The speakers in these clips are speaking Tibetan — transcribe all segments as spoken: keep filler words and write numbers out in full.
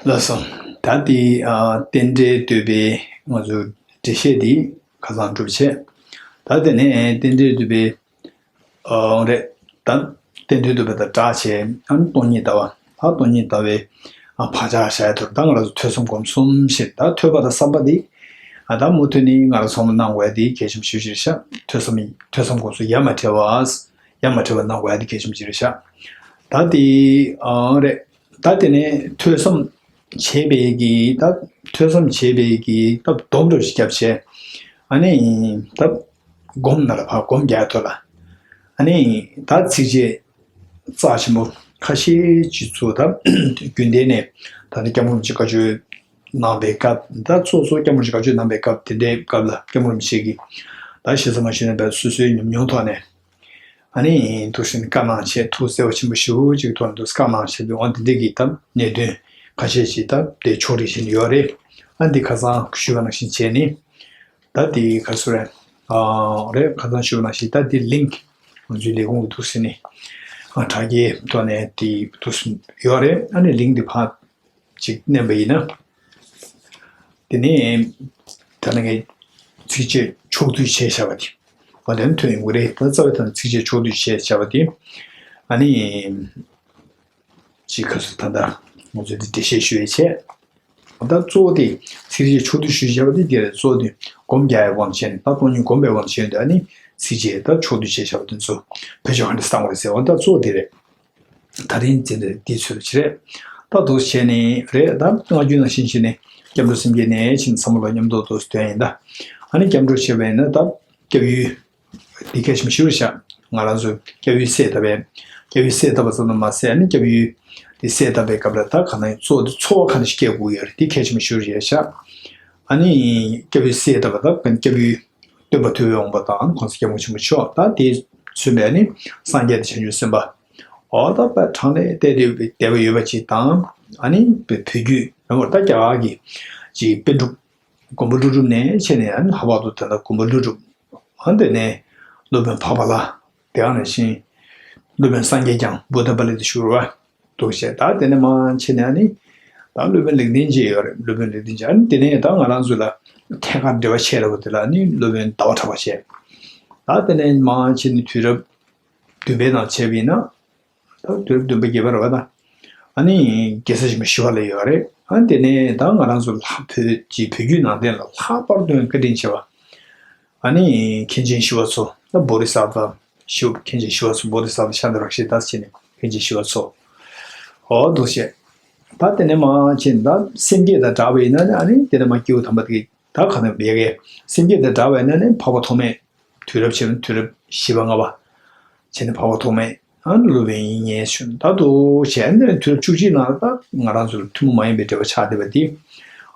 ལགས་སོ། ད་དེ་ཨ་རྟེན་འབྲེལ་བསྟོད་པའི་ང་ཚོ་འགྲེལ་བཤད་འདི་ཁ་སང་གྲུབ་བྱས། ད་དེ་ནས་རྟེན་འབྲེལ་བསྟོད་པའི་ཨ་རེད། ད་རྟེན་འབྲེལ་བསྟོད་པ་དང་སྦྲགས་བྱས་ཨ་ནི་སྟོང་ཉིད་ལྟ་བ། ད་སྟོང་ཉིད་ལྟ་བའི་ཨ་བག་ཆགས་བཞག་ཡ་ཐོབ། ད་ང་རང་ཚོ་ཐོས་བསམ་སྒོམ་གསུམ་ཞེས། ད་ཐོས་པ་དང་བསམ་པ་འདི་ཨ་ད་མུ་མཐུད་ནས་ང་རང་ཚོ་གནང་དགོས་ཡ་འདི་གལ་ཆེན་པོ་ཞེ་པོ་ཅིག་རེད་ཤག་ཐོས་བསམ་ཐོས་བསམ་སྒོམ་གསུམ་ཡ་མ་བྲལ་བ། ཡ་མ་བྲལ་བ་གནང་དགོས་ཡ་འདི་གལ་ཆེན་པོ་ཅིག་རེད་ཤག་ད་དེ་ཨ་རེད། ད་དེ་ནས་ཐོས་བསམ་བྱས་པའི་གི་ད་ཐོས་བསམ་བྱས་པའི་གི་ད་སྡོམ་འདྲ་ཞིག་བརྒྱབ་བྱས། ཨ་ནི་ད་སྒོམ་ནང་ལ་ཕར་སྒོམ་རྒྱག་ཐུབ་ལ། ཨ་ནི་ད་ཚིགས་བཅད་རྩ་ཆེན་པོ་ཁ་ཤས་ཅིག་ཚུར་ད་རྒྱུན་ལྡན་ནས་ད་ནི་སྐྱབས་མགོན་རིན་པོ་ཆེ་བཀའ་ཆོས་གནང་པའི་སྐབས། ད་གཙོ་གཙོ་སྐྱབས་མགོན་རིན་པོ་ཆེ་བཀའ་ཆོས་གནང་པའི་སྐབས་དེ་འདྲའི་སྐབས་ལ་སྐྱབས་མགོན་རིན་པོ་ཆེ་གིས་ད་ཞེ་ས་མ་ཞུས་ན་བས་སོ་སོའི་ཉམས་མྱོང་ཐོག་ནས། ཨ་ནི་འདུག་སེ་བཀའ་གནང་བྱས། ཐུགས་བརྩེ་བ་ཆེན་པོ་ཞེ་པོ་ཅིག་ཐོག་ནས་འདུག་སེ་བཀའ་གནང་བྱས་པའི་འོ་འདི་འདྲ་གི་ད་གནད་དོན་ཁ་ཤས་ཅིག་ད་དེ་ཕྱོགས་སྒྲིག་བྱས་ནས་ཡོད་རེད། ཨ་འདི་ཁ་སང་ཞུས་པ་ནང་བཞིན་བྱས་ནས་ད་དེ་ག་སུ་རེད། ཨ་རེད། ཁ་སང་ཞུས་པ་ནང་བཞིན་ད་དེ་ལིང་ང་ཚོའི་ལས་ཁུངས་ཀྱི་འདུག་སེ་ནས་ཨ་དྲ་རྒྱའི་ཐོག་ནས་དེ་འདུག་སེ་ཡོད་རེད། ཨ་ནི་ལིང་དེ་ཕར་ཅིག་མནན་པ་ཡིན་ན། དེ་ནས་ད་ནི་ངས་ཚིགས་བཅད་ཕྱོགས་བསྡུས་བྱས་བཞག་པ་དེ། འོ་དེ་ནི་ཐོན་ཡོང་གི་རེད། ད་རྩ་བའི་ཐོག་ནས་ཚིགས་བཅད་ཕྱོགས་བསྡུས་བྱས་བཞག་པ་དེ། ཨ་ནི་ཅིག་ཁ་སུ་ད་ལྟ་ང་ཚོས་འདི་འགྲེལ་བཤད་ཞུ་ཡས་བྱས། ད་གཙོ་བོ་དེ་ཚིགས་བཅད་ཕྱོགས་བསྡུས་ཞུ་བཞག་པ་དེ་དེ་རེད། གཙོ་བོ་དེ་སྒོམ་རྒྱག་ཡས་དབང་བྱས་ནས་ད་སྟོང་ཉིད་སྒོམ་པའི་དབང་བྱས་ནས། ཨ་ནི་ཚིགས་བཅད་ད་ཕྱོགས་བསྡུས་བྱས་བཞག་པ་དེ་ཚོ་བེད་སྤྱོད་ག་འདྲ་བཏང་དགོས་རེད་ཟེར་བ་ད་གཙོ་བོ་དེ་རེད། ད་རིང་འཛིན་གྲྭ་འདིའི་ཚུལ་ཅི་རེད། ད་འདུག་བྱས་ནས་རེད། ད་སྔ་རྒྱུན་ནང་བཞིན་བྱས་ནས་སྐྱབས་འགྲོ་སེམས་བསྐྱེད་ནས་ཕྱིན་བསམ་བློ་མཉམ་དུ་འདུག་སྟོན་ཡིན་ད། ཨ་ནི་སྐྱབས་འགྲོ་བྱས་པ་ཡིན་ན་ད་སྐྱབས་ཡུལ་འདི་གལ་ཆེན་པོ་ཞེ་པོ་ཤག་ང་རང་ཚོ་སྐྱབས་ཡུལ་གསལ་བཏབ་པས། སྐྱབས་ཡུལ་གསལ་བཏབ་པ་ཙམ་དུ་མ་ཟད། ཨ་ནི་སྐྱབས་ཡུལ་འདི་གསལ་བཏབ་པའི་སྐབས་ལ་ད་ག་ནང་གཙོ་བོ་འདི་ཚོར་བ་ག་འདྲ་ཞིག་སྐྱེ་དགོས་ཡོད་རེད། འདི་གལ་ཆེན་པོ་ཞེ་པོ་ཞིག་རེད་ཤག་ཨ་ནི་སྐྱབས་ཡུལ་གསལ་བཏབ་པ་ད་སྐྱབས་ཡུལ་སྟོན་པ་ཐུབ་པའི་དབང་པོ་དང་གོང་ས་སྐྱབས་མགོན་ཆེན་པོ་མཆོག་ད་དེས་མཚོན་པའི་ནི་སངས་རྒྱས་དང་བྱང་ཆུབ་སེམས་དཔའ། འོ་ད་དཔེ་གྲངས་ལས་བལྟས་ཏེ་བསྡད་པ་ཡོད་པ་ཅིག་དང་། ཨ་ནི་བོད་བརྒྱུད་རྣམ་པར་ད་རྒྱ་གར་གྱི་ཅིག་པཎ་གྲུབ་མགོན་པོ་ཀླུ་སྒྲུབ་ནས་བྱས་ནས། ཨ་ནི་ལྷག་པར་དུ་ད་ལྟ་མགོན་པོ་ཀླུ་སྒྲུབ། ཨ་དེ་ནས་སློབ་དཔོན་འཕགས་པ་ལྷ། དེ་ག་ནང་བཞིན་སློབ་དཔོན་སངས་རྒྱས་བསྐྱངས་བུདྡྷ་པཱ་ལི་ཏ་ཞུ་རུ་བ། འདུག་བྱས། ད་དེ་ནས་མར་ཕྱིན་ནས་ཨ་ནི་ད་སློབ་དཔོན་ལེགས་ལྡན་འབྱེད་ཡོད་རེད། སློབ་དཔོན་ལེགས་ལྡན་འབྱེད། ཨ་ནི་དེ་ནས་ད་ང་རང་ཚོ་ལ་ཐད་ཀར་འབྲེལ་བ་ཆེ་ར་བ་དེ་ལ་ཨ་ནི་སློབ་དཔོན་ཟླ་བ་གྲགས་པ་བྱས། ད་དེ་ནས་མར་ཕྱིན་ནས་དུས་རབས་བདུན་པའི་ནང་བྱས་པ་ཡིན་ན། ད་དུས་རབས་བདུན་པ་བརྒྱད་པ་རེད་བ་ད། ཨ་ནི་རྒྱལ་སྲས་ཆེན་པོ་ཞི་བ་ལྷ་ཡོད་རེད། ཨ་ནི་དེ་ནས་ད་ང་རང་ཚོ་ལྷ་བོད་ཀྱི་བོད་བརྒྱུད་ནང་བསྟན་ལ་ལྷག་པར་དུ་བཀའ་དྲིན་ཆེ་བ། ཨ་ནི་མཁན་ཆེན་ཞི་བ་འཚོ། ད་བོ་དྷི་ས་ཏྭ་ཞི་བ། མཁན་ཆེན་ཞི་བ་འཚོ། བོ་དྷི་ས་ཏྭ་ཤཱནྟི་རཀྵི་ཏ་ཟེར་ནས་མཁན་ཆེན་ཞི་བ་འཚོ། འོ་འདུག་བྱས། ད་དེ་ནས་མར་ཕྱིན་ད་སེམས་བསྐྱེད་དང་སྦྲགས་པ་ཡིན་ན་ནི། ཨ་ནི་དེ་ནས་མར་སྐྱེས་བུ་དམ་པ་དེ་ད་ག་ནས་བྱེད་ཀྱི། སེམས་བསྐྱེད་དང་སྦྲགས་པ་ཡིན་ན་ནི་འཕགས་པ་ཐོགས་མེད། དུས་རབས་ཕྱི་མ་དུས་རབས་བཞི་པ་ལྔ་པ་བྱས་ནས་འཕགས་པ་ཐོགས་མེད། ཨ་ནི་སློབ་དཔོན་དབྱིག་གཉེན་ཞུ་ད་འདུག་བྱས། ཨ་ནི་དུས་རབས་བཅུ་གཅིག་ནང་ད་ང་རང་ཚོ་ལ་ཐུན་མོང་མ་ཡིན་པའི་འབྲེལ་བ་ཆགས་བསྡད་པ་དེ།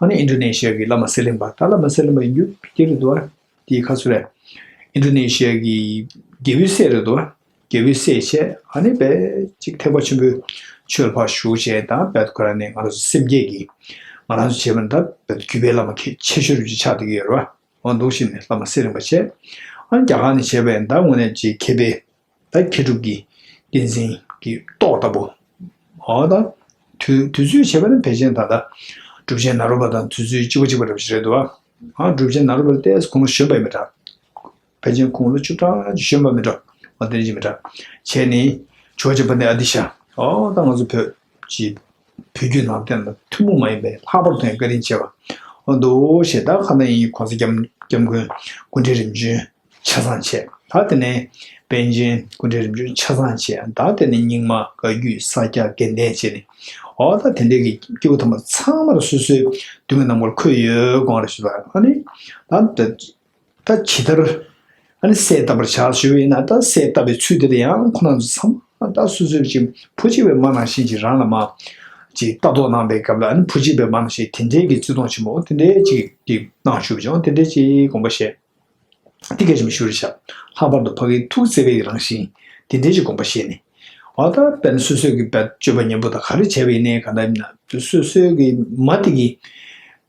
ཨ་ནི་ཨིན་ཌོ་ནེ་ཤི་ཡ་གི་བླ་མ་གསེར་གླིང་པ། ད་བླ་མ་གསེར་གླིང་པ་ཡིན་རྒྱུ་དེ་རེད་འདུག་བ། དེའི་ཁ་སུ་རེད། ཨིན་ཌོ་ནེ་ཤི་ཡ་གི་རྒྱལ་པོའི་སྲས་རེད་འདུག་བ། རྒྱལ་པོའི་སྲས་བྱས། ཨ་ནི་བས་ཅིག་ཐེག་པ་ཆེན་པོའི་ཆོས་ལ་ཕར་ཞུགས་བྱས། ད་བས་ཁོ་རང་ནས་ང་རང་ཚོ་སེམས་བསྐྱེད་ཀྱི་ང་རང་ཚོ་བྱས་པ་ནི་ད་བས་བརྒྱུད་པའི་བླ་མ་ཆེ་ཤོས་རུ་ཅིག་ཆགས་བསྡད་ཀྱི་ཡོད་རེད་བ། འོ་འདུག་བྱས་ནས་བླ་མ་གསེར་གླིང་པ་བྱས། ཨ་ནི་རྒྱ་གར་ནས་བྱས་པས་ད་དངོས་གནས་ཀྱི་མཁས་པའི་ད་མཁས་གྲུབ་ཀྱི་ཏིང་འཛིན་གྱི་ཏོག་ལྟ་བུ། འོ་ད་དུས་དུས་ཚོད་བྱས་པ་ནི་ཕལ་ཆེར་ད་ལྟ་གྲུབ་ཆེན་ནཱ་རོ་པ་དང་དུས་ཚོད་གཅིག་པ་གཅིག་པ་འདྲ་བོ་ཞིག་རེད་འདུག་བ། ཨ་གྲུབ་ཆེན་ནཱ་རོ་པ་ལ་ཏོག་ཙམ་ཁོང་ལ་གཞོན་པ་མི་འདྲ། ཕལ་ཆེར་ཁོང་ལོ་བཅུ་ཕྲག་གཞོན་པ་མི་འདྲ། འོ་དེ་འདྲ་ཅིག་མི་འདྲ། བྱས་ནས་ཇོ་བོ་རྗེ་པཎྜི་ཏ་ཨ་ཏི་ཤ། འོ་ད་ང་ཚོ་བོད་ཀྱི་བོད་བརྒྱུད་ནང་བསྟན་ལ་ཐུན་མོང་མ་ཡིན་པའི་ལྷག་པར་དུ་ཡང་བཀའ་དྲིན་ཆེ་བ། འོ་འདུག་ཞེས་ད་ག་ནང་བཞིན་གོང་ས་སྐྱབས་སྐྱབས་མགོན་སྐུ་ཕྲེང་རིམ་བྱོན་ཆ་ཚང་བྱས། ད་དེ་ནས་པཎ་ཆེན་སྐུ་ཕྲེང་རིམ་བྱོན་ཆ་ཚང་བྱས། ད་དེ་ནས་རྙིང་མ་བཀའ་བརྒྱུད་ས་སྐྱ་དགེ་ལྡན་བྱས་ནས། འོ་ད་དེ་འདྲའི་གི་སྐྱེས་བུ་དམ་པ་ཚང་མར་སོ་སོའི་མདུན་གྱི་ནམ་མཁར་འཁོད་ཡོད་དགོངས་རེ་ཞུ་ལ། ཨ་ནི་ད་ད་ཇི་ལྟར་ཨ་ནི་གསལ་བཏབ་པར་བྱ་ཞུས་པ་ཡིན་ན། ད་གསལ་བཏབ་པའི་ཚུལ་དེ་ལ་ཡང་ཁོང་རྣམ་ཚོ་ཚང་མ་ད་སོ་སོའི་ཅིག་བུ་གཅིག་པའི་མ་ནང་བཞིན་ཅིག་རང་ལ་མ་ཅིག་ལྟ་རྟོག་གནང་པའི་སྐབས་ལ། ཨ་ནི་བུ་གཅིག་པའི་མ་ནང་བཞིན་དེ་འདྲའི་གི་བརྩི་མཐོང་ཆེན་པོ་དེ་འདྲའི་ཅིག་ཅིག་གནང་ཞུ་བ་བྱུང་། དེ་འདྲའི་ཅིག་དགོངས་པ་བཞེས། དེ་གལ་ཆེན་པོ་ཞིག་རེད་ཤག་ལྷག་པར་དུ་ཕ་གིའི་ཐུགས་བརྩེ་བའི་རང་བཞིན་དེ་འདྲའི་ཅིག་དགོངས་པ་བཞེས་ནས། འོ་ད་དཔེར་ན་སོ་སོའི་གི་དཔེ་སྤྱོད་པ་ཉམས་པོ་དང་ག་རེ་བྱས་པ་ཡིན་ནའི་གང་ལྟར་ཡིན་ན་སོ་སོའི་གི་མ་དེ་གི་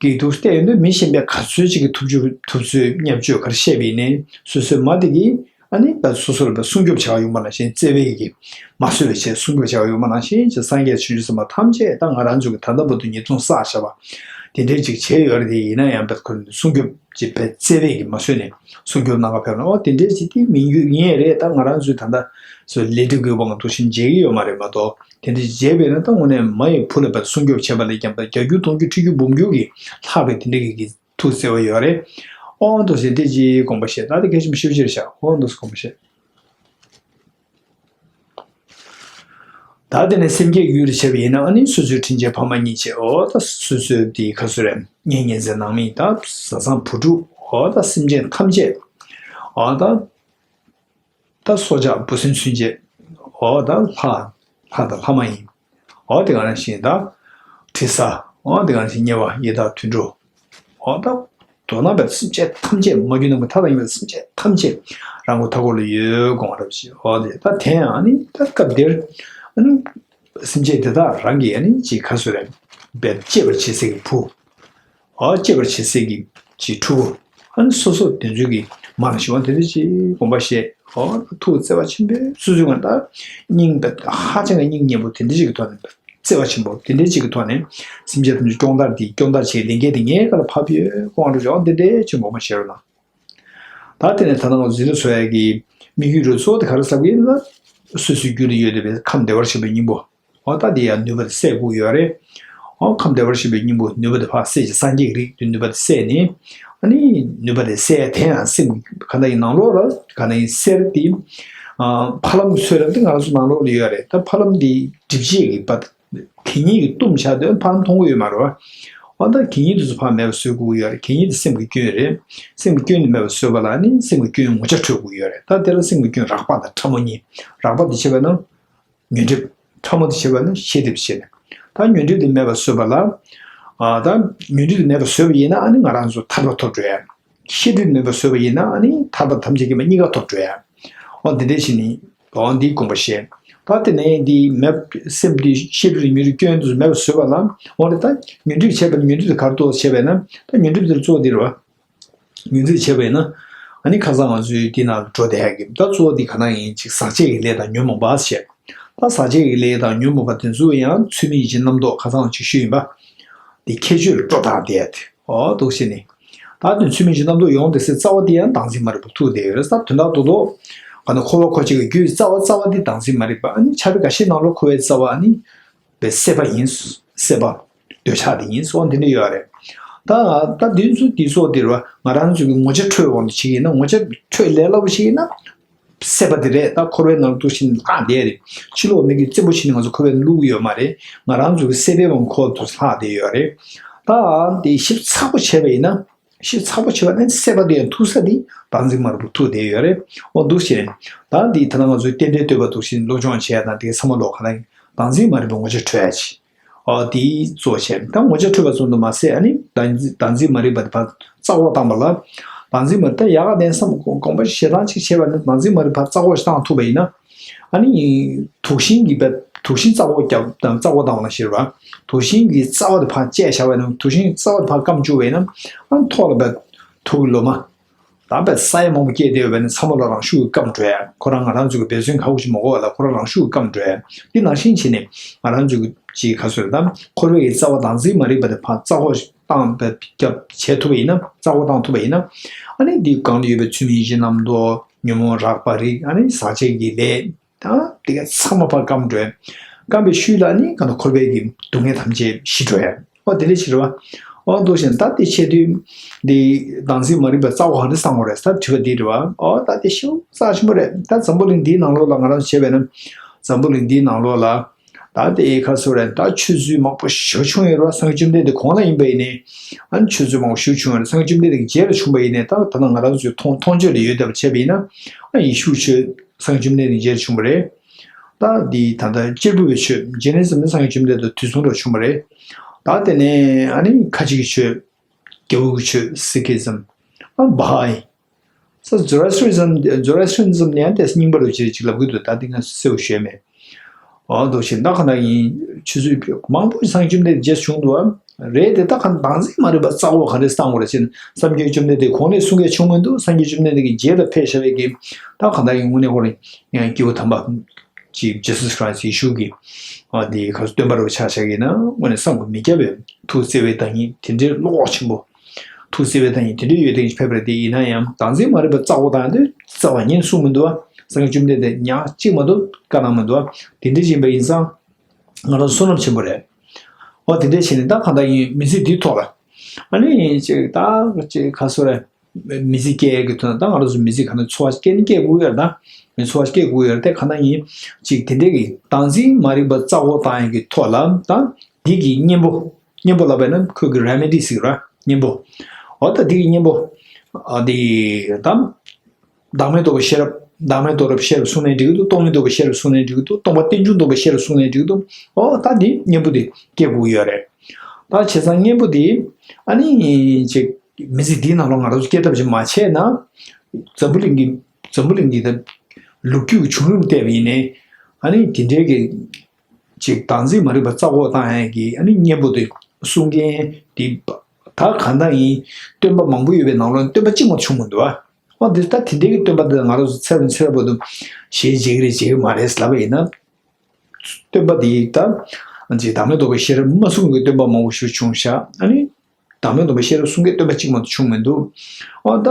གི་འདུག་བལྟས་ཡོང་དུས། མི་གཞན་པས་ག་ཚོད་ཅིག་གི་ཐུབ་ཚོད་ཐུབ་ཚོད་བརྙས་བཅོས་ག་རེ་བཤད་པ་ཡིན་ནའི་སོ་སོའི་མ་དེ་གིས་ ཨ་ནི་ད་སོ་སོར་ད་སྲུང་སྐྱོབ་བྱ་བ་ཡོང་པ་ནང་བཞིན། བརྩེ་བས་ཀྱི་མ་བཟོད་པའི་ཆེད་སྲུང་སྐྱོབ་བྱ་བ་ཡོང་པ་ནང་བཞིན་ཅིག་སངས་རྒྱས་བྱང་ཆུབ་སེམས་དཔའ་ཐམས་ཅད་ད་ང་རང་ཚོ་གི་ད་ལྟ་བར་དུ་ཉེས་ལྟུང་བསགས་བཞག་པ་དེ་འདྲའི་ཅིག་བྱས་ཡོད་རེད། དེ་ཡིན་ན་ཡང་བེད་ཁོ་སྲུང་སྐྱོབ་ཅིག་བེད་བརྩེ་བས་ཀྱི་མ་བཟོད་ནས་སྲུང་སྐྱོབ་གནང་ག་ཕེབས་ན། ཨོ་དེ་འདྲའི་ཅིག་དེ་མི་འགྱུར་ངེས་རེད། ད་ང་རང་ཚོའི་ད་ལྟ་སོ་ལས་སྒྲིབ་དགོས་པ་ང་འདུག་བཞིན་བྱེད་ཀྱི་ཡོད་མ་རེད་མ་གཏོགས། དེ་འདྲ་བྱས་པས་ན་ད་དངོས་གནས་མ་ཡི་བུ་ལ་བར་སྲུང་སྐྱོབ་བྱེད་པ་ལས་ཀྱང་བརྒྱ་འགྱུར་སྟོང་འགྱུར་ཁྲི་འགྱུར་འབུམ་འགྱུར་གྱིས་ལྷག་པའི་དེ་འདྲ་གི་གི་ཐུགས་བརྩེ་བ་ཡོད་རེད། ཨོ་འདུག་ཟེར་དེ་ཅིག་དགོངས་པ་བཞེས། ད་དེ་གལ་ཆེན་པོ་ཞེ་པོ་ཅིག་རེད་ཤག་ཨོ་འདུག་ཟེར་དགོངས་པ་བཞེས། ད་དེ་ནས་སེམས་བསྐྱེད་ཡུལ་དུ་བྱས་པ་ཡིན་ན། ཨ་ནི་སོ་སོའི་དྲིན་ཅན་ཕ་མ་གཉིས་བྱས། ཨོ་ད་སོ་སོའི་དེ་ཁ་སོ་རེད། གཉེན་ཉེ་ཚན་ནང་མི་དང་བཟའ་ཚང་བུ་ཕྲུག་ཨོ་ད་སེམས་ཅན་ཐམས་ཅད། ཨོ་ད། ད་སྲོག་ཆགས་འབུ་སྲིན་ཚུན་ཆད། འོ་ད་ལྷ། ལྷ་དང་ལྷ་མ་ཡིན། འོ་དེ་ག་ནང་བཞིན་ད། དྲི་ཟ། འོ་དེ་ག་ནང་བཞིན་དམྱལ་བ་ཡི་དྭགས་དུད་འགྲོ། འོ་ད། དོ་སྣང་བའི་སེམས་ཅན་ཐམས་ཅད། མ་གྱུར་ནམ་མཁའི་མཐའ་དང་མཉམ་པའི་སེམས་ཅན་ཐམས་ཅད་རང་མགོ་མཐའ་སྐོར་ལ་ཡོད་དགོངས་པ་རབ་ཞེས། འོ་དེ་ད་དེ་ཡང་ནི་ད་སྐབས་འདིར་ཨ་ནི་སེམས་ཅན་དེ་དག་རང་གི་ཨ་ནི་ཅིག་ཁ་སོ་རེད་པས་གཅེས་པར་བྱེད་སའི་གི་བུ། ཨོ་གཅེས་པར་བྱེད་སའི་གི་ཅིག་ཕྲུ་གུ། ཨ་ནི་སོ་སོ་དེ་ཚོའི་གི་མ་ལ་ཞི་བ་དེ་འདྲ་ཅིག་དགོངས་པ་བཞེས། ཨོ་ཐུགས་བརྩེ་བ་ཆེན་པོས་སོ་སོའི་ངང་ད་སྙིང་དཔེ་ཧ་ཅང་གི་སྙིང་ཉེ་པོ་དེ་འདྲ་ཅིག་གི་ཐོག་ནས། བརྩེ་བ་ཆེན་པོ་དེ་འདྲ་ཅིག་གི་ཐོག་ནས་སེམས་ཅན་དེ་ཚོ་སྐྱོང་བརྡར་དེ་སྐྱོང་བརྡར་བྱེད་ལས་འགན་དེ་ངའི་སྒང་ལ་ཕབ་ཡོད་དགོངས་པ་འགྲོ་ཅིག་ཨོ་དེ་འདྲ་ཅིག་དགོངས་པ་བཞེས་རོགས་གནང་། ད་དེ་ནས་ད་ལྟ་ང་ཚོ་འཛིན་གྲྭ་བཟོ་ཡ་གི་དམིགས་ཡུལ་རུ་གཙོ་བོ་དེ་ག་རེ་ཟེར་གི་ཡིན་ན། སོ་སོའི་རྒྱུད་ལ་ཡོད་བསྡད་པའི་ཁམས་བདེ་བར་གཤེགས་པའི་སྙིང་པོ། འོ་ད་དེ་ཡང་ནུས་པ་དེ་སད་དགོས་ཡོད་རེད། འོ་ཁམས་བདེ་བར་གཤེགས་པའི་སྙིང་པོ་ནུས་པ་དེ་ཕར་སད་ཅིག་སངས་རྒྱས་ཀྱི་རིགས་དེ་ནུས་པ་དེ་སད་ནས། ཨ་ནི་ནུས་པ་དེ་སད་དེ་ཡང་སེམས་ག་འདྲ་ཡིན་ནང་ལོགས་ལ་ག་འདྲ་ཡིན་གསལ་དེ། ཨ་ཕ་ལམ་གྱི་ཚོད་རིམ་དེ་ང་རང་ཚོ་ནང་ལོགས་ལ་ཡོད་རེད། ད་ཕ་ལམ་དེ་སྒྲིབ་བྱེད་ཀྱི་བ། གད་སྙིགས་ཀྱིས་བཏུམས་བཞག་དུས་ཕ་ལམ་མཐོང་གི་ཡོད་མ་རེད་བ། འོ་ད་གད་སྙིགས་དེ་ཚོ་ཕར་མེད་པ་བཟོ་དགོས་ཀྱི་ཡོད་རེད། གད་སྙིགས་དེ་སེམས་ཀྱི་སྐྱོན་རེད། སེམས་ཀྱི་སྐྱོན་དེ་མེད་པ་བཟོས་པ་ལ་ཨ་ནི་སེམས་ཀྱི་སྐྱོན་ངོ་ཚ་འཕྲོད་དགོས་ཀྱི་ཡོད་རེད། ད་དེ་ལ་སེམས་ཀྱི་སྐྱོན་རགས་པ་དང་ཕྲ་མོ་གཉིས། རགས་པ་དེ་བྱས་པ་ན། ཉོན་སྒྲིབ། ཕྲ་མོ་དེ་བྱས་པ་ན་ཤེས་སྒྲིབ་བྱས་ནས། ད་ཉོན་སྒྲིབ་དེ་མེད་པར་བཟོས་པ་ལ། ཨ་ད་ཉོན་སྒྲིབ་དེ་མེད་པར་བཟོས་པ་ཡིན་ན་ཨ་ནི་ང་རང་ཚོ་ཐར་པ་ཐོབ་འགྲོ་ཡ། ཤེས་སྒྲིབ་མེད་པར་བཟོས་པ་ཡིན་ན་ཨ་ནི་ཐར་པ་ཐམས་ཅད་མཁྱེན་པ་གཉིས་ཀ་ཐོབ་འགྲོ་ཡ། འོ་འདི་འདྲ་བྱས་ནས་འོ་འདིའི་དགོངས་པ་བཞེས། ད་དེ་ནས་འདི་མེད་སེམས་འདི་ཤེས་སྒྲིབ་ཉོན་སྒྲིབ་སྐྱོན་དུ་མེད་པར་བཟོས་པ་ལ། འོ་རེད། ད་ཉོན་སྒྲིབ་བྱས་པ་ན་ཉོན་སྒྲིབ་དེ་ག་རེ་གཏོགས་བྱས་པས་ན། ད་ཉོན་སྒྲིབ་དེར་གཙོ་བོ་འདི་རེད་བ། ཉོན་སྒྲིབ་བྱས་པས་ན། ཨ་ནི་ཁ་སང་ང་ཚོའི་འདི་ནང་ལ་འགྲོ་བསྡད་ཡག་གི་ད་གཙོ་བོ་འདི་ག་ན་ཡིན་ཅིག་ཟག་བཅས་ཀྱི་ལས་དང་ཉོན་མོངས་པ་ཞེས། ད་ཟག་བཅས་ཀྱི་ལས་དང་ཉོན་མོངས་པ་དེ་ཚོ་ཡང་ཚུལ་མིན་ཡིད་བྱེད་རྣམ་རྟོག་ཁ་སང་ཅིག་ཞུས་ཡིན་པ། འདི་ཁྱད་ཆོས་ལ་སྤྲོ་བཏང་བསྡད་དེ། འོ་འདུག་བྱས་ནས། ད་དེ་ཚུལ་མིན་གྱི་རྣམ་རྟོག་ཡོང་བསྡད་སའི་རྩ་བ་དེ་ཡང་བདག་འཛིན་མ་རིག་པ་ཐུག་བསྡད་ཡོད་རེད། ད་དོན་དག་རྡོག་རྡོག་ག་ན་འཁོར་བ་འཁོར་བྱེད་ཀྱི་རྒྱུའི་རྩ་བ་རྩ་བ་དེ་བདག་འཛིན་མ་རིག་པ། ཨ་ནི་ཕྱག་དཔེ་འགའ་ཤས་ནང་ལོགས་འཁོར་བའི་རྩ་བ་ཨ་ནི་པའི་སྲེད་པ་ཡིན། སྲེད་པ། འདོད་ཆགས་དེ་ཡིན་སོགས་འདི་འདྲ་ཡོད་རེད། ད་ད་འདི་ཚོ་འདི་ཚོ་འདིར་བ་ང་རང་ཚོ་གི་ངོ་ཆ་འཕྲོད་དབང་དུ་བྱེད་ཀྱི་ཡིན་ན། ངོ་ཆ་འཕྲོད་ལས་སླ་པོ་བྱེད་ཀྱི་ཡིན་ན། སྲེད་པ་དེ་རེད། ད་འཁོར་བའི་ནང་དུ་ཕྱིན་ལྷག་བསྡད་རེད། ཕྱི་ལོགས་མི་གི་རྩེད་མོ་བྱེད་ནས་ང་ཚོ་འཁོར་བའི་ནང་བླུག་གི་ཡོད་མ་རེད། ང་རང་ཚོ་གི་སྲེད་པའི་དབང་འཁོར་དུ་ལྷག་བསྡད་ཡོད་རེད། ད་འདི་ཞིབ་ཚགས་པོ་བྱས་པ་ཡིན་ན། ཤེས་ཚ་པོ་བྱེད་པ་ནི་སྲེད་པ་དེ་ཡང་ཐུག་ས་དེ་བདག་འཛིན་མ་རིག་པ་ཐུག་བསྡད་ཡོད་རེད། འོ་འདུག་བྱས་ནས་ད་འདི་ད་ལྟ་ང་ཚོའི་རྟེན་འབྲེལ་བསྟོད་པ་འདུག་བྱས་ནས་སློབ་སྦྱོང་བྱས་དང་དེའི་ཚང་མ་ལོག་ག་ན་བདག་འཛིན་མ་རིག་པའི་ངོ་ཆ་འཕྲོད་ཡ་ཅིག་འོ་དེའི་གཙོ་བྱས་ད་ངོ་ཆ་འཕྲོད་པ་ཙམ་དུ་མ་ཟད་ཨ་ནི་བདག་འཛིན་བདག་འཛིན་མ་རིག་པ་དེ་ཕར་རྩ་བ་བཏང་པ་ལ། བདག་འཛིན་མ་རིག་ད་ཡག་ག་བདེན་བསམ་དགོངས་པ་ཞེ་སྡང་ཅིག་བྱས་པ་ནི་བདག་འཛིན་མ་རིག་ཕར་རྩ་བ་ཞིག་བཏང་ཐུབ་པ་ཡིན་ན། ཨ་ནི། དུག་ཤིང་གི་བ། དུག་ཤིང་རྩ་བ་བརྒྱབ་དང་རྩ་བ་བཏང་བ་ན་ཤེས་རེད་བ། དུག་ཤིང་གི་རྩ་བ་དེ་ཕར་བཅད་བཞག་པ་ཡིན་ན། དུག་ཤིང་རྩ་བ་དེ་ཕར་སྐམ་བཅུག་པ་ཡིན་ན། ཨ་ནི་ཐོག་ལ་བ། དུག་གི་ལོ་མ། ད་བ་ས་ཡ་མང་པོ་སྐྱེས་བསྡད་ཡོད་པ་ཡིན་ན་ཚང་མ་ལ་རང་ཤུགས་ཀྱིས་སྐམ་འགྲོ་ཡ། ཁོ་རང་ང་རང་ཚོ་གི་འབད་བརྩོན་ག་གུ་ཞིག་མ་དགོས་པ་ལ་ཁོ་རང་རང་ཤུགས་ཀྱིས་སྐམ་འགྲོ་ཡ། འདི་ནང་བཞིན་བྱས་ནས་ང་རང་ཚོ་གི་ཅིག་ག་ཚོད་རེད་ད། འཁོར་བའི་གི་རྩ་བ་བདག་འཛིན་མ་རིག་པ་དེ་ཕར་རྩ་བ་བཏང་བ་བརྒྱབ་བྱས་ཐུབ་པ་ཡིན་ན། རྩ་བ་བཏང་ཐུབ་པ་ཡིན་ན། ཨ་ནི་འདི་སྒང་ལ་ཡོད་པའི་ཚུལ་མིན་ཡིད་བྱེད་རྣམ་རྟོག་ཉོན་མོངས་རགས་པ་རིགས་ཨ་ནི་ཟག་བཅས་ཀྱི་ལས། ད་དེ་ག་ཚང་མ་ཕར་སྐམ་འགྲོ། སྐམ་པའི་ཤུལ་ལ་ནི་ག་ན་འཁོར་བའི་གི་སྡུག་བསྔལ་ཐམས་ཅད་ཞི་འགྲོ་ཡ། ཨོ་དེ་འདྲ་ཞིག་རེད་བ། ཨོ་འདུག་བྱས་ད་དེ་བྱེད་དུས། འདི་བདག་འཛིན་མ་རིག་པའི་རྩ་བ་ག་རེ་བསམ་དགོས་རེད་ཟེར་དུས་པ་འདི་རེད་བ། ཨོ་ད་དེ་ཤུགས་རྩ་ཆེན་པོ་རེད། ད་འཛམ་བུ་གླིང་འདིའི་ནང་ལོགས་ལ་ང་རང་བྱས་པས་ན། འཛམ་བུ་གླིང་འདིའི་ནང་ལོགས་ལ། ད་དེ་ཁ་སོ་རེད། ད་ཆོས་ཚུལ་མང་པོ་ཞེ་པོ་བྱུང་ཡོད་རེད་བ། སངས་རྒྱས་བཅོམ་ལྡན་འདས་གོང་ལ་ཡིན་པ་ཡིན་ནའི། ཨ་ནི་ཆོས་ཚུལ་མང་པོ་ཞེ་པོ་བྱུང་ཡོད་རེད། སངས་རྒྱས་བཅོམ་ལྡན་འདས་ཀྱི་རྗེས་ལ་བྱུང་པ་ཡིན་ནའི་ད་ད་ལྟ་ང་རང་ཚོའི་མཐོང་མཐོང་ཆོས་ལ་ཡོད་བསྡད་པ་བྱས་པ་ཡིན་ན། ཨ་ཡེ་ཤུ་ཆོས། སངས་རྒྱས་བཅོམ་ལྡན་འདས་ཀྱི་རྗེས་ལ་བྱུང་བ་རེད། ད་འདི་ད་ལྟ་གཅེར་བུ་པའི་ཆོས་ཇེ་ནེ་སི་ནི་སངས་རྒྱས་བཅོམ་ལྡན་འདས་དུས་མཚུངས་རེ་བྱུང་བ་རེད། ད་དེ་ནས་ཨ་ནི་ཁ་ཆེ་གི་ཆོས། རྒྱལ་པོ་གི་ཆོས་སི་ཁི་ཛམ། ཨ་བྷ་ཧའི། ས་ཛོ་ར་སི་ཊི་རི་ཛམ། ཛོ་ར་སི་ཊི་རི་ཛམ་ནས་ཡང་ཏོག་ཙམ་རྙིང་པ་རུ་ཅིག་ཅིག་ལབ་གི་འདུག་ད་འདི་ང་གསལ་པོ་ཤེས་མེད། འོ་འདུག་བཞིན་ད་ག་ན་ཡིན། ཆུ་ཚོད་མང་པོ་སངས་རྒྱས་བཅོམ་ལྡན་འདས་རྗེས་བྱུང་འདུག་ཨ། རེད་དེ་ད་ག་ན་བདག་འཛིན་མ་རིག་པ་རྩ་བ་ག་རེ་སྟངས་བར་ཕྱིན། སངས་རྒྱས་བཅོམ་ལྡན་འདས་གོང་ནས་གསུང་མཁན་བྱུང་མི་འདུག་སངས་རྒྱས་བཅོམ་ལྡན་འདས་ཀྱི་རྗེས་ལ་ཕེབས་བཞག་པའི་གི་ད་ག་ན་ཡིན་དངོས་གནས་ཁོ་རང་སྐྱེས་བུ་དམ་པ་ཅིག་Jesus Christ ཡེ་ཤུ་གི་འོ་དེ་ག་སྟོན་པ་རུ་ཆགས་བཞག་གི་ན་དངོས་གནས་བསམ་གྱིས་མི་ཁྱབ་པའི་ཐུགས་བརྩེ་བའི་བདག་ཉིད་དེ་འདྲའི་བློ་ཁོག་ཆེན་པོ། ཐུགས་བརྩེ་བའི་བདག་ཉིད་དེ་འདྲའི་ཡོད་དེ་ཕེབས་པ་རེད་དེ། ཡིན་ན་ཡང་བདག་འཛིན་མ་རིག་པ་རྩ་བ་དང་དེ་རྩ་བ་ཉིད་གསུངས་མི་འདུག་ཨ། སངས་རྒྱས་བཅོམ་ལྡན་འདས་ཉག་གཅིག་མ་གཏོགས་བཀའ་གནང་མི་འདུག་ཨ། དེ་འདྲ་ཡིན་པ་ཡིན་ཙང་ང་རང་བསོད་ནམས་ཆེན་པོ་རེད། འོ་དེ་འདྲ་བྱས་ནས་ད་གང་ལྟར་ཡིན་མི་ཚེ་འདིའི་ཐོག་ལ་ཨ་ནི་ཅིག་ད་ཅིག་ག་སོ་རེད། མི་ཚེ་སྐྱེལ་ཡས་ཀྱི་ཐོག་ན་ད་ང་རང་ཚོ་མི་ཚེ་གང་ལ་འཚོ་བ་སྐྱེལ་ནི་སྐྱེལ་དགོས་ཡོད་རེད་ད། མི་འཚོ་བ་སྐྱེལ་དགོས་ཡོད་རེད་དེ་གང་ལྟར་ཡིན་ཅིག་དེ་འདྲ་གི་བདག་འཛིན་མ་རིག་པ་རྩ་བོ་བཏང་ཡས་ཀྱི་ཐོག་ལ་ད་འདི་གི་གཉེན་པོ། གཉེན་པོ་ལབ་པ་ཡིན་ན་ཁོས་ཀྱི་རེ་མེ་ཌི་ཟེར་གི་ར་གཉེན་པོ། འོ་ད་འདི་གི་གཉེན་པོ། ཨ་འདི་ད། བདག་མེད་རྟོགས་པའི་ཤེས་རབ། བདག་མེད་རྟོགས་རབ་ཤེས་རབ་གསུངས་ནའི་འགྲིག་གི་འདུག་སྟོང་ཉིད་རྟོགས་པའི་ཤེས་རབ་གསུངས་ནའི་འགྲིག་གི་འདུག་སྟོང་པ་རྟེན་འབྱུང་རྟོགས་པའི་ཤེས་རབ་གསུངས་ནའི་འགྲིག་གི་འདུག་འོ་ད་འདི་གཉེན་པོ་འདི་སྐྱེ་དགོས་ཀྱི་ཡོད་རེད། ད་བྱས་ཙང་གཉེན་པོ་འདི་ཨ་ནི་ཅིག་མི་ཚེ་འདིའི་ནང་ལ་ང་རང་ཚོ་སྐྱེ་ཐབས་ཅིག་མ་བྱས་ན། འཛམ་བུ་གླིང་གི་འཛམ་བུ་གླིང་འདི་ད་ལོ་རྒྱུས་ཀྱི་བྱུང་རིམ་བལྟས་པ་ཡིན་ནའི་ཨ་ནི་དེ་འདྲའི་གི་ཅིག་བདག་འཛིན་མ་རིག་པ་རྩ་བོ་བཏང་ཡས་ཀྱི་ཨ་ནི་གཉེན་པོ་དེ་གསུང་མཁན་དེ་ད་གང་ལྟར་ཡིན་སྟོན་པ་མང་པོ་ཡོད་པའི་ནང་ལོགས་ནས་སྟོན་པ་གཅིག་མ་བྱུང་མི་འདུག་ཨ། འོ་འདི་ད་དེ་འདྲའི་གི་སྟོན་པ་འདི་ང་རང་ཚོ་ཚེ་རབས་ཚེ་རབས་བར་དུ་ཞལ་མཇལ་གི་རེད་མཇལ་གི་མ་རེད་ལབ་པ་ཡིན་ན། སྟོན་པ་འདི་ད་ཅིག་བདག་མེད་རྟོགས་པའི་ཤེས་རབ་མ་གསུང་གི་སྟོན་པ་མང་པོ་ཞིག་བྱུང་ཤག་ཨ་ནི། བདག་མེད་རྟོགས་པའི་ཤེས་རབ་གསུང་མཁན་སྟོན་པ་གཅིག་མ་གཏོགས་བྱུང་མི་འདུག་འོ་ད།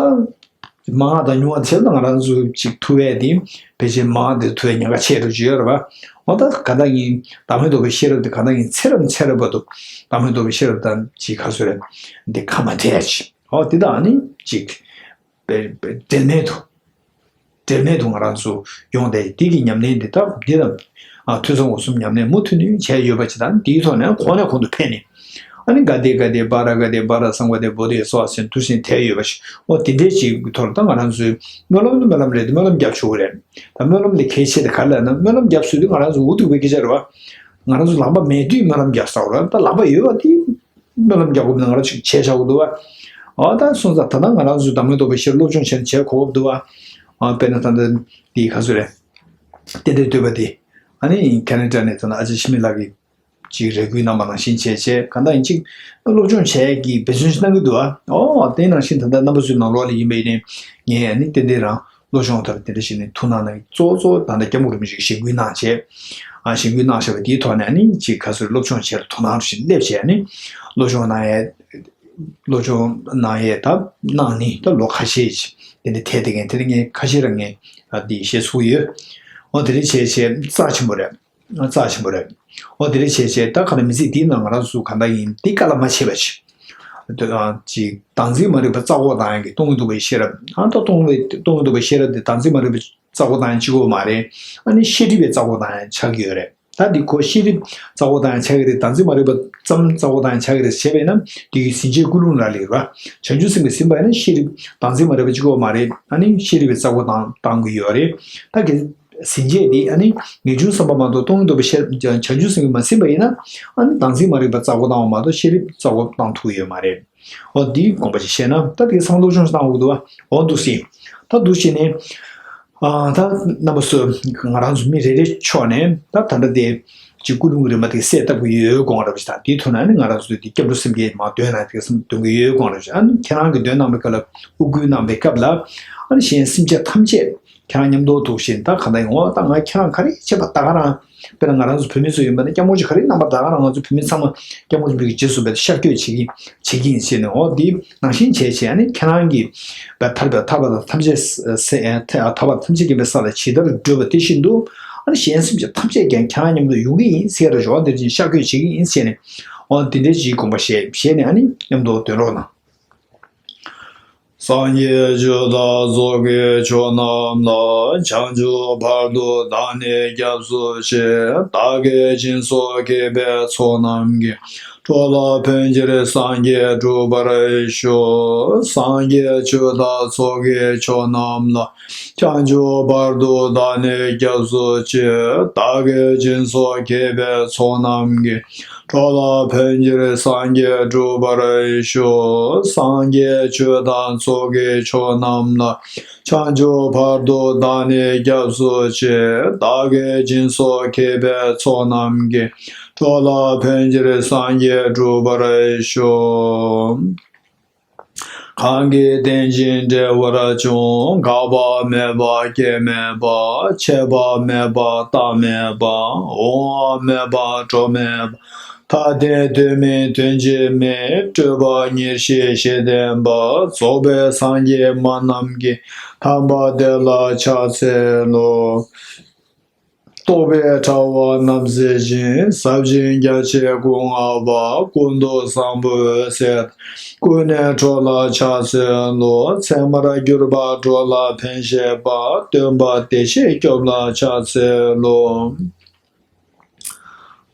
མང་བ་དང་ཉུང་བ་བྱས་ན་ང་རང་ཚོ་ཅིག་ཐུབ་པས་དེ་ཕལ་ཆེར་མང་བ་དེ་ཐུབ་པའི་ཉེན་ཁ་ཆེ་རུ་བརྗོད་ཡོད་རེད་བ། འོ་ད་ག་ད་ཡིན་བདག་མེད་རྟོགས་པའི་ཤེས་རབ་དེ་ག་ད་ཡིན་ཚེ་རབས་ཚེ་རབས་བར་དུ་བདག་མེད་རྟོགས་པའི་ཤེས་རབ་དང་ཅིག་ག་ཚོད་རེད། འདི་ཁ་མ་བྲལ་ཅིག་འོ་དེ་དག་ནི་ཅིག་འབྲལ་མེད་དུ། འབྲལ་མེད་དུ་ང་རང་ཚོ་ཡོང་སྟེ་འདི་གི་ཉམས་ལེན་འདི་དག་འདི་དང་ཨ་ཐོས་བསམ་སྒོམ་གསུམ་ཉམས་ལེན་མུ་མཐུད་ནས་བྱས་ཡོད་པ་ཅིག་དང་འདིའི་ཐོག་ནས་གོང་ནས་གོང་དུ་འཕེལ་ནས་ཨ་ནི་ག་དེ་ག་དེ་བ་ར་ག་དེ་བ་ར་སང་ག་དེ་བོ་དེ་སོགས་ཟེར་དུས་ཟིན་ཐལ་ཡོད་པ་ཞིག་འོ་དེ་འདྲའི་ཅིག་གི་ཐོག་ལ་ད་ང་རང་ཚོའི་སྨོན་ལམ་ནི་སྨོན་ལམ་རེད་དེ་སྨོན་ལམ་རྒྱབ་ཆོག་གི་རེད། ད་སྨོན་ལམ་ལས་གལ་ཆེ་དེ་ག་ལ་ན་སྨོན་ལམ་རྒྱབ་སྲོལ་དུས་ང་རང་ཚོ་འུ་ཐུག་པའི་སྐད་ཆ་རེད་བ། ང་རང་ཚོ་ལག་པ་མེད་དུས་སྨོན་ལམ་རྒྱབ་ས་རེད་ད་ལག་པ་ཡོད་པ་དེ། སྨོན་ལམ་རྒྱག་དགོས་ན་ང་རང་ཚོས་བྱས་བཞག་དགོས་འདུག་བ། འོ་ད་སོང་ཙང་ད་ལྟ་ང་རང་ཚོས་བདག་མེད་རྟོགས་པའི་ཤེས་རབ་སློབ་སྦྱོང་བྱས་ནས་བྱས་གོ་སྐབས་འདུག་བ། འོ་དཔེར་ན་ད་ལྟ་འདི་ག་ཚོད་རེད། རྟེན་འབྲེལ་བསྟོད་པ་འདི། ཨ་ནི་ཁེ་ན་ཌ་ནས་ད་ལྟ་ཨ་ཅག་འཆི་མེད་ལགས་ཀྱིས་ཅིག་རེ་སྐུལ་གནང་པ་ནང་བཞིན་བྱས་བྱས་གང་ལྟར་ཡིན་ཅིག་སློབ་སྦྱོང་བྱས་ཀྱི་འབད་བརྩོན་ཞིག་གནང་གི་འདུག་བ། འོ་དེ་ནང་བཞིན་ད་ལྟ་རྣམ་པ་ཚོའི་ནང་ལོགས་ལ་ཡིན་པ་ཡིན་ནའི་ངས་ཨ་ནི་རྟེན་འབྲེལ་རང་། སློབ་སྦྱོང་ཐོག་ལ་དེ་འདྲ་ཞིག་ནས་ཐུགས་སྣང་གནང་གཙོ་བོ་གཙོ་བོ་ད་ལྟ་སྐྱབས་མགོན་རིན་པོ་ཆེས་གཞེན་སྐུལ་གནང་བྱས། ཨ་གཞེན་སྐུལ་གནང་བཞག་པ་དེའི་ཐོག་ནས་ཨ་ནི་ཅིག་ག་ཚོད་སློབ་སྦྱོང་བྱས་ལ་དོ་སྣང་ཞིག་སླེབས་བྱས་ཨ་ནི་སློབ་སྦྱོང་གནང་ཡས། སློབ་སྦྱོང་གནང་ཡས་ད་གནང་ནི་ད་ལོ་ཁ་ཤས་ཅིག་དེ་འདྲ་ཐལ་བསྡད་མཁན་དེ་འདྲ་ངས་ཁ་ཤས་རང་ངས་ཨ་འདི་བཤད་ཚུགས་ཡོད། འོ་དེ་འདྲ་བྱས་བྱས་རྩ་ཆེན་པོ་རེད། རྩ་ཆེན་པོ་རེད། འོ་དེ་འདྲ་བྱས་བྱས་ད་ག་ནས་མི་ཚེ་འདིའི་ནང་ང་རང་ཚོ་གང་འདྲ་ཡིན་འདི་དཀའ་ལས་མ་བྱས་པ་ཅིག་ཅིག་བདག་འཛིན་མ་རིག་པ་རྩ་འགོག་བཏང་ཡག་གི་སྟོང་ཉིད་རྟོགས་པའི་ཤེས་རབ་ཨ་ད་སྟོང་པའི་སྟོང་ཉིད་རྟོགས་པའི་ཤེས་རབ་དེ་བདག་འཛིན་མ་རིག་པ་རྩ་འགོག་བཏང་ཡག་གཅིག་པོ་མ་རེད། ཨ་ནི་ཤེས་སྒྲིབ་པའི་རྩ་འགོག་བཏང་ཡག་ཆགས་ཀྱི་ཡོད་རེད། ད་འདི་ཁོ་ཤེས་སྒྲིབ་རྩ་འགོག་བཏང་ཡག་ཆགས་ཀྱི་རེད། བདག་འཛིན་མ་རིག་པ་ཙམ་རྩ་འགོག་བཏང་ཡག་ཆགས་ཀྱི་རེད་ཞེས་པས་ན་དེ་གི་ཟིན་བྲིས་ཀུན་སློང་ལ་ལེགས་པ། བྱང་ཆུབ་སེམས་ཀྱིས་ཟིན་པ་ཡིན་ན་ཤེས་སྒྲིབ་བདག་འཛིན་མ་རིག་པ་གཅིག་པོ་མ་རེད། ཨ་ནི་ཤེས་སྒྲིབ་པའི་རྩ་འགོག་བཏང་བཏང་གི་ཡོད་རེད། ད་གི་ཟིན་བྲིས་དེ་ཨ་ནི་ངེས་འབྱུང་བསམ་པ་མ་གཏོགས་སྟོང་ཉིད་རྟོགས་པའི་ཤེས་རབ་བྱང་ཆུབ་སེམས་ཀྱིས་མ་ཟིན་པ་ཡིན་ན་ཨ་ནི་བདག་འཛིན་མ་རིག་པ་རྩ་འགོག་བཏང་བ་མ་གཏོགས་ཤེས་སྒྲིབ་རྩ་འགོག་བཏང་ཐུབ་ཀྱི་ཡོད་མ་རེད། འོ་འདིའི་དགོངས་པ་ཅིག་བཤད་ན་ད་དེ་ཚང་སློབ་སྦྱོང་ཞིག་གནང་དགོས་འདུག་བ། འོ་འདུག་སེ། ད་འདུག་བྱས་ནས། ཨ་ད་རྣམ་པ་ཚོ་ང་རང་ཚོ་མི་རེ་རེ་ཕྱོགས་ནས་ད་ད་ལྟ་དེ་ཅིག་ཀུན་སློང་གི་རིམ་པ་དེ་གསལ་བཏབ་ཀྱི་ཡོད་དགོངས་རབས་ཤིག་དང་དེའི་ཐོག་ནས་ནི་ང་རང་ཚོ་དེ་སྐྱབས་འགྲོ་སེམས་བསྐྱེད་མ་འདོན་ན་དེ་སེམས་འདོན་གྱི་ཡོད་དགོངས་རབས་ཤིག་ཨ་ནི་ཁྱེད་རང་གིས་འདོན་གནང་བའི་སྐབས་ལ་དབུ་སྐུལ་གནང་བའི་སྐབས་ལ་ཨ་ནི་གཞན་སེམས་ཅན་ཐམས་ཅད་ཁྱེད་རང་མཉམ་དུ་འདུག་བཞིན་ད་ག་ད་ཡོང་བ་ད་ང་ཁྱེད་རང་ག་རེ་བྱེད་པ་ད་ག་རང་། དཔེར་ན་ང་རང་ཚོ་བོད་མི་ཚོ་ཡིན་པ་ན་སྐྱབས་མགོན་ཆེན་ག་རེ་གནང་པ་ད་ག་རང་ང་ཚོ་བོད་མི་ཚང་མ་སྐྱབས་མགོན་ཆེན་པོའི་རྗེས་སུ་བས་ཤར་བསྐྱོད་བྱེད་ཀྱི་བྱེད་ཀྱི་ཡིན་ཟེར་ནས་འོ་འདི་ནང་བཞིན་བྱས་བྱས་ཨ་ནི་ཁྱེད་རང་གིས་བས་ཐར་པ་ཐར་པ་དང་ཐམས་ཅད་ས་ཐར་པ་ཐམས་ཅད་མཁྱེན་པའི་ས་ལ་ཇི་ལྟར་བགྲོད་པ་དེ་བཞིན་དུ་ཨ་ནི་གཞན་སེམས་ཅན་ཐམས་ཅད་ཀྱང་ཁྱེད་རང་མཉམ་དུ་ཡོང་གི་ཡིན་ཟེར་ར་ཞོག་འདིར་ཅིག་ཤར་བསྐྱོད་བྱེད་ཀྱི་ཡིན་ཟེར་ནས་འོ་འདི་འདྲའི་ཅིག་དགོངས་པ་བཞེས་བཞེས་ནས་ཨ་ནི་མཉམ་དུ་འདོན་རོགས་གནང་། སངས་རྒྱས་ཆོས་དང་ཚོགས་ཀྱི་མཆོག་རྣམས་ལ། བྱང་ཆུབ་བར་དུ་བདག་ནི་སྐྱབས་སུ་མཆི། བདག་གིས་སྦྱིན་སོགས་བགྱིས་པའི་ཚོགས་རྣམས་ཀྱིས། འགྲོ་ལ་ཕན་ཕྱིར་སངས་རྒྱས་འགྲུབ་པར་ཤོག། སངས་རྒྱས་ཆོས་དང་ཚོགས་ཀྱི་མཆོག་རྣམས་ལ། བྱང་ཆུབ་བར་དུ་བདག་ནི་སྐྱབས་སུ་མཆི། བདག་གིས་སྦྱིན་སོགས་བགྱིས་པའི་ཚོགས་རྣམས་ཀྱིས། འགྲོ་ལ་ཕན་ཕྱིར་སངས་རྒྱས་འགྲུབ་པར་ཤོག། སངས་རྒྱས་ཆོས་དང་ཚོགས་ཀྱི་མཆོག་རྣམས་ལ། བྱང་ཆུབ་བར་དུ་བདག་ནི་སྐྱབས་སུ་མཆི། བདག་གིས་སྦྱིན་སོགས་བགྱིས་པའི་ཚོགས་རྣམས་ཀྱིས། འགྲོ་ལ་ཕན་ཕྱིར་སངས་རྒྱས་འགྲུབ་པར་ཤོག། གང་གིས་བསྟེན་ཅིང་འབྲེལ་བར་འབྱུང་། འགག་པ་མེད་པ་སྐྱེ་མེད་པ། ཆད་པ་མེད་པ་རྟག་མེད་པ། འོང་བ་མེད་པ་འགྲོ་མེད་པ། མཐའ་བརྟེན་དོན་མིན་དོན་གཅིག་མིན། སྤྲོས་པ་ཉེར་ཞི་ཞི་བརྟན་པ། རྫོགས་པའི་སངས་རྒྱས་སྨྲ་རྣམས་ཀྱིས། དམ་པ་དེ་ལ་ཕྱག་འཚལ་ལོ། རྟོག་པའི་དྲ་བ་རྣམ་སེལ་ཞིང་། ཟབ་ཅིང་རྒྱ་ཆེའི་སྐུ་མངའ་བ། ཀུན་ཏུ་བཟང་པོའི་འོད་ཟེར། ཀུན་ནས་འཕྲོ་ལ་ཕྱག་འཚལ་ལོ། ཚད་མར་གྱུར་པ་འགྲོ་ལ་ཕན་བཞེད་པ། སྟོན་པ་བདེ་གཤེགས་སྐྱོབ་ལ་ཕྱག་འཚལ་ལོ།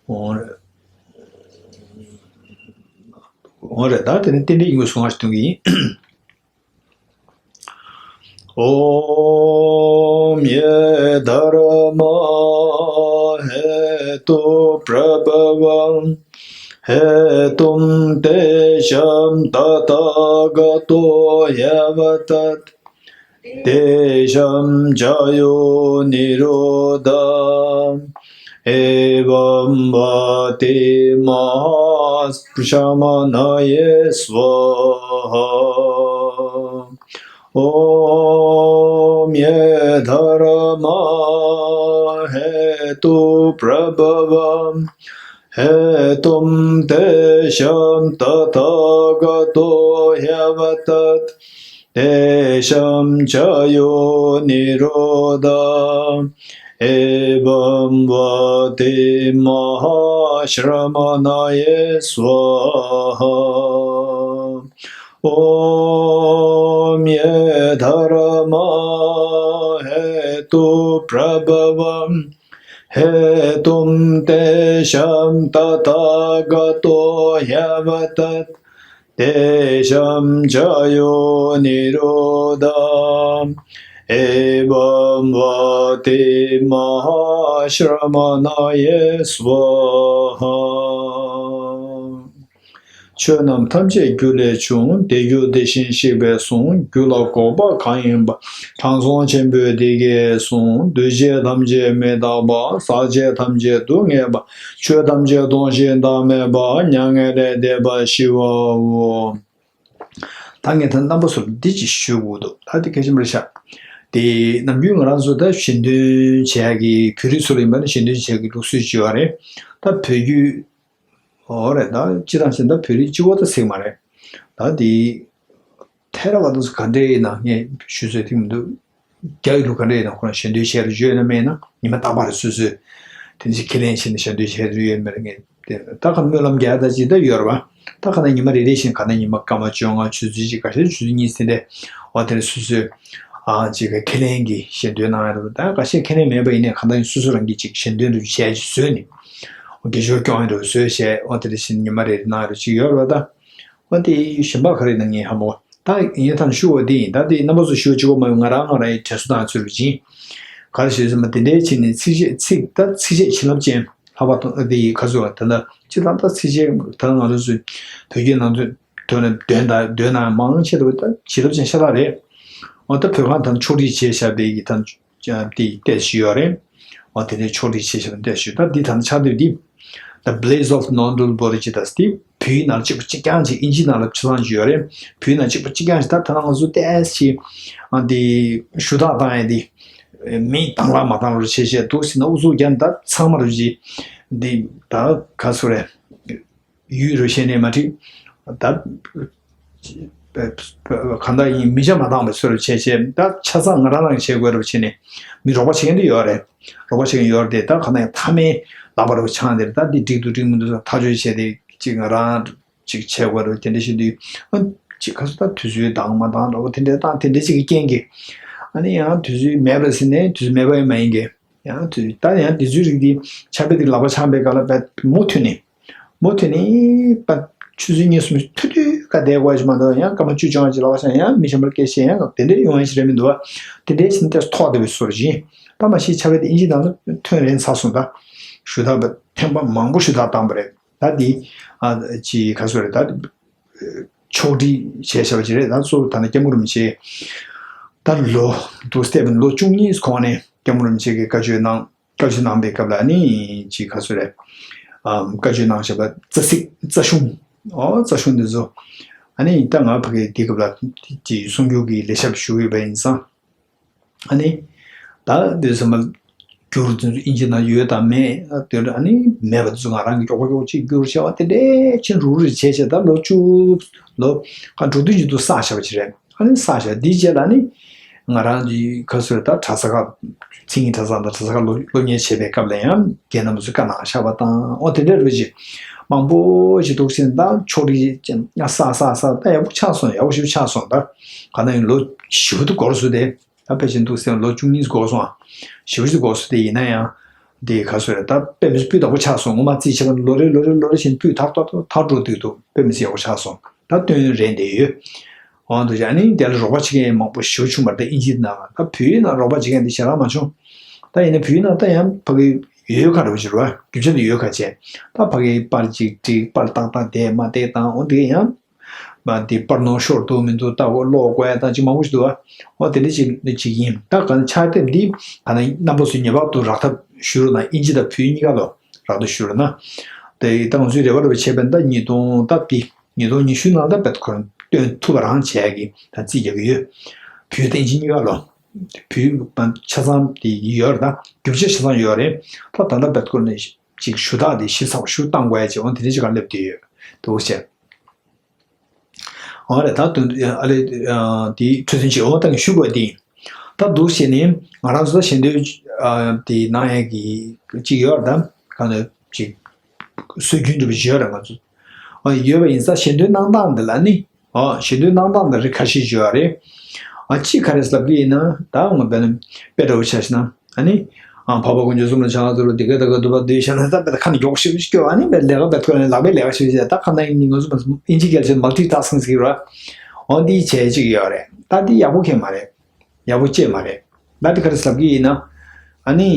འོང་རེད། འོང་རེད། ད་དེ་ནི་རྟེན་འབྲེལ་ཡིན་པའི་གསུང་ང་ཞིག་གཏོང་གི་ཡིན། ॐ ये धर्मा हेतुप्रभवं हेतुं तेषां तथागतो ह्यवदत्। तेषां च यो निरोध एवं वाति महाश्रमणये स्वाहा। ॐ ये धर्मा हेतुप्रभवं हेतुं तेषां तथागतो ह्यवदत्। तेषां च यो निरोध एवं वाति महाश्रमणये स्वाहा। ॐ ये धर्मा हेतुप्रभवं हेतुं तेषां तथागतो ह्यवदत्। तेषां च यो निरोध एवं वाति महाश्रमणये स्वाहा। ཆོས་རྣམས་ཐམས་ཅད་རྒྱུ་ལས་བྱུང་། དེ་རྒྱུ་དེ་བཞིན་གཤེགས་པས་གསུངས། རྒྱུ་ལ་འགོག་པ་གང་ཡིན་པ། དྲང་སྲོང་ཆེན་པོས་འདི་སྐད་གསུངས། འདུས་བྱས་ཐམས་ཅད་མི་རྟག་པ། ཟག་བཅས་ཐམས་ཅད་སྡུག་བསྔལ་བ། ཆོས་ཐམས་ཅད་སྟོང་ཞིང་བདག་མེད་པ། མྱ་ངན་ལས་འདས་པ་ཞི་བའོ། ད་ངས་ད་རྣམ་པ་ཚོར་འདི་ཅིག་ཞུ་དགོས་འདུག་ད་འདི་གལ་ཆེན་པོ་རེད་ཤག་དེ་ནམ་རྒྱུན་ང་རང་ཚོ་ད་ཞལ་འདོན་བྱེད་ཡག་གི་བོད་རིགས་ཚོ་ལ་ཡིན་པ་ན་ཞལ་འདོན་བྱེད་ཡག་གི་ལུགས་སྲོལ་ཅིག་ཡོད་རེད། ད་བོད་བརྒྱུད། འོ་རེད། ད་སྤྱི་བཏང་བྱས་ན་ད་བོད་རིགས་གཅིག་པོ་ད་ཟེར་གི་མ་རེད། ད་དེ་ཐེ་ར་བ་ད་ཚོ་ག་འདྲ་ཡིན་ན་ངས་ཞུ་ཚོད་ཐིག་མི་འདུག་རྒྱ་ཡི་ལུགས་ག་འདྲ་ཡིན་ན་ཁོ་རང་ཞལ་འདོན་བྱས་རེ་ཡོད་ན་མེད་ན་ཉི་མ་རྟག་པར་སོ་སོས་དེ་འདྲ་ཁས་ལེན་བྱས་ནས་ཞལ་འདོན་བྱས་རེ་ཡོད་མེད་ངས་དེ་ད་ག་སྨོན་ལམ་རྒྱག་ད་ཅིག་ད་ཡོད་རེད་བ། ད་ག་ན་ཉི་མ་རེ་རེ་བཞིན་ག་ན་ཉི་མ་སྐར་མ་བཅོ་ལྔ་ཆུ་ཚོད་གཅིག་ཁ་ཤས་ཆུ་ཚོད་གཉིས་ཟིན་ཏེ་འོ་དེ་འདྲ་སོ་སོས་ཨ་ཅིག་ག་ཁས་ལེན་གྱི་ཞལ་འདོན་གནང་ཡ་རེད་བ། ད་ཁ་ཤས་ཁས་ལེན་མེད་པ་ཡིན་ནའི་ག་ན་སོ་སོ་རང་གིས་ཅིག་ཞལ་འདོན་རེ་བྱས་ཅིག་བཟོས་ནས་དགེ་སྦྱོར་སྐྱོང་ཡ་རེ་བཟོས་བྱས་འོ་དེ་འདྲ་བཞིན་ཉི་མ་རེ་རེ་གནང་ཡ་རེ་ཅིག་ཡོད་རེད་བ། ད། འོ་དེ་གཞན་པ་ག་རེ་ཡིན་ན་ངས་ཧ་མ་གོ་ད་ངས་ད་ཞུ་བ་དེ་ཡིན། ད་དེ་རྣམ་པ་ཚོ་ཞུ་བ་གཅིག་པོ་མ་ཡིན། ང་རང་ང་རང་ཡི་དྲན་གསོ་དང་ཚུལ་བཞིན་ག་རེ་ཞུས་ཟེར་ན་དེ་འདྲའི་ཆེད་ནས་ཚིགས་བཅད་ཚིག་ད་ཚིགས་བཅད་བྱིན་རླབས་ཅན་ལྷག་པ་དང་དེ་ཡི་ཁ་ཚུལ་བ་ད་ལྟ་སྤྱི་བཏང་ད་ཚིགས་བཅད་ད་ང་ཚོ་ཚོས་བོད་བརྒྱུད་ནང་ཚོས་དོན་ནས་འདོན་ད་འདོན་ན་མང་ཆེ་བ་ད་བྱིན་རླབས་ཅན་ཤ་སྟག་རེད། འོ་ད་བོད་ཁང་ད་ཕྱོགས་སྒྲིག་བྱས་བཞག་པའི་གི་ད། དེ་ཡི་ལྟས་ཤིག་ཡོད་རེད། འོ་དེ་ནས་ཕྱོགས་སྒྲིག་བྱས་བཞག་པའི་ལྟས་ཤིག་ད་འདི་ད་ནི་ཆགས་འདུག་འདི། The Blaze of Non-Dual Bodhicitta དེ་བོད་ཡིག་ནང་གཅིག་པ་གཅིག་རྐྱང་ཅིག་ཨིན་ཇི་ནང་ལ་ཆ་ཚང་ཅིག་ཡོད་རེད། བོད་ཡིག་ནང་གཅིག་པ་གཅིག་རྐྱང་ཅིག་ད་ད་ང་ཚོ་ལྟས་ཤིག་ཨ་འདི་ཞུ་དག་བཏང་ཡས་འདི་མིང་དང་ལ་མ་བཏང་རོགས་བྱེད་བྱས་འདུག་ཟེར་ན་ཨུ་ཚུགས་རྒྱབ་ད་ཚང་མ་རོགས་བྱེད་འདི་ད་ག་ཚོད་རེད། ཡུལ་རུ་ཤེས་ནས་མ་འགྲིག་ད་གང་ལྟར་ཡིན་མི་ཆ་མ་བཏང་བའི་ཚུལ་རུ་བྱས་བྱས་ད་ཆ་ཚང་ང་རང་རང་བྱེད་དགོས་རུ་བྱས་ནས་མི་རོགས་པ་བྱེད་མཁན་དེ་ཡོད་རེད། རོགས་པ་བྱེད་མཁན་ཡོད་རེད་དེ་ད་གང་ལྟར་ཡང་མཐའ་མའི་ལག་པ་རུ་ཆང་དེར་ད་འདི་འགྲིག་འདུག་འགྲིག་མི་འདུག་ཐག་གཅོད་བྱས་ཏེ་ཅིག་ང་རང་ཅིག་བྱེད་དགོས་རུ་དེ་འདྲ་ཞིག་འདུག་ཨ་ཅིག་ཁ་སོ་ད་དུས་ཚོད་འདང་མ་འདང་འདྲ་བོ་དེ་འདྲ་བཏང་དེ་འདྲ་ཅིག་གི་རྐྱེན་གྱིས་ཨ་ནི་ཡང་དུས་ཚོད་མེད་པར་ཟིན་ནས་དུས་ཚོད་མེད་པ་ཡང་མ་ཡིན་གྱི། ཡང་དུས་ད་ཡང་དེ་ཚོའི་རིགས་དེ་ཆབ་དཔལ་དེ་ལག་པ་འཆང་པའི་སྐབས་ལ་བས་མུ་མཐུད་ནས་ མུ་མཐུད་ནས་པ་ཆུ་ཚོད་གཉིས་གསུམ་ཐུ་ཐུ་ག་བསྡད་དགོས་ཀྱི་མ་འདུག། ཡང་སྐར་མ་བཅུ་བཅོ་ལྔ་ཅིག་ལབ་པ་ཆ་ཡང་མི་གཞན་པར་སྐད་ཆ་ཡང་དེ་འདྲའི་ཡོང་ཡ་ཞིག་རེད་མི་འདུག་བ། དེ་འདྲའི་ཕྱིན་ཏེ་ཐོག་བསྡད་པའི་བཟོ་འདྲ་ཞིག་ཡིན། ད་མ་གཞི་ཆ་བའི་དེ་ཨིན་ཇི་ནང་ལ་ཐོན་རན་ཚར་སོང་། ད་ཞུ་དག་པ་ཐེངས་པ་མང་པོ་ཞུ་དག་བཏང་པ་རེད། ད་འདི་ཨ་ཅི་ག་ཚོད་རེད། ད་ཕྱོགས་སྒྲིག་བྱས་བཞག་པ་ཅིག་རེད། ད་གཙོ་བོ་ད་ནི་སྐྱབས་མགོན་རིན་པོ་ཆེ་ད་ལོ་འདུག་སྟེ་ལོ་བཅུ་གཉིས་གོང་ནས་སྐྱབས་མགོན་རིན་པོ་ཆེ་གི་བཀའ་ཆོས་གནང་། བཀའ་ཆོས་གནང་པའི་སྐབས་ལ་ནི་ཅིག་ག་ཚོད་རེད། ཨམ་བཀའ་ཆོས་གནང་བཞག་པ་རྩ་ཚིག་རྩ་གཞུང་། ཨོ་རྩ་གཞུང་འདི་ཚོ་ཨ་ནི་ད་ང་ཕ་གི་དེ་སྐབས་ལ་ཅིག་གསུང་སྒྱུར་གྱི་ལས་ཞབས་ཞུ་ཡོད་པ་ཡིན་ཙང་། ཨ་ནི་ད་འདི་ཚོ་མ་སྒྱུར་འདི་ཚོ་ཨིན་ཇི་ནང་ཡོད་དང་མེད། ཨ་དེ་ཨ་ནི་མེད་པ་འདི་ཚོ་ང་རང་གིས་མགྱོགས་པོ་མགྱོགས་པོ་ཅིག་སྒྱུར་བྱས་པ་དེ་འདྲའི་ཕྱིན་རུག་རུག་བྱས་བྱས། ད་ལོ་བཅུ་ལོ་ག་འགྲོ་དུས་ཀྱི་འདུག་བསགས་བཞག་པ་ཅིག་རེད། ཨ་ནི་བསགས་བཞག་འདིའི་རྗེས་ལ་ནི་ང་རང་གི་ག་ཚོད་ད་གྲྭ་ས་ཁག་མཚན་ཉིད་གྲྭ་ཚང་དང་གྲྭ་ས་ཁག་སློབ་སློབ་གཉེར་བྱེད་པའི་སྐབས་ལ་ཡང་རྒན་རྣམ་པ་ཚོས་བཀའ་གནང་བཞག་པ་དང་། ཨོ་དེ་འདྲ་རུ་ཅིག་མང་པོ་ཞིག་འདུག་ཟེར། ད་ཕྱོགས་སྒྲིག་བྱས་བསགས་བསགས་བསགས་ད་ཡག་པོ་ཆགས་སོང་། ཡག་པོ་ཞིག་ཆགས་སོང་། ད་ག་ན་ཡིན་ལོ་བཞི་པོ་དེ་འགོར་སོང་སྟེ། ད་ཕལ་ཆེར་འདུག་ཟེར་ལོ་བཅུ་གཉིས་འགོར་སོང་ཨ། བཞི་པོ་ཞིག་འགོར་སོང་སྟེ། ཡིན་ན་ཡང་དེ་ག་ཚོད་རེད། ད་དཔེ་མི་སྲིད་སྤུས་དག་པོ་ཆགས་སོང་། ངོ་མ་རྩིས་བྱས་པ་ལོ་རེ་ལོ་རེ་ལོ་རེ་བཞིན་སྤུས་དག་ཏག་ཏག་དག་འགྲོ་དུས་འདུག་དཔེ་མི་སྲིད་ཡག་པོ་ཆགས་སོང་། ད་སྟོན་རན་བསྡད་ཡོད། འོ་འདུག་ཨ་ནི་དེ་ལ་རོགས་པ་བྱེད་མཁན་མང་པོ་ཞེ་པོ་བྱུང་བ་རེད། ད་ཨིན་ཇི་ནང་ལ། ད་བོད་ཡིག་ནང་རོགས་པ་བྱེད་མཁན་དེ་ཞེ་དྲག་མ་བྱུང་། ད་ཡིན་ན་བོད་ཡིག་ནང་ད་ཡང་ཕ་གི་ཡོད་ཁ་རེ་བ་ཞིག་རེད་བ། རྒྱུ་ཆ་དེ་ཡོད་ཁ་བྱས། ད་ཕ་གི་པར་གཅིག་བསྒྲིགས། པར་ཏག་ཏག་བསྡད་མ་བསྡད་དང་། འོ་འདི་ཡང་མ་འདི་པར་ནོར་ཤོར་འདུག་མི་འདུག་ལྟ་བ་ཀློག་དགོས་ཡ་དང་ཅིག་མང་པོ་ཞིག་འདུག་བ། འོ་དེ་འདྲ་ཅིག་ཅིག་ཡིན། ད་ག་ནང་ཕྱག་དེབ་འདི་ག་ནང་རྣམ་པ་ཚོས་ངེས་པར་དུ་རག་ཐབས་ཞུ་རོགས་གནང་། ཨིན་ཇི་དང་བོད་ཡིག་གཉིས་ཀ་ལ་རག་ཐབས་ཞུ་རོགས་གནང་། དེ་ད་ང་ཚོས་རེ་བ་རེ་བ་བྱས་པ་ཡིན་ན་ད་ཉིས་སྟོང་ད་འདི་ཉིས་སྟོང་ཉི་ཤུ་ནང་ད་རྦད་ཁོ་རང་སྟོན་ཐུབ་པ་རང་བྱས་ཀྱི་ད་རྩིས་རྒྱག་གི་ཡོད། བོད་དང་ཨིན་ཇི་གཉིས་ཀ་ལ། བོད་ཆ་ཚང་དེ་ཡོད་རེད། ད་རྒྱུ་ཆ་ཆ་ཚང་ཡོད་རེད། ད་ད་ལྟ་རྦད་ཁོ་ནས་ཅིག་ཞུ་དག་དེ་ཞིབ་ཚགས་པོ་ཞིག་བཏང་དགོས་ཡ་ཅིག་འོ་དེ་འདྲ་ཅིག་ག་སླེབས་བསྡད་ཡོད། འདུག་བྱས། འོ་རེད། ད་དོན་ཨ་ལེ་ཨ་དེའི་འཕྲོ་མཐུད་ཅིག་འོ་ད་ངས་ཞུ་དགོས་དེ་ཡིན། ད་འདུག་བྱས་ནས་ང་རང་ཚོ་ད་ཞལ་འདོན་ཨ་དེ་གནང་ཡས་ཀྱི་ཅིག་ཡོད་རེད། ད་གང་ལ་ཅིག་སྲོལ་རྒྱུན་འདྲ་པོ་ཞིག་ཡོད་རེད། ང་ཚོ་ཨ་ཡོད་པ་ཡིན་ཙང་ཞལ་འདོན་གནང་སྟངས་འདི་ལ་ནི། ཨོ་ཞལ་འདོན་གནང་སྟངས་འདི་རིགས་ཁ་ཤས་ཞིག་ཡོད་རེད། ཨ་གཅིག་ག་རེ་ལབ་ཀྱི་ཡིན་ན། ད་ང་དཔེར་ན་དཔེ་འདྲ་པོ་ཆ་བཞག་ན། ཨ་ནི་ཨ་འཕགས་པ་དཀོན་མཆོག་གསུམ་ལ་ཕྱག་འཚལ་ལོ། འདི་སྐད་ད་ག་འདུག་པ་འདུག་བཤད་ན། ད་དཔེ་ད་ཁ་ནས་མགྱོགས་ཤིག་སྐྱོ། ཨ་ནི་དཔེ་ལས་ཀ་དཔེ་ཐོག་ནས་ལག་པས་ལས་ཀ་ཞིག་བྱས། ད་ཁ་ནས་ང་ཚོ་ཨིན་ཇི་སྐད་ཆ་མལ་ཊི་ཊཱ་སི་ཀིང་ཟེར་གྱི་རེད། འོ་འདི་བྱས་ཅིག་ཡོད་རེད། ད་འདི་ཡག་པོ་གང་ཡང་མ་རེད། ཡག་པོ་ཅིག་མ་རེད། ད་འདི་ག་རེ་ལབ་ཀྱི་ཡིན་ན། ཨ་ནི་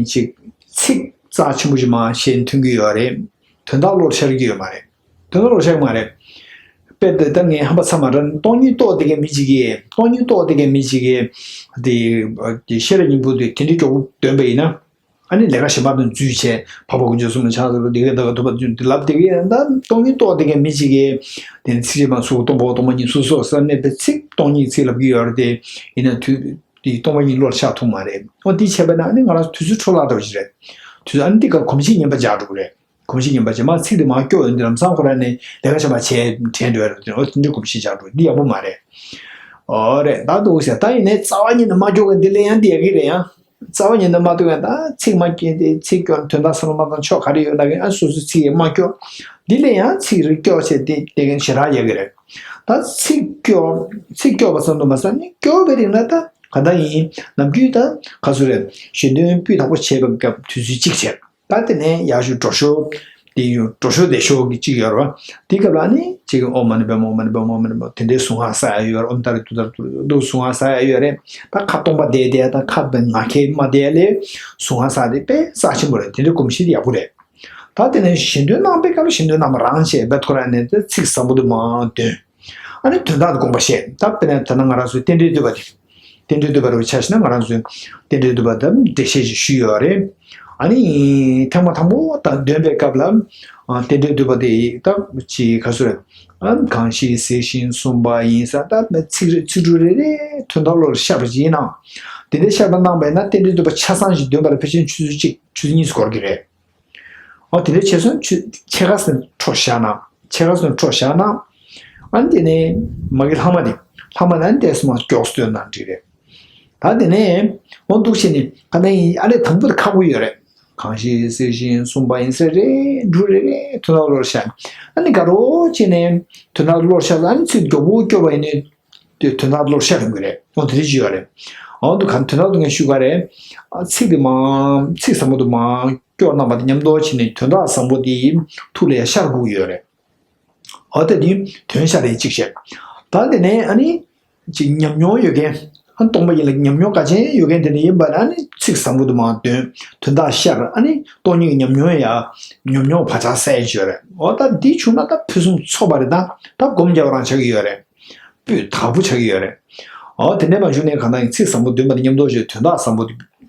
ཅིག་ཚིག་རྩ་ཆེན་པོ་ཞིག་མར་གཞན་ཐོན་གྱི་ཡོད་རེད། དོན་དག་བློར་ཤར་གྱི་ཡོད་མ་རེད། དོན་དག་བློར་ཤར་གྱི་མ་རེད། དཔེ་འདི་ད་ངས་ཧམ་པ་ཚ་མ་ར་སྟོང་ཉིད་རྟོགས་བསྡད་མཁན་མི་གཅིག་གིས། སྟོང་ཉིད་རྟོགས་བསྡད་མཁན་མི་གཅིག་གིས་དེ་དེ་ཤེས་རབ་སྙིང་པོ་དེ་དེ་འདྲའི་མགྱོགས་པོ་འདོན་པ་ཡིན་ན། ཨ་ནི་ལས་ཀ་གཞན་པ་དང་འཛུལ་བྱས། འཕགས་པ་དཀོན་མཆོག་གསུམ་ལ་ཕྱག་འཚལ་ལོ། འདི་སྐད་ད་ག་འདུག་པ་འདུག་བཤད་ན། འདི་ལབ་བསྡད་ཀྱི་ཡོད་རེད། ད་སྟོང་ཉིད་རྟོགས་བསྡད་མཁན་མི་གཅིག་གིས་དེ་ཚིག་རྗེས་མ་སུ་སྟོང་པ་སྟོང་པ་ཉིད་སུ་སོགས་ཟེར་ནས་དཔེ་ཚིག་སྟོང་ཉིད་ཚིག་ལབ་ཀྱི་ཡོད་རེད་དེ། ཡིན་ན་དུས་དེ་སྟོང་པ་ཉིད་བློར་ཤར་ཐུབ་མ་རེད། འོ་འདི་བྱས་པ་ན་ཨ་ནི་ང་རང་དུས་ཚོད་འཕྲོ་བརླག་འདྲ་པོ་ཞིག་རེད། དུས་ཚོད་ཨ་ནི་འདི་ག་གོམས་གཤིས་ངན་པ་འཇགས་འགྲོ་གི་རེད། གོམས་གཤིས་ངན་པ་བྱས། མར་ཚིག་དེ་མར་སྐྱོར་ཡོང་དུས་ལམ་སང་ཁོ་རང་ནས་ལས་ཀ་གཞན་པ་བྱས་དྲན་འགྲོ་ཡ་རེད། འོ་དེ་འདྲའི་གོམས་གཤིས་འཇགས་འགྲོ། འདི་ཡག་པོ་མ་རེད། འོ་རེད། ད་འདུག་ཟེར། ད་ཡིན་ནའི་རྩ་བ་ཉིད་ནས་མ་སྐྱོར་གི་འདི་ལས་ཡང་འདི་ཡག་གི་རེད་ཡ། རྩ་བ་ཉིད་ནས་མ་སྐྱོར་གི། ད་ཚིག་མ་སྐྱོར་དེ་ཚིག་སྐྱོར་དོན་དག་བསམ་བློ་མ་བཏང་ཕྱོགས་ག་རེ་ཡོད་ན་གི་ཨ་སོ་སོའི་ཚིག་ཡང་མ་སྐྱོར། འདི་ལས་ཡང་ཚིག་རེ་སྐྱོར་བྱས་དེ་དེ་གན་ཞེ་དྲག་ཡག་གི་རེད། ད་ཚིག་སྐྱོར་ཚིག་སྐྱོར་བ་ཙམ་དུ་མ་ཟད་ནི་སྐྱོར་བའི་རིང་ལ་ད་ག་འདྲ་ཡིན། ནམ་རྒྱུན་ད་ག་ཚོད་རེད། ཞལ་འདོན་སྤུས་དག་པོ་བྱས་པའི་སྐབས་དུས་ཚོད་གཅིག་བྱས། ད་དེ་ནས་ཡར་ཞུ་འགྲོ་ཞོར་དེ་ཡོད། འགྲོ་ཞོར་བསྡད་ཞོར་གྱི་གཅིག་ཡོད་རེད་བ། དེ་སྐབས་ལ་ནི་གཅིག་ཨོཾ་མ་ཎི་པདྨེ། ཨོཾ་མ་ཎི་པདྨེ། ཨོཾ་མ་ཎི་པདྨེ། དེ་འདྲའི་གཟུངས་སྔགས་བསགས་ཡ་ཡོད་རེད། ཨོཾ་ཏཱ་རེ་ཏུཏྟཱ་རེ་ཏུ་གཟུངས་སྔགས་བསགས་ཡ་ཡོད་རེད། ད་ཁ་སྟོང་པ་བསྡད་བསྡད། ད་ཁ་ང་ཁའི་མ་བསྡད་ལས་གཟུངས་སྔགས་བསགས་དེ་དཔེ་རྩ་ཆེན་པོ་རེད། དེ་འདྲའི་གོམས་གཤིས་དེ་ཡག་པོ་རེད། ད་དེ་ནས་ཞལ་འདོན་གནང་པའི་སྐབས་ལ་ཞལ་འདོན་གནང་བ་རང་བྱས་པའི་ཐོག་རང་ནས་ཚིག་བཟང་པོ་དེ་མར་འདོན། ཨ་ནི་དོན་དག་དེ་དགོངས་པ་བཞེས། ད་དཔེར་ན་ད་ནང་ང་རང་ཚོའི་རྟེན་འབྲེལ་བསྟོད་པ་དེ། རྟེན་འབྲེལ་བསྟོད་པ་རུ་ཆ་བཞག་ན་ང་རང་ཚོའི་རྟེན་འབྲེལ་བསྟོད་པ་དེ་འགྲེལ་བཤད་ཅིག་ཞུས་ཡོད་རེད། ཨ་ནི་ཐེངས་མ་དང་པོ་དང་འདོན་པའི་སྐབས་ལ་ཨ་རྟེན་འབྲེལ་བསྟོད་པ་དེ་ད་ཅི་ག་ཚོད་རེད། ཨ་གང་ཞིག་གཟིགས་ཤིང་གསུངས་པ་ཡིན་ས། ད་ཚིག་རེ་ཚིག་འབྲུ་རེ་རེ་དོན་དག་བློར་ཤར་བ་ཅིག་ཡིན་ནའང་། དེ་འདྲའི་ཤར་བ་གནང་བས་ན་རྟེན་འབྲེལ་བསྟོད་པ་ཆ་ཚང་ཞིག་འདོན་པ་ལ་ཕལ་ཆེར་ཆུ་ཚོད་གཅིག་ཆུ་ཚོད་གཉིས་སུ་འགོར་གྱི་རེད། ཨོ་དེ་འདྲའི་བྱས་སོང་། ཆུ་ཕྱེད་ཀ་ཙམ་འཕྲོ་བཞག་ན། ཕྱེད་ཀ་ཙམ་འཕྲོ་བཞག་ན། ཨ་ནི་དེ་ནས་མ་གི་ལྷག་མ་དེ། ལྷག་མ་ན་ནི་ཏོག་ཙམ་མར་མགྱོགས་སུ་བཏོན་ན་འགྲིག་རེད། ད་དེ་ནས་ཨོ་འདུག་བྱས་ནས་ག་ནས་ཡིན། ཨ་ལས་དང་པོ་དེ་ཁག་པོ་ཡོད་རེད། གང་ཞིག་གཟིགས་ཤིང་གསུངས་པ་ཡིན་ས་རེད། འབྲུ་རེ་རེ་དོན་དག་བློར་ཤར། ཨ་ནི་དགའ་རོགས་བྱས་ནས་དོན་དག་བློར་ཤར། ཨ་ནི་ཚིག་མགྱོགས་པོ་སྐྱོར་བ་ཡིན་ནའི་དེ་དོན་དག་བློར་ཤར་ཡོང་གི་རེད། ཨོ་དེ་འདྲ་ཅིག་ཡོད་རེད། འོ་འདུག་ག་དོན་དག་འདུག་ངས་ཞུ་ག་རེད། ཨ་ཚིག་དེ་མ་ཚིག་བཟང་པོ་དུ་མ་སྐྱོར་གནང་བ་དང་མཉམ་དུ་བྱས་ནས་དོན་དག་བཟང་པོ་དེ་ཐུགས་ལ་ཡ་ཤར་དགོས་ཀྱི་ཡོད་རེད། འོ་དེ་དེ་དོན་ཤར་རེད་གཅིག་བཤད། ད་དེ་ནས་ཨ་ནི། ཅིག་ཉམས་མྱོང་ཡོད་མཁན། ཨ་སྟོང་པ་ཡིན་ལ་ཉམས་མྱོང་ག་ཅན་ཡོད་མཁན་དེ་འདྲ་ཡིན་པ་ན་ཨ་ནི་ཚིག་བཟང་པོ་དུ་མ་འདོན། དོན་དག་ཤར། ཨ་ནི་སྟོང་ཉིད་ཀྱི་ཉམས་མྱོང་ཡ། ཉམས་མྱོང་བག་ཆགས་སད་ཡོད་རེད། འོ་ད་འདི་བྱུང་ན་ད་ཕུན་སུམ་ཚོགས་པ་རེད། ད་ད་སྒོམ་རྒྱག་རང་ཆགས་ཀྱི་ཡོད་རེད། སྤུས་དག་པོ་ཆགས་ཀྱི་ཡོད་རེད། འོ་དེ་འདྲ་མ་བྱུང་ནས་གང་ལྟར་ཚིག་བཟང་པོ་འདོན་པ་དང་མཉམ་དུ་བྱས་དོན་དག་བཟང་པོ་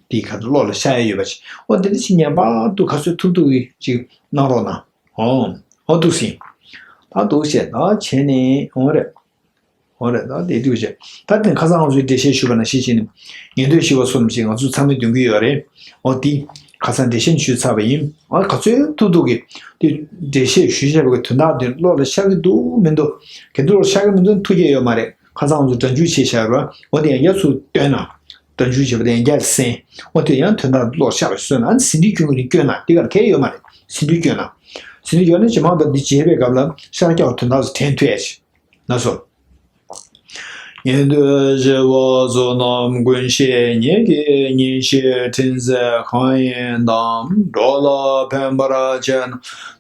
དེ་ག་ཚོད་བློ་ལ་ཤར་ཡ་ཡོད་པ་ཅིག་འོ་དེ་འདྲ་ཅིག་ངེས་པར་དུ་ག་ཚོད་ཐུབ་ཐུབ་ཀྱི་ཅིག་གནང་རོགས་གནང་། འོ། འོ་འདུག་སེ། ད་འདུག་བྱས་ད་བྱས་ནས་འོ་རེད། འོ་རེད་ད་དེ་འདུག་བྱས། ད་དེ་ཁ་སང་ང་ཚོས་འགྲེལ་བཤད་ཞུས་པ་ནང་བཞིན་བྱས་ནས་ཉན་ཐོས་ཞི་བ་གསུམ་ཞིག་ང་ཚོས་ཚང་མས་འདོན་གྱི་ཡོད་རེད། འོ་དེ་ཁ་སང་འགྲེལ་བཤད་ཞུས་ཚར་བ་ཡིན། འོ་ག་ཚོད་ཐུབ་ཐུབ་ཀྱིས་དེ་འགྲེལ་བཤད་ཞུས་བཞག་པའི་དོན་དག་དེ་བློ་ལ་ཤར་གྱི་འདུག་མི་འདུག་གལ་ཏེ་བློ་ལ་ཤར་གྱི་མི་འདུག་ཐུགས་བསྐྱེད་ཡོད་མ་རེད། ཁ་སང་ང་ཚོས་སྒྲ་འཇུག་བྱས་བཞག་རེད་བ། འོ་དེ་ཡང་ཡར་ཚུར་བཏོན་ན། སྒྲ་འཇུག་བྱས་པ་དེ་ཡང་བསྐྱར་གསན། འོ་དེ་ཡང་དོན་དག་བློར་ཤར་བའི་སོན་ཨ་ནི་ཟིན་བྲིས་སྐྱོན་གྱི་རིང་སྐྱོན་ན་དེ་གར་གལ་ཡོད་མ་རེད། ཟིན་བྲིས་སྐྱོན་ན། ཟིན་བྲིས་སྐྱོན་ན་ཇེ་མང་དུ་འདི་བརྗེད་པའི་སྐབས་ལ་ཤར་རྒྱག་དོན་དག་སུ་དྲན་ཐུབ་ཡ་ཆེ། ན་སོ། ཉན་ཐོས་ཞི་བ་བསོད་ནམས་ཀུན་ཤེས་ཉིད་ཀྱི་ཉིན་བྱེད་ཕྲིན་ཚེགས་གང་ཡིན་དང་། འགྲོ་ལ་ཕན་པར་བྱེད་ན།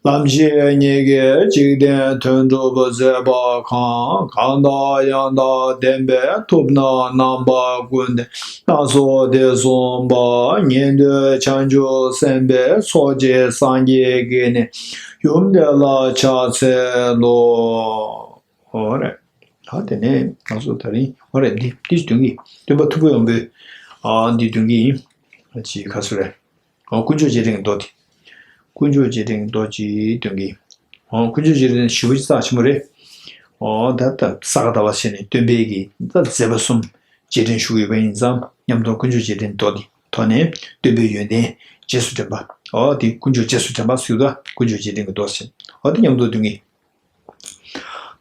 ལམ་ཤེས་ཉིད་ཀྱིས་འཇིག་རྟེན་དོན་སྒྲུབ་མཛད་པ་གང་། གང་དང་ཡང་དག་ལྡན་པས་ཐུབ་རྣམས་རྣམ་པ་ཀུན་ལྡན་སྣ་ཚོགས་དུས་གསུམ་པ། ཉན་ཐོས་བྱང་ཆུབ་སེམས་དཔའི་ཚོགས་ཀྱིས་སངས་རྒྱས་ཀྱི་ནི་ཡུམ་དེ་ལ་ཕྱག་འཚལ་ལོ། འོ་རེད། ད་དེ་ནས་ང་ཚོ་ད་རིང་འོ་རེད་འདི་འདི་འདོན་གྱི་སྟོན་པ་ཐུབ་པ་ཡོང་པོས་ཨ་འདི་འདོན་གྱི་ཡིན། ཅི་ག་ཚོད་རེད། ཨོ་དཀོན་མཆོག་རྗེས་དྲན་གྱི་མདོ་དེ། དཀོན་མཆོག་རྗེས་དྲན་གྱི་མདོ་ཅིག་འདོན་གྱི། ཨོ་དཀོན་མཆོག་རྗེས་དྲན་ཞེ་པོ་ཅིག་རྩ་ཆེན་པོ་རེད། ཨོ་ད་ལྟ་ས་ག་ཟླ་བ་བྱས་ནས་སྟོན་པའི་གི་ད་མཛད་པ་གསུམ་རྗེས་དྲན་ཞུ་གི་ཡོད་པ་ཡིན་ཙང་མཉམ་དུ་དཀོན་མཆོག་རྗེས་དྲན་མདོ་དེ་ཐོག་ནས་སྟོན་པའི་ཡོན་ཏན་རྗེས་སུ་དྲན་པ། ཨོ་དེ་དཀོན་མཆོག་རྗེས་སུ་དྲན་པ་ཟེར་གི་འདུག་དཀོན་མཆོག་རྗེས་དྲན་གྱི་མདོ་ཟེར། ཨོ་དེ་མཉམ་དུ་འདོན་གྱི།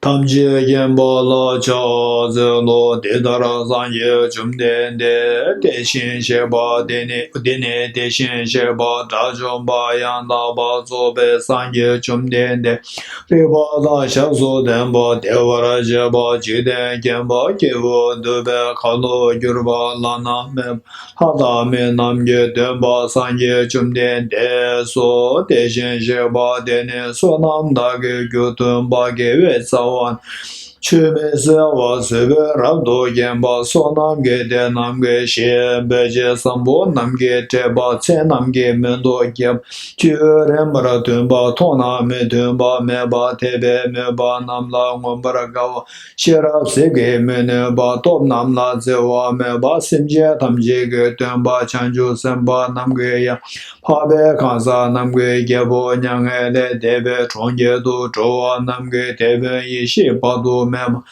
ཐམས་ཅད་མཁྱེན་པ་ལ་ཕྱག་འཚལ་ལོ། འདི་ལྟར་སངས་རྒྱས་བཅོམ་ལྡན་འདས་དེ་བཞིན་གཤེགས་པ་དེ་ནི་དེ་ནི་དེ་བཞིན་གཤེགས་པ་དགྲ་བཅོམ་པ་ཡང་དག་པར་རྫོགས་པའི་སངས་རྒྱས་བཅོམ་ལྡན་འདས་རིག་པ་དང་ཞབས་སུ་ལྡན་པ་བདེ་བར་གཤེགས་པ་འཇིག་རྟེན་མཁྱེན་པ་སྐྱེས་བུ་འདུལ་བའི་ཁ་ལོ་སྒྱུར་པ་བླ་ན་མེད་པ། ལྷ་དང་མི་རྣམས་ཀྱི་སྟོན་པ་སངས་རྒྱས་བཅོམ་ལྡན་འདས་སོ། དེ་བཞིན་གཤེགས་པ་དེ་ནི་བསོད་ནམས་དག་གི་རྒྱུ་མཐུན་པ་དགེ་བའི་རྩ་བ་རྣམས་ཆུད་མི་ཟ་བར་བཟོད་པས་རབ་ཏུ་མཁྱེན་པ། བསོད་ནམས་ཀྱི་གཏེར་རྣམས་ཀྱི་གཞི། འབད་བྱེད་བཟང་པོ་རྣམས་ཀྱི་འབྲས་བུ། ཚེ་རྣམས་ཀྱི་སྨོན་འདུན་རྒྱས་པ། ཆོས་རིམ་པར་མཐུན་པ། མཐོང་ན་མི་མཐུན་པ་མེད་པ། དད་པས་མོས་པ་རྣམས་ལ་མངོན་པར་དགའ་བ། ཤེས་རབ་ཟིལ་གྱིས་མི་ནོན་པ། སྟོབས་རྣམས་ལ་བརྫི་བ་མེད་པ། སེམས་ཅན་ཐམས་ཅད་ཀྱི་སྟོན་པ། བྱང་ཆུབ་སེམས་དཔའ་རྣམས་ཀྱི་དབྱངས། འཕགས་པའི་གང་ཟག་རྣམས་ཀྱི་རྒྱལ་པོ། མྱ་ངན་ལས་འདས་པའི་གྲོང་ཁྱེར་དུ་འགྲོ་བ་རྣམས་ཀྱི་དེད་དཔོན། ཡེ་ཤེས་དཔག་ཏུ་མེད་པ།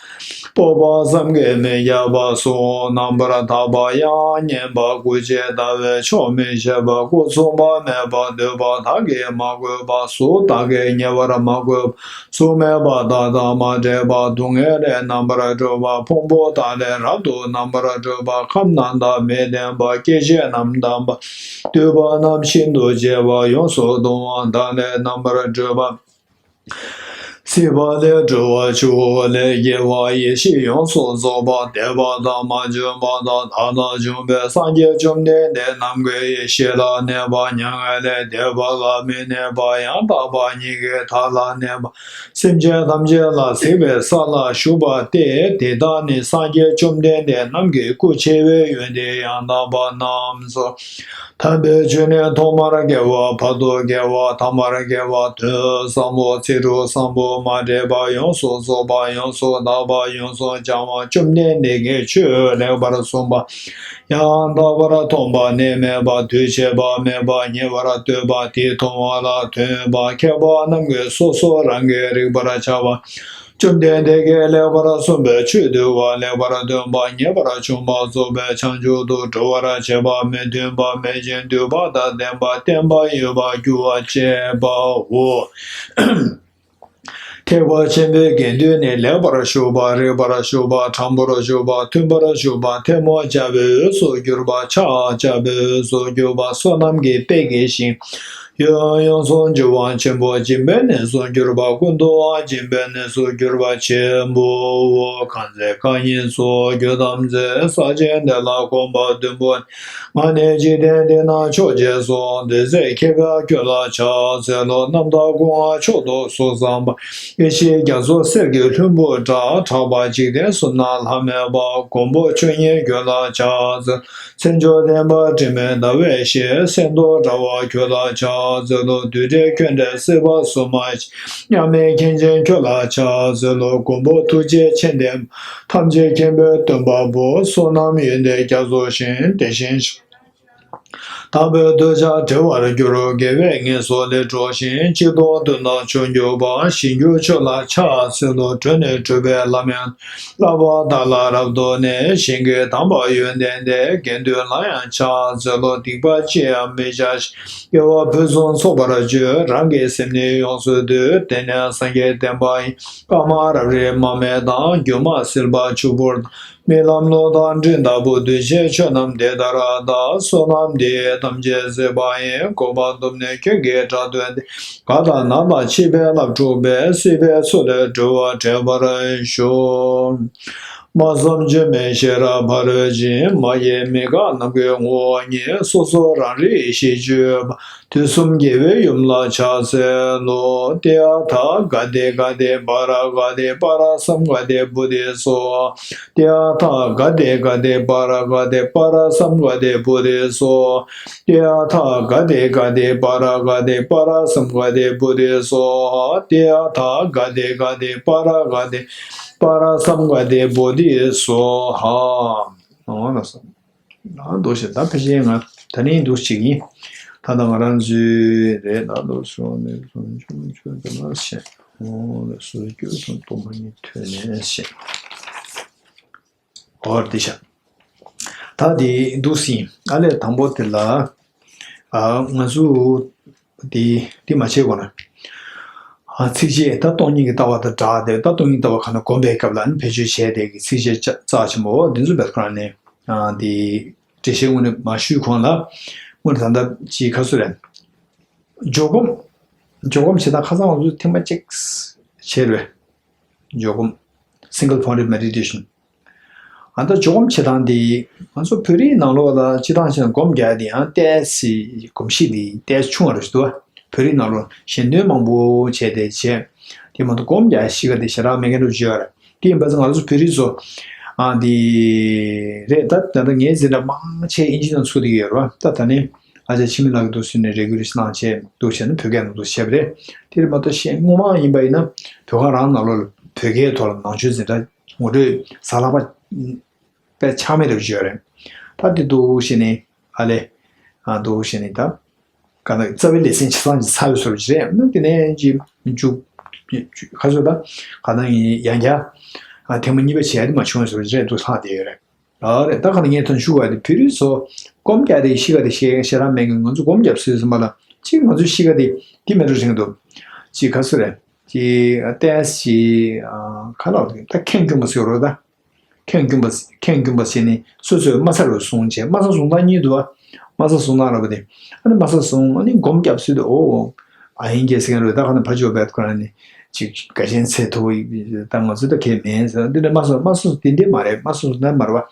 སྤོབས་པ་བསམ་གྱིས་མི་ཁྱབ་པ། གཟུགས་རྣམ་པར་དག་པ། དབྱངས་སྙན་པ། སྐུ་ཅན་ཟླ་བའི་ཕྱོགས་མི་ཤེས་པ། སྐུ་མཚུངས་པ་མེད་པ། འདོད་པ་དག་གིས་མ་གོས་པ། གཟུགས་དག་གིས་ཉེ་བར་མ་གོས་པ། གཟུགས་མེད་པ་དག་དང་མ་འདྲེས་པ། སྡུག་བསྔལ་ལས་རྣམ་པར་གྲོལ་བ། ཕུང་པོ་དག་ལས་རབ་ཏུ་རྣམ་པར་གྲོལ་བ། ཁམས་རྣམས་དང་མི་ལྡན་པ། སྐྱེ་མཆེད་རྣམས་དང་པ། འདུས་པ་རྣམས་ཤིན་ཏུ་བརྗེ་བ། ཡོངས་སུ་གདུང་བ་དག་ལས་རྣམ་པར་གྲོལ་བ། སྲིད་པ་ལས་གྲོལ་བ། ཆུ་བོ་ལས་སྐྱེ་བ། ཡེ་ཤེས་ཡོངས་སུ་རྫོགས་པ། འདས་པ་དང་མ་བྱོན་པ་དང་བདག་ལ་བྱུང་བའི་སངས་རྒྱས་བཅོམ་ལྡན་འདས་རྣམས་ཀྱི་ཡེ་ཤེས་ལ་གནས་པ། མྱ་ངན་ལས་འདས་པ་ལ་མི་གནས་པ། ཡང་དག་པ་ཉིད་ཀྱི་མཐའ་ལ་གནས་པ། སེམས་ཅན་ཐམས་ཅད་ལ་གཟིགས་པའི་ས་ལ་བཞུགས་པ་སྟེ། དེ་དག་ནི་སངས་རྒྱས་བཅོམ་ལྡན་འདས་རྣམས་ཀྱི་སྐུ་ཆེ་བའི་ཡོན་ཏན་ཡང་དག་པ་རྣམས་སོ། དམ་པའི་ཆོས་ནི་ཐོག་མར་དགེ་བ། བར་དུ་དགེ་བ། ཐ་མར་དགེ་བ། དོན་བཟང་པོ། ཚིག་འབྲུ་བཟང་པོ། མ་འདྲེས་པ། ཡོངས་སུ་རྫོགས་པ། ཡོངས་སུ་དག་པ། ཡོངས་སུ་བྱང་བ། བཅོམ་ལྡན་འདས་ཀྱིས་ཆོས་ལེགས་པར་གསུངས་པ། ཡང་དག་པར་མཐོང་བ་ནི་མེད་པ། དུས་ཆད་པ་མེད་པ། ཉེ་བར་གཏོད་པ། དེས་མཐོང་བ་ལ་མཐུན་པ། མཁས་པ་རྣམས་ཀྱིས་སོ་སོ་རང་གིས་རིག་པར་བྱ་བ། བཅོམ་ལྡན་འདས་ཀྱིས་ལེགས་པར་གསུངས་པའི་ཆོས་འདུལ་བ། ལེགས་པར་སྟོན་པ། ངེས་པར་འབྱུང་བ། རྫོགས་པའི་བྱང་ཆུབ་ཏུ་འགྲོ་བར་བྱེད་པ། མི་མཐུན་པ། མེད་ཅིང་མཐུན་པ་དང་ལྡན་པ། བརྟན་པ། ཡོད་པར་འགྱུར་བ། བཅས་པའོ། ཐེག་པ་ཆེན་པོའི་དགེ་འདུན་ནི། ལེགས་པར་ཞུགས་པ། རིགས་པར་ཞུགས་པ། དྲང་པོར་ཞུགས་པ། མཐུན་པར་ཞུགས་པ། ཐལ་མོ་སྦྱར་བའི་འོས་སུ་གྱུར་པ། ཕྱག་བྱ་བའི་འོས་སུ་གྱུར་པ། བསོད་ནམས་ཀྱི་དཔལ་གྱི་ཞིང་ ཡུན་ཡོངས་སུ་འགྱུར་བ་ཆེན་པོ། སྦྱིན་པའི་གནས་སུ་གྱུར་པ། ཀུན་ཏུ་སྦྱིན་པའི་གནས་སུ་གྱུར་པ་ཆེན་པོའོ། གང་ཚེ་རྐང་གཉིས་སུ་གྱུར་ཐམས་ཅད། ས་ཆེན་དེ་ལ་གོམ་པ་བདུན་པོ། ང་ནི་འཇིག་རྟེན་འདི་ན་མཆོག་ཅེས་གསུངས། དེ་ཚེ་མཁས་པས་ཁྱོད་ལ་ཕྱག་འཚལ་ལོ། རྣམ་དག་སྐུ་ལྔ་མཆོག་ཏུ་གཟུགས་བཟང་པོ། ཡེ་ཤེས་རྒྱ་མཚོ་གསེར་གྱི་ལྷུན་པོ་འདྲ། གྲགས་པ་འཇིག་རྟེན་གསུམ་ན་ལྷ་མེད་པ། མགོན་པོ་ཆོས་དབྱིངས་ཁྱོད་ལ་ཕྱག་འཚལ། མཚན་མཆོག་ལྡན་པ་དྲི་མེད་ཟླ་བའི་ཞལ། གསེར་མདོག་འདྲ་བ་ཁྱོད་ལ་ཕྱག་འཚལ་ལོ། རྡུལ་བྲལ་ཁྱོད་འདྲའི་སྲིད་པ་གསུམ་མ་མཆིས། མཉམ་མེད་མཁན་ཆེན་ཁྱོད་ལ་ཕྱག་འཚལ་ལོ། མགོན་པོ་ཐུགས་རྗེ་ཆེ་ལྡན་པ། ཐམས་ཅད་མཁྱེན་པའི་སྟོན་པ་པོ། བསོད་ནམས་ཡོན་ཏན་རྒྱ་མཚོ་བཞིན། དེ་བཞིན་གཤེགས་དག་པའི་གདུལ་བྱ་བདེ་བར་འགྱུར། དགེ་བའི་ངན་སོང་ལས་སྒྲོལ་ཞིང་། གཅིག་སྟོང་བདུན་དུ་བྱོན་གྱུར་པ། ཞིང་རྒྱུ་ཆོས་ལ་ཕྱག་འཚལ་ལོ། གྲོལ་ནས་གྲུབ་པའི་ལམ་ཡང་། བསླབ་པ་དག་ལ་རབ་ཏུ་གནས། ཞིང་གི་དམ་པ་ཡོན་ཏན་ལྡན། དགེ་འདུན་ལ་ཡང་ཕྱག་འཚལ་ལོ། སྡིག་པ་ཅི་ཡང་མི་བྱ་ཞིང་། དགེ་བ་ཕུན་སུམ་ཚོགས་པར་སྤྱོད། རང་གི་སེམས་ནི་ཡོངས་སུ་འདུལ། དེ་ནི་སངས་རྒྱས་བསྟན་པ་ཡིན། བླ་མ་རབ་རིབ་མར་མེ་དང་། སྒྱུ་མ་སིལ་བ་ཆུ་བུར་དང་། རྨི་ལམ་གློག་དང་སྤྲིན་ལྟ་བུ། འདུས་བྱས་ཆོས་རྣམས་དེ་ལྟར་གདའ། བསོད་ནམས་འདི་ཡིས་ཐམས་ཅད་གཟིགས་པ་ཡིན། གོམ་པ་བདུན་ནི་ཁྱོད་ཀྱི་དགྲ་གདོན་ཏེ། ག་དང་ན་དང་འཆི་བའི་རླབས་འཁྲུགས་པའི། སྲིད་པའི་མཚོ་ལས་སྒྲོལ་བར་བྲེད་པར་ཤོག་སྨྲ་བསམ་བརྗོད་མེད་ཤེས་རབ་ཕ་རོལ་ཕྱིན། མ་སྐྱེས་མི་འགག་ནམ་མཁའི་ངོ་བོ་ཉིད། སོ་སོ་རང་རིག་གཞི་བཅུ་པ། དུས་གསུམ་རྒྱལ་བའི་ཡུམ་ལ་ཕྱག་འཚལ་ལོ། ཏདྱ་ཐཱ་ག་ཏེ་ག་ཏེ་པཱ་ར་ག་ཏེ་པཱ་ར་སཾ་ག་ཏེ་བོ་དྷི་སྭཱ་ཧཱ། ཏདྱ་ཐཱ་ག་ཏེ་ག་ཏེ་པཱ་ར་ག་ཏེ་པཱ་ར་སཾ་ག་ཏེ་བོ་དྷི་སྭཱ་ཧཱ། ཏདྱ་ཐཱ་ག་ཏེ་ག་ཏེ་པཱ་ར་ག་ཏེ་པཱ་ར་སཾ་ག་ཏེ་བོ་དྷི་སྭཱ་ཧཱ། ཏདྱ་ཐཱ་ག་ཏེ་ག་ཏེ་པཱ་ར་ག་ཏེ་པཱ་ར་སཾ་ག་ཏེ་བོ་དྷི་སྭཱ་ཧཱ། འོ་ན་སོ། ཨ་འདུག་བྱས། ད་ཕལ་ཆེར་ང་ད་ནི་འདུག་བྱེད་ཀྱིན། ད་ལྟ་ང་རང་ཚོའི་རེད། ད་འདུག་སོང་ནས་སོང་ཆུང་ཆུང་དུ་མ་བྱས། འོ་ལགས་སོ། སྐྱོ་སོང་སྟོང་པ་ཉིད་ཐོས་ནས་བྱས། འོ་འདི་བྱ། ད་འདི་འདུག་སེ་ཡིན། ཨ་ལས་དང་པོ་དེ་ལ། ཨ་ང་ཚོ་འདི་འདི་མ་བྱེད་དགོས་ན། ཨ་ཚིགས་བཅད་ད་སྟོང་ཉིད་ཀྱི་ལྟ་བ་དང་སྦྲགས་ཏེ། ད་སྟོང་ཉིད་ལྟ་བ་ག་ན་སྒོམ་པའི་སྐབས་ལ་ནི་བེད་སྤྱོད་བྱས་ཏེ་གི་ཚིགས་བཅད་རྩ་ཆེན་པོ་འདི་ཚོ་བེད་ཁོ་རང་ནས། ཨ་འདི་འགྲེལ་བཤད་དངོས་གནས་མ་ཞུས་གོང་ལ། དངོས་གནས་ད་ལྟ་ཅིག་ཁ་སོ་རེད། འཇོག་སྒོམ། འཇོག་སྒོམ་བྱེད་སྟངས་ཁ་སང་ང་ཚོ་ཐེངས་མ་གཅིག་བྱས་རེད། འཇོག་སྒོམ། Single Point Meditation། ཨ་ད་འཇོག་སྒོམ་བྱེད་སྟངས་འདི་ང་ཚོ་བོད་རིགས་ནང་ལོགས་ལ་སྤྱིར་བཏང་བྱས་ན་སྒོམ་རྒྱག་ཡ་འདི་ཡང་ཏོག་ཙམ་གོམས་གཤིས་འདི་ཏོག་ཙམ་ཆུང་བ་རེད་འདུག་བོད་རིགས་ནང་ལོགས་ཞལ་འདོན་མང་པོ་བྱས་ཏེ་བྱས། དེ་མ་གཏོགས་སྒོམ་རྒྱག་ཡ་གཤིས་ཀ་འདི་ཞེ་དྲག་མེད་མཁན་འདྲ་པོ་ཅིག་ཡོད་རེད། དེ་ཡིན་པ་ཙང་ང་ཚོ་བོད་རིགས་ཚོ། ཨ་འདི་རེད། ད་ད་ལྟ་ངའི་འཛིན་གྲྭ་མང་ཆེ་ཨིན་ཇི་ནང་ཚུད་བསྡད་ཀྱི་ཡོད་རེད་པ། ད་ད་ནི་ཨ་ཅག་འཆི་མེད་ལགས་ཀྱིས་འདུག་སེ་ནས་རེ་སྐུལ་གནང་བྱས་འདུག་བྱས་ན་བོད་སྐད་ནང་དུ་བཤད་པ་རེད། དེ་རེད་མ་གཏོགས་གཞན་སྔོན་མ་ཡིན་པ་ཡིན་ན་བོད་ཁང་རང་ནང་ལོགས་ལ་བོད་སྐད་ཐོག་ལ་ནང་ཆོས་འཛིན་གྲྭ་ངོ་སྤྲོད་གཟའ་ལྷག་པ་དཔེ་ཆགས་མེད་རེ་བྱས་ཡོད་རེད། ད་དེ་འདུག་བྱས་ནས་ཨ་ལས། ཨ་འདུག་བྱས་ནས་ད། ག་ན་རྩ་བའི་ལེ་ཚན་ཆ་ཚང་ཅིག་ཚར་བའི་བཟོ་འདྲ་ཅིག་རེད། དེ་ནས་ཅིག་མཇུག་ཁ་སོ་ད་ག་ན་ཡང་བསྐྱར་ཐེངས་མ་གཉིས་པ་བྱས་ཏེ་མ་བྱུང་བའི་བཟོ་འདྲ་ཅིག་རེད་འདུག་ལྷག་བསྡད་ཡོད་རེད། ཨ་རེད། ད་ག་ན་ངས་ཐོན་ཞུ་བ་དེ་བོད་རིགས་ཚོ་སྒོམ་རྒྱག་དེ་གཤིས་ཀ་དེ་ཞེ་ཞེ་དྲག་མེད་མཁན། ང་ཚོ་སྒོམ་རྒྱབ་སྲིད་ཟིན་པ་ལ་ཅིག་ང་ཚོའི་གཤིས་ཀ་དེ་དེ་མེད་འགྲོ་བཞིན་འདུག་ཅིག་ཁ་སོ་རེད། ཅིག་ཏོག་ཙམ་ཅིག་ཁ་ལག་ད་ཁེངས་སྐྱུང་བ་ཟེར་རོ་ད། ཁེངས་སྐྱུང་བ། ཁེངས་སྐྱུང་བ་ཟེར་ནས་སོ་སོས་དམའ་ས་རུ་བཟུང་བྱས། དམའ་ས་བཟུང་སྟངས་གཉིས་འདུག་བ། དམའ་ས་བཟུང་སྟངས་ར་བ་དེ། ཨ་ནི་དམའ་ས་བཟུང་། ཨ་ནི་སྒོམ་རྒྱབ་སྲིད་དུ་ཨོ། ཨ་ཡིན་གྱི་ཟེར་མཁན་རེད། ད་ག་ནས་ཕར་ཕྱོགས་བེད་ཁོ་རང་ནི་ཅིག་དགའ་ཞེན་ཚད་མཐོ་བོ་ད་ང་ཚོ་ད་གས་མེད་ཟེར། འདི་ནས་དམའ་ས་དམའ་ས་དེ་འདྲས་མ་རེད། དམའ་ས་བཟུང་སྟངས་མ་རེད་བ།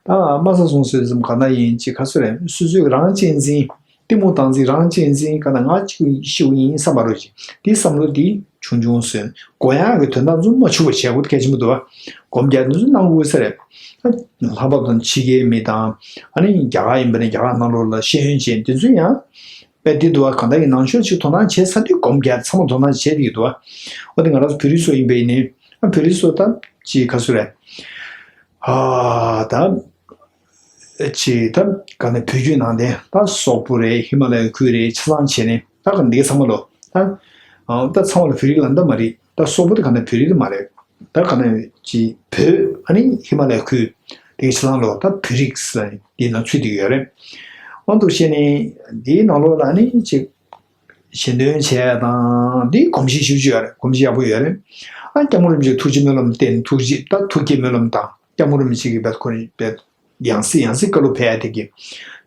ད་དམའ་ས་བཟུང་སྲིད་ཙམ་ག་ན་ཡིན་ཅིག་ཁ་སོ་རེད། སོ་སོས་རང་གཅེས་འཛིན། གཏི་མུག་དང་འཛིན། རང་གཅེས་འཛིན། ག་ད་ང་གཅིག་ཤི་བ་ཡིན་བསམ་པ་རོ་ཅིག་དེའི་བསམ་བློ་དེ་ཆུང་ཆུང་བཟོས། གོ་ཡག་གི་དོན་དག་ཚོ་མ་འཆུག་པ་བྱེད་དགོས་གལ་ཆེན་པོ་འདུག་བ། སྒོམ་རྒྱག་དུས་ཚོད་གནང་དགོས་ས་རེད། ལྷག་པར་དུ་ཕྱི་རྒྱལ་མི་དང་། ཨ་ནི་རྒྱ་གར་ཡིན་པ་ནི་རྒྱ་གར་ནང་ལོགས་ལ་ཤེས་ཡོན་ཅན་དེ་ཚོ་ཡང་དཔེ་དེ་འདུག་བ། གང་ལྟར་གྱི་ནང་ཆོས་ཅིག་དོ་སྣང་བྱེད་ས་དུས་སྒོམ་རྒྱག་ཚང་མ་དོ་སྣང་བྱེད་ཀྱི་འདུག་བ། འོ་དེ་ང་རང་ཚོ་བོད་རིགས་ཚོ་ཡིན་པ་ཡིན་ནའི། ཨ་བོད་རིགས་ཚོ་ད་ཅིག་ག་ཚོད་རེད། ཨ་ད། ཅིག་ད་ག་ནས་བོད་བརྒྱུད་ནང་བསྟན་ད་སོག་པོ་རེད། ཧི་མ་ལ་ཡའི་ཁུལ་རེད། ཆ་ཚང་བྱས་ནས་ད་ག་འདི་ཚང་མ་ལོ་ད། ཨ་ད་ཚང་མ་ལ་བོད་རིགས་ལབ་ད་མ་རེད། ད་སོག་པོ་དེ་ག་ནས་བོད་རིགས་དེ་མ་རེད། ད་ག་ནས་ཅིག་བོད་ཨ་ནི་ཧི་མ་ལ་ཡའི་ཁུལ་དེ་གི་ཆ་ཚང་ལོ་ད་བོད་རིགས་ཟེར་ནས་འདི་ནང་ཚུད་བསྡད་ཡོད་རེད། འོ་འདུག་བྱས་ནས་འདིའི་ནང་ལོགས་ལ་ཨ་ནི་ཅིག་ཞལ་འདོན་བྱས་དང་འདི་གོམས་གཤིས་ཞེ་པོ་ཅིག་ཡོད་རེད། གོམས་གཤིས་ཡག་པོ་ཡོད་རེད། ཨ་སྐྱབས་མགོན་རིན་པོ་ཆེ་ཐུགས་རྗེ་སྨོན་ལམ་བརྟེན། ཐུགས་རྗེ་ད་ཐུགས་བསྐྱེད་སྨོན་ལམ་དང་། སྐྱབས་མགོན་རིན་པོ་ཆེ་གི་བེད་ཁོ་རེ་བེད་ཡང་སེ་ཡང་སེ་བཀའ་སློབ་ཕེབས་ཡ་དེ་གི་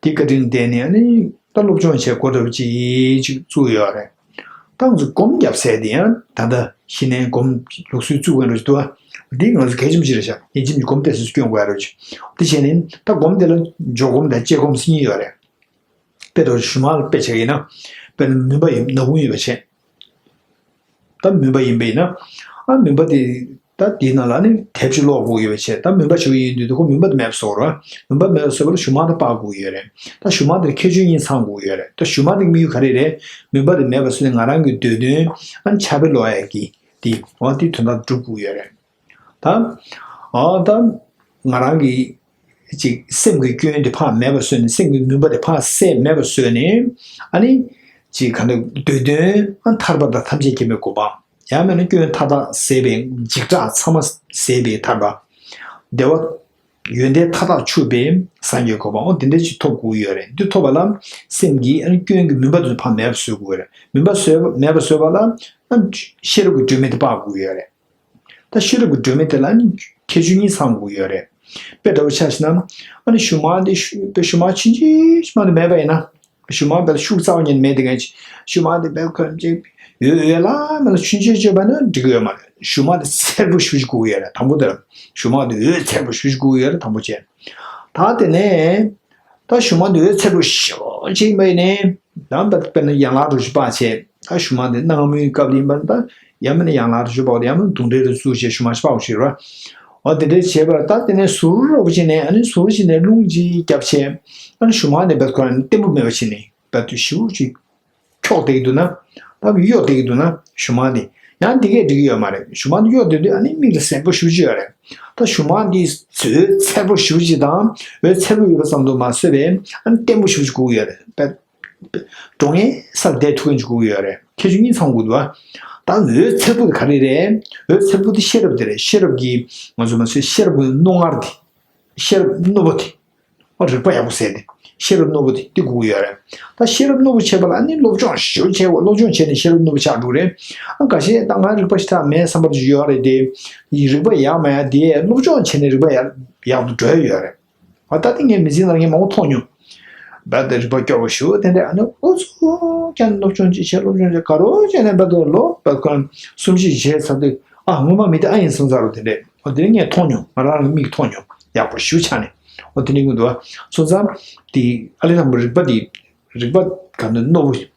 དེ་བཀའ་དྲིན་བརྟེན་ནས་ཨ་ནི་ ད་སློབ་སྦྱོང་བྱེད་དགོས་འདྲ་བོ་ཅིག་ཅིག་བཙུགས་ཡོད་རེད། ད་ང་ཚོ་སྒོམ་རྒྱབ་ཟེར་དེ་ཡང་ད་ལྟ་གཞི་ནས་སྒོམ་ལུགས་སྲོལ་བཙུགས་དགོས་འདྲ་ཅིག་འདུག་ཨ། འདི་ང་ཚོ་གལ་ཆེན་པོ་ཅིག་རེད་ཤག་ཡིན་གཅིག་མིན་གཅིག་སྒོམ་ཏོག་ཙམ་སྐྱོན་དགོས་ཡ་རེད། འདི་བྱས་ནས་ད་སྒོམ་དེ་ལ་འཇོག་སྒོམ་དང་བཅས་སྒོམ་ཟེར་གཉིས་ཡོད་རེད། དཔེ་འདྲ་བོ་ཞུ་མ་ལ་དཔེ་བྱས་ཡིན་ན། དཔེར་ན་མུན་པ་ཡིན་ན་བུན་ཡོད་པ་བྱས། ད་མུན་པ་ཡིན་པ་ཡིན་ན། ཨ་མུན་པ་དེ་ད་དེའི་ནང་ལ་ནི་དེབ་ཅིག་ཀློག་དགོས་ཡོད་པ་བྱས། ད་མུན་པ་ཞིག་ཡིན་དུས་དུ་ཁོ་མུན་པ་དེ་མེད་པ་བཟོ་དགོས་རེད། མུན་པ་མེད་པ་བཟོ་བར་ཞུ་མ་དེ་སྤར་དགོས་ཡོད་རེད། ད་ཞུ་མ་དེར་ཁྱད་ཆོས་གཉིས་ཚང་དགོས་ཡོད་རེད། ད་ཞུ་མ་དེ་དམིགས་ཡུལ་ག་རེ་རེད། མུན་པ་དེ་མེད་པ་བཟོས་ནས་ང་རང་གི་འདོད་དོན་ཨ་ནི་ཕྱག་དཔེ་ཀློག་ཡ་གི་དེ་འོ་དེ་དོན་དག་སྒྲུབ་དགོས་ཡོད་རེད། ད། ཨ་ད། ང་རང་གི། ཅིག་སེམས་ཀྱི་སྐྱོན་དེ་ཕར་མེད་པ་བཟོས་ནས། སེམས་ཀྱི་མུན་པ་དེ་ཕར་བསལ་མེད་པ་བཟོས་ནས། ཨ་ནི། ཅིག་ག་འདྲ་འདོད་དོན་ཨ་ཐར་པ་དང་ཐམས་ཅད་མཁྱེན་པའི་གོ་འཕང་། ཡང་མིན་ན་སྐྱོན་མཐའ་དག་ཟད་པའི་འཇིགས་སྐྲག་ཚང་མ་ཟད་པའི་ཐར་པ། བདེ་བ། ཡོན་ཏན་མཐའ་དག་ཕྱུག་པའི་སངས་རྒྱས་གོ་འཕང་། འོ་དེ་འདྲ་ཅིག་ཐོབ་དགོས་ཡོད་རེད། འདི་ཐོབ་པ་ལ་སེམས་ཀྱི་ཨ་ནི་སྐྱོན་གྱི་མུན་པ་དེ་ཚོ་ཕར་མེད་པ་བཟོ་དགོས་རེད། མུན་པ་བཟོས་མེད་པ་བཟོས་པ་ལ་ཨ་ཤེས་རབ་ཀྱི་སྒྲོན་མེ་དེ་སྤར་དགོས་ཡོད་རེད། ད་ཤེས་རབ་ཀྱི་སྒྲོན་མེ་དེ་ལ་ནི་ཁྱད་ཆོས་གཉིས་ཚང་དགོས་ཡོད་རེད། དཔེ་འདྲ་བོ་ཆ་བཞག་ན། ཨ་ནི་ཞུ་མ་འདི་ཤུ་དཔེ་ཞུ་མ་ཆུང་ཆུང་ཞུ་མ་འདི་མེད་པ་ཡིན་ན། ཞུ་མ་དཔེ་ཤུགས་རྩ་བ་ཉིད་མེད་དེ་གན་ཅི། ཞུ་མ་འདི་དཔེ་ཁོ་རང་ཅིག་ཡོད་ཡོད་ལ་མེད་ལ་ཆུང་ཆུང་བྱས་པ་ན་འགྲིག་གི་ཡོད་མ་རེད། ཞུ་མ་འདི་འཚེར་པོ་ཞེ་པོ་ཅིག་དགོས་ཀྱི་ཡོད་རེད། དང་པོ་དེ་ལ་ཞུ་མ་འདི་འོད་འཚེར་པོ་ཞེ་པོ་ཅིག་དགོས་ཀྱི་ཡོད་རེད། དང་པོ་བྱས། ད་དེ་ནས། ད་ཞུ་མ་འདི་འོད་འཚེར་པོ་ཞེ་པོ་ཅིག་མ་ཡིན་ནའི། ད་དཔེར་ན་ཡན་ལག་རུ་ཞིག་སྤར་བྱས། ད་ཞུ་མ་འདི་གནའ་སྔ་མོའི་སྐབས་ལ་ཡིན་པ་ན་ད་ཡང་མིན་ན་ཡན་ལག་རུ་ཞིག་སྤར་བ་དང་། ཡང་མིན་ན་དུང་སྒྲིལ་རུ་བཙུགས་བྱས་ཞུ་མ་ཞིག་སྤར་བ་ཞིག་རེད་བ། འོ་དེ་འདྲ་བྱས་པར་ད་དེ་ནས་ཟུར་རོབ་བྱས་ནས། ཨ་ནི་ཟུར་བྱས་ནས་རླུང་ཅིག་བརྒྱབ་བྱས། ཨ་ནི་ཞུ་མ་འདི་བད་ཁོ་རང་བརྟན་པོ་མེད་པ་བྱས་ནས་བད་དུ་ཞེ་པོ་ཅིག་འཁྱོག་བསྡད་ཀྱི་འདུག་ན། ད་གཡོ་བསྡད་ཀྱི་འདུག་ན་ཞུ་མ་འདི་ཡང་འདི་གས་འགྲིག་གི་ཡོད་མ་རེད། ཞུ་མ་འདི་གཡོ་བསྡད་དུས་ཨ་ནི་མིག་ལ་གཟན་པོ་ཞེ་པོ་ཅིག་ཡོད་རེད། ད་ཞུ་མ་འདི་འོད་འཚེར་པོ་ཞེ་པོ་ཅིག་དང་། འོད་འཚེར་པོ་ཡོད་པ་ཙམ་དུ་མ་ཟད་པའི་ཨ་ནི་བརྟན་པོ་ཞེ་པོ་ཅིག་དགོས་ཀྱི་ཡོད་རེད། འགྲོ་ངེས་སར་བསྡད་ཐུབ་མཁན་ཅིག་དགོས་ཀྱི་ཡོད་རེད། ཁྱད་ཆོས་གཉིས་ཚང་དགོས་འདུག་ཨ། ད་འོད་འཚེར་པོ་དེ་ག་རེ་རེད། འོད་འཚེར་པོ་དེ་ཤེས་རབ་དེ་རེད། ཤེས་རབ་ཀྱི་ང་ཚོ་མ་ཟད་ཤེས་རབ་ཀྱི་རྣོ་ངར་དེ། ཤེས་རབ་རྣོ་པོ་དེ། ཨ་རིག་པ་ཡག་པོ་ཟེར་ཏེ། ཤེས་རབ་རྣོ་པོ་དེ་དེ་དགོས་ཀྱི་ཡོད་རེད། ད་ཤེས་རབ་རྣོ་པོ་བྱེད་པ་ལ་ནི་སློབ་སྦྱོང་ཞེ་པོ་བྱས། སློབ་སྦྱོང་བྱས་ནས་ཤེས་རབ་རྣོ་པོ་ཆགས་འགྲོ་རེད། ཨ་འགའ་ཤས་ད་ང་རིག་པ་ཞེ་དྲག་མེད་བསམ་པ་ཅིག་ཡོད་རེད་དེ། ཡི་རིག་པ་ཡག་མ་ཡག་དེ་སློབ་སྦྱོང་བྱས་ནས་རིག་པ་ཡག་ཡག་ཏུ་འགྲོ་ཡ་ཡོད་རེད། ཨ་ད་དེ་ངས་མི་ཚེ་ནང་ངས་མང་པོ་མཐོང་མྱོང་། རྦད་དེ་རིག་པ་སྐྱོ་བོ་ཞེ་པོ་དེ་འདྲ། ཨ་ནི་ཨུ་ཚུགས་ཀྱང་སློབ་སྦྱོང་ཅིག་བྱས། སློབ་སྦྱོང་ཅིག་ག་རེ་བྱས་ནས་རྦད་དེ་ལོ་རྦད་ཁོ་རང་གསུམ་བཞི་བྱས་ཚར་དུས། ཨ་སྔོན་མ་མི་དེ་ཨ་ཡིན་སོང་ཚར་རོ་དེ་འདྲས། ཨོ་དེ་ངས་མཐོང་མྱོང་། ང་རང་གི་མིག་མཐོང་མྱོང་། ཡག་པོ་ཞེ་པོ་ཆགས་ནས། ཨོ་དེ་འདྲས་ཀྱི་འདུག་བ། སོང་ཙང་དེ་ཨ་ལས་དང་པོ་རིག་པ་དེ། རིག་པ་ག་འདྲ་རྣོ་བོ་བྱས་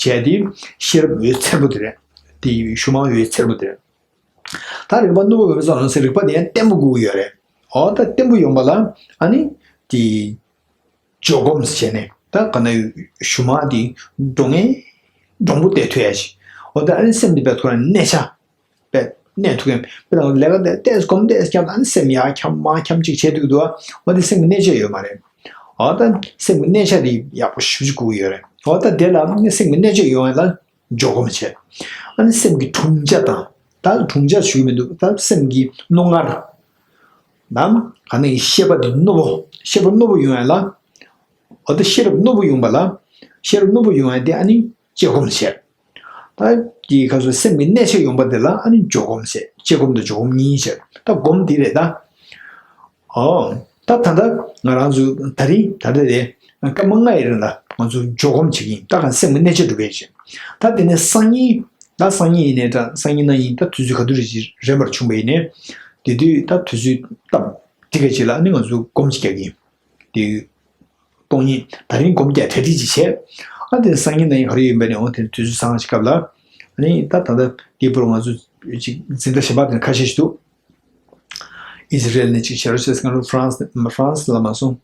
དེ་ཤེས་རབ་འོད་འཚེར་པོ་དེ་རེད། དེ་ཞུ་མ་འོད་འཚེར་པོ་དེ་རེད། ད་རིག་པ་རྣོ་བོ་ཡོད་པ་ཙམ་ལ་ཟེར། རིག་པ་དེ་ཡང་བརྟན་པོ་དགོས་ཀྱི་ཡོད་རེད། ཨོ་ད་བརྟན་པོ་ཡོང་བ་ལ་ཨ་ནི་དེ་འཇོག་སྒོམ་བྱས་ནས། ད་ག་ན་ཞུ་མ་དེ་འགྲོ་ངེས་འདྲོང་པོ་བསྡད་ཐུབ་ཡ་ཞིག་ཨོ་ད་ཨ་ནི་སེམས་དེ་བད་ཁོ་རང་གནས་ཆ། བད་གནས་ཐུབ་མཁན། དཔེར་ན་ལས་ཀ་དེ་ཏོག་ཙམ་སྒོམ་ཏོག་ཙམ་བརྒྱབ་ན་ཨ་ནི་སེམས་ཡར་འཁྱམ་མར་འཁྱམ་ཅིག་བྱེད་དུས་འདུག་བ། ཨོ་དེ་སེམས་ཀྱི་གནས་ཆ་ཡོད་མ་རེད། ཨོ་ད་སེམས་ཀྱི་གནས་ཆ་དེ་ཡག་པོ་ཞེ་པོ་ཅིག་དགོས་ཀྱི་ཡོད་རེད། ཨོ་ད་དེ་ལ་སེམས་ཀྱི་གནས་ཆ་ཡོང་ཡ་ལ་འཇོག་སྒོམ་བྱས། ཨ་ནི་སེམས་ཀྱི་དྲུང་ཆ་དང་། ད་དྲུང་ཆ་ཞུ་གི་མི་འདུག་ད་སེམས་ཀྱི་རྣོ་ངར་དང་། ག་ནས་ཤེས་པ་དེ་རྣོ་བོ། ཤེས་པ་རྣོ་བོ་ཡོང་ཡ་ལ། འོ་ད་ཤེས་རབ་རྣོ་བོ་ཡོང་བ་ལ། ཤེས་རབ་རྣོ་བོ་ཡོང་ཡ་དེ་ཨ་ནི་དཔྱད་སྒོམ་བྱས། ད་དེའི་སྐབས་སུ་སེམས་ཀྱི་གནས་ཆ་ཡོང་བ་དེ་ལ་ཨ་ནི་འཇོག་སྒོམ་བྱས། དཔྱད་སྒོམ་དང་འཇོག་སྒོམ་གཉིས་བྱས། ད་སྒོམ་འདི་རེད་ད། ཨོ། ད་ད་ལྟ་ང་རང་ཚོ་ད་རིང་ད་ལྟ་དེ་སྐར་མ་ལྔ་ཡི་རིང་ལ་ང་ཚོ་འཇོག་སྒོམ་བྱེད་ཀྱི་ཡིན། ད་གང་སེམས་ཀྱི་གནས་ཆ་སྒྲུབ་པའི་ཆེད། ད་དེ་ནས་སང་ཉིན། ད་སང་ཉིན་ཡིན་ནའི་འདྲ། སང་ཉིན་གནངས་ཉིན། ད་དུས་ཚོད་ག་དུས་རེ་ཅིག་རན་པར་བྱུང་བ་ཡིན་ནའི། དེ་དུས་ད་དུས་ཚོད་སྟབས་འགྲིག་ག་ཅིག་ལ་ཨ་ནི་ང་ཚོ་སྒོམ་ཅིག་རྒྱག་གི་ཡིན། དེ་སྟོང་ཉིད་ད་རིང་སྒོམ་རྒྱག་གྲ་སྒྲིག་ཅིག་བྱས། ཨ་དེ་སང་ཉིན་གནངས་ཉིན་ག་རེ་ཡོད་པ་ནས། འོ་དེ་དུས་ཚོད་སང་ཞིག་སྐབས་ལ། ཨ་ནི་ད་ད་ལྟ་དེའི་བར་ང་ཚོ་ཅིག་འཛིན་གྲྭ་གཞན་པ་དེ་ཁ་ཤས་ཤིག་འདུག་ཨི་ཟི་རེལ་ནས་ཅིག་བྱེད་རོགས་བྱེད་ཟེར། ང་ཚོ་ཧྥ་རན་སི་ཧྥ་རན་སི་ལ་མ་སོང་།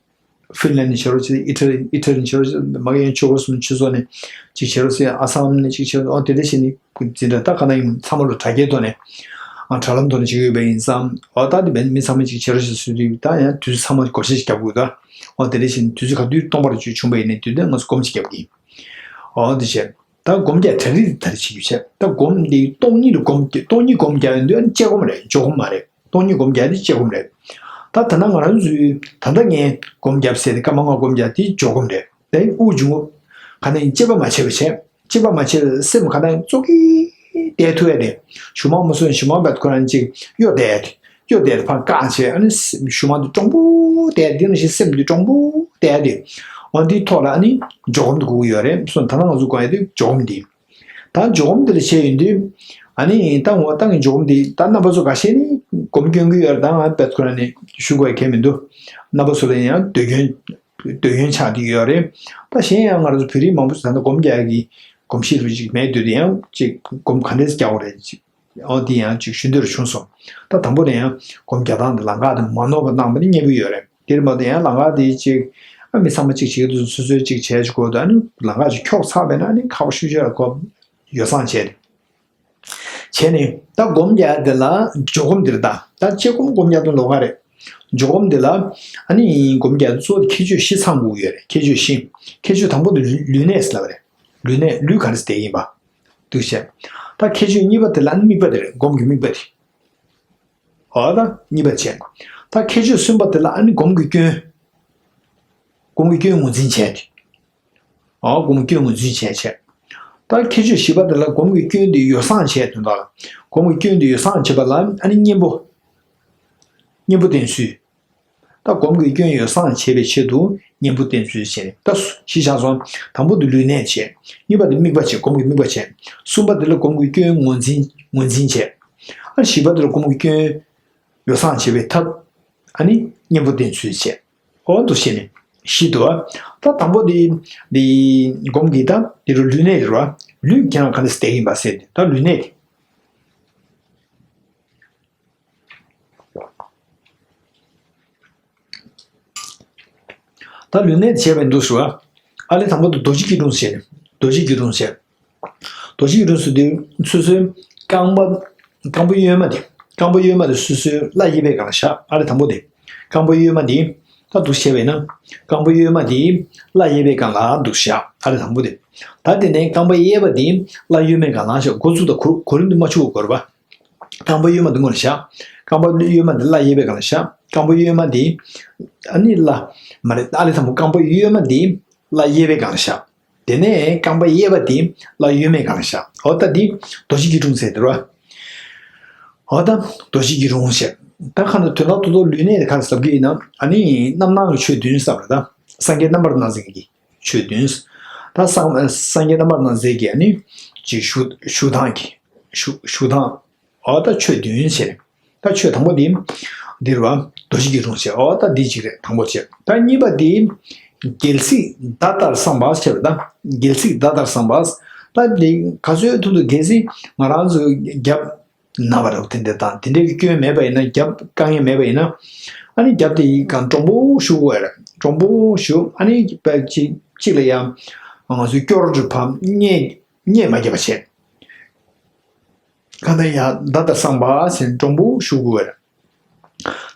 ཧྥིན་ལན་ནས་བྱེད་རོགས་བྱེད། ཨི་ཊ་ལི་ཨི་ཊ་ལི་ནས་བྱེད་རོགས་བྱེད། མ་གི་ཡང་ཆོས་སྐོར་གསུམ་ཆུ་ཚོགས་ནས་ཅིག་བྱེད་རོགས་བྱེད། ཨ་སམ་ནས་ཅིག་བྱེད་རོགས། ཨོ་དེ་འདྲ་བྱས་ནས་འཛིན་གྲྭ་ད་ག་ན་ཡིན་ཚང་མ་ལ་དྲ་རྒྱའི་ཐོག་ནས། ཨ་དྲ་ལམ་ཐོག་ནས་བྱེད་ཀྱི་ཡོད་པ་ཡིན་ཙང་། ཨོ་ད་དེ་བས་མི་ཚང་མ་ཅིག་བྱེད་རོགས་བྱེད་ཟེར་དུས། ད་ཡང་དུས་ཚང་མ་བགོ་བཤའ་ཞིག་རྒྱབ་དགོས་ད། ཨོ་དེ་འདྲ་བྱས་ནས་དུས་ཚོད་ག་དུས་སྟོང་པར་བྱུང་བ་ཡིན་ནའི་དུས་དེ་ང་ཚོ་སྒོམ་ཅིག་རྒྱབ་ཀྱི་ཡིན། ཨོ་དེ་བྱས། ད་སྒོམ་རྒྱག་གྲ་སྒྲིག་དེ་ད་རེས་བྱེད་རྒྱུ་བྱས། ད་སྒོམ་འདི་སྟོང་ཉིད་ལ་སྒོམ་རྒྱག་སྟོང་ཉིད་སྒོམ་རྒྱག་ཡོང་དུས་ཨ་ནི་དཔྱད་སྒོམ་རེད། འཇོག་སྒོམ་མ་རེད། སྟོང་ཉིད་སྒོམ་རྒྱག་དེ་དཔྱད་སྒོམ་རེད། ད་ད་ལྟ་ང་རང་ཚོའི་ད་ལྟ་ངས་སྒོམ་རྒྱབ་ཟེར་དེ་སྐར་མ་ལྔ་སྒོམ་རྒྱག་དེ་འཇོག་སྒོམ་རེད། དེ་དབུགས་འབྱུང་རྔུབ་ག་ནས་དཔྱད་པ་མ་བྱས་པ་བྱས། དཔྱད་པ་མ་བྱས་པ་སེམས་ག་ནས་ཙོག་གེ་བསྡད་ཐུབ་ཡ་དེ། ཞུ་མ་མ་སོང་ཞུ་མ་བད་ཁོ་རང་ཅིག་གཡོ་བསྡད་ཡ་དེ། གཡོ་བསྡད་དེ་ཕར་བཀག་བྱས། ཨ་ནི་ཞུ་མ་དེ་དྲང་པོ་བསྡད་དེ། ནང་བཞིན་སེམས་དེ་དྲང་པོ་བསྡད་དེ། འོ་འདིའི་ཐོག་ལ་ཨ་ནི་འཇོག་སྒོམ་དེ་དགོས་ཀྱི་ཡོད་རེད། སོ་ད་ནང་ང་ཚོ་གོ་ཡ་དེ་འཇོག་སྒོམ་འདི། ད་འཇོག་སྒོམ་དེ་ལ་བྱས་ཡོང་དུས། ཨ་ནི་ད་ངོ་ཏང་གི་འཇོག་སྒོམ་དེ་ད་རྣམ་པ་ཚོ་འགའ་ཤས་ནི་སྒོམ་སྐྱོན་གྱི་ཡོད་རེད། ད་ང་དཔེ་ཁོ་ན་ནས་ཞུ་དགོས་ཡ་གང་ཡང་མི་འདུག་རྣམ་པ་ཚོ་ལ་ཡང་འདོད་སྐྱོན་འདོད་སྐྱོན་ཆགས་བསྡད་ཡོད་རེད། ད་གཞན་ཡང་ང་རང་ཚོ་བོད་རིགས་མང་པོ་ཞིག་ད་ལྟ་སྒོམ་རྒྱག་ཡ་གི་གོམས་གཤིས་རུ་ཅིག་མེད་དུས་དེ་ཡང་ཅིག་སྒོམ་ག་འདྲས་རྒྱག་དགོས་རེད་ཅིག་འོ་འདི་ཡང་ཅིག་ཞུ་འདོད་བྱུང་སོང་། ད་དང་པོ་ནས་ཡང་སྒོམ་རྒྱག་སྟངས་འདི་ལམ་ཁ་དེ་མ་ནོར་བ་གནང་བ་ནི་སྙན་པོ་ཡོད་རེད། དེར་མ་ཟད་ཡང་ལམ་ཁ་དེ་ཅིག་ཨ་མི་ཚང་མ་ཅིག་བྱེད་དུས་སོ་སོའི་ཅིག་བྱས་ཅིག་དགོས་དུས་ཨ་ནི་ལམ་ཁ་ཅིག་འཁྱོག་ཚར་བས་ན་ཨ་ནི་ཁག་པོ་ཤུགས་ཆེ་ལ་གོ་ཡོ་བསྲང་བྱས་ཏེ། བྱས་ནས་ད་སྒོམ་རྒྱག་དེ་ལ་འཇོག་སྒོམ་འདིར་ད་ད་དཔྱད་སྒོམ་སྒོམ་རྒྱག་དུས་ལོགས་ཀ་རེད། འཇོག་སྒོམ་འདི་ལ་ཨ་ནི་སྒོམ་རྒྱག་དུས་གཙོ་བོ་དེ་ཁྱད་ཆོས་བཞི་ཚང་དགོས་ཀྱི་ཡོད་རེད། ཁྱད་ཆོས་བཞི། ཁྱད་ཆོས་དང་པོ་དེ་ལུས་ལུས་གནད་ཟེར་ལབ་པ་རེད། ལུས་གནད་ལུས་ག་འདྲ་བསྡད་ཡིན་པ། འདུག་བྱས། ད་ཁྱད་ཆོས་གཉིས་པ་དེ་ལ་ཨ་ནི་དམིགས་པ་དེ་རེད། སྒོམ་གྱི་དམིགས་པ་དེ། འོ་ད་གཉིས་པ་བྱས། ད་ཁྱད་ཆོས་གསུམ་པ་དེ་ལ་ཨ་ནི་སྒོམ་གྱི་སྐྱོན། སྒོམ་གྱི་སྐྱོན་ངོས་འཛིན་བྱས་ཏེ། འོ་སྒོམ་གྱི་སྐྱོན་ངོས་འཛིན་བྱས་བྱས། ད་ཁྱད་ཆོས་བཞི་པ་དེ་ལ་སྒོམ་གྱི་སྐྱོན་དེ་ཡོ་བསྲང་བྱས་དོན་དག་ལ། སྒོམ་གྱི་སྐྱོན་དེ་ཡོ་བསྲང་བྱེད་པ་ལ་ཨ་ནི་གཉེན་པོ། གཉེན་པོ་བསྟེན་ཚུལ། ད་སྒོམ་གྱི་སྐྱོན་ཡོ་བསྲང་བྱེད་པའི་ཆེད་དུ་གཉེན་པོ་བསྟེན་ཚུལ་བྱས་ནས་ད་སུ་ཞེས་བྱ་སོང་། དང་པོ་དེ་ལུས་གནད་བྱས། གཉིས་པ་དེ་དམིགས་པ་བྱས། སྒོམ་གྱི་དམིགས་པ་བྱས། གསུམ་པ་དེ་ལ་སྒོམ་གྱི་སྐྱོན་ངོས་འཛིན་ངོས་འཛིན་བྱས། ཨ་བཞི་པ་དེ་ལ་སྒོམ་གྱི་སྐྱོན་ཡོ་བསྲང་བྱེད་པའི་ཐབས། ཨ་ནི་གཉེན་པོ་བསྟེན་ཚུལ་བྱས། འོ་འདུག་བྱས་ནས་བཞི་འདུག་ད་དང་པོ་དེ་དེ་སྒོམ་གྱི་ད་དེ་རུ་ལུས་གནད་རེད་བ། ལུས་ཀྱང་ག་འདྲ་བསྡད་ཡིན་པ་ཟེར་ཏེ་ད་ལུས་གནད་དེ། ད་ལུས་གནད་བྱས་པའི་འདུག་ཟེར་བ། ཨ་ལས་དང་པོ་དུ་རྡོ་རྗེ་སྐྱིལ་ཀྲུང་བྱས། རྡོ་རྗེ་སྐྱིལ་ཀྲུང་བྱས། རྡོ་རྗེ་སྐྱིལ་ཀྲུང་ཟེར་དུས་སོ་སོའི་རྐང་པ། རྐང་པ་གཡོན་མ་དེ། རྐང་པ་གཡོན་མ་དེ་སོ་སོའི་བརླ་གཡས་པའི་སྒང་ལ་བཞག་ཨ་ལས་དང་པོ་དེ། རྐང་པ་གཡོན་མ་དེ། ད་འདུག་བྱས་པས་ན། རྐང་པ་གཡོན་མ་དེ་བརླ་གཡས་པའི་སྒང་ལ་འདུག་བཞག་ཨ་ལས་དང་པོ་དེ། ད་དེ་ནས་རྐང་པ་གཡས་པ་དེ་བརླ་གཡོན་མའི་སྒང་ལ་བཞག་འགོ་བཙུགས་དང་གོ་གོ་རིམ་དུ་མ་འཆུག་པ་དགོས་རེད་པ། རྐང་པ་གཡོན་མ་འདི་སྔོན་ལ་བཞག་རྐང་པ་གཡོན་མ་འདི་བརླ་གཡས་པའི་སྒང་ལ་བཞག་རྐང་པ་གཡོན་མ་འདི། ཨ་ནི་བརླ། མ་རེད་ཨ་ལས་དང་པོ་རྐང་པ་གཡོན་མ་འདི་བརླ་གཡས་པའི་སྒང་ལ་བཞག་དེ་ནས་རྐང་པ་གཡས་པ་འདི་བརླ་གཡོན་མའི་སྒང་ལ་བཞག་འོ་ད་འདི་རྡོ་རྗེ་སྐྱིལ་ཀྲུང་ཟེར་དེ་རེད་བ། འོ་ད་རྡོ་རྗེ་སྐྱིལ་ཀྲུང་ཟེར། ད་ཁ་ན་དོན་དག་ཏུ་ཏོ་ལུས་གནད་དེ་ག་རེ་ཟེར་གྱི་ཡིན་ན་ཨ་ནི་རྣམ་སྣང་གི་ཆོས་བདུན་ཟེར་བ་རེད་ད། སངས་རྒྱས་རྣམ་པར་སྣང་མཛད་ཀྱི་ཆོས་བདུན། ད་སངས་སངས་རྒྱས་རྣམ་པར་སྣང་མཛད་ཀྱི་ཨ་ནི་ཅིག་བཞུགས་བཞུགས་སྟངས་ཀྱི་བཞུགས་བཞུགས་སྟངས། འོ་ད་ཆོས་བདུན་བྱས། ད་ཆོས་དང་པོ་འདི་འདིར་བ་རྡོ་རྗེ་སྐྱིལ་ཀྲུང་བྱས། འོ་ད་འདི་གཅིག་རེད་དང་པོ་བྱས། ད་གཉིས་པ་འདི་རྒྱལ་སྲིད་མདའ་ལྟར་བསྲང་བ་བྱས་པ་ད་རྒྱལ་སྲིད་མདའ་ལྟར་བསྲང་བ། ད་འདི་ག་ཚོད་ཐུབ་ཐུབ་གལ་སྲིད་ང་རང་ཚོ་རྒྱབ་ན་བ་རེད་དེ་འདྲ་དང་དེ་འདྲའི་སྐྱོན་མེད་པ་ཡིན་ན་རྒྱབ་དཀའ་ངལ་མེད་པ་ཡིན་ན་ཨ་ནི་རྒྱབ་དེ་ཡི་གང་དྲང་པོ་བཞུགས་དགོས་རེད། དྲང་པོ་བཞུགས་ཨ་ནི་པ་གཅིག་གཅིག་ལ་ཡང་ང་ཚོའི་སྐྱོར་གྲུ་བམ་བརྙས་བརྙས་མ་བརྒྱབ་པ་བྱས། གང་ལྟར་ཡང་མདའ་ལྟར་བསྲང་བ་ཟེར་དྲང་པོ་བཞུགས་དགོས་རེད།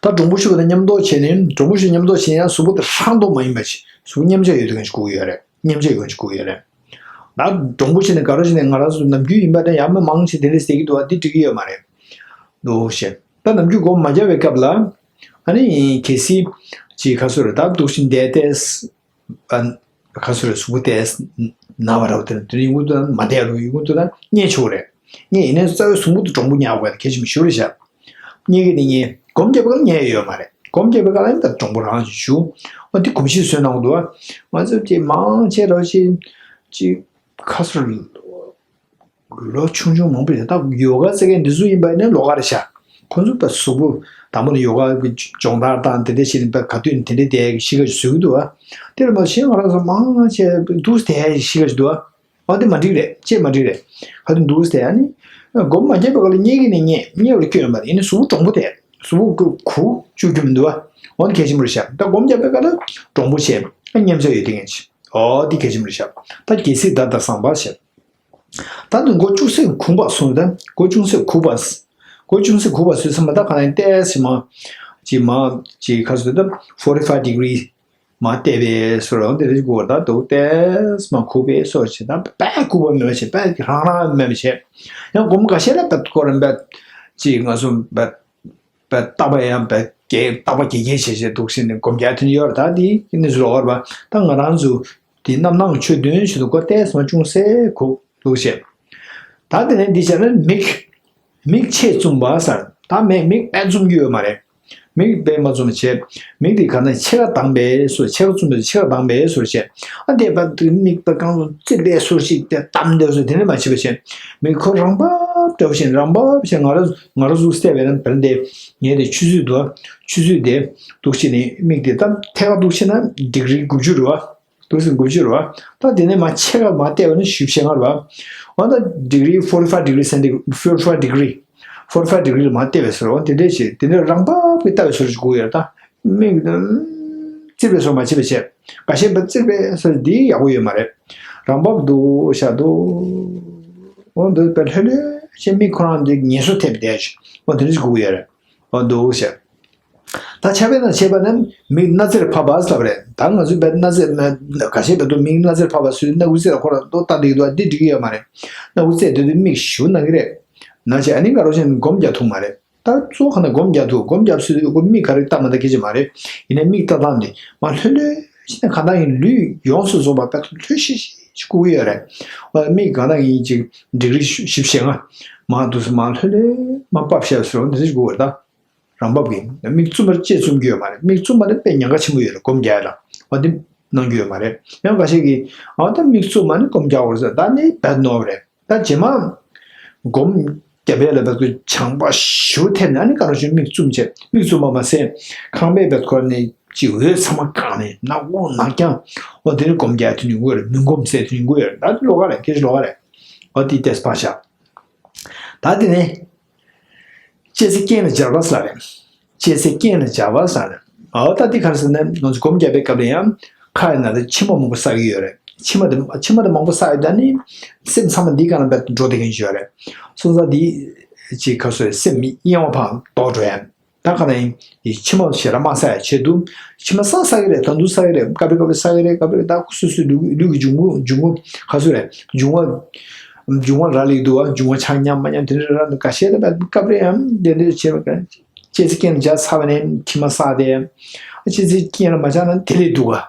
ད་དྲང་པོ་བཞུགས་པ་དང་མཉམ་དུ་བྱས་ནས་དྲང་པོ་བཞུགས་མཉམ་དུ་བྱས་ཡང་གཟུགས་པོ་དེ་ཧྲང་ཏོ་མ་ཡིན་པ་ཞིག་གཟུགས་མཉམ་བཞག་ཡོད་དུས་གང་ཞིག་དགོས་ཀྱི་ཡོད་རེད། མཉམ་བཞག་ཡོད་དུས་གང་ཞིག་དགོས་ཀྱི་ཡོད་རེད། ད་དྲང་པོ་བྱས་ནས་ག་རེ་བྱས་ནས་ང་རང་ཚོ་ནམ་རྒྱུན་ཡིན་པ་དང་ཡང་མི་མང་ཆེ་དེ་འདྲས་ཟེར་གྱི་འདུག་བ་འདི་འགྲིག་གི་ཡོད་མ་རེད། འདུག་བཤད་ད་ནམ་རྒྱུན་སྒོམ་མ་རྒྱབ་པའི་སྐབས་ལ་ཨ་ནི་གལ་སྲིད་ཅིག་ཁ་སོ་རེད་ད་འདུག་བཞིན་བསྡད་ཏེ། ཨ། ཁ་སོ་རེ་གཟུགས་པོ་དེ་ན་བ་ར་བ་དེ་ནི་དེ་ནི་ཡོང་གི་འདུག་ན་མ་བསྡད་རུང་ཡོང་གི་འདུག་ན་བརྙས་ཆོག་རེད། བརྙས་ཡིན་ནའི་རྩ་བའི་གཟུགས་པོ་དེ་དྲང་པོ་ཉར་དགོས་དེ་གལ་ཆེན་པོ་ཞེ་པོ་རེད་ཤག་བརྙས་ཀྱི་ནི་ངས་སྒོམ་རྒྱབ་པ་ལ་བརྙས་ཡོད་མ་རེད། སྒོམ་རྒྱབ་པའི་སྐབས་ལ་ཡང་ད་དྲང་པོ་རང་བཞིན་བཞུགས། འོ་དེ་གོམས་གཤིས་བཟོས་གནང་གི་འདུག་ང་ཚོ་དེ་མང་ཆེ་ར་ཅིག་ཅིག་ཁ་སོ་རེ། ལོ་ཆུང་ཆུང་མང་པོ་ཡོད་ད་ཡོ་ག་ཟེར་མཁན་འདི་ཚོ་ཡིན་པ་ནི་ལོགས་ཀ་རེད་ཤག་ཁོ་ཚོ་ད་གཟུགས་པོ་དང་པོ་ནས་ཡོ་ག་གི་སྦྱོང་བརྡར་དང་དེ་འདྲ་བྱས་ནས་ད་ག་དུས་ནས་དེ་འདྲ་བསྡད་ཤི་ག་བཟོས་ཀྱི་འདུག་ཨ། དེར་མ་ཤེས་ང་རང་ཚོ་མང་ཆེ་འདུག་བསྡད་ཤི་ག་བཟོས་འདུག་ཨ། འོ་དེ་མ་འགྲིག་རེད་ཅེས་མ་འགྲིག་རེད། ག་དུས་འདུག་བསྡད་ཨ་ནི་སྒོམ་མ་རྒྱབ་པའི་སྐབས་ལ་བརྙས་ཀྱི་ནས་བརྙས་བརྙས་པ་ལ་སྐྱོན་ཡོད་མ་རེད། ཡིན་ནའི་གཟུགས་པོ་དྲང་པོ་བསྡད་གཟུགས་པོ་གུག་བཅུག་རྒྱུ་མི་འདུག་ཨ། འོ་དེ་གལ་ཆེན་པོ་རེད་ཤག་ད་སྒོམ་རྒྱབ་པའི་སྐབས་ལ་དྲང་པོ་བྱས་ཨ་མཉམ་བཞག་ཡོད་དེ་ངས་ཅི་འོ་དེ་གལ་ཆེན་པོ་རེད་ཤག་ད་རྒྱལ་སྲིད་མདའ་ལྟར་བསྲང་བ་བྱས། ད་ནི་མགོ་ཅུང་ཟད་གུག་པ་སོང་ད། མགོ་ཅུང་ཟད་གུག་པ། མགོ་ཅུང་ཟད་གུག་པ་སོང་ཙང་མ་ད་ག་ནས་ཏོག་ཙམ་མ། ཅིག་མ། ཅིག་ཁ་སོ་ད་forty five degree མ་བལྟས་པའི་སོར་འོང་དེ་རེ་གུག་པ་ད་འདུག་ཏོག་ཙམ་མ་གུག་པའི་སོར་བྱེད་ད་དཔེ་གུག་པ་མེད་པ་བྱེད་དཔེ་རང་རང་མེད་པ་བྱེད། ཡང་སྒོམ་འགའ་ཤས་ལ་དཔེ་ཁོ་རང་དཔེ། ཅིག་ང་ཚོ་དཔེ། དཔེ་རྟག་པ་ཡང་དཔེ་རྒྱས་རྟག་པ་རྒྱས་རྒྱས་བྱས་བྱས་འདུག་ཟེར་ནས་སྒོམ་རྒྱག་དོན་ཡོད་རེད་ད་དེ་ནི་ཟུར་བར་བ་ད་ང་རང་ཚོ་དེ་རྣམ་སྣང་ཆོས་བདུན་ཞིག་ཏུ་ཀོ་ཏེས་མ་ཅུང་ཟད་གུག་འདུག་བྱས། ད་དེ་ནས་འདི་བྱས་ན་མིག་མིག་ཕྱེད་བཙུམ་པ་ཟེར་ད་མེད་མིག་དཔེ་བཙུམ་རྒྱུ་ཡོད་མ་རེད། མིག་དཔེ་མ་བཙུམ་བྱས། མིག་དེ་ག་ན་ཕྱེད་ཀ་གདངས་པའི་བཟོ། ཕྱེད་ཀ་བཙུམ་པའི་ཕྱེད་ཀ་གདངས་པའི་བཟོ་བྱས། ཨ་འདས་པ་དེ་མིག་པ་གང་བཙིར་པའི་བཟོ་ཞིག་དེ་བསྡམས་དེ་བཟོ་དེ་འདྲ་མ་བྱེད་པ་བྱས། མིག་ཁོ་རང་བབས་འདྲ་བོ་བྱས། རང་བབས་བྱས། ང་རང་ང་རང་གཟུགས་བལྟས་པས་ན་བལྟས་ཏེ། ངས་དེ་ཆུ་ཚོད་དུ་ཆུ་ཚོད་དེ་འདུག་བྱས་ནས་མིག་དེ་ད་ཐད་ཀར་འདུག་བྱས་ན་ཌིག་རི་དགུ་བཅུ་རེད་བ། འདུག་སེ་དགུ་བཅུ་རེད་བ། ད་དེ་ནས་མར་ཕྱེད་ཀ་མར་བལྟས་པ་ན་བཞི་བཅུ་ཞེ་ལྔ་རེད་བ། འོ་ད་ཌིག་རི་forty five degree centigrade, forty five degree, forty five degree ལ་མར་བལྟས་པའི་བཟོ་འོ་དེ་འདྲས་བྱས། དེ་ནས་རང་བབས་ཀྱིས་བལྟས་པའི་བཟོ་ཞིག་དགོས་ཡོད་རེད་ད། མིག་བཙིར་བའི་བཟོ་མ་བྱེད་པ་བྱས། འགའ་ཤས་པ་བཙིར་བའི་བཟོ་འདི་ཡག་པོ་ཡོད་མ་རེད། རང་བབས་འདུག་བཞག་འདུག་འོ་འདི་པའི་ལྷོད་ལྷོད་བྱས། མིག་ཁོ་རང་འདི་ངལ་གསོ་ཐེབས་བསྡད་བྱས། འོ་དེ་འདྲས་དགོས་ཡོད་རེད། འོ་འདུག་བྱས། ད་ཆ་བའི་ནང་བྱས་པ་ན་མིག་སྣ་རྩེར་ཕབ་པ་ལབ་རེད། ད་ང་ཚོའི་བའི་སྣ་རྩེ་ན་ཁ་ཤས་བའི་དུ་མིག་སྣ་རྩེར་ཕབ་པ་སུས་སྣ་ཁུག་རྩེ་ལ་ཁོ་རང་ལྟོ་ལྟ་འདི་འདུག་འདི་འགྲིག་གི་ཡོད་མ་རེད། སྣ་ཁུག་རྩེ་དེ་དུས་མིག་ཞུ་ན་གི་རེད། ན་ཆེ་ཨ་ནི་དགའ་རོགས་ཅན་སྒོམ་རྒྱག་ཐུབ་མ་རེད། ད་གཙོ་ཁ་ན་སྒོམ་རྒྱག་ཐུབ། སྒོམ་རྒྱག་སུས་དུས་ཁོ་མིག་ག་རེ་ལྟ་མ་ལྟ་སྐད་ཆ་མ་རེད། ཡིན་ནའི་མིག་ལྟ་སྟངས་འདི་མ་ལྷོད་ལྷོད་ཤི་ན་གང་ལྟར་ཡིན་ལུས་ཡོངས་སུ་རྫོགས་པ་བའི་དུ་ལྷོད་ཤིག་ཤིག་ཤིག་བསྐུ་གི་ཡོད་རེད། མིག་གང་ལྟར་ཡིན་ཅིག་ཌིག་རི་བཞི་བཅུ་ཞེ་ལྔ་མ་འདུག་སེ་མ་ལྷོད་ལྷོད་མ་ཕབ་བཞག་ཟེར་བ་འདི་འདྲས་ཞིག་དགོས་རེད་ད། རང་བབས་ཀྱི་མིག་བཙུམ་པར་ཅེས་བཙུམ་རྒྱུ་ཡོད་མ་རེད། མིག་བཙུམ་པ་ནི་དཔེ་ཉེན་ཁ་ཆེན་པོ་ཡོད་རེད། སྒོམ་རྒྱག་ཡ་ལ་འོ་འདི་གནང་རྒྱུ་ཡོད་མ་རེད། ཡང་འགའ་ཤས་ཀྱིས་ཨ་ད་མིག་བཙུམ་མ་ནི་སྒོམ་རྒྱག་འོར་ཟེར། ད་ནི་བད་ནོར་བ་རེད། ད་རྗེས་མ་སྒོམ་རྒྱབ་ཡ་ལ་བད་ཀུ་བྱང་པ་ཞུ་ཐེབས་ནས་ཨ་ནི་ག་རང་ཞུ་མིག་བཙུམ་བྱས། མིག་བཙུམ་པ་མ་ཟད་ཁང་པའི་བད་ཁོ་ནས་ཅི་འོད་ཚང་མ་བཀང་ནས་ནག་པོ་ནག་རྐྱང་འོ་དེ་ནི་སྒོམ་རྒྱག་དུས་ནི་དགོས་རེད། མི་སྒོམ་ཟེར་དུས་ནི་དགོས་རེད། ད་ལོགས་ཀ་རེད། སྐད་ཆ་ལོགས་ཀ་རེད། འོ་དེ་ཏེས་ཕར་བཞག་ད་དེ་ནས་ལྕེ་རྩེ་རྐན་ལ་སྦྱར་བ་ཟེར་རེད། ལྕེ་རྩེ་རྐན་ལ་སྦྱར་བ་ཟེར་རེད། འོ་ད་འདི་ག་རེ་ཟེར་ན་ང་ཚོ་སྒོམ་རྒྱག་པའི་སྐབས་ལ་ཡང་ཁ་ཡི་ནང་དུ་མཆི་མ་མང་པོ་བསགས་ཀྱི་ཡོད་རེད། མཆི་མ་དེ་མཆི་མ་དེ་མང་པོ་བསགས་ཡོད་ད་ནི་སེམས་ཚང་མ་འདིའི་སྒང་ལ་འགྲོ་བསྡད་མཁན་ཞིག་ཡོད་རེད། སོང་ཙང་འདི་ཅིག་ག་ཚོད་སེམས་གཡེང་བ་ཕར་ལྡོག་འགྲོ་ཡ། ད་ག་ནང་ཡིན། མཆི་མ་ཞེ་དྲག་མ་བསགས་ཡ་ཆེད་དུ། མཆི་མ་བསགས་བསགས་ཀྱི་རེད། ད་དུང་བསགས་ཀྱི་རེད། སྐབས་རེ་སྐབས་རེ་བསགས་ཀྱི་རེད། སྐབས་རེ་ད་སོ་སོའི་ལུས་ལུས་ཀྱི་འབྱུང་ཁུངས་འབྱུང་ཁུངས་ག་ཚོད་རེད། འབྱུང་བ་འབྱུང་བ་རག་ལས་འདུག་བ། འབྱུང་བ་ཆགས་མཉམ་མ་མཉམ་དེ་འདྲ་རག་འདུག་ཁ་ཤས་ལ་སྐབས་རེ་ཡང་དེ་འདྲ་བྱེད་པ་ག་ལྕེ་རྩེ་རྐན་ལ་སྦྱར་ཚར་བ་ནས་མཆི་མ་བསགས་ཏེ། ལྕེ་རྩེ་རྐན་ལ་མ་སྦྱར་ན་དེ་ལས་སྡུག་ག་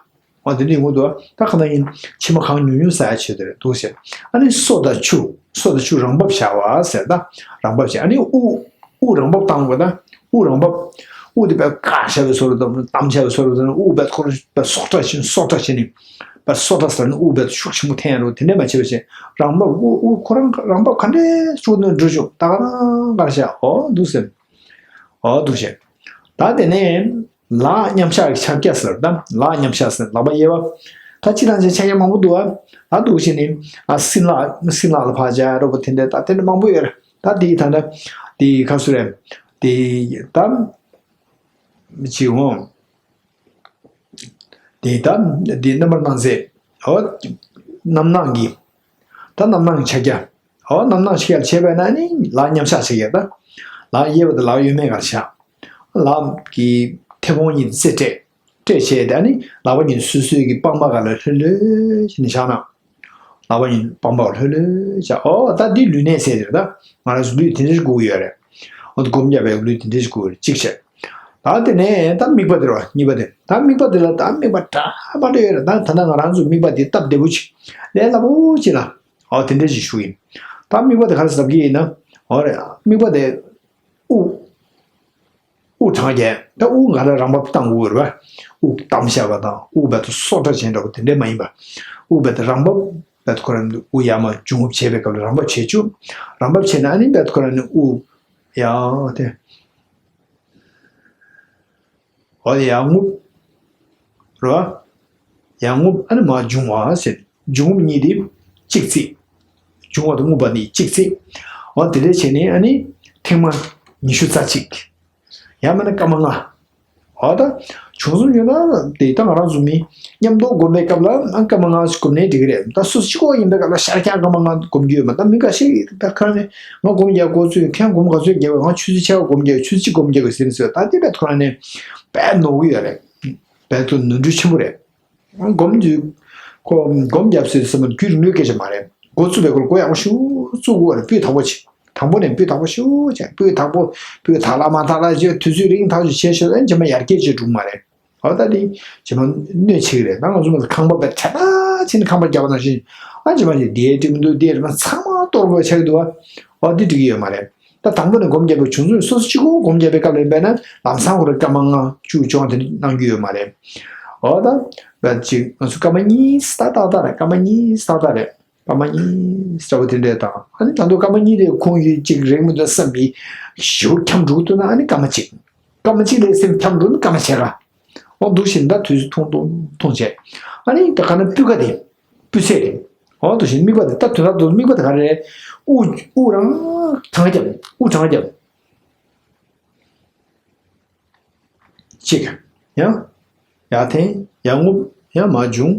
འོ་དེ་འདྲ་ཡོང་གི་འདུག་ད་ག་ནང་ཡིན། མཆི་མ་གང་ཉུང་ཉུང་བསགས་ཡ་ཆེད་དུ་རེད་འདུག་ཟེར། ཨ་ནི་སོ་དང་ཆུ། སོ་དང་ཆུ་རང་བབས་བཞག་པ་ཟེར་ད། རང་བབས་བྱས། ཨ་ནི་དབུགས། དབུགས་རང་བབས་བཏང་དགོས་ད། དབུགས་རང་བབས། དབུགས་དེ་བས་བཀག་བྱ་བའི་བཟོ་འདྲ་དང་བསྡམ་བྱ་བའི་བཟོ་འདྲ་དང་དབུགས་བས་ཁོ་རང་བས་སྲོག་ཁྲག་བྱིན། སྲོག་ཁྲག་བྱིན་ནས་བས་སོ་ད་ཟེར་ནས་དབུགས་བས་ཤུགས་ཆེན་པོ་འཐེན་ཡ་རོ་དེ་འདྲས་མ་བྱེད་པ་བྱས། རང་བབས། དབུགས། དབུགས་ཁོ་རང་རང་བབས་ག་འདྲས་བཅུག་ནས་འགྲོ་བཅུག་ད་ག་རང་ག་རང་བྱ། འོ་འདུག་ཟེར། འོ་འདུག་བྱས། ད་དེ་ནས་ལག་མཉམ་གཞག་གི་ཕྱག་རྒྱ་ཟེར་ད། ལག་མཉམ་གཞག་ཟེར་ལག་པ་གཡས་པ། ད་སྤྱིར་བཏང་ཕྱག་རྒྱ་མང་པོ་འདུག་ཨ། ད་འདུག་བྱས་ནས་ཨ་སྲིན་ལག་སྲིན་ལག་ལ་ཕར་སྦྱར་རོ་པ་དེ་འདྲ་ད་དེ་འདྲ་མང་པོ་ཡོད་རེད། ད་དེ་ད་ལྟ་དེ་ག་ཚོད་རེད། དེ་ད་ཅི་འོང་། དེ་ད་དེ་རྣམ་པར་སྣང་མཛད། འོ། རྣམ་སྣང་གི། ད་རྣམ་སྣང་གི་ཕྱག་རྒྱ། འོ་རྣམ་སྣང་ཕྱག་རྒྱ་བྱས་པས་ན་ནི་ལག་མཉམ་གཞག་ཕྱག་རྒྱ་ད། ལག་གཡས་པ་དང་ལག་གཡོན་མའི་སྒང་བཞག་ལག་གི་མཐེ་བོང་གཉིས་རྩེ་སྤྲད། སྤྲད་བྱས་ད་ནི་ལག་པ་གཉིས་སོ་སོའི་གི་པང་པ་སྒང་ལ་ལྷོད་ལྷོད་བྱས་ནས་བཞག་ན། ལག་པ་གཉིས་པང་པ་ལྷོད་ལྷོད་བྱས། ཨོ་ད་འདི་ལུས་གནད་ཟེར་དེ་རེད་ད། ང་རང་ཚོ་ལུས་དེ་འདྲ་ཞིག་དགོས་ཀྱི་ཡོད་རེད། ཨོ་ད་སྒོམ་རྒྱག་པའི་ལུས་དེ་འདྲ་ཞིག་དགོས་ཀྱི་རེད་གཅིག་བྱས། ད་དེ་ནས་ད་དམིགས་པ་དེ་རེད་བ། གཉིས་པ་དེ། ད་དམིགས་པ་དེ་ལ་ད་དམིགས་པ་འདྲ་མ་འདྲ་ཡོད་རེད། ད་ད་ལྟ་ང་རང་ཚོ་དམིགས་པ་དེ་སྟབས་བདེ་པོ་ཅིག་ལས་སླ་པོ་ཅིག་ལ། ཨོ་དེ་འདྲ་ཞིག་ཞུ་ཡིན། ད་དམིགས་པ་དེ་ག་རེ་ཟེར་གྱི་ཡིན་ན། ཨོ་རེད། དམིགས་པ་དེ། དབུགས། དབུགས་གྲངས་བརྒྱད། ད་དབུགས་ག་ལ་རང་བབས་བཏང་དགོས་རེད་བ། དབུགས་བསྡམས་བཞག་པ་དང་དབུགས་བར་དུ་སྲོག་ཁྲག་ཅན་འདྲ་པོ་དེ་འདྲས་མ་ཡིན་པ། དབུགས་བར་དུ་རང་བབས་བར་དུ་ཁོ་རང་དབུགས་ཡར་མར་འབྱུང་རྔུབ་བྱེད་པའི་སྐབས་ལ་རང་བབས་བྱེད་བཅུག་རང་བབས་བྱས་ན་ཨ་ནི་བར་དུ་ཁོ་རང་ནི་དབུགས་ཡར་དེ། འོ་དེ་ཡར་རྔུབ། རེད་བ། ཡར་རྔུབ་ཨ་ནི་མར་འབྱུང་བ་ཟེར། འབྱུང་རྔུབ་གཉིས་དེ་གཅིག་བརྩིས། འབྱུང་བ་དང་རྔུབ་པ་གཉིས་གཅིག་བརྩིས། འོ་དེ་འདྲས་བྱས་ནས་ཨ་ནི་ཐེངས་མ་ཉི་ཤུ་རྩ་གཅིག་ཡང་མིན་ན་སྐར་མ་ལྔ། འོ་ད། བྱུང་སོང་ཡོད་ན་དེ་ད་ང་རང་ཚོ་མི་མཉམ་དུ་སྒོམ་པའི་སྐབས་ལ་ཨ་སྐར་མ་ལྔ་ཞིག་སྒོམ་ནའི་འགྲིག་གི་རེད། ད་སོ་སོ་གཅིག་པོ་ཡིན་པའི་སྐབས་ལ་ཤར་རྒྱག་སྐར་མ་ལྔ་སྒོམ་རྒྱུ་ཡོད་མ་ད་མི་འགའ་ཤས་ཀྱིས་ད་ཁ་ནས་ང་སྒོམ་རྒྱག་འགོ་ཚུགས་ཁྱེད་སྒོམ་ག་ཚོད་རྒྱག་དགོས། ང་ཆུ་ཚོད་ཕྱེད་ཀ་སྒོམ་རྒྱག་ཆུ་ཚོད་གཅིག་སྒོམ་རྒྱག་དགོས་ཟེར་ནས་ཟེར། ད་དེ་བས་ཁོ་རང་ནས་དཔེ་ནོར་གི་ཡོད་རེད། དཔེ་ཐུག་ནོར་འཁྲུལ་ཆེན་པོ་རེད། སྒོམ་རྒྱུ། ཁོ་སྒོམ་རྒྱབ་སྲིད་ཟེར་མ་རྒྱུད་རིང་ལོའི་སྐད་ཆ་མ་རེད། འགོ་བཙུགས་པའི་སྐོར་འགོ་ཡག་པོ་ཞུ་བཙུགས་དགོས་རེད། སྤུས་དག་པོ་བྱེད། དང་པོ་ནས་སྤུས་དག་པོ་ཞུ་བྱས་སྤུས་དག་པོ་སྤུས་དག་ལ་མ་དག་ལ་བྱས་དུས་ཚོད་རིང་ཐག་ཆོད་བྱས་ཤོད་ཨ་རྗེས་མ་ཡར་རྒྱས་བྱེད་འགྲོ་གི་མ་རེད། འོ་ད་འདི་རྗེས་མ་གནོད་ཆེ་གི་རེད། ད་ང་ཚོ་མ་ཁང་པ་བས་ཁྲ་ཐག་ཕྱིན་ནས་ཁང་པ་རྒྱབ་པ་ནང་བཞིན་ཨ་རྗེས་མ་ཞིག་འདིའི་འགྲིག་མི་འདུག་འདིའི་རིན་མ་ཚང་མ་གཏོར་དགོས་ཆགས་ཀྱི་འདུག་ཨ། འོ་འདི་འགྲིག་གི་ཡོད་མ་རེད། ད་དང་པོ་ནས་སྒོམ་བརྒྱབ་པའི་བྱུང་ཚུལ་སོ་སོ་གཅིག་པོ་སྒོམ་བརྒྱབ་པའི་སྐབས་ལ་ཡིན་པས་ན་ལམ་སང་ཁོ་རང་སྐར་མ་ལྔ་བཅུ་བཅོ་ལྔ་དེ་འདྲ་གནང་རྒྱུ་ཡོད་མ་རེད། འོ་ད་བ་ཅིག་ང་ཚོ་སྐར་མ་གཉིས་ཏག་ཏག་ཏག་རེད། སྐར་མ་གཉིས་ཏག་ཏག་རེད། སྐར་མ་གཉིས་ལྟ་བུ་དེ་འདྲས་དང་། ཨ་ནི་ད་དུང་སྐར་མ་གཉིས་དེ་ཁོང་ཡུལ་གཅིག་རེག་མི་འདུག་བསམ་པའི་ཞེ་པོ་འཁྱམས་འགྲོ་གི་འདུག་ན། ཨ་ནི་སྐར་མ་གཅིག་སྐར་མ་གཅིག་ལ་སེམས་འཁྱམས་འགྲོ་ན་སྐར་མ་ཕྱེད་ཀ་འོ་འདུག་བཞིན་ད་དུས་སུ་ཐུང་ཐུང་ཐུང་བྱས། ཨ་ནི་ད་ག་ན་སྤུས་ཀ་དེ་སྤུས་ཚད་རེད། འོ་འདུག་བཞིན་དམིགས་པ་དེ་ད་དོན་དག་ཏུ་དམིགས་པ་དེ་ག་རེ་རེད། དབུགས་དབུགས་རང་གྲངས་རྒྱབ། དབུགས་གྲངས་རྒྱབ། གཅིག་ཡང་། ཡར་འཐེན། ཡར་རྔུབ། ཡང་མར་འབྱུང་།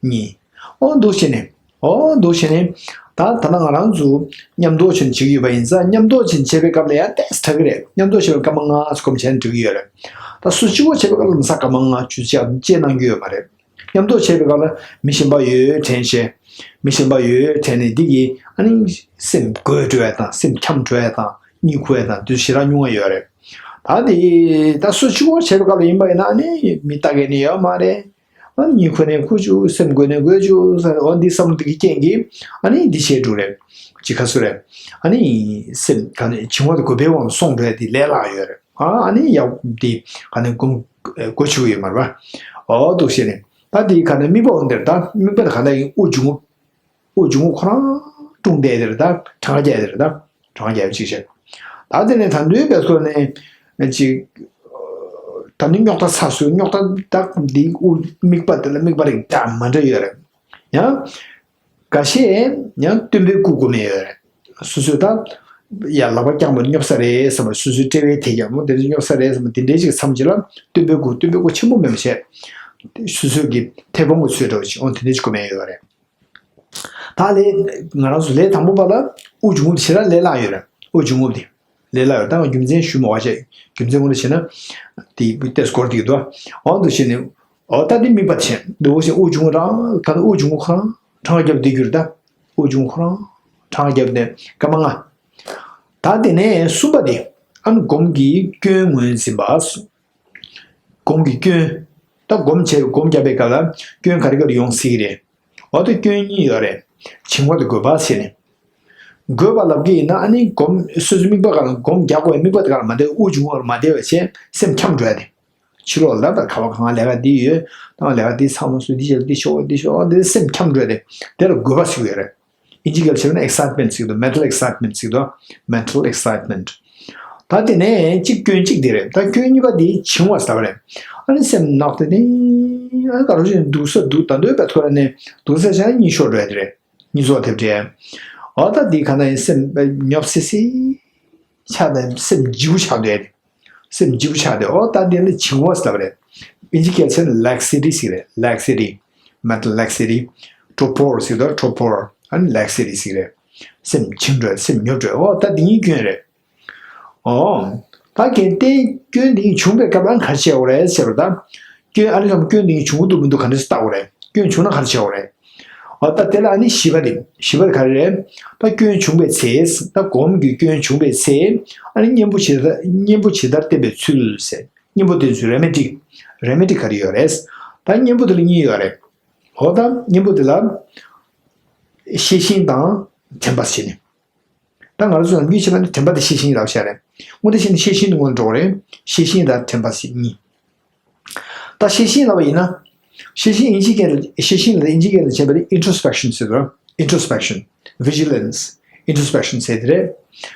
གཉིས། ཨོ་འདུག་བྱས་ནས། ཨོ་འདུག་བྱས་ནས། ད་ད་ལྟ་ང་རང་ཚོ་མཉམ་འདོགས་བྱས་ནས་བྱེད་ཀྱི་ཡོད་པ་ཡིན་ཙང་། མཉམ་འདོགས་བྱས་ནས་བྱེད་པའི་སྐབས་ལ་ཡང་ཏོག་ཙམ་དྲག་གི་རེད། མཉམ་འདོགས་བྱེད་པའི་སྐར་མ་ལྔ་ཙམ་སྒོམ་བྱས་ནས་འགྲིག་གི་ཡོད་རེད། ད་སུ་གཅིག་པོ་བྱེད་པའི་སྐབས་ལ་མ་ས་སྐར་མ་ལྔ་བཅུ་ཅིག་ཅེས་གནང་རྒྱུ་ཡོད་མ་རེད། མཉམ་དུ་བྱས་པའི་སྐབས་ལ་མི་གཞན་པ་ཡོད་དྲན་བྱས། མི་གཞན་པ་ཡོད་དྲན་ནས་འདི་གིས་ཨ་ནི་སེམས་འགོས་འགྲོ་ཡ་དང་། སེམས་འཁྱམས་འགྲོ་ཡ་དང་། གཉིད་ཁུག་ཡ་དང་། དུས་ཞེ་དྲག་ཉུང་བ་ཡོད་རེད། ད་འདི་ད་སུ་གཅིག་པོ་བྱས་པའི་སྐབས་ལ་ཡིན་པ་ཡིན་ན། ཨ་ནི་མི་ལྟ་མཁན་ནི་ཡོད་མ་རེད། ཨ་ནི་གཉིད་ཁུག་ནས་ཁུག་བཅུག་སེམས་འགོས་ནས་འགོས་བཅུག་ཟེར། འོ་འདི་བསམ་བློ་འདི་གི་རྐྱེན་གྱིས་ཨ་ནི་འདི་བྱས་འགྲོ་རེད། ཅི་ག་སུ་རེད། ཨ་ནི་སེམས་ག་ནས་བྱིང་བ་དང་རྒོད་པའི་དབང་དུ་སོང་འགྲོ་ཡ་འདི་ལས་སླ་ཡོད་རེད། ཨ་ནི་ཡག་འདི་ག་ནས་སྒོམ་དགོས་ཆུ་ཡོད་མ་རེད་པ། འོ་འདུག་བྱས་ནས་ད་འདི་ག་ནས་དམིགས་པ་འོང་དེར། ད་དམིགས་པ་དེ་ག་ནས་ཡིན། དབུགས་འབྱུང་རྔུབ། དབུགས་འབྱུང་རྔུབ་ཁོ་རང་ཀྲུང་བསྡད་དེར། ད་གྲངས་རྒྱག་དེར། ད་གྲངས་རྒྱག་ཅིག་བྱས། ད་དེ་ནས་ད་འདུས་པའི་སྐོར་ནས་ཅིག་ད་ནི་རྙོག་དྲ་ཚ་སུ་རྙོག་དྲ་ད་འདི་དབུགས་དམིགས་པ་དེ་ལ་དམིགས་པ་རིགས་འདྲ་མ་འདྲ་ཡོད་རེད། ཡང་། འགའ་ཤས་ཡང་སྟོན་པའི་སྐུ་སྒོམ་ཡས་ཡོད་རེད། སོ་སོས་ད་ཡ་ལག་པ་བརྐྱངས་པ་སྙོབ་ས་རེད་བསམ་པ། སོ་སོའི་དཔྲལ་བའི་དེ་ཀྱང་མོ་དེ་འདྲ་སྙོབ་ས་རེད་བསམ་པ། དེ་འདྲའི་ཅིག་མཚམས་ཅིག་ལ་སྟོན་པའི་སྐུ། སྟོན་པའི་སྐུ་ཆེན་པོ་མེད་པ་བྱས། སོ་སོའི་གི་མཐེ་བོང་གི་ཚོད་འདྲ་བོ་ཅིག་འོ་དེ་འདྲ་ཅིག་སྒོམ་ཡས་ཡོད་རེད། ད་ལས་ང་རང་ཚོ་ལས་དང་པོ་པ་ལ་དབུགས་འབྱུང་རྔུབ་ཞེ་དྲག་ལས་སླ་ཡོད་རེད། དབུགས་འབྱུང་རྔུབ་དེ་ལས་སླ་ཡོད་རེད། ད་ང་རྒྱུ་མཚན་ཞུ་མ་བ་བྱས། རྒྱུ་མཚན་ངོ་ལ་བྱས་ན་དེ་ཏེས་སྐོར་དེ་གི་དོ། འོ་འདུག་བྱས་ནས། འོ་ད་དེ་དམིགས་པ་བྱས་འདུག་བྱས། དབུགས་འབྱུང་རང་ག་ད་དབུགས་འབྱུང་ཁོ་རང་གྲངས་བརྒྱབ་བསྡད་རྒྱུ་རེད། ད་དབུགས་འབྱུང་ཁོ་རང་གྲངས་བརྒྱབ་ནས་སྐར་མ་ལྔ། ད་དེ་ནས་གསུམ་པ་དེ་ཨ་ནི་སྒོམ་གྱི་སྐྱོན་ངོས་འཛིན་པ། སྒོམ་གྱི་སྐྱོན། ད་སྒོམ་བྱས་སྒོམ་བརྒྱབ་པའི་སྐབས་ལ་སྐྱོན་ག་རེ་ག་རེ་ཡོང་སྲིད་ཀྱི་རེད། འོ་ད་སྐྱོན་གཉིས་ཡོད་རེད། བྱིང་བ་དང་རྒོད་པ་ཟེར་ནས། རྒོད་པ་ལབ་ཀྱི་ཡིན་ན་ཨ་ནི་སྒོམ་སོ་སོའི་དམིགས་པ་ག་ལ་སྒོམ་རྒྱག་དགོས་པའི་དམིགས་པ་དེ་ག་ལ་མ་བསྡད། དབུགས་འབྱུང་བ་ལ་མ་བསྡད་པ་བྱས་སེམས་འཁྱམས་འགྲོ་ཡ་དེ། ཕྱི་ལོགས་ལ་ད་ག་བ་གང་ལས་ཀ་འདི་ཡོད། ད་ལས་ཀ་འདི་ཚང་མ་སུ་འདི་བྱས་འདི་ཤོག་འདི་ཤོག་འདི་སེམས་འཁྱམས་འགྲོ་ཡ་དེ། དེ་ལ་རྒོད་པ་ཟེར་གྱི་ཡོད་རེད། ཨིན་ཇི་སྐད་ལ་བྱས་ན་excitement་ཟེར་གྱི་འདུག mental excitement་ཟེར་གྱི་འདུག mental excitement། ད་དེ་ནས་གཅིག་སྐྱོན་གཅིག་དེ་རེད། ད་སྐྱོན་གཉིས་པ་དེ་བྱིང་བ་ཟེར་བ་རེད། ཨ་ནི་སེམས་ནག་དེ་ནི་ཨ་ནི་ག་རེ་བྱས་ནས་འདུག་ས་འདུག་ད་འདོད་པའི་ཐོག་ནས་འདུག་ས་བྱས་ན་གཉིད་ཤོར་འགྲོ་ཡ་དེ་རེད། གཉིད་ཚོགས་ཐེབས་འདྲ། འོ་ད་དེ་ག་ན་ཡིན་སེམས་ཉོབ་སི་སི་ཆགས་ནས་སེམས་ལྗིད་པོ་ཆགས་འདུག་སེམས་ལྗིད་པོ་ཆགས་འདུག་འོ་ད་དེ་ལ་བྱིང་བ་ཟེར་བ་རེད། ཨིན་ཇི་སྐད་ཆ་ནི་laxity་ཟེར་རེད། laxity། mental laxity། torpor་ཟེར་དང་། torpor། ཨ་ནི་laxity་ཟེར་རེད། སེམས་བྱིང་འགྲོ། སེམས་ཉོབ་འགྲོ། འོ་ད་དེ་གཉིས་སྐྱོན་རེད། འོ། ད་གལ་ཏེ་སྐྱོན་འདི་བྱུང་བའི་སྐབས་ལ་ག་རེ་བྱེད་དགོས་རེད་ཟེར་བ་དང་། སྐྱོན་ཨ་ནི་ལམ་སྐྱོན་འདི་བྱུང་གི་འདུག་མི་འདུག་ག་འདྲ་ཞིག་བལྟ་དགོས་རེད། སྐྱོན་བྱུང་ན་ག་རེ་བྱེད་དགོས་རེད། འོ་ད་དེ་ལ་ཨ་ནི་བཞི་པ་རེད། བཞི་པ་དེ་ག་རེ་རེད། ད་སྐྱོན་བྱུང་བའི་ཚེ། ད་སྒོམ་གྱི་སྐྱོན་བྱུང་བའི་ཚེ། ཨ་ནི་གཉེན་པོ་ཇི་ལྟར་གཉེན་པོ་ཇི་ལྟར་བསྟེན་པའི་ཚུལ་ཟེར། གཉེན་པོ་དེ་ཚོའི་remedy། remedy་ག་རེ་ཡོད་རེད། ད་གཉེན་པོ་དེ་ལ་གཉིས་ཡོད་རེད། འོ་ད་གཉེན་པོ་དེ་ལ་ཤེས་བཞིན་དང་དྲན་པ་ཟེར་ནས། ད་ང་ཚོ་ནམ་རྒྱུན་བྱེད་པ་ནི་དྲན་པ་དེ་ཤེས་བཞིན་ལབ་བྱ་རེད། དངོས་གནས་བྱས་ན་ཤེས་བཞིན་དུ་ངོ་འགྲོ་གི་རེད། ཤེས་བཞིན་དང་དྲན་པ་ཟེར་གཉིས། ད་ཤེས་བཞིན་ལབ་པ་ཡིན་ན། ཤེས་བཞིན་ཨིན་ཇི་སྐད་ལ། ཤེས་བཞིན་ལ་ཨིན་ཇི་སྐད་ལ་བྱས་པ་ནི་introspection་ཟེར་དོ། introspection། vigilance། introspection་ཟེར་དེ་རེད།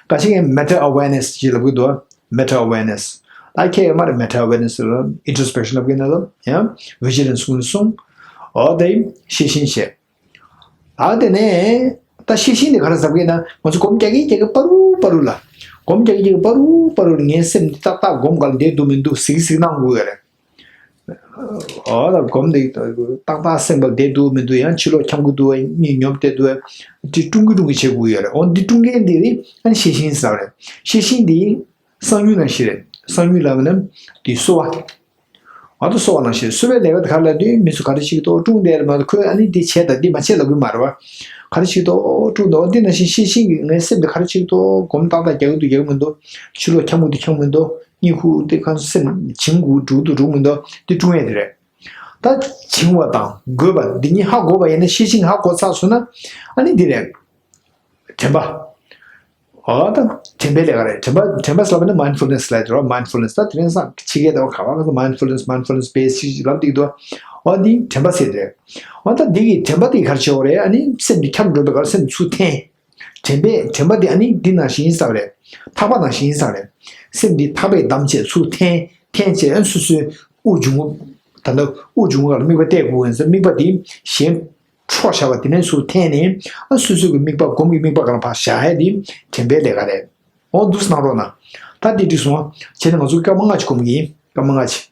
ཁ་ཅིག་གིས་meta awareness་ཅེས་ལབ་ཀྱི་འདུག meta awareness། ད་ཁྱེད་ཡོད་མ་རེད། meta awareness་ལ་introspection་ལབ་ཀྱི་ན་ལོ། ཡང་vigilance་ཀུན་གསུང་། འོ་དེ་ཤེས་བཞིན་བྱས། ད་དེ་ནས་ད་ཤེས་བཞིན་དེ་ག་རེ་ཟེར་གྱི་ན། ང་ཚོ་སྒོམ་རྒྱག་གིན་རྒྱག་གིན་བར་དུ་བར་དུ་ལ། སྒོམ་རྒྱག་གིན་རྒྱག་གིན་བར་དུ་བར་དུ་ལ་ངའི་སེམས་འདི་ཏག་ཏག་སྒོམ་ག་ལ་བསྡད་འདུག་མི་འདུག་གཟིགས་གཟིགས་གནང་དགོས་ཡོད་རེད། འོ་ད་སྒོམ་འདི་ཏག་ཏག་སེམས་ག་ལ་བསྡད་འདུག་མི་འདུག་ཡང་ཕྱི་ལོགས་འཁྱམ་གི་འདུག་གཉིད་ཉོབ་བསྡད་འདུག་དེ་སྲུང་གི་སྲུང་གི་བྱེད་དགོས་ཡོད་རེད། འོ་འདི་སྲུང་མཁན་འདི་རེད། ཨ་ནི་ཤེས་བཞིན་ཟེར་བ་རེད། ཤེས་བཞིན་འདི་གསང་ཉུལ་ནང་བཞིན་རེད། གསང་ཉུལ་ལབ་ན་འདི་གསོ་བ། ང་ཚོ་གསོ་བ་ནང་བཞིན། གསོ་བའི་ལས་ཀ་དེ་ག་རེ་ལབ་དུས་མི་ཚོ་ག་རེ་བྱེད་ཀྱི་འདུག་སྲུང་བསྡད་རེད་མ་གཏོགས། ཁོས་ཨ་ནི་འདི་བྱས་དང་འདི་མ་བྱས་ལབ་ཀྱི་མ་རེད་བ། ག་རེ་བྱེད་ཀྱི་འདུག་སྲུང་འདུག་འདི་ནང་བཞིན་ཤེས་བཞིན་གྱིས་ངའི་སེམས་འདི་ག་རེ་བྱེད་ཀྱི་འདུག་སྒོམ་ཏག་ཏག་རྒྱག་གི་འདུག་རྒྱག་གི་མི་འདུག་ཕྱི་ལོགས་འཁྱམ་གི་འདུག་འཁྱམ་གི་མི་འདུག་གཉིད་ཁུག་འདི་གང་སེམས་བྱིང་གི་འདུག་འདུག་མི་འདུག་འདི་སྲུང་ཡས་དེ་རེད། ད་བྱིང་བ་དང་རྒོད་པ་འདི་གཉིས་ཧ་གོ་བ་ཡིན་ན། ཤེས་བཞིན་ཧ་གོ་ཚར་སོང་ན་ཨ་ནི་འདི་རེད། དྲན་པ། འོ་ད་དྲན་པའི་ལས་ཀ་རེད། དྲན་པ་དྲན་པ་ཟེར་ལབ་ན་mindfulness་ལབ་འདུག mindfulness་ད་དེ་རིང་སང་ཕྱི་རྒྱལ་དུ་ག་བ་ག་ས་mindfulness mindfulness based་ཞིག་ལབ་འདུག་འོ་འདི་དྲན་པ་ཟེར་འདུག་འོ་ད་འདི་གི་དྲན་པ་འདི་ག་རེ་བྱེད་དགོས་རེད། ཨ་ནི་སེམས་འདི་འཁྱམས་འགྲོ་བའི་སྐབས་སེམས་ཚུར་འཐེན། དྲན་པས་དྲན་པ་འདི་ཨ་ནི་འདི་ནང་བཞིན་ཡིན་ས་རེད། ཐག་པ་ནང་བཞིན་ཡིན་ས་རེད། སེམས་འདི་ཐག་པས་བསྡམས་བྱས་ཚུར་འཐེན། འཐེན་བྱས་ཨ་སོ་སོའི་དབུགས་འབྱུང་ད་ལྟ་དབུགས་འབྱུང་ག་ལ་དམིགས་པ་གཏད་དགོས་ཡིན་ས། དམིགས་པ་འདི་གཞན་འཕྲོ་བཞག་པ་དེ་ནས་ཚུར་འཐེན་ནས་ཨ་སོ་སོའི་གི་དམིགས་པ་སྒོམ་གྱི་དམིགས་པ་ག་ལ་ཕར་བཞག་ཡ་འདི་དྲན་པའི་ལས་ཀ་རེད། འོ་འདུག་སེ་གནང་རོགས་གནང་། ད་འདི་འགྲིག་སོང་བ། བྱས་ན་ང་ཚོ་སྐར་མ་ལྔ་ཅིག་སྒོམ་གྱི་ཡིན། སྐར་མ་ལྔ་ཅིག་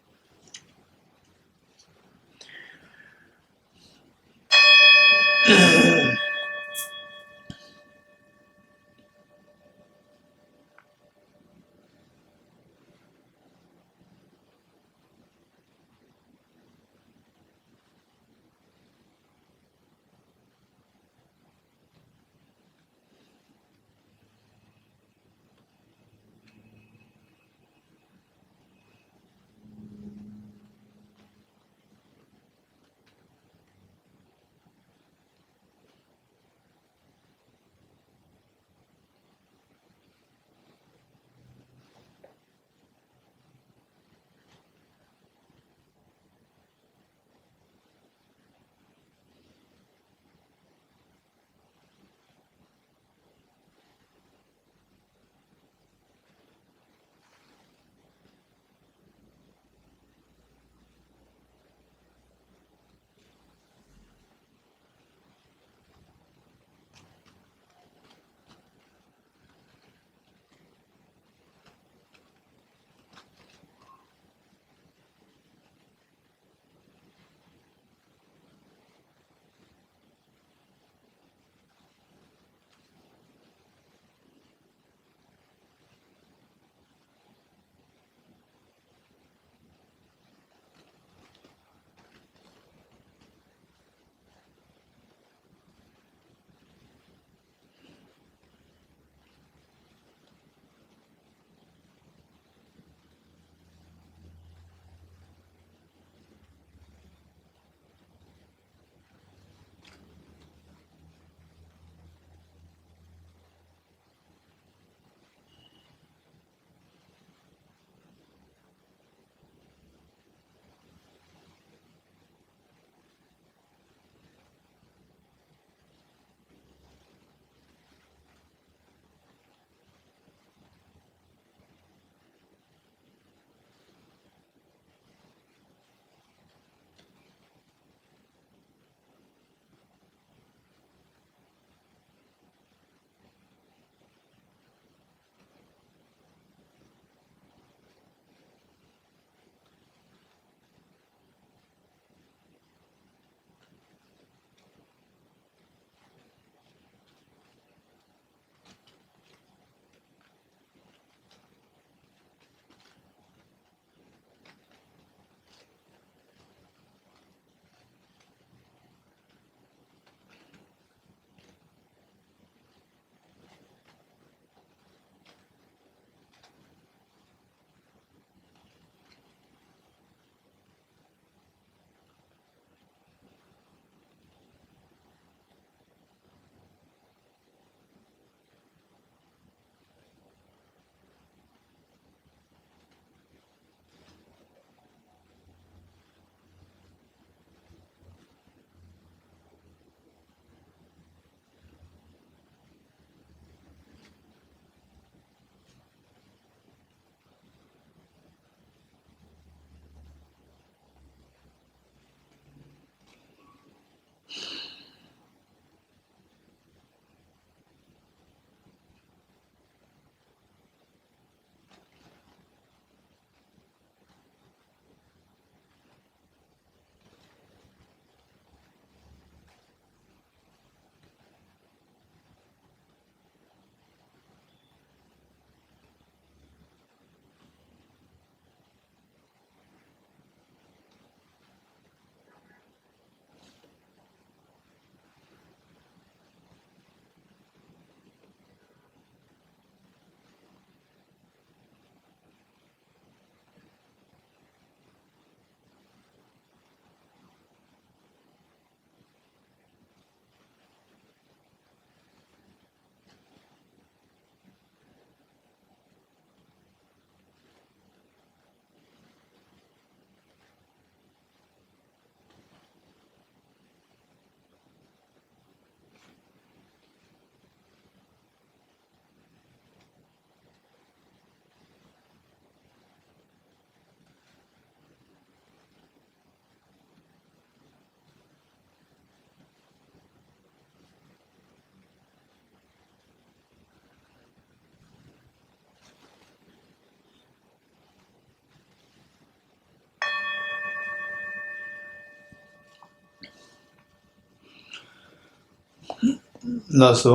ལགས་སོ།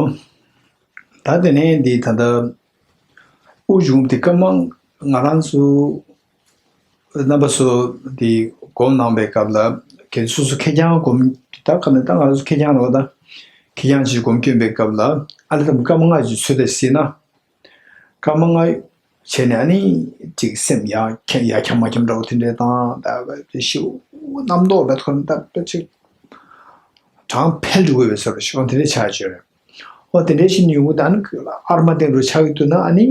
ད་དེ་ནས་འདི་ད་ལྟ་དབུགས་འབྱུང་རྔུབ་དེ་སྐར་མ་ང་རང་ཚོ་རྣམ་པ་ཚོ་འདི་སྒོམ་གནང་བའི་སྐབས་ལ་གལ་སྲིད་སོ་སོ་ཁེར་རྐྱང་སྒོམ། ད་ག་ནས་ད་ང་རང་ཚོ་ཁེར་རྐྱང་རེད་བ། ད་ཁེར་རྐྱང་ཅིག་སྒོམ་སྐྱོན་པའི་སྐབས་ལ་ཨ་ལེ་ད་སྐར་མ་ལྔ་ཅིག་ཚོད་ལྟ་ཟིན་ན། སྐར་མ་ལྔ་བྱས་ནས་ཨ་ནི་ཅིག་སེམས་ཡར་འཁྱམ་ཡར་འཁྱམ་མར་འཁྱམ་འདྲ་བོ་དེ་འདྲས་དང་། ད་ཞེ་པོ་རྣམ་རྟོག་པའི་ཐོག་ནས་ད་དཔེ་ཅིག་གྲང་འཕེལ་འགྲོ་གི་ཡོད་པའི་བཟོ་འདྲ་ཞིག་དེ་འདྲས་ཆགས་ཡོད་རེད། འོ་དེ་འདྲས་ཞིག་ཡོང་གི་འདུག་ཨ་ནི་ཨར་མ་བསྟན་འགྲོ་ཆགས་ཀྱི་འདུག་ན་ཨ་ནི་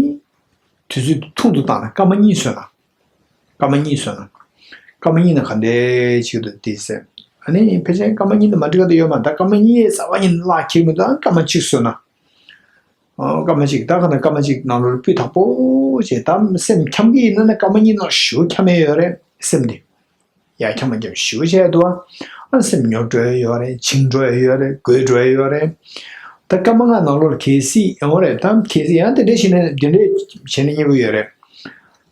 དུས་ཚོད་ཐུང་དུ་བཏང་ན་སྐར་མ་གཉིས་སོན་ན། སྐར་མ་གཉིས་སོན་ན། སྐར་མ་གཉིས་ན་ག་འདྲས་ཅིག་འདུག་དེ་ཟེར། ཨ་ནི་ཕལ་ཆེར་སྐར་མ་གཉིས་ནི་མ་འགྲིག་ག་དུ་ཡོད་མ་རེད། ད་སྐར་མ་གཉིས་རྩ་བ་ཉིད་ནས་གླགས་ཁེལ་མི་འདུག་ཨ་སྐར་མ་གཅིག་སོན་ན། ཨ་སྐར་མ་གཅིག་ད་ག་ན་སྐར་མ་གཅིག་ནང་ལོགས་ལ་སྤུས་དག་པོ་བྱས་ད་སེམས་འཁྱམ་གི་ཡིན་ན་ནི་སྐར་མ་གཉིས་ནང་ཞེ་པོ་འཁྱམ་ཡས་ཡོད་རེད། སེམས་འདི་ཡར་འཁྱམ་མར་འཁྱམ་ཞེ་པོ་བྱས་འདུག་ཨ་སེམས་ཉོབ་འགྲོ་ཡས་ཡོད་རེད། བྱིང་འགྲོ་ཡས་ཡོད་རེད། རྒོད་འགྲོ་ཡས་ཡོད་རེད། ད་སྐར་མ་ལྔ་ནང་ལོགས་ལ་གལ་སྲིད་ཡོང་རེད། ད་གལ་སྲིད་ཡང་དེ་འདྲས་བྱས་ན་དེ་འདྲས་བྱས་ན་མཉེས་པོ་ཡོད་རེད།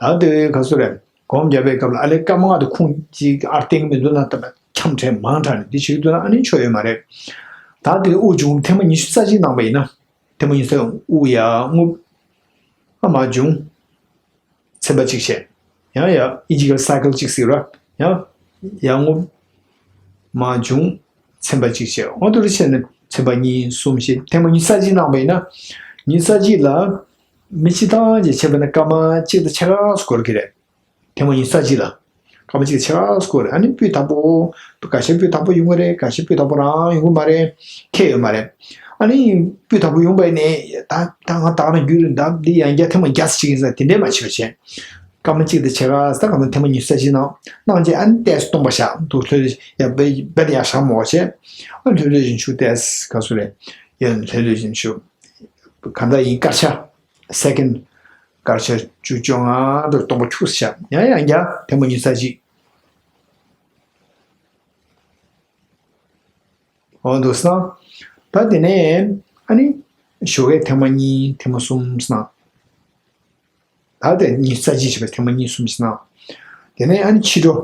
ད་དེ་ག་ཚོད་རེད། སྒོམ་རྒྱབ་པའི་སྐབས་ལ་ཨ་ལེ་སྐར་མ་ལྔ་དེ་ཁུངས་གཅིག་ཨར་བསྟན་གྱི་མི་འདུག་ན་ད་འཁྱམ་དྲགས་མང་དྲགས་ནས་འདི་བྱེད་ཀྱི་འདུག་ན་ཨ་ནི་ཆོ་ཡོད་མ་རེད། ད་དེ་དབུགས་འབྱུང་ཐེངས་མ་ཉི་ཤུ་རྩ་གཅིག་གནང་པ་ཡིན་ན། ཐེངས་མ་ཉི་ཤུ་རྩ་གཅིག་དབུགས་ཡར་རྔུབ། ཨ་མར་འབྱུང་། ཚན་པ་གཅིག་བྱས། ཡང་ཡར་ཨིན་ཇི་སྐད་སའི་ཀལ་གཅིག་ཟེར་བ། ཡང་ཡར་རྔུབ། མར་འབྱུང་། ཚན་པ་གཅིག་བྱས། འོ་དེ་འདྲ་བྱས་ནས་ཚན་པ་གཉིས་གསུམ་བྱས། ཐེངས་མ་ཉི་ཤུ་རྩ་གཅིག་གནང་པ་ཡིན་ན། ཉི་ཤུ་རྩ་གཅིག་ལ་མི་སྤྱིར་བཏང་གིས་བྱས་པ་ན་སྐར་མ་གཅིག་དང་ཕྱེད་ཀ་ཙམ་འགོར་གྱི་རེད། ཐེངས་མ་ཉི་ཤུ་རྩ་གཅིག་ལ། སྐར་མ་གཅིག་ཕྱེད་ཀ་ཙམ་འགོར་རེད། ཨ་ནི་སྤུས་དག་པོ། འགའ་ཤས་སྤུས་དག་པོ་ཡོང་གི་རེད། འགའ་ཤས་སྤུས་དག་པོ་རང་ཡོང་གི་མ་རེད། ཁྱད་ཡོད་མ་རེད། ཨ་ནི་སྤུས་དག་པོ་ཡོང་པ་ཡིན་ནའི་ད་ད་ང་ད་ག་རང་རྒྱུ་རེད། ད་འདི་ཡང་བསྐྱར་ཐེངས་མ་བརྒྱ་ཙམ་ཅིག་ཡིན་ཙང་དེ་འདྲས་མ་བྱེད་པ་བྱས། སྐར་མ་གཅིག་དང་ཕྱེད་ཀ་ཙམ་སྐར་མ་ཐེངས་མ་ཉི་ཤུ་རྩ་གཅིག་གནང་། གནང་རྗེས་ཨ་ནི་ཏོག་ཙམ་སྟོང་པ་བཞག་འདུག་ལྷོད་ལྷོད་ཡ་བེད་བེད་ཡ་བཞག་མོ་བྱས། ཨ་ལྷོད་ལྷོད་བཞིན་ཆུ་ཏོག་ཙམ་ག་ཚོད་རེད། ཡ་ལྷོད་ལྷོད་བཞིན་ཆུ། གང་ལྟར་ཡིན་སྐར་ཆ། སེ་ཀེན། སྐར་ཆ་བཅུ་བཅོ་ལྔ་འདྲ་སྟོང་པ་འཁྱུག་བཞག་ཡང་ཡང་བསྐྱར་ཐེངས་མ་ཉི་ཤུ་རྩ་གཅིག་འོ་འདུག་སེ་གནང་། ད་དེ་ནས་ཨ་ནི་ཞོགས་ཀས་ཐེངས་མ་གཉིས་ཐེངས་མ་གསུམ་སེ་གནང་། ད་དེ་ཉི་ཤུ་རྩ་གཅིག་བྱས་པ་ཐེངས་མ་གཉིས་གསུམ་སེ་གནང་། དེ་ནས་ཨ་ནི་ཕྱི་དྲོ་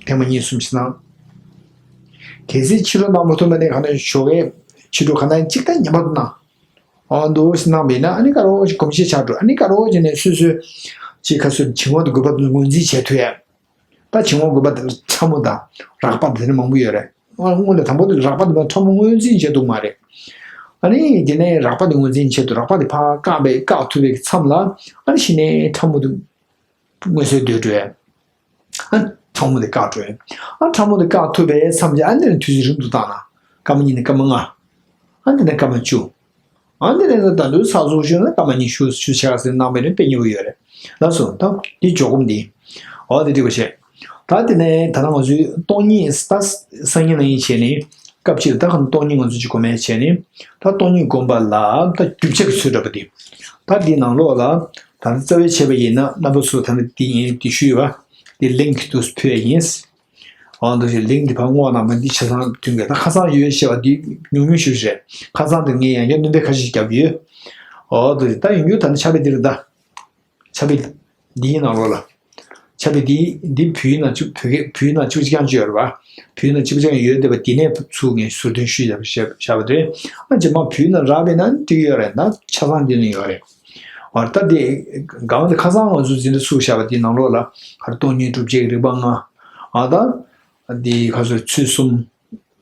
ཐེངས་མ་གཉིས་གསུམ་སེ་གནང་། གལ་སྲིད་ཕྱི་དྲོ་གནང་མ་ཐུབ་པ་ནས་ག་ནས་ཞོགས་ཀས་ཕྱི་དྲོ་ག་ནས་གཅིག་ད་ཉི་མ་དུ་གནང་། འོ་འདུག་སེ་གནང་བ་ཡིན་ན་ཨ་ནི་ཀ་རོ་ཅིག་གོམས་གཤིས་ཆགས་འགྲོ། ཨ་ནི་ཀ་རོ་ཅིག་ནས་སོ་སོའི་ཅིག་ཁ་སོ་བྱིང་བ་དང་རྒུད་པ་དེ་ངོས་འཛིན་བྱེད་ཐུབ་ཡ། ད་བྱིང་བ་རྒུད་པ་དེ་ཕྲ་མོ་དང་རགས་པ་དེ་འདྲ་མང་པོ་ཡོད་རེད། སྔོན་ལ་དང་པོ་དེ་རགས་པ་དེ་ཕྲ་མོ་ངོས་འཛིན་བྱེད་ཐུབ་མ་རེད། ཨ་ནི་དེ་ནས་རགས་པ་དེ་ངོས་འཛིན་བྱེད་ཐུབ། རགས་པ་དེ་ཕར་བཀག་པའི་བཀག་ཐུབ་པའི་མཚམས་ལ་ཨ་ནི་གཞི་ནས་ཕྲ་མོ་དེ་མངོན་གསལ་དོད་འགྲོ་ཡ། ཨ་ཕྲ་མོ་དེ་བཀག་འགྲོ་ཡ། ཨ་ཕྲ་མོ་དེ་བཀག་ཐུབ་པའི་མཚམས་ཀྱི་ཨ་ནི་དུས་ཚོད་རིང་དུ་བཏང་ན་སྐར་མ་གཉིས་ནས་སྐར་མ་ལྔ། ཨ་འདི་ནས་སྐར་མ་བཅུ། ཨ་འདི་ནས་ད་ལྟ་ས་ཟུག་ཤོས་ན་སྐར་མ་ཉི་ཤུ་ཤུ་ཆ་ཟེར་གནང་བའི་རིང་དཔེ་ཉེ་བོ་ཡོད་རེད། ལགས་སོ། ད་འདི་འཇོག་སྒོམ་འདི། འོ་འདི་འགྲིག་པ་བྱས། ད་དེ་ནས་ད་ལྟ་ང་ཚོའི་སྟོང་ཉིད་ད་སང་ཉིན་གནངས་ཉིན་བྱས་ནས་སྐབས་གཅིག་ལ་ད་ག་ནས་སྟོང་ཉིད་ང་ཚོ་གཅིག་སྒོམ་ཡས་བྱས་ནས། ད་སྟོང་ཉིད་སྒོམ་པ་ལ་ད་རྒྱུ་ཆ་གི་ཚུལ་འདྲ་པོ་འདི། ད་འདི་ནང་ལོགས་ལ་ད་ལྟ་རྩ་བའི་བྱས་པ་ཡིན་ན་རྣམ་པ་ཚོ་ད་ནི་འདི་ཡིན་འདི་ཞུས་ཡོད་པ། འདི་ལིང་ཀི་དུ་ཕུལ་ཡས་ཡིན། འོ་འདུག་སེ་ལིང་འདི་ཕར་བསྔོག་གནང་བ་འདི་ཆ་ཚང་མཐུན་གྱི། ད་ཁ་སང་ཡོད་ཞེས་པ་འདི་ཉུང་ཉུང་ཞིག་རེད། ཁ་སང་དེ་ངས་ཡང་བསྐྱར་སྣོན་པ་ཁ་ཤས་ཤིག་བརྒྱབ་ཡོད། འོ་འདུག་སེ་ད་ཡིན་རྒྱུ་ད་ནི་ཕྱག་དཔེ་འདི་རེད་ད། ཕྱག་དཔེ་འདིའི་ནང་ལོགས་ལ། ཕྱག་དཔེ་འདི་འདི་བོད་ཡིག་ནང་བཅུ་བོད་སྐད་བོད་ཡིག་ནང་བཅུ་གཅིག་རྐྱང་ཅིག་ཡོད་རེད་པ། བོད་ཡིག་ནང་བཅུ་གཅིག་རྐྱང་ཡོད་བསྡད་པ་འདི་ནས་ཚུར་ངས་ཟུར་འདོན་ཞུས་བཞག་བཞག་བཞག་པ་རེད། ཨ་རྗེས་མ་བོད་ཡིག་ནང་རག་པ་ཡིན་ན་འགྲིག་གི་ཡོད་རེད། ད་ཆ་ཚང་འདི་ནས་ཡོད་རེད། འོ་ད་འདི་གང་འདི་ཁ་སང་ང་ཚོ་འཛིན་གྲྭ་ཚུགས་བཞག་པ་འདི་ནང་ལོགས་ལ་ཧར་སྟོང་ཉིད་སྒྲུབ་བྱེད་ཀྱི་རིགས་པ་ལྔ། ཨ་ད། འདི་ཁ་སོ་ཚུལ་གསུམ།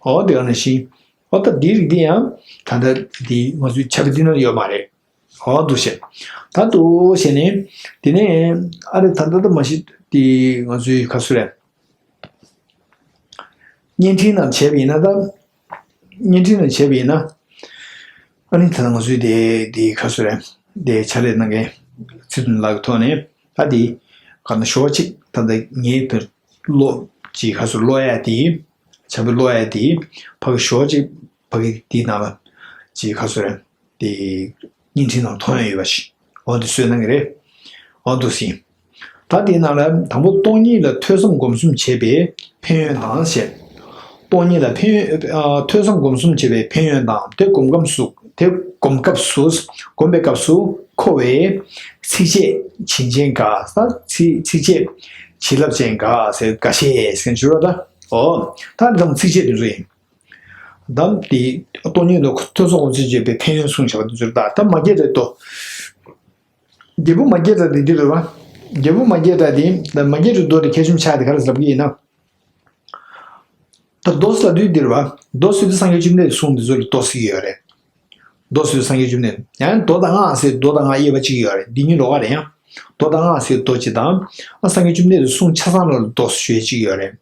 འོ་དེ་ག་ནང་བཞིན། འོ་ད་འདི་རིགས་འདི་ཡང་ད་ལྟ་འདི་ང་ཚོའི་ཕྱག་དཔེ་འདི་ན་ཡོད་མ་རེད། འོ་འདུག་སེ། ད་འདུག་སེ་ནས་དེ་ནས་ཨ་རེ་ད་ལྟ་ད་མ་གཞི་འདི་ང་ཚོའི་ཁ་སོ་རེད། བརྙན་འཕྲིན་ནང་བྱས་པ་ཡིན་ན་ད། བརྙན་འཕྲིན་ནང་བྱས་པ་ཡིན་ན། ཨ་ནི་ད་ལྟ་ང་ཚོའི་དེ་དེ་ཁ་སོ་རེད། དེ་ཕྱག་ལས་གནང་མཁན་ཚེ་རིང་ལགས་ཀྱི་ཐོག་ནས་ད་དེ་ག་ན་ཞོགས་གཅིག་ད་ལྟ་ངའི་བེར་ཀློག་ཅིག་ཁ་སོ་ཀློག་ཡ་དེ། ཕྱག་དཔེ་ཀློག་ཡ་དེ་ཕ་གི་ཞོགས་གཅིག་ཕ་གི་དེའི་ནང་ལ་ཅིག་ཁ་སོ་རེད། དེ་བརྙན་འཕྲིན་ནང་མཐོང་ཡ་ཡོད་པ་ཞིག་འོ་དེ་སོས་གནང་གི་རེད། འོ་འདུག་སེ། ད་དེའི་ནང་ལ་དང་པོ་སྟོང་ཉིད་ལ་ཐོས་བསམ་སྒོམ་གསུམ་བྱེད་པའི་ཕན་ཡོན་དང་ཞེས། སྟོང་ཉིད་ལ་ཕན་ཡོན་ཨ་ཐོས་བསམ་སྒོམ་གསུམ་བྱེད་པའི་ཕན་ཡོན་དང་དེ་སྒོམ་སྐབས་སུ་དེ་སྒོམ་སྐབས་སུ་སྒོམ་པའི་སྐབས་སུ་མཁོ་བའི་ཚིགས་བཅད་བྱིན་ཅན་འགའ་ས་ཚིག་ཚིགས་བཅད་བྱིན་རླབས་ཅན་འགའ་ཟེར་འགའ་ཤས་ཟེར་འགྱུར་བ་ད། འོ་ད་དང་ཚིགས་བཅད་དེ་ཚོ་ཡིན། དམ་དེ་སྟོང་ཉིད་དུ་ཐོས་བསམ་སྒོམ་ཚུལ་བྱེད་པའི་ཕན་ཡོན་གསུངས་བཞག་པ་དེ་ཚོར་ད་ད་མ་སྐྱེས་དགྲའི་མདོ། རྒྱལ་པོ་མ་སྐྱེས་དགྲ་དེ་འདི་རེད་བ། རྒྱལ་པོ་མ་སྐྱེས་དགྲ་དེ་ད་མ་སྐྱེས་དགྲའི་མདོ་དེ་ཁྱད་གཞུང་ཆགས་དེ་ག་རེ་ཟེར་ལབ་ཀྱི་ཡིན་ན། ད་མདོ་ཟེར་ལབ་དུས་འདི་རེད་བ། མདོ་ཟེར་དུས་སངས་རྒྱས་བཅོམ་ལྡན་འདས་གསུང་འདི་ཚོ་ལ་མདོ་ཟེར་གྱི་ཡོད་རེད། མདོ་ཟེར་དུས་སངས་རྒྱས་བཅོམ་ལྡན་ཡང་མདོ་དང་སྔགས་ཟེར་མདོ་དང་སྔགས་དབྱེ་བ་གཅིག་ཡོད་རེད། འདི་གཉིས་ལོགས་ཀ་རེད་ཡང་། མདོ་དང་སྔགས་ཟེར་མདོ་གཅིག་དང་། ཨ་སངས་རྒྱས་བཅོམ་ལྡན་འདས་གསུང་ཆ་ཚང་ལ་མདོ་ཟེར་ཞུ་ཡས་གཅིག་ཡོད་རེད།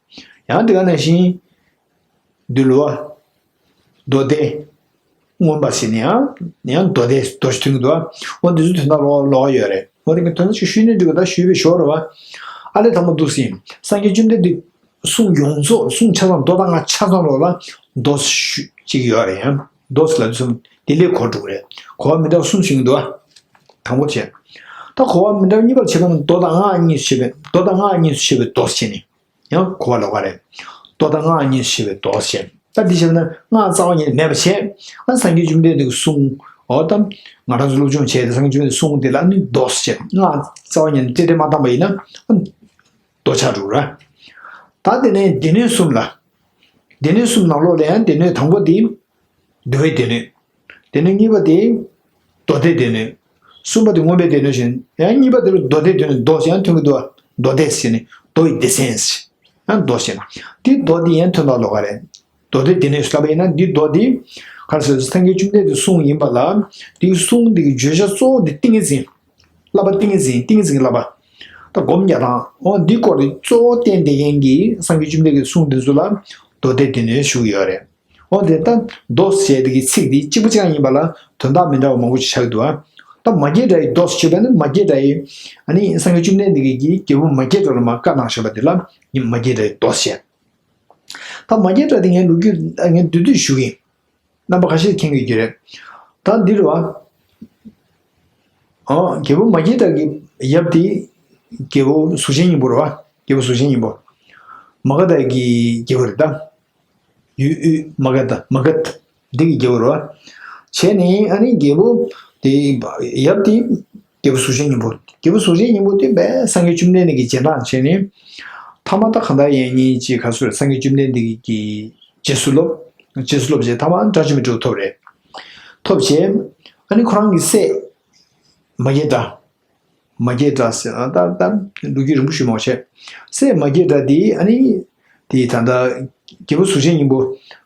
ཡང་དེ་ག་ནང་བཞིན། འདུལ་བ། མདོ་སྡེ། མངོན་པ་ཟེར་ནས་ཡང་ཡང་མདོ་སྡེ་མདོ་ཞིག་ཐོན་གྱི་འདུག་འོ་འདི་ཚོ་དོན་དག་ལོགས་ལོགས་ཡོད་རེད། འོ་དེ་གི་དོན་དག་ཅིག་ཞུས་ནས་འགྲིག་གི་ད་ཞུས་པའི་ཞོར་རེད་བ། ཨ་ལས་དང་པོ་འདུག་ཟིན། སངས་རྒྱས་བཅོམ་ལྡན་འདས་གསུང་ཡོངས་རྫོགས་གསུང་ཆ་ཚང་མདོ་དང་སྔགས་ཆ་ཚང་ལོགས་ལ་མདོ་ཞུ་གཅིག་ཡོད་རེད་ཡང་། མདོ་ཟེར་ལབ་དུས་དེ་ལས་གོ་འགྲོ་གི་རེད། གོ་བ་མི་འདྲ་བ་གསུམ་ཞིག་འདུག་དང་པོ་བྱས། ད་གོ་བ་མི་འདྲ་བ་གཉིས་པར་བྱེད་པ་ན་མདོ་དང་སྔགས་གཉིས་སུ་ཕྱེ་བའི་མདོ་དང་སྔགས་གཉིས་སུ་ཕྱེ་བའི་མདོ་ཟེར་ནས། ཡང་གོ་བ་ལོགས་ཀ་རེད། མདོ་དང་སྔགས་གཉིས་སུ་ཕྱེ་བའི་མདོ་ཟེར། ད་འདི་བྱས་ན་སྔགས་རྩ་བ་ཉིད་ནས་མེད་པ་བྱས། ཨ་སངས་རྒྱས་བཅོམ་ལྡན་འདས་ཀྱི་གསུང་། འོ་ད་ང་རང་ཚོ་སློབ་སྦྱོང་བྱས་ཏེ་སངས་རྒྱས་བཅོམ་ལྡན་འདས་གསུང་དེ་ལ་ནི་མདོ་ཟེར། སྔགས་རྩ་བ་ཉིད་ནས་ཏེ་ཏེ་མ་བཏང་པ་ཡིན་ན་ཨ་མདོ་ཆགས་འགྲོ་ར། ད་དེ་ནས་སྡེ་སྣོད་གསུམ་ལ། སྡེ་སྣོད་གསུམ་ནང་ལོགས་ལ་ཡང་སྡེ་སྣོད་དང་པོ་དེ། འདུལ་བའི་སྡེ་སྣོད། སྡེ་སྣོད་གཉིས་པ་དེ། མདོ་སྡེའི་སྡེ་སྣོད། གསུམ་པ་དེ་མངོན་པའི་སྡེ་སྣོད་ཟེར། ཡང་གཉིས་པ་དེ་ལ་མདོ་སྡེའི་སྡེ་སྣོད་མདོ་ཟེར་ཡང་ཐོན་གྱི་འདུག་མདོ་སྡེ་ཟེར་ནས་མདོ་ཡི་སྡེ་ཚན་ཟེར། ཡང་མདོ་ཟེར་ན། དེ་མདོ་འདི་ཡང་ཐོན་པ་ལོགས་ཀ་རེད། མདོ་སྡེའི་སྡེ་སྣོད་ཟེར་ལབ་པ་ཡིན་ན་འདི་མདོ་འདི། ག་རེ་ཟེར་སངས་རྒྱས་བཅོམ་ལྡན་འདས་གསུང་ཡིན་པ་ལ། འདིའི་གསུང་འདི་གི་བརྗོད་བྱ་གཙོ་བོ་འདི་ཏིང་ངེ་འཛིན། བསླབ་པ་ཏིང་ངེ་འཛིན་ཏིང་ངེ་འཛིན་གྱི་བསླབ་པ། ད་སྒོམ་རྒྱག་སྟངས་འོ་འདི་སྐོར་དེ་གཙོ་བོ་བསྟན་བསྡད་མཁན་གྱི་སངས་རྒྱས་བཅོམ་ལྡན་འདས་ཀྱི་གསུང་འདི་ཚོ་ལ་མདོ་སྡེའི་སྡེ་སྣོད་ཞུ་གི་ཡོད་རེད། འོ་དེ་ལྟར་མདོ་ཟེར་དེ་གི་ཚིག་འདི་གཅིག་པ་གཅིག་རྐྱང་ཡིན་པ་ལ་དོན་དག་མི་འདྲ་བ་མང་པོ་ཞིག་ཆགས་ཀྱི་འདུག་ཨ། ད་མ་སྐྱེས་དགྲ་ཡི་མདོ་ཞེས་པ་ནི་མ་སྐྱེས་དགྲ་ཡི། ཨ་ནི་སངས་རྒྱས་བཅོམ་ལྡན་འདས་ཀྱིས་རྒྱལ་པོ་མ་སྐྱེས་དགྲ་ལ་མར་བཀའ་གནང་བཞག་པ་དེ་ལ་ནི་མ་སྐྱེས་དགྲ་ཡི་མདོ་ཞེས། ད་མ་སྐྱེས་དགྲ་དེ་ངས་ལོ་རྒྱུས་ངས་བསྡུས་བསྡུས་ཞུ་གི་ཡིན། རྣམ་པ་ཁ་ཤས་མཁྱེན་གྱི་རེད། ད་འདི་རེད་བ། ཨ་རྒྱལ་པོ་མ་སྐྱེས་དགྲ་གི་ཡབ་དེ་རྒྱལ་པོ་གཟུགས་ཅན་སྙིང་པོ་རེད་བ། རྒྱལ་པོ་གཟུགས་ཅན་སྙིང་པོ། མ་ག་དྷ་གི་རྒྱལ་པོ་རེད་ད། ཡུལ་དབུས་མ་ག་དྷ་མ་ག་དྷ་འདི་གི་རྒྱལ་པོ་རེད་བ། བྱས་ནས་ཨ་ནི་རྒྱལ་པོ་དེ་ཡབ་དེ་རྒྱལ་པོ་གཟུགས་ཅན་སྙིང་པོ། རྒྱལ་པོ་གཟུགས་ཅན་སྙིང་པོ་དེ་བས་སངས་རྒྱས་བཅོམ་ལྡན་འདས་ཀྱི་རྗེས་འབྲང་བྱས་ནས། ཐ་མ་ད་གང་ལྟར་ཡང་སྙིང་རྗེ་ག་ཚོད་སངས་རྒྱས་བཅོམ་ལྡན་འདས་ཀྱི་རྗེས་སུ་སློབ། རྗེས་སུ་སློབ་བྱས་ཐ་མ་དགྲ་བཅོམ་པའི་འབྲས་བུ་ཐོབ་རེད། ཐོབ་བྱས། ཨ་ནི་ཁོ་རང་གི་སྲས། མ་སྐྱེས་དགྲ། མ་སྐྱེས་དགྲ་ཟེར་ཨ་ད་ད་ལོ་རྒྱུས་རིང་པོ་ཞིག་མ་བྱས། སྲས་མ་སྐྱེས་དགྲ་དེ་ཨ་ནི། དེ་ད་ལྟ་རྒྱལ་པོ་གཟུགས་ཅན་སྙིང་པོ།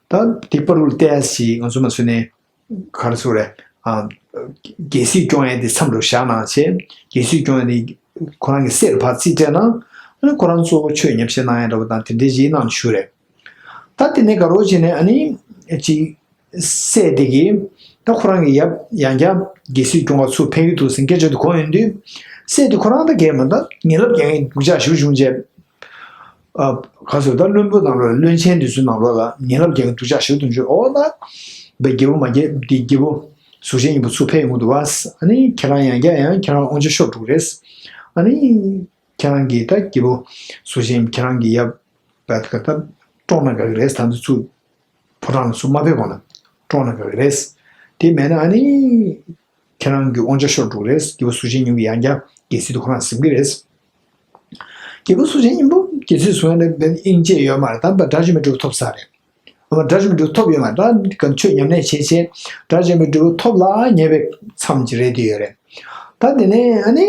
ད་དེ་བར་དུ་བལྟས་ཞེས་ང་ཚོ་མ་ཟེར་ནས། ག་རེ་ཟེར་རེད། ཨ། རྒྱལ་སྲིད་སྐྱོང་ཡས་དེ་མཚམས་རེ་བཞག་གནང་བྱས། རྒྱལ་སྲིད་སྐྱོང་ཡས་དེ་ཁོ་རང་གི་སྲས་ལ་ཕར་རྩིས་སྤྲད་གནང་། ཨ་ནི་ཁོ་རང་གཙོ་བོ་ཆོས་ཉམས་བཞེས་གནང་ཡས་འདྲ་པོ་དང་དེ་འདྲའི་ཞིག་གནང་ཞུ་རེད། ད་དེ་ནས་དགའ་རོགས་བྱས་ནས་ཨ་ནི། ཅིག་སྲས་དེ་གིས། ད་ཁོ་རང་གི་ཡབ་ཡང་བསྐྱར་རྒྱལ་སྲིད་སྐྱོང་བ་ཚུར་ཕེབས་ཀྱི་འདུག་ཟེར་སྐད་ཆ་དེ་གོ་ཡོང་དུས། སྲས་དེ་ཁོ་རང་ད་གས་མ་ད་ངན་ལབ་རྒྱག་མཁན་སྡུག་ཅག་ཞེ་པོ་བྱུང་རྗེས། ཨ། ག་ཟེར་ད་བློན་པོ་ནང་ལོགས་ལ་བློན་ཆེན་དེ་ཚོའི་ནང་ལོགས་ལ་ངན་ལབ་རྒྱག་མཁན་སྡུག་ཅག་ཞེ་པོ་བྱུང་རྗེས་ཨོ་ད། བའི་རྒྱལ་པོ་མ་རྒྱལ་འདི་རྒྱལ་པོ་གཟུགས་ཅན་སྙིང་པོ་ཚུར་ཕེབས་ཡོང་གི་འདུག་བ། ཨ་ནི་ཁྱེད་རང་ཡང་བསྐྱར་ཡང་ཁྱེད་རང་དབང་ཆ་ཤོར་འགྲོ་གི་རེད། ཨ་ནི། ཁྱེད་རང་གིས་ད་རྒྱལ་པོ་གཟུགས་ཅན་ཁྱེད་རང་གི་ཡབ། བད་ཀ་ད་བཀྲོངས་ན་དགའ་གི་རེད་ད་འདི་ཚུ། ཕོ་བྲང་ལ་ཚུར་མ་ཕེབས་གོང་ལ་བཀྲོངས་ན་དགའ་གི་རེད། དེ་མེད་ན་ཨ་ནི། ཁྱེད་རང་གི་དབང་ཆ་ཤོར་འགྲོ་གི་རེད། རྒྱལ་པོ་གཟུགས་ཅན་སྙིང་པོ་ཡང་བསྐྱར་རྒྱལ་སྲིད་དུ་ཁོ་རང་ཟིན་གི་རེད། རྒྱལ་པོ་གཟུགས་ཅན་སྙིང་པོ་རྒྱལ་སྲིད་བཟུང་ཡ་ལ་དབྱིངས་དཔྱད་ཡོད་མ་རེད་ད་དགྲ་བཅོམ་པའི་འབྲས་བུ་ཐོབ་ཚར་རེད། ཨ་མ་དགྲ་བཅོམ་པའི་འབྲས་བུ་ཐོབ་ཡོད་མ་རེད་ད་ག་ཆོས་ཉམས་ལེན་བྱས་བྱས་དགྲ་བཅོམ་པའི་འབྲས་བུ་ཐོབ་ལ་ཉེ་བའི་མཚམས་ཅིག་རེད་དེ་ཡོད་རེད། ད་དེ་ནས་ཨ་ནི།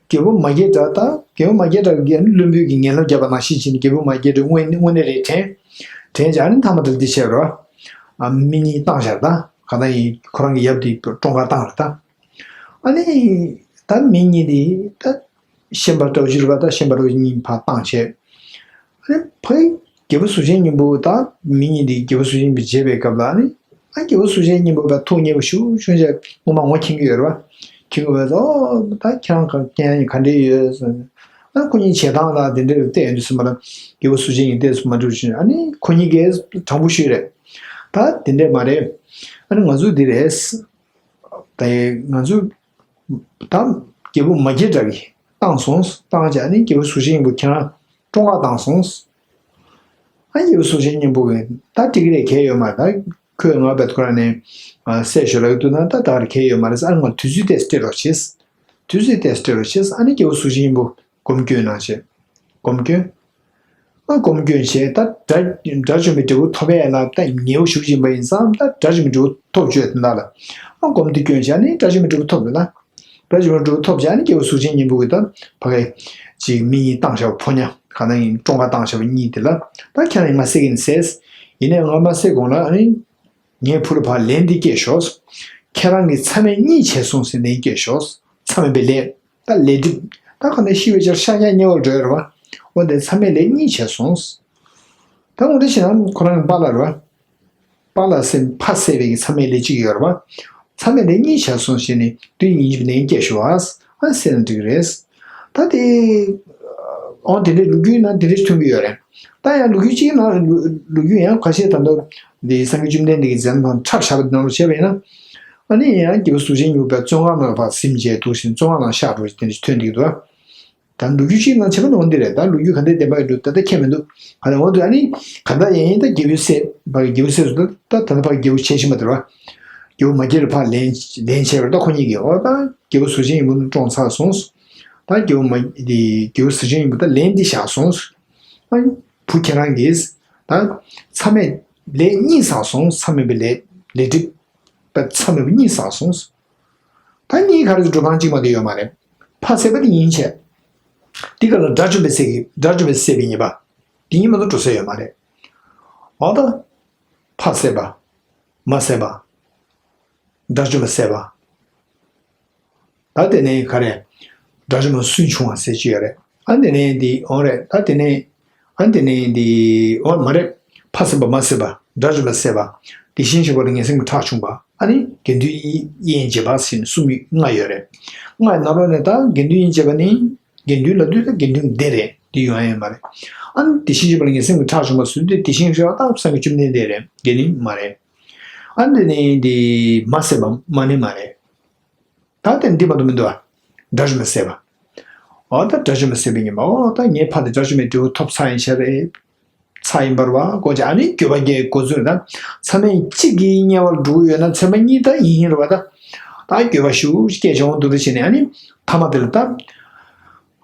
རྒྱལ་པོ་མ་སྐྱེས་དགྲ་དང་རྒྱལ་པོ་མ་སྐྱེས་དགྲ་གིས་བློན་པོའི་གི་ངན་སློང་བརྒྱབ་པ་ནང་བཞིན་བྱས་ནས་རྒྱལ་པོ་མ་སྐྱེས་དགྲ་དངོས་དངོས་གནས་རེད་དྲན། དྲན་བྱས་ཨ་ནི་མཐའ་མ་དེར་འདི་བྱས་རོ། ཨ་མི་གཉིས་བཏང་བཞག་ད་ག་ད་ཡིན་ཁོ་རང་གི་ཡབ་དེ་བཀྲོངས་ཁར་བཏང་རེད་ད། ཨ་ནི་ད་མི་གཉིས་དེ་ད་ཤན་པ་འདྲ་བོ་ཞིག་རེད་པ་ད་ཤན་པ་འདྲ་བོ་གཉིས་ཕར་བཏང་བྱས། ཨ་ནི་ཕ་གི་རྒྱལ་པོ་གཟུགས་ཅན་སྙིང་པོ་དང་མི་གཉིས་དེ་རྒྱལ་པོ་གཟུགས་ཅན་སྙིང་པོ་མཇལ་བའི་སྐབས་ལ་ཨ་ནི། ཨ་རྒྱལ་པོ་གཟུགས་ཅན་སྙིང་པོ་བས་ཐུགས་མཉེས་པོ་ཞུ་ཞུ་བྱས་སྔོན་མ་ངོ་མཁྱེན་གྱི་ཡོད་རེད་པ། མཁྱེན་གྱི་ཡོད་པས་ཨོ་ད་ཁྱེད་རང་ག་རྐྱེན་ག་འདྲས་ཡོད་ཟེར། ཨ་ཁོ་གཉིས་བྱེད་སྟངས་དང་དེ་འདྲས་བལྟས་ཡོང་དུས་ཙམ་པ་ལ་རྒྱལ་པོ་གཟུགས་ཅན་གྱིས་བལྟས་ཙམ་པ་འགྲུབ་ཞུ་ཨ་ནི་ཁོ་གཉིས་ཀས་དྲང་པོ་ཞུས་རེད། ད་དེ་འདྲས་མ་རེད། ཨ་ནི་ང་ཚོ་འདི་རེད། ད་ང་ཚོ་ད་རྒྱལ་པོ་མ་སྐྱེས་དགྲ་གིས་བཏང་སོང་བཏང་བྱས་ཨ་ནི་རྒྱལ་པོ་གཟུགས་ཅན་སྙིང་པོ་ཁྱེད་རང་བཀྲོངས་ཁར་བཏང་སོང་། ཨ་ཡེ་བ་སུ་ཆེན་སྙིང་པོ་གིས་ད་དེ་གི་རེད་གལ་ཡོད་མ་རེད་ད། ཁོས་ང་བད་ཁོ་ར་ནས་སྲས་ཞོ་ལ་ཡོད་དུས་ན་ད་ད་གི་རེད་གལ་ཡོད་མ་རེད་ཨ་ང་དུས་ཚོད་ཏེ་སྤྲད་རོགས་བྱེད། དུས་ཚོད་ཏེ་སྤྲད་རོགས་བྱེད་ཨ་ནི་རྒྱལ་བ་སུ་ཆེན་སྙིང་པོ་སྒོམ་སྐྱོན་གནང་བྱེད། སྒོམ་སྐྱོན། ཨ་སྒོམ་སྐྱོན་བྱས་ད་དགྲ་དགྲ་བཅོམ་པའི་འབྲས་བུ་ཐོབ་ཡས་ལ་ད་ཉེ་བོ་ཞུགས་ཀྱིན་པ་ཡིན་ཙང་ད་དགྲ་བཅོམ་པའི་འབྲས་བུ་ཐོབ་བཅུག་དེ་འདྲ་ལ་ཨ་སྒོམ་དེ་སྐྱོན་བྱས་ནི་དགྲ་བཅོམ་པའི་འབྲས་བུ་ཐོབ་རེད་ད། དགྲ་བཅོམ་པའི་འབྲས་བུ་ཐོབ་བྱས་ནི་རྒྱལ་པོ་གཟུགས་ཅན་སྙིང་པོ་གི་ད་ཕ་གི་ཅིག་མི་གཉིས་བཏང་བཞག་པ་ཕོ་ཉ་ག་ན་ཡིན་ཀྲོང་ཁ་བཏང་བཞག་པ་གཉིས་དེ་ལ་ད་ཁྱེད་རང་ཡིན་ང་བསད་ཀྱི་ཡིན་ཟེར། ཡིན་ནའི་ང་མ་བསད་གོང་ལ་ཨ་ནི། ངས་བུ་ལ་ཕར་ལན་འདི་སྐྱེས་ཤོག་ཁྱེད་རང་གིས་མཚམས་མེད་གཉིས་བྱས་སོང་ཟེར་ལན་སྐྱེས་ཤོག་མཚམས་མེད་པའི་ལན། ད་ལས་སྒྲིབ། ད་ག་ནས་ཤི་བའི་ཕྱིར་ཤ་ཉ་དམྱལ་བར་འགྲོ་ཡ་རེད་བ། འོ་དེ་མཚམས་མེད་ལན་གཉིས་བྱས་སོང་། ད་ངོ་སྤྲོད་བྱས་ན་ཁོ་རང་གི་པཱ་ལགས་རེད་བ། པཱ་ལགས་སེམས་ཕ་བསད་པའི་གི་མཚམས་མེད་ལན་གཅིག་ཡོད་རེད་བ། མཚམས་མེད་ལན་གཉིས་བྱས་སོང་ཞེས་ནས་དུས་ཡིན་གྱི་ལན་སྐྱེས་ཤོག་ཨ་ཟེར་ན་འགྲིག་གི་རེད། ད་དེ། འོ་དེ་འདྲའི་ལོ་རྒྱུས་ནང་དེ་འདྲ་ཞིག་ཐོན་གྱི་ཡོད་རེད། ད་ཡང་ལོ་རྒྱུས་གཅིག་ནང་ལོ་ལོ་རྒྱུས་ཡང་ཁ་ཤས་ད་ལྟ་འདི་སངས་རྒྱས་བཅོམ་ལྡན་འདས་ཀྱི་མཛད་པ་ཁྲབ་བཞག་པ་ནང་ལ་བྱས་པ་ཡིན་ན། ཨ་ནི་ཡང་རྒྱལ་པོ་གཟུགས་ཅན་སྙིང་པོ་བཙོན་ཁང་ནང་ཕར་ཟིན་བྱས་འདུག་ཟིན་བཙོན་ཁང་ནང་གཤེགས་འགྲོ་དེ་འདྲ་ཞིག་ཐོན་འདུག་འདུག་ད་ལོ་རྒྱུས་གཅིག་ནང་བྱས་པ་ནང་འདི་རེད། ད་ལོ་རྒྱུས་ག་འདྲའི་བདེན་པ་ཡིན་འགྲོ་ད་ལྟ་ཁྱད་མི་འདུག་ག་ལ་འོ་འདུག་ཨ་ནི་ག་འདྲ་ཡིན་ཡིན་ད་རྒྱལ་པོའི་སྲས་ཕ་གི་རྒྱལ་པོའི་སྲས་སུ་ད་ད་ད་ཕ་གི་རྒྱལ་པོ་བྱེད་བཞིན་པ་དེ་རེད་བ། རྒྱལ་པོ་མ་སྐྱེས་རུ་ཕར་ལན་ལན་བྱས་པ་རེད། ད་ཁོ་གཉིས་ཀྱིས་འོ་ད་རྒྱལ་པོ་གཟུགས་ཅན་སྙིང་པོ་བཀྲོངས་ཚར་སོང་། ད་རྒྱལ་པོ་མ་འདི་རྒྱལ་པོ་གཟུགས་ཅན་སྙིང་པོ་ད་ལན་འདི་བཞག་སོང་། ཨ་ནི་བུ་ཁྱེད་རང་གིས་ད་མཚམས་མེད་ལན་གཉིས་བསགས་སོང་། མཚམས་མེད་པའི་ལས་ལས་སྒྲིབ་པ་མཚམས་མེད་པ་གཉིས་བསགས་སོང་། ད་གཉིས་ག་རེ་སྒྲུབ་སྟངས་གཅིག་མ་གཏོགས་ཡོད་མ་རེད། ཕ་བསད་པ་དེ་ཡིན་བྱས། འདི་ག་ལ་དགྲ་བཅོམ་པའི་སྲས་ཀྱི་དགྲ་བཅོམ་པའི་སྲས་པའི་ཉེས་པ། འདི་གཉིས་མ་གཏོགས་འགྲོ་ས་ཡོད་མ་རེད། འོ་ད། ཕ་བསད་པ། མ་བསད་པ། དགྲ་བཅོམ་པ་བསད་པ། ད་དེ་ནས་ག་རེ། དགྲ་བཅོམ་པ་སུན་ཕྱུང་བ་ཟེར་གྱི་ཡོད་རེད། ཨ་དེ་ནས་འདི་འོ་རེད། ད་དེ་ནས་ཨ་དེ་ནས་འདི་འོ་མ་རེད། ཕ་བསད་པ་མ་བསད་པ། དགྲ་བཅོམ་པ་བསད་པ། དེ་བཞིན་གཤེགས་པ་ལ་ངན་སེམས་ཀྱི་ཁྲག་ཕྱུང་བ། ཨ་ནི་དགེ་འདུན་དབྱེན་བྱེད་པ་ཟེར་ནས་གསུམ་ཡོད་ལྔ་ཡོད་རེད། ལྔ་ཡི་ནང་ལོགས་ནས་ད་དགེ་འདུན་དབྱེན་བྱེད་པ་ནི། དགེ་འདུན་ལབ་དུས་ད་དགེ་འདུན་སྡེ་རེད། འདི་ཡོང་ཡ་ཡོད་མ་རེད། ཨ་ནི་དེ་བཞིན་གཤེགས་པ་ལ་ངན་སེམས་ཀྱི་ཁྲག་ཕྱུང་བ་ཟེར་དུས་དེ་བཞིན་གཤེགས་པ་ད་སངས་རྒྱས་བཅོམ་ལྡན་འདས་རེད། དགེ་འདུན་མ་རེད། ཨ་ནི་དེ་ནི་འདི་མ་བསད་པ་མ་ནི་མ་རེད། ད་དེ་འདི་མ་གཏོགས་མི་འདུག་བ། དགྲ་བཅོམ་པ་བསད་པ། འོ་ད་དགྲ་བཅོམ་པ་བསད་པའི་ཉེས་པ། འོ་ད་ངའི་ཕ་དེ་དགྲ་བཅོམ་པའི་འབྲས་བུ་ཐོབ་ཚར་ཡིན་ཤག་རེད། ཚར་ཡིན་པ་རེད་བ། གོ་ཅི་ཨ་ནི་འགྱོད་པ་སྐྱེ་འགོ་ཚུགས་རེད་ད། མཚམས་མེད་གཅིག་གིས་དམྱལ་བར་འགྲོ་གི་ཡོད་ན་མཚན་མ་གཉིས་ད་ཡིན་རེད་བ་ད། ད་འགྱོད་པ་ཞེ་པོ་སྐྱེ་བྱུང་འདུག་ད་བྱས་ནས་ཨ་ནི་ཐ་མ་དེ་ལ་ད།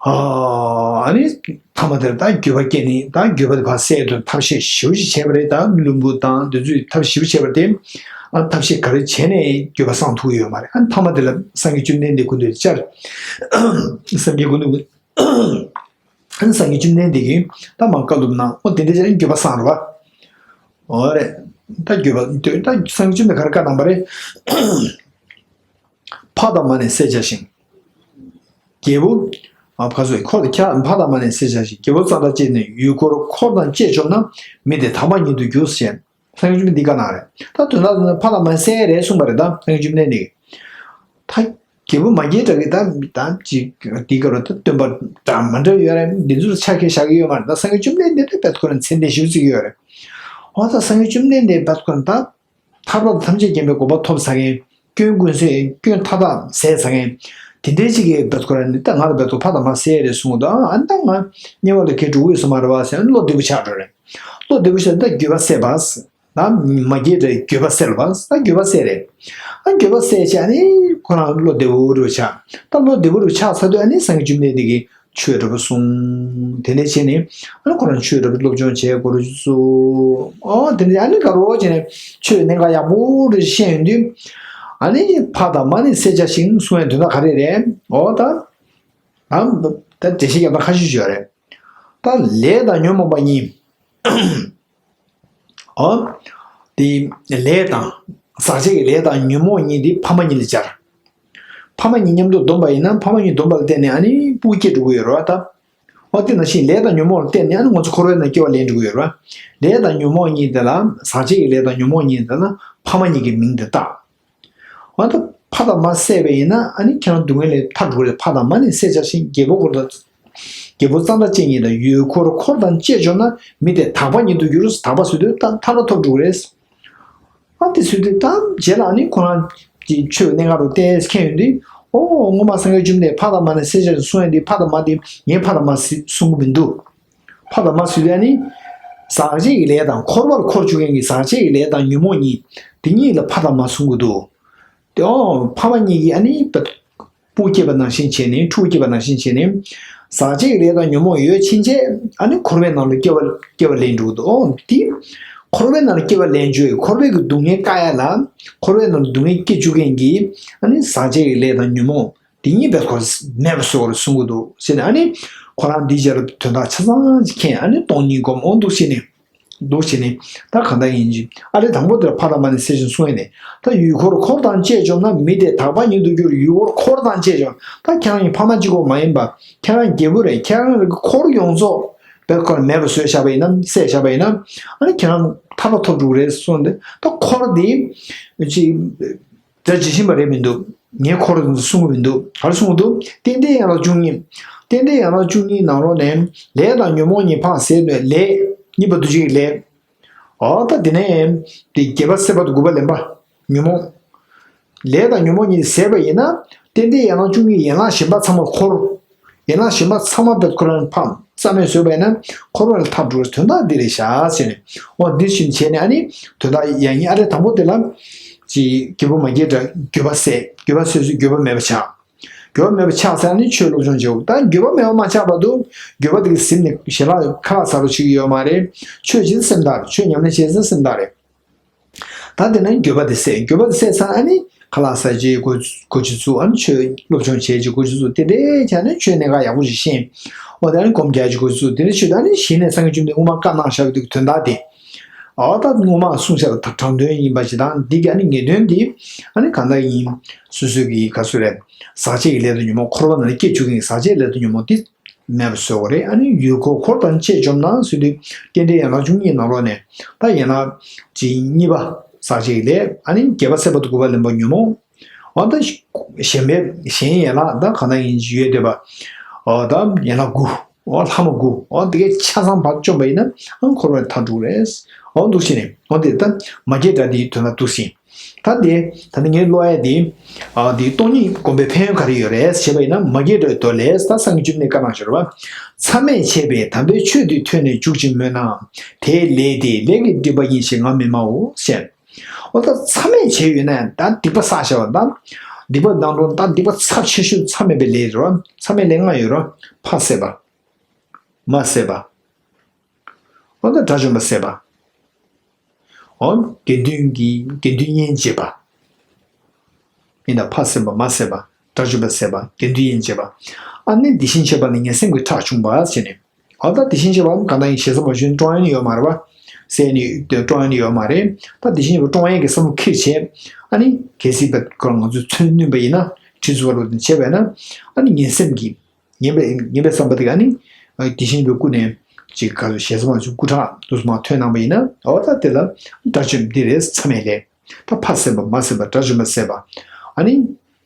ཨ་ནི་ཐ་མ་དེར་ད་འགྱོད་པ་སྐྱེས་ནས་ད་འགྱོད་པ་དེ་ཕར་སེལ་དུ་ཐབས་ཤེས་ཞེ་པོ་ཅིག་བྱས་པ་རེད། ད་བླུན་པོ་དང་དེ་ཚོས་ཐབས་ཞེ་པོ་བྱས་པ་དེ། ཨ་ཐབས་ཤེས་ག་རེ་བྱས་ནས་འགྱོད་པ་སངས་ཐུབ་ཀྱི་ཡོད་མ་རེད། ཨ་ཐ་མ་དེ་ལ་སངས་རྒྱས་བཅོམ་ལྡན་འདས་སྐུ་མདུན་བཅར། སངས་རྒྱས་སྐུ་མདུན། ཨ་སངས་རྒྱས་བཅོམ་ལྡན་འདས་ཀྱིས་ད་མར་བཀའ་སློབ་གནང་། ཨོ་དེ་འདྲ་བྱས་ནས་འགྱོད་པ་སངས་རེད་བ། ཨོ་རེད། ད་འགྱོད་པ་ད་སངས་རྒྱས་བཅོམ་ལྡན་འདས་ག་རེ་བཀའ་གནང་པ་རེད། ཕ་དང་མ་ནི་བསད་བྱ་ཞིང་། རྒྱལ་པོ། ཨ་ཕ་སོ་ཁོ་ཁྱ་ཕ་དང་མ་ནི་བསད་བྱ་ཞིང་། རྒྱལ་པོ་གཙང་སྦྲ་སྤྱད་ནས་ཡུལ་འཁོར་འཁོར་དང་བཅས་བཅོམ་ན། མི་དེ་དག་པ་ཉིད་དུ་འགྱུར་ཞེས། སངས་རྒྱས་བཅོམ་ལྡན་འདས་འདི་བཀའ་གནང་རེད། ད་དོན་དག་ཏུ་ཕ་དང་མ་བསད་རེད་གསུངས་པ་རེད། ད་སངས་རྒྱས་བཅོམ་ལྡན་འདས་ཀྱིས། ད་རྒྱལ་པོ་མ་སྐྱེས་དགྲ་གིས་ད་ད་ཅིག་འདི་ག་རུ་ད་སྟོན་པ་འདྲ་མ་འདྲ་ཡོད་རེད། འདི་ཚོ་ཆ་ཁྱེར་བཞག་གི་ཡོད་མ་རེད། ད་སངས་རྒྱས་བཅོམ་ལྡན་འདས་དེ་བེད་ཁོ་རང་མཚན་ལྡན་ཞིག་བརྩི་གི་ཡོད་རེད། འོ་ད་སངས་རྒྱས་བཅོམ་ལྡན་འདས་བེད་ཁོ་རང་ད། ཐར་པ་དང་ཐམས་ཅད་མཁྱེན་པའི་གོ་འཕང་ཐོབ་ཚར་མཁན། སྐྱོན་ཀུན་ཟད་སྐྱོན་མཐའ་དག་ཟད་ཚར་མཁན། དེ་འདྲའི་ཅིག་གིས་བེད་ཁོ་རང་ནི་ད་ང་ལ་བེད་ཁོ་ཕ་དང་མ་བསད་རེད་གསུངས་འདུག་ཨ་ད་ང་དམྱལ་བ་ལ་ཁྱེད་འགྲོ་གི་ཡོད་ས་མ་རེད་བ་ཟེར་ནས་བློ་བདེ་པོ་ཆགས་འགྲོ་རེད། བློ་བདེ་པོ་ཆགས་ད་འགྱོད་པ་སད་པ། ད་མ་སྐྱེས་དགྲའི་འགྱོད་པ་སད་པ། ད་འགྱོད་པ་སད་རེད། ཨ་འགྱོད་པ་སད་བྱས་ནི་ཁོ་རང་བློ་བདེ་པོ་རུ་ཆགས། ད་བློ་བདེ་པོ་རུ་ཆགས་ཚར་དུས་ཨ་ནི་སངས་རྒྱས་བཅོམ་ལྡན་འདས་ཀྱིས། ཆོས་འདྲ་པོ་གསུངས། དེ་ནས་བྱས་ནས་ཨ་ནི་ཁོ་རང་ཆོས་འདྲ་པོ་སློབ་སྦྱོང་བྱས་འགོ་རུ་ཚུགས། ཨོ་དེ་ནས་ཨ་ནི་དགའ་རོགས་བྱས་ནས་ཆོས་གནད་འགག་ཡག་པོ་རེ་བཤད་ཡོང་དུས། ཨ་ནི་ཕ་དང་མ་ནི་བསད་བྱ་ཞིང་གསུང་བའི་དོན་དག་ག་རེ་རེད། ཨོ་ད། ད་ད་འགྲེལ་བཤད་རྒྱག་སྟངས་ཁ་ཤས་ཤིག་ཡོད་རེད། ད་ལས་དང་ཉོན་མོངས་པ་གཉིས། ཨོ། དེ་ལས་དང་། ཟག་བཅས་ཀྱི་ལས་དང་ཉོན་མོངས་གཉིས་དེ་ཕ་མ་གཉིས་ལ་སྦྱར། ཕ་མ་གཉིས་མཉམ་དུ་བསྡོམས་པ་ཡིན་ན་ཕ་མ་གཉིས་བསྡོམས་པ་ལ་བརྟེན་ནས་ཨ་ནི་སྤུ་གུ་སྐྱེ་འགྲོ་གི་ཡོད་རེད་བ་ད། འོ་དེ་ནང་བཞིན་ལས་དང་ཉོན་མོངས་ལ་བརྟེན་ནས་ཨ་ནི་ང་ཚོ་འཁོར་བའི་ནང་སྐྱེ་བ་ལེན་འགྲོ་གི་ཡོད་རེད་བ། ལས་དང་ཉོན་མོངས་གཉིས་དེ་ལ་ཟག་བཅས་ཀྱི་ལས་དང་ཉོན་མོངས་གཉིས་དེ་ལ་ཕ་མ་གཉིས་ཀྱི་མིང་དེ་བཏགས། འོ་ད་ཕ་དང་མ་བསད་པ་ཡིན་ན་ཨ་ནི་ཁྱེད་རང་སྡུག་བསྔལ་ལས་ཐར་འགྲོ་གི་རེད། ཕ་དང་མ་ནི་བསད་བྱ་ཞིང་རྒྱལ་པོ་འཁོར་དང་། རྒྱལ་པོ་གཙང་སྦྲ་སྤྱད་ཉིད་དང་ཡུལ་འཁོར་འཁོར་དང་བཅས་བཅོམ་ན་མི་དེ་དག་པ་ཉིད་དུ་འགྱུར། དག་པ་ཟེར་དུས་ད་ཐར་པ་ཐོབ་འགྲོ་གི་རེད། ཨ་དེ་ཟེར་དུས་ད་རྗེས་ལ་ཨ་ནི་ཁོ་རང་གི་ཆོས་གནད་འགག་རུ་བལྟས་མཁན་ཡོད་དུས་ཨོ་སྔོན་མ་སངས་རྒྱས་བཅོམ་ལྡན་འདས་ཕ་དང་མ་ནི་བསད་བྱ་གསུང་ཡ་དེ་ཕ་དང་མ་དེ་ངའི་ཕ་དང་མ་གསུང་གི་མི་འདུག་ཕ་དང་མ་ཟེར་དུས་ཨ་ནི་ཟག་བཅས་ཀྱི་ལས་དང་འཁོར་བར་འཁོར་བཅུག་མཁན་གྱི་ཟག་བཅས་ཀྱི་ལས་དང་ཉོན་མོངས་གཉིས་དེ་གཉིས་ལ་ཕ་དང་མ་གསུང་གི་འདུག་དེ་ཨོ་ཕ་མ་གཉིས་ཀྱིས་ཨ་ནི་སྤུ་སྐྱེས་པ་ནང་བཞིན་བྱས་ནས་ཕྲུ་གུ་སྐྱེས་པ་ནང་བཞིན་བྱས་ནས་ ཟག་བཅས་ཀྱི་ལས་དང་ཉོན་མོངས་ཡོད་ཕྱིན་ཆད་ཨ་ནི་འཁོར་བའི་ནང་ལ་སྐྱེ་བ་སྐྱེ་བ་ལེན་འགྲོ་གི་འདུག་འོ་དེ། འཁོར་བའི་ནང་ལ་སྐྱེ་བ་ལེན་བཅུག་འཁོར་བའི་གི་སྡུག་བསྔལ་བཀག་ཡ་ལ། འཁོར་བའི་ནང་ལ་སྡུག་བསྔལ་སྐྱེ་བཅུག་མཁན་གྱི་ཨ་ནི་ཟག་བཅས་ཀྱི་ལས་དང་ཉོན་མོངས་དེ་གཉིས་པའི་ཁོ་མེད་པ་བཟོ་བར་གསུང་གི་འདུག་ཟེར་ནས་ཨ་ནི། ཁོ་རང་འདིའི་རྗེས་ལ་དོན་དག་ཆ་ཚང་ཅིག་མཁྱེན་ཨ་ནི་སྟོང་ཉིད་སྒོམ་འོ་འདུག་བྱས་ནས། འདུག་བྱས་ནས་ད་གང་ལྟར་ཡིན་གྱི་ཨ་རེ་དང་པོ་དེར་ཕ་དང་མ་ནི་སེ་ཞིང་གསུང་ཡས་ནས་ད་ཡུལ་འཁོར་འཁོར་དང་བཅས་བཅོམ་ན་མི་དེ་དག་པ་ཉིད་དུ་འགྱུར། ཡུལ་འཁོར་འཁོར་དང་བཅས་བཅོམ་ད་ཁྱེད་རང་གི་ཕ་མ་གཅིག་པོ་མ་ཡིན་པ་ཁྱེད་རང་རྒྱལ་པོ་རེད། ཁྱེད་རང་གི་འཁོར་ཡོངས་རྫོགས་བེད་ཁོ་ལ་མེད་པ་བཟོས་བཞག་པ་ཡིན་ན་བསད་བཞག་པ་ཡིན་ན་ཨ་ནི་ཁྱེད་རང་ཐར་པ་ཐོབ་འགྲོ་གི་རེད་གསུངས་ཏེ་ད་འཁོར་འདི་ཅི། ད་ཇི་བཞིན་པ་རེད་མི་འདུག་ངས་འཁོར་གསུང་གི་མི་འདུག་ག་རེ་གསུང་གི་འདུག་རྟེན་འབྲེལ་ཡན་ལག་བཅུ་གཉིས། རྟེན་འབྲེལ་ཡན་ལག་བཅུ་གཉིས་ནང་ལོགས་ནས་ལས་དང་ཉོན་མོངས་གཉིས་ཕར་ཟད་ནས་ལས་གཉིས་པ་འདུ་བྱེད་ཀྱི་ལས། འོ་ད་དེ་ནས་དེ་བརྒྱད་པ་སྲེད་པ་དང་དགུ་པ་ལེན་པ་ཉོན་མོངས། ལས་དང་ཉོན་མོངས་གཉིས་ཟད་པ་ཡིན་ན་རྟེན་འབྲེལ་ཡན་ལག་བཅུ་གཉིས་ཡན་ལག་གཞན་པ་ཚང་མ་འཁོར། ཡན་ལག་གཞན་པ་ཚང་མ་བེད་ཁོ་རང་ཕམ་རྩ་མེད་བཟོས་པ་ཡིན་ན་འཁོར་བ་ལས་ཐར་འགྲོ་བའི་དོན་དག་འདི་རེད་ཤག་ཟེར་ནས་འོ་འདི་བཞིན་བྱས་ནས་ཨ་ནི་དོན་དག་ཡང་ཡིན་ཨ་རེ་དང་པོ་དེ་ལ་ཅིག་རྒྱལ་པོ་མ་སྐྱེས་དགྲ་འགྱོད་པ་ཟད་འགྱོད་པ་ཟད་ཚུལ་འགྱོད་པ་མེད་པ་ཆགས། འགྱོད་པ་མེད་པ་ཆགས་ཚར་ནས་ཆོས་སློབ་སྦྱོང་བྱེད་དགོས་ད་འགྱོད་པ་མེད་པ་མ་ཆགས་བར་དུ་འགྱོད་པ་དེ་གི་ཟིན་ནས་ཞལ་ལག་ཁ་ལག་ཟ་རོགས་བྱེད་ཀྱི་ཡོད་མ་རེད། ཆོས་བྱེད་སེམས་དག་རེད། ཆོས་ཉམས་ལེན་བྱེད་སེམས་དག་རེད། ད་དེ་ནས་འགྱོད་པ་དེ་སད། འགྱོད་པ་དེ་སད་ཚར་ཨ་ནི་ཁ་ལག་ཟ་བྱེད་འགོ་འགོ་ཅི་ཚུགས་ཨ་ནི་ཆོས་སློབ་སྦྱོང་བྱེད་ཀྱི་འགོ་ཅི་ཚུགས་དེ་འདྲའི་ཆ་ནས་ཆོས་གནད་འགག་ཡག་པོ་ཞིག་ཤེས། འོ་དེ་ཨ་ནི་སྒོམ་རྒྱག་ཀྱི་འགོ་ཅི་ཚུགས་དེ་འདྲའི་ཆོས་དེ་ཨ་ནི་གཞི་ནས་སངས་རྒྱས་བཅོམ་ལྡན་སྔོན་མ་བཀའ་གནང་བཞག་པའི་དོན་དག་དེ། འོ་ད་སྔོན་མ་གསུངས་བཞག་པ་དང་དྲང་དོན་ཡིན་པ་ཞིག་དང་འདི་ག་ཨ་ནི་ངེས་དོན་འདི་ཨ་ནི་གང་ལྟར་ཡིན་སོ་སོའི་གི་ག་ཚོད་རེད། ཟག་བཅས་ཀྱི་ལས་དང་ཉོན་མོངས་འཁོར་བ་ནང་ལ་སྐྱེ་བཅུག་མཁན་གྱི་ཟག་བཅས་ལས་དང་ཉོན་མོངས་དེ། མེད་པ་བཟོ་དགོས་རེད། ཨ་ནི་ཡུལ་འཁོར་འཁོར་དང་བཅས་བཅོམ་ན་ཟེར་དུས་རྟེན་འབྲེལ་ཡན་ལག་བཅུ་གཉིས་ནང་ལོགས་ནས་ད་ཡན་ལག་ཅིག་གཉིས་པ་ཟག་བཅས་ཀྱི་ལས་ཨ་ནི་བརྒྱད་པ་སྲེད་པ་དང་དགུ་པ་ལེན་པ་ཉོན་མོངས། འོ་ད་གཞན་པའི་གཞན་ཡན་ལག་ད་གང་ལྟར་ཡིན་ཡོད་བསྡད་པ། འོ་ད་ཡན་ལག་དགུ། འོ་ལྷག་མ་དགུ། འོ་དེ་གའི་ཆ་ཚང་བར་བཅོམ་པ་ཡིན་ན་ཨ་འཁོར་བ་ཐར་འགྲོ་གི་རེད། འོ་འདུག་བྱས་ནས་འོ་དེ་ད་མ་སྐྱེས་དགྲ་དེའི་དོན་ལ་འདུག་ཟིན། ད་དེ་ད་ནི་ངའི་ཀློག་ཡ་དེ། ཨ་དེ་སྟོང་ཉིད་སྒོམ་པའི་ཕན་ཡོན་ག་རེ་ཡོད་རེད་ཞེས་པ་ཡིན་ན་མ་སྐྱེས་དགྲའི་མདོ་ལས་ད་སངས་རྒྱས་བཅོམ་ལྡན་བཀའ་གནང་ཞོར་བ། མཚམས་མེད་བྱས་པས་དམ་པའི་ཆོས་འདི་ཐོས་ནས་འཇུག་ཅིང་མོས་ན། དེའི་ལས་དེ་ལས་ཀྱི་སྒྲིབ་པ་ཡིན་ཞེས་ང་མི་སྨྲའོ་ཞེས། འོ་ད་མཚམས་མེད་བྱས་ཡོད་ན་ད་སྡིག་པ་བསགས་བྱ་བ་ད། སྡིག་པ་ནང་དུ་ད་སྡིག་པ་ཚབས་ཆེ་ཤོས་མཚམས་མེད་པའི་ལས་རེད་བ། མཚམས་མེད་ལས་ལྔ་ཡོད་རེད་བ། ཕ་བསད་པ། མ་བསད་པ། འོ་ན་དགྲ་བཅོམ་པ་བསད་པ། འོ་དགེ་འདུན་གྱི་དགེ་འདུན་དབྱེན་བྱེད་པ། ཡིན་ད་ཕ་བསད་པ་མ་བསད་པ་དགྲ་བཅོམ་པ་བསད་པ་དགེ་འདུན་དབྱེན་བྱེད་པ། ཨ་ནི་དེ་བཞིན་གཤེགས་པ་ལ་ངན་སེམས་ཀྱི་ཁྲག་ཕྱུང་བ་ཟེར་ནས། འོ་ད་དེ་བཞིན་གཤེགས་པ་གང་ལྟར་ཡིན་ཞེ་ས་མ་ཞུ་ནས་ཀྲོང་ཡན་ཡོད་མ་རེད་བ། སྲས་ནི་ཀྲོང་ཡན་ཡོད་མ་རེད། ད་དེ་བཞིན་གཤེགས་པ་ཀྲོང་ཡན་གྱི་བསམ་བློ་འཁྱེར་བྱས། ཨ་ནི་གལ་སྲིད་པ་ཁོ་རང་ང་ཚོས་མཚོན་བསྣུན་པ་ཡིན་ན་ཁྲི་ཚུ་བ་ལོ་དེ་བྱས་པས་ན་ཨ་ནི་ངན་སེམས་ཀྱི། ངན་པའི་ངན་པའི་བསམ་པ་དེ་ག་ནི། དེ་བཞིན་པའི་སྐུ་ནས་ཅིག་ག་ཚོད་ཞལ་ཟས་མ་བྱུང་སྐུ་ཁྲག་དུ་མ་ཐོན་གནང་བ་ཡིན་ན་འོ་ད་དེ་ལ་དགྲ་བཅོམ་འདི་རེད་མཚམས་མེད་ལས། ད་ཕ་བསད་པ་མ་བསད་པ་དགྲ་བཅོམ་པ་བསད་པ། ཨ་ནི་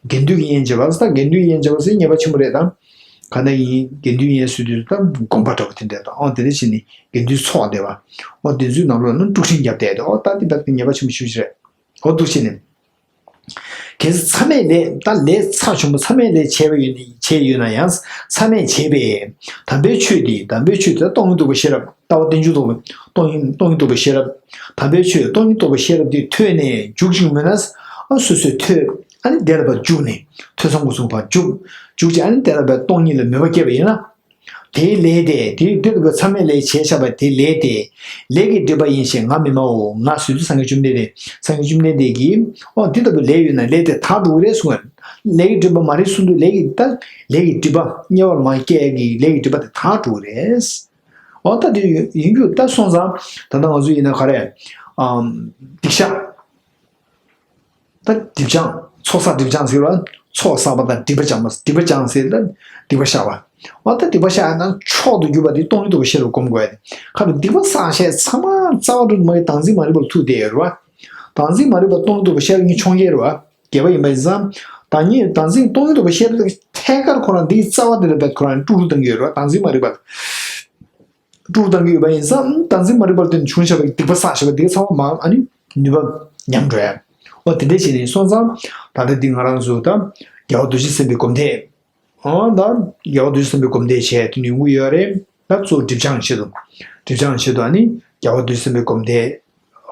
དགེ་འདུན་གྱི་དབྱེན་བྱེད་པ་ད་དགེ་འདུན་གྱི་དབྱེན་བྱེད་པ་ཟེར་ཉེས་པ་ཆེན་པོ་རེད་དམ། ག་ན་ཡིན་དགེ་འདུན་དབྱེན་ཟེར་དུས་ད་དགོངས་པ་འདྲ་པོ་དེ་འདྲ་དང་འོ་དེ་འདྲ་བྱས་ནས་དགེ་འདུན་ཚོགས་བསྡད་པ། འོ་དེ་ཚོའི་ནང་ལོགས་ན་དཀྲུག་ཤིང་བརྒྱབ་བསྡད་དེ་འོ་ད་དེ་ད་དེ་ཉེས་པ་ཆེན་པོ་ཞེ་པོ་ཅིག་རེད། འོ་འདུག་བྱས་ནས། གལ་སྲིད་མཚམས་མེད་ལས་ད་ལས་ཚར་བྱུང་བ་མཚམས་མེད་ལས་བྱས་པ་ཡོད་ནི་བྱས་ཡོད་ན་ཡང་མཚམས་མེད་བྱས་པས་དམ་པའི་ཆོས་འདི་དམ་པའི་ཆོས་འདི་སྟོང་ཉིད་རྟོགས་པའི་ཤེས་རབ་ལྟ་བ་རྟེན་འབྱུང་རྟོགས་པའི་སྟོང་ཉིད་སྟོང་ཉིད་རྟོགས་པའི་ཤེས་རབ་དམ་པའི་ཆོས་སྟོང་ཉིད་རྟོགས་པའི་ཤེས་རབ་འདི་ཐོས་ནས་འཇུག་ཅིང་མོས་ན་ཨ་སོ་སོས་ཐོས་ཨ་ནི་དེ་ལ་ཕར་འཇུག་ནས་ཐོས་བསམ་སྒོམ་གསུམ་ཕར་འཇུག་འཇུག་ཅིང་ཨ་ནི་དེ་ལ་ཕར་སྟོང་ཉིད་ལ་མོས་པ་སྐྱེས་པ་ཡིན་ན། དེའི་ལས་དེ་དེའི་དེ་ལྟ་བུའི་མཚམས་མེད་ལས་བྱས་བཞག་པ་དེའི་ལས་དེ་ལས་ཀྱི་སྒྲིབ་པ་ཡིན་ཞེས་ང་མི་སྨྲའོ། ང་ཟེར་དུས་སངས་རྒྱས་བཅོམ་ལྡན་འདས་སངས་རྒྱས་བཅོམ་ལྡན་འདས་ཀྱིས་ཨོ་འདི་ལྟ་བུའི་ལས་ཡོད་ན་ལས་དེ་དག་འགྲོ་གི་རེད་གསུངས་པ། ལས་ཀྱི་སྒྲིབ་པ་མ་རེད་གསུངས་དུས་ལས་ཀྱི་ད་ལས་ཀྱི་སྒྲིབ་པ་དམྱལ་བ་ལ་མ་སྐྱེ་ཡ་གི་ལས་ཀྱི་སྒྲིབ་པ་དེ་དག་འགྲོ་གི་རེད། ཨོ་ད་དེ་ཡིན་རྒྱུ་ད་སོང་ཙང་ད་ལྟ་ང་ཚོ་ཡིན་ན་ག་རེ་ཨམ་སྡིག་བཤགས། ད་སྒྲིབ་སྦྱང་། ཚོགས་བསགས་སྒྲིབ་སྦྱང་ཟེར་བ། ཚོགས་བསགས་པ་དང་སྒྲིབ་པ་སྦྱང་བ་སྒྲིབ་པ་སྦྱང་ཟེར་ད་སྡིག་པ་བཤགས་པ། འོ་ད་སྡིག་པ་བཤགས་ཡ་ན་མཆོག་ཏུ་གྱུར་པ་དེ་སྟོང་ཉིད་རྟོགས་པའི་ཤེས་རབ་སྒོམ་དགོས་ཡ་དེ། ཁ་ལ་སྡིག་པ་བསགས་བྱས་ཚང་མ་རྩ་བ་རུ་མ་གི་བདག་འཛིན་མ་རིག་པ་ལ་ཐུག་བསྡད་ཡོད་རེད་བ། བདག་འཛིན་མ་རིག་པ་སྟོང་ཉིད་རྟོགས་པའི་ཤེས་རབ་གཉིས་མཆོང་རྒྱལ་རེད་བ། རྒྱལ་བ་ཡིན་པ་ཡིན་ཙང་། བདག་ཉིད་བདག་འཛིན་སྟོང་ཉིད་རྟོགས་པའི་ཤེས་རབ་དེ་ཐད་ཀར་ཁོ་རང་འདིའི་རྩ་བ་དེ་ལ་བས་ཁོ་རང་དཀྲུག་བཏང་གི་ཡོད་རེད་བ་བདག་འཛིན་མ་རིག་པ་ལ། དཀྲུག་བཏང་གི་ཡོད་པ་ཡིན་ཙང་བདག་འཛིན་མ་རིག་པར་བརྟེན་བྱུང་བཞག་པའི་སྡིག་པ་བསགས་བཞག་པ་འདི་ག་ཚང་མ་མར་ཨ་ནི་ནུས་པ་ཉམས་འགྲོ་ཡ། འོ་དེ་འདྲ་བྱས་ནས་སོང་ཙང་ད་ལྟ་འདི་ང་རང་ཚོ་ད་རྒྱལ་བ་རྡོ་རྗེ་སེམས་དཔའི་སྒོམ་བཟླས། འོ་ད་རྒྱལ་བ་རྡོ་རྗེ་སེམས་དཔའི་སྒོམ་བཟླས་བྱས་དེ་ནས་ཡོང་གི་ཡོད་རེད། ད་གཙོ་བོ་སྒྲིབ་སྦྱང་ཆེད་དུ། སྒྲིབ་སྦྱང་ཆེད་དུ་ཨ་ནི་རྒྱལ་བ་རྡོ་རྗེ་སེམས་དཔའི་སྒོམ་བཟླས།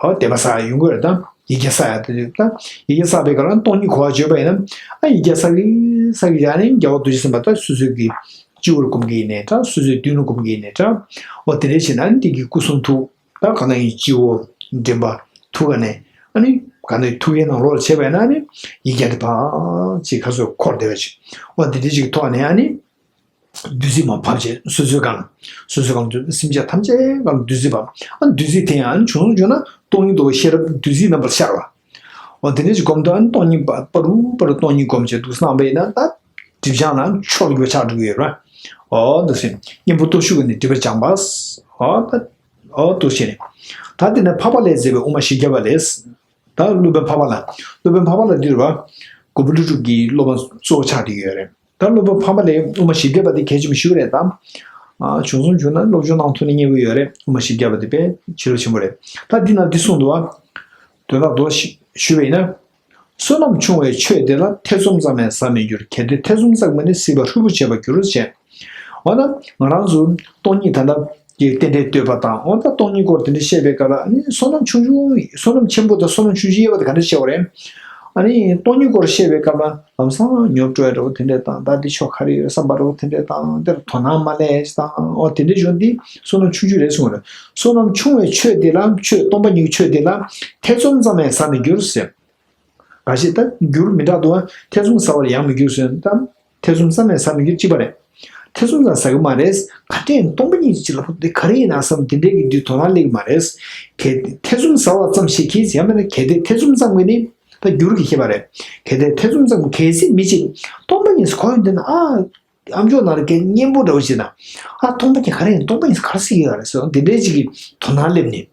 ཨོ་དད་པ་བསགས་ཡོང་གི་རེད་ད། ཡིག་བརྒྱ་བསགས་ཡ་དེ་དུས་ད། ཡིག་བརྒྱ་བསགས་པའི་སྐབས་ལ་སྟོང་ཉིད་གོ་བ་བརྗོད་པ་ཡིན་ན། ཨ་ཡིག་བརྒྱ་བསགས་གི་བསགས་གི་ཡ་ནི་རྒྱལ་བ་རྡོ་རྗེ་སེམས་དཔའ་ད་སོ་སོའི་གི་ སྤྱི་བོར་བསྒོམ་གྱི་ཡིན་ནའི་འདྲ། སོ་སོའི་མདུན་ལ་བསྒོམ་གྱི་ཡིན་ནའི་འདྲ། འོ་དེ་འདྲ་བྱས་ན་ཨ་ནི་དེ་གི་སྐུ་གསུང་ཐུགས་ད་ག་ནང་གི་སྤྱི་བོ་མགྲིན་པ་ཐུགས་ཀ་ནས་ཨ་ནི་ག་ནང་གི་ཐུགས་ཀའི་ནང་ལོགས་ལ་བྱས་པས་ན་ཨ་ནི་ཡིག་བརྒྱ་དེ་ཕར་ཅིག་ག་ཚོད་འཁོར་བསྡད་པ་ཅིག་འོ་དེ་འདྲ་ཅིག་གི་ཐོག་ནས་ཨ་ནི། བདུད་རྩི་མར་ཕབ་བྱས་སོ་སོའི་སྒང་། སོ་སོའི་སྒང་དུ་སེམས་ཅན་ཐམས་ཅད་སྒང་བདུད་རྩི་ཕབ། ཨ་བདུད་རྩི་དེ་ཡང་བྱུང་སོང་བྱུང་ན་སྟོང་ཉིད་རྟོགས་པའི་ཤེས་རབ་བདུད་རྩིའི་རྣམ་པར་ཤར་བ། འོ་དེ་འདྲ་ཞིག་སྒོམ་དུས་ཨ་ནི་སྟོང་ཉིད་པ་པ་རུ་པ་རུ་སྟོང་ཉིད་སྒོམ་བྱས་འདུག་བསམ་པས་ན་ད་སྒྲིབ་སྦྱང་ལ་མཆོག་ཏུ་ཆགས་འགྲོ་གི་ཡོད་རེད། འོ་འདུག་སེ་གཉེན་པོ་སྟོབས་ཤུགས་ཀྱིས་ནི་སྒྲིབ་པ་སྦྱང་བ། འོ་ད་འོ་འདུག་སེ་ནི། ད་དེ་ནས་འཕགས་པ་ལས་མཛད་པའི་དབུ་མ་བཞི་བརྒྱ་པ་ལས། ད་སློབ་དཔོན་འཕགས་པ་ལ། སློབ་དཔོན་འཕགས་པ་ལ་འདི་རུ་བ། མགོན་པོ་ཀླུ་སྒྲུབ་ཀྱི་སློབ་མ་གཙོ་བོ་ཆགས་བསྡད་ཡོད་རེད། ད་སློབ་དཔོན་འཕགས་པ་ལས་དབུ་མ་བཞི་བརྒྱ་པ་དེ་གལ་ཆེན་པོ་ཞིག་རེད་དམ། ཨ་བྱུང་སོང་བྱུང་ན་སློབ་སྦྱོང་གནང་ཐུབ་ན་མཉེས་པོ་ཡོད་རེད། དབུ་མ་བཞི་བརྒྱ་པ་དེ་དཔེ་ཕྱི་རོལ་ཆེན་པོ་རེད། ད་འདི་ན་འདི་གསུངས་འདུག་བ། དོན་དག་རྡོ་ཞུ་བས་ན། བསོད་ནམས་ཆུང་བའི་ཆོས་དེ་ལ་ཐེ་ཚོམ་ཙམ་ཡང་ཟ་མི་འགྱུར། གལ་ཏེ་ཐེ་ཚོམ་ཙམ་གྱིས་ནི་སྲིད་པ་ཧྲིལ་པོ་བྱེད་པར་འགྱུར་ཞེས། འོ་ན་ང་རང་ཚོ་སྟོང་ཉིད་ད་ལྟ་ཀྱི་རྟེན་འབྲེལ་བསྟོད་པ་དང་འོ་ད་སྟོང་ཉིད་སྐོར་དེ་འདྲ་བཤད་པའི་སྐབས་ལ་ཨ་ནི་བསོད་ནམས་ཆུང་ཆུང་བསོད་ནམས་ཆེན་པོ་དང་བསོད་ནམས་ཆུང་ཆུང་དབྱེ་བ་དེ་ག་འདྲ་བཤད་པ་རེད། ཨ་ནི་སྟོང་ཉིད་སྐོར་བཤད་པའི་སྐབས་ལ་ལམ་སང་ཉོབ་འགྲོ་ཡ་འདྲ་བོ་དེ་འདྲ་དང་ད་འདི་ཕྱོགས་ག་རེ་ཡོད་བསམ་པ་འདྲ་བོ་དེ་འདྲ་དང་དེར་དོ་སྣང་མ་སླེབས་དང་འོ་དེ་འདྲ་བྱུང་འདི་བསོད་ནམས་ཆུང་ཆུང་རེད་གསུངས་རེད། བསོད་ནམས་ཆུང་བའི་ཆོས་དེ་ལ་ཆོས་སྟོང་པ་ཉིད་ཀྱི་ཆོས་དེ་ལ་ཐེ་ཚོམ་ཙམ་ཡང་ཟ་མི་འགྱུར་ཟེར། འགའ་ཞིག་ད་འགྱུར་མི་འདྲ་འདུག་ཐེ་ཚོམ་ཟ་བར་ཡང་མི་འགྱུར་ཟེར་ད། ཐེ་ཚོམ་ཟ་མེད་ཟ་མི་འགྱུར་གཅིག་པ་རེད། ཐེ་ཚོམ་ཟ་ཟ་གི་མ་རེད། ག་འདྲས་སྟོང་པ་ཉིད་ཀྱི་ལ་ཕོག་དེ་ག་རེ་ཡིན་ན་བསམ་དེ་འདྲས་ཀྱི་འདི་དོ་སྣང་སླེབས་ཀྱི་མ་རེད། གལ་ཏེ་ཐེ་ཚོམ་ཟ་བ་ཙམ་ཞིག་གིས་ཡང་མིན་ན་གལ་ཏེ་ཐེ་ཚོམ་ཙམ་གྱིས་ནི་ད་འགྱུར་གྱི་ཤེས་པ་རེད། གལ་ཏེ་ཐེ་ཚོམ་ཙམ་གྱིས་གལ་སྲིད་མི་གཅིག་སྟོང་པ་ཉིད་གོ་ཡོང་དུས་ན་ཨ། ཨ་མཆོག་ནང་ལ་གལ་གཉེན་པོ་འདྲ་བོ་ཞིག་དང་། ཨ་སྟོང་པ་ཉིད་ག་རེ་ཡིན་སྟོང་པ་ཉིད་ག་རེ་ཟེར་གྱི་ཡོད་རེད་ཟེར་དེ་འདྲའི་ཅིག་གི་དོ་སྣང་སླེབས་ནས།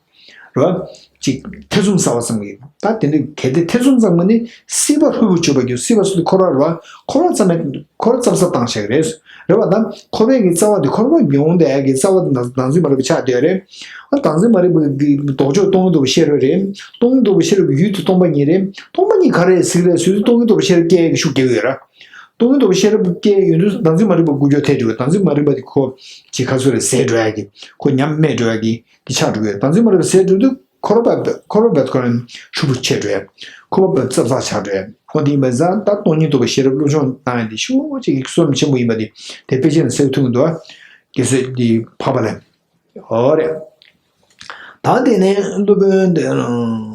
རེད་བ། ཅིག་ཐེ་ཚོམ་ཟ་བ་ཙམ་གྱིས་ད་དེ་འདྲ་གལ་ཏེ་ཐེ་ཚོམ་ཙམ་གྱིས་ནི་སྲིད་པ་ཧྲིལ་པོ་གཅོད་པར་འགྱུར། སྲིད་པ་ཟེར་དུས་འཁོར་བ་རེད་བ། འཁོར་བ་ཙམ་ཡང་འཁོར་བ་ཙམ་ཙམ་བཏང་བྱ་གི་རེད། རེད་བ་ད་འཁོར་བའི་གི་རྩ་བ་དེ་འཁོར་བ་མྱོང་བསྡད་ཡ་གི་རྩ་བ་དེ་བདག་འཛིན་མ་རིག་པ་ཆགས་བསྡད་ཡོད་རེད། ཨ་བདག་འཛིན་མ་རིག་པ་གི་ལྡོག་ཕྱོགས་སྟོང་ཉིད་རྟོགས་པའི་ཤེས་རབ་རེད། སྟོང་ཉིད་རྟོགས་པའི་ཤེས་རབ་ཀྱི་ཡུལ་དེ་སྟོང་པ་ཉིད་རེད། སྟོང་པ་ཉིད་ག་རེ་ཟེར་གི་རེད་ཟེར་དུས་སྟོང་ཉིད་རྟོགས་པའི་ཤེས་རབ་སྐྱེ་ཡ་གི་ཤུགས་རྒྱག་གི་ཡོད་ར། སྟོང་ཉིད་རྟོགས་པའི་ཤེས་རབ་སྐྱེ་ཡོང་དུས་བདག་འཛིན་མ་རིག་པ་འགུལ་སྐྱོད་ཐེབས་འགྲོ་གི། བདག་འཛིན་མ་རིག་པ་དེ་ཁོ་ཅིག་ག་ཚོད་རེད་ཟད་འགྲོ་ཡ་གི། ཁོ་ཉམས་རྨས་འགྲོ་ཡ་གི་དེ་ཆགས་འགྲོ་གི་ཡོད། བདག་འཛིན་མ་རིག་པ་ཟད་འགྲོ་དུས་འཁོར་བ་འཁོར་བ་ཁོ་རང་ཧྲིལ་པོ་ཆད་འགྲོ་ཡ། འཁོར་བ་ཙབ་ཙབ་ཆགས་འགྲོ་ཡ། ཁོ་དེ་ཡིན་པ་ཙང་ད་སྟོང་ཉིད་རྟོགས་པའི་ཤེས་རབ་སློབ་སྦྱོང་གནང་ཡ་དེ་ཤུགས་ཆེ་གི་བསོད་ནམས་ཆེན་པོ་ཡིན་པ་དེ་དེ་དཔེ་ཆ་ནས་གསལ་པོ་མཐོང་གི་འདུག་ཨ། དགེ་བཤེས་འདི་འཕགས་པ་ལས། འོ་རེད། ད་དེ་ནས་སློབ་དཔོན་འདི་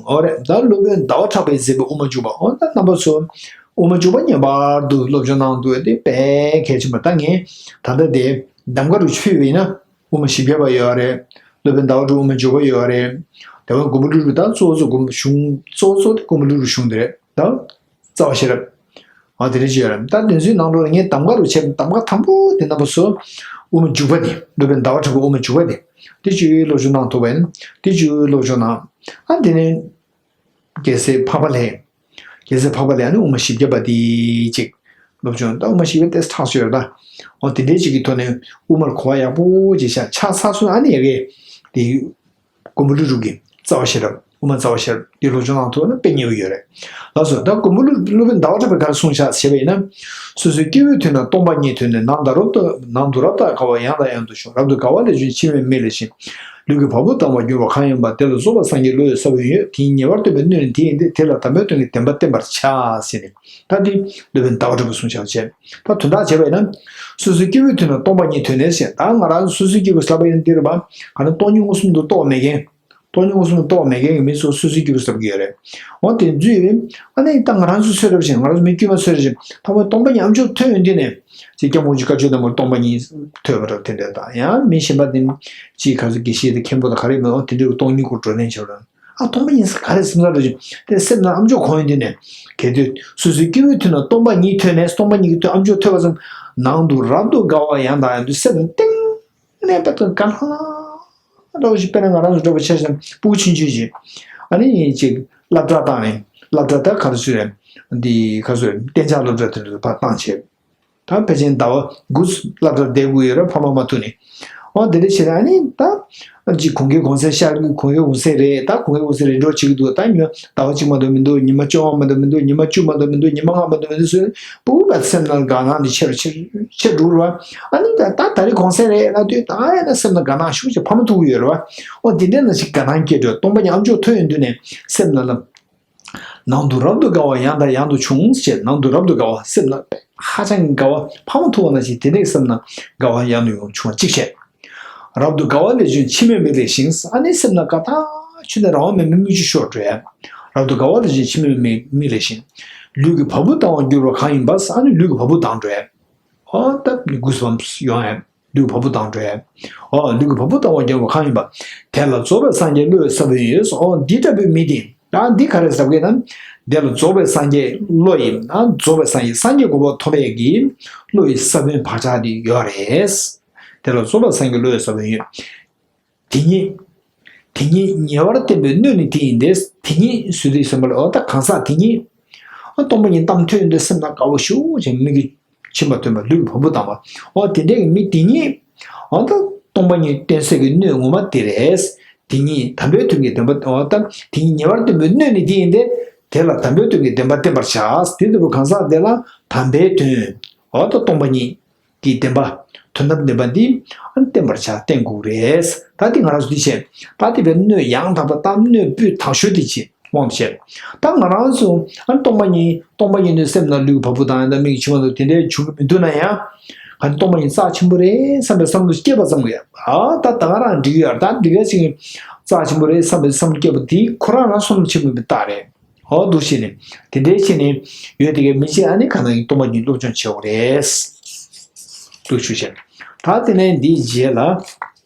འོ་རེད། ད་སློབ་དཔོན་ཟླ་བ་གྲགས་པས་མཛད་པའི་དབུ་མ་འཇུག་པ། འོ་ད་རྣམ་པ་ཚོ་དབུ་མ་འཇུག་པ་ངེས་པར་དུ་སློབ་སྦྱོང་གནང་འདུག་དེ་དཔེ་གལ་ཆེན་པོ། ད་ངས་ད་ལྟ་དེ་གདམ་ག་རུ་ཆུད་པ་ཡིན་ན་དབུ་མ་བཞི་བརྒྱ་པ་ཡོད་རེད། སློབ་དཔོན་ཟླ་བ་གྲགས་དབུ་མ་འཇུག་པ་ཡོད་རེད། དེ་བ་མགོན་པོ་ཀླུ་སྒྲུབ་ད་གཙོ་བོ་གཙོ་མགོན་པོ་གཞུང་གཙོ་བོ་གཙོ་དེ་མགོན་པོ་ཀླུ་སྒྲུབ་གཞུང་དེ་རེད་ད། རྩ་བ་ཤེས་རབ། ཨ་དེ་འདྲ་ཅིག་ཡོད་རེད། ད་དེ་ཚོའི་ནང་ལོགས་ལ་ངས་གདམ་ག་རུ་བྱས་གདམ་ག་དང་པོ་དེ་རྣམ་པ་ཚོ་དབུ་མ་འཇུག་པ་དེ་སློབ་དཔོན་ཟླ་བ་གྲགས་པའི་དབུ་མ་འཇུག་པ་དེ་དེ་ཅིག་སློབ་སྦྱོང་གནང་ཐུབ་པ་ཡིན་དེ་ཅིག་སློབ་སྦྱོང་གནང་། ཨ་དེ་ནས་རྒྱལ་སྲས་འཕགས་པ་ལྷས། རྒྱལ་སྲས་འཕགས་པ་ལྷས་ནི་དབུ་མ་བཞི་བརྒྱ་པ་དེ་ཅིག་སློབ་སྦྱོང་ད་དབུ་མ་བཞི་བརྒྱ་ཏེ་ཐག་ཆོད་ཡོད་ད། འོ་དེ་འདྲའི་ཅིག་གི་ཐོག་ནས་དབུ་མར་གོ་བ་ཡག་པོ་ཅིག་ཤར་ཆགས་ཚར་སོང་། ཨ་ནི་ཡ་གི་དེ། མགོན་པོ་ཀླུ་སྒྲུབ་ཀྱི་རྩ་བ་ཤེས་རབ་དབུ་མ་རྩ་བ་ཤེས་རབ་འདི་སློབ་སྦྱོང་གནང་ཐུབ་ན་དཔེ་ཉེ་བོ་ཡོད་རེད། ལགས་སོ། ད་མགོན་པོ་ཀླུ་སློབ་དཔོན་ཟླ་བ་གྲགས་པས་ག་རེ་གསུངས་བཞག་ཞེས་པ་ཡིན་ན། སོ་སོའི་སྐྱེ་བོའི་དུས་ན་སྟོང་པ་ཉིད་ཐོས་ནས། ནང་དུ་རབ་ཏུ་ནང་དུ་རབ་ཏུ་དགའ་བ་ཡང་དང་ཡང་དུ་བྱུང་། རབ་ཏུ་དགའ་བ་ལས་བྱུང་འཆི་མེད་མི་ལ་ཞེན། ལུས་ཀྱི་བ་སྤུ་ལྡང་བར་འགྱུར་བ་གང་ཡིན་པ། དེ་ལ་རྫོགས་པའི་སངས་རྒྱས་བློ་ཡི་ས་བོན་ཡོད། དེ་ཉིད་ཉེ་བར་སྟོན་པའི་སྣོད་ནི་དེ་ཡིན་ཏེ། དེ་ལ་དམ་པའི་དོན་གྱི་བདེན་པ་བསྟན་པར་བྱ་ཟེར་ནས་ད་འདི་སློབ་དཔོན་ཟླ་བ་གྲགས་པས་གསུངས་བཞག་བྱས། ད་དོན་དག་བྱས་པ་ཡིན་ན། སོ་སོའི་སྐྱེ་བོའི་དུས་ན་སྟོང་པ་ཉིད་ཐོས་ནས་ཟེར། ད་ང་རང་སོ་སོའི་སྐྱེ་བོ་ཟེར་བ་ཡིན་ན་འདི་རེད་པ། ག་ནི་སྟོང་ཉིད་མངོན་སུམ་དུ་རྟོགས་མེད་མཁན། སྟོང་ཉིད་མངོན་སུམ་དུ་རྟོགས་མེད་མཁན་གྱི་མི་ཚོ་སོ་སོའི་སྐྱེ་བོ་ཟེར་གྱི་ཡོད་རེད། འོ་དེ་ཚོས་ཨ་ནི་ད་ང་རང་ཚོ་ཚོད་རབས་ཤིག་ང་རང་ཚོ་མི་དཀྱུས་མ་ཚོད་རབས་ཤིག་ཐ་མ་སྟོང་པ་ཉིད་ཨ་མཆོག་ཐོས་ཡོང་དུས་ནས། ཅེས་སྐྱབས་མགོན་གྱི་བཀའ་ཆོས་དང་པོར་སྟོང་པ་ཉིད་ཐོས་པ་རེད། དེ་འདྲ་དང་ཡང་མི་གཞན་པ་དེ་ཅིག་ག་ཚོད་དགེ་བཤེས་དང་མཁན་པོ་དང་ག་རེ་མེད། འོ་དེ་འདྲའི་སྟོང་ཉིད་སྐོར་བགྲོ་གླེང་བྱས་པ་རེད། ཨ་སྟོང་པ་ཉིད་ཟེར་ག་རེ་སེམས་ཚོར་རེ་བཞིན་དེ་སེམས་ནང་ཨ་མཆོག་གོ་ཡོང་དུས་ནས། གལ་ཏེ་སོ་སོའི་སྐྱེ་བོའི་དུས་ན་སྟོང་པ་ཉིད་ཐོས་ནས་སྟོང་པ་ཉིད་ཀྱི་དུས་ཨ་མཆོག་ཐོས་པ་ཙམ། ནང་དུ་རབ་ཏུ་དགའ་བ་ཡང་དང་ཡང་དུ་སེམས་གཏིང་ནས་དཔེ་ཏོ་དགའ་སྣང་འདྲ་བོ་ཞིག་དཔེར་ན་ང་རང་ཚོ་འདྲ་བོ་ཆ་བཞག་ན་སྤུ་གུ་ཆུང་ཆུང་ཞིག་ཨ་ནི་ཅིག་སློབ་གྲྭ་བཏང་ནས་སློབ་གྲྭ་ད་ག་རེ་ཟེར་རེད། འདི་ག་ཟེར་གཏན་འཇགས་སློབ་གྲྭ་དེ་འདྲ་ཕར་བཏང་བྱས། ད་ཕལ་ཆེར་ཟླ་བ་དགུ་སློབ་གྲྭར་བསྡད་དགོས་ཡོད་རེད། ཕ་མ་མ་ཐུག་ནས། འོ་དེ་འདྲ་བྱས་ན་ཨ་ནི་ད་ཅིག་གུང་གི་གུང་སེང་ཤར་གི་གུང་གི་གུང་སེང་རེད། ད་གུང་གི་གུང་སེང་རེད་འགྲོ་བྱེད་ཀྱི་འདུག་ད་ཉི་མ་ཟླ་བ་གཅིག་མ་གཏོགས་མི་འདུག་ཉི་མ་བཅོ་ལྔ་མ་གཏོགས་མི་འདུག་ཉི་མ་བཅུ་མ་གཏོགས་མི་འདུག་ཉི་མ་ལྔ་མ་གཏོགས་མི་འདུག་ཟེར་སྤུ་གུ་བས་སེམས་ནང་དགའ་སྣང་འདི་ཆེ་རུ་ཆེ་རུ་ཆེ་འགྲོ་རེད་བ། ཨ་ནི་ད་ད་ད་རེས་གུང་སེང་རེད་ལབ་དུས་ད་ཡང་ན་སེམས་ནང་དགའ་སྣང་ཤུགས་ཆེ་ཕ་མ་ཐུག་གི་ཡོད་རེད་བ། འོ་དེ་འདྲ་ན་ཞིག་དགའ་སྣང་སྐྱེ་འགྲོ། སྟོང་པ་ཉིད་ཨ་མཆོག་ཐོས་ཡོང་དུས་ནས་སེམས་ནང་ལ། ནང་དུ་རབ་ཏུ་དགའ་བ་ཡང་དང་ཡང་དུ་བྱུང་ཞེས། ནང་དུ་རབ་ཏུ་དགའ་བ་སེམས་ལ་ཧ་ཅང་གི་དགའ་བ་ཕ་མ་ཐུག་པ་ནང་བཞིན་དེ་འདྲའི་སེམས་ལ་དགའ་བ་ཡང་དུ་ཡང་བྱུང་བ་གཅིག་བྱས། རབ་ཏུ་དགའ་བ་ལས་བྱུང་འཆི་མེད་མིག་ལེགས་ཤིང་། ཨ་ནི་སེམས་ལ་དགའ་ཐག་ཆོད་ནས་རང་དབང་མེད་མི་མིག་ཆུ་ཤོར་འགྲོ་ཡ། རབ་ཏུ་དགའ་བ་ལས་བྱུང་འཆི་མེད་མིག་མིག་ལེགས་ཤིང་། ལུས་ཀྱི་བ་སྤུ་ལྡང་བར་འགྱུར་བ་གང་ཡིན་པ། ཨ་ནི་ལུས་ཀྱི་བ་སྤུ་ལྡང་འགྲོ་ཡ། ཨོ་ད་གུས་པའམ་ཡོང་ཡ། ལུས་བ་སྤུ་ལྡང་འགྲོ་ཡ། ཨོ་ལུས་ཀྱི་བ་སྤུ་ལྡང་བར་འགྱུར་བ་གང་ཡིན་པ། དེ་ལ་རྫོགས་པའི་སངས་རྒྱས་བློ་ཡི་ས་བོན་ཡོད། ཨོ་འདི་ལྟ་བུའི་མི་དེ། ད་འདི་ག་རེ་ཟེར་གི་ན། དེ་ལ་རྫོགས་པའི་སངས་རྒྱས་བློ་ཡི། ཨ་རྫོགས་པའི་སངས་རྒྱས་སངས་རྒྱས་གོ་འཕང་ཐོབ་པའི་གི་བློ་ཡི་ས་བོན་བག་ཆགས་དེ་ཡོད་རེད། དེ་ལ་རྫོགས་པའི་སངས་རྒྱས་བློ་ཡི་ས་བོན་ཡོད། དེ་ཉིད། དེ་ཉིད་ཉེ་བར་བསྟན་པའི་སྣོད་ནི་དེ་ཡིན་ཏེ། དེ་ཉིད་ཟེར་དུས་ཙམ་པ་ལ་ཨོ་ད་གང་ཟག་དེ་ཉིད། ཨ་སྟོང་པ་ཉིད་གཏམ་ཐོས་ཡོང་དུས་སེམས་ནང་དགའ་བོ་ཞེ་པོ་ཅིག་མིག་གིས་མཆི་མ་ཐོན་པ་ལུས་ཀྱི་བ་སྤུ་ལྡང་བ། ཨོ་དེ་འདྲའི་མི་དེ་ཉིད། ཨོ་ད་སྟོང་པ་ཉིད་བསྟན་སའི་གི་སྣོད་ངོ་མ་དེ་རེད། དེ་ཉིད་དམ་པའི་དོན་གྱི་བདེན་པ། ཨོ་ད་དེ་ཉིད་ཉེ་བར་བསྟན་པའི་སྣོད་ནི་དེ་ཡིན་ཏེ། དེ་ལ་དམ་པའི་དོན་གྱི་བདེན་པ་བསྟན་པར་བྱ། དེ་ལྟ་བུའི་གང་ཟག་དེ་ལ་དམ་པའི་དོན། ཨོ་ད་སྟོང་པ་ཉིད། ཀྱི་བདེན་པ། དོན་དམ་བདེན་པ་འདི་བསྟན་པར་བྱ། བསྟན་དགོས་རེད། ད་དེ་ང་རང་ཚོ་འདི་བྱས། ད་དེ་བས་སྣོད་ཡང་དག་པ་དང་སྣོད་སྤུས་དག་ཤོས་དེ་བྱེད་དབང་བྱས། ད་ང་རང་ཚོ་ཨ་སྟོང་པ་ཉིད་སྟོང་པ་ཉིད་དུ་སེམས་ནང་ལུས་ཀྱི་བ་སྤུ་དང་ཡང་དག་མིག་གི་མཆི་མ་དང་དེ་འདྲའི་བྱུང་གི་མི་འདུག་ན་ཡང་། ག་ནི་སྟོང་པ་ཉིད་རྩ་ཆེན་པོ་རེད་བསམ་པའི་བསམ་བློ་སྐྱེས་པ་ཙམ་གྱིས། ཨ་ད་ད་ག་རང་འགྲིག་གི་ཡོད་རེད། ད་འགྲིག་ག་ཅིག་རྩ་ཆེན་པོ་རེད་བསམ་པའི་བསམ་བློ་སྐྱེས་པ་དེ་ཁོ་རང་རང་བསམ་བློ་ཆེན་པོ་མི་རྟག་རེད། ཨོ་འདུག་བྱས་ནས། དེ་འདྲའི་བྱས་ནས་ཡོད་དེ་གའི་མི་ཚེ་ཨ་ནི་ག་ན་ཡིན་སྟོང་པ་ཉིད་སློབ་སྦྱོང་བྱེད་དགོས་རེད། འདུག་ཞུ་བྱས། ད་དེ་ནས་འདིའི་རྗེས་ལ།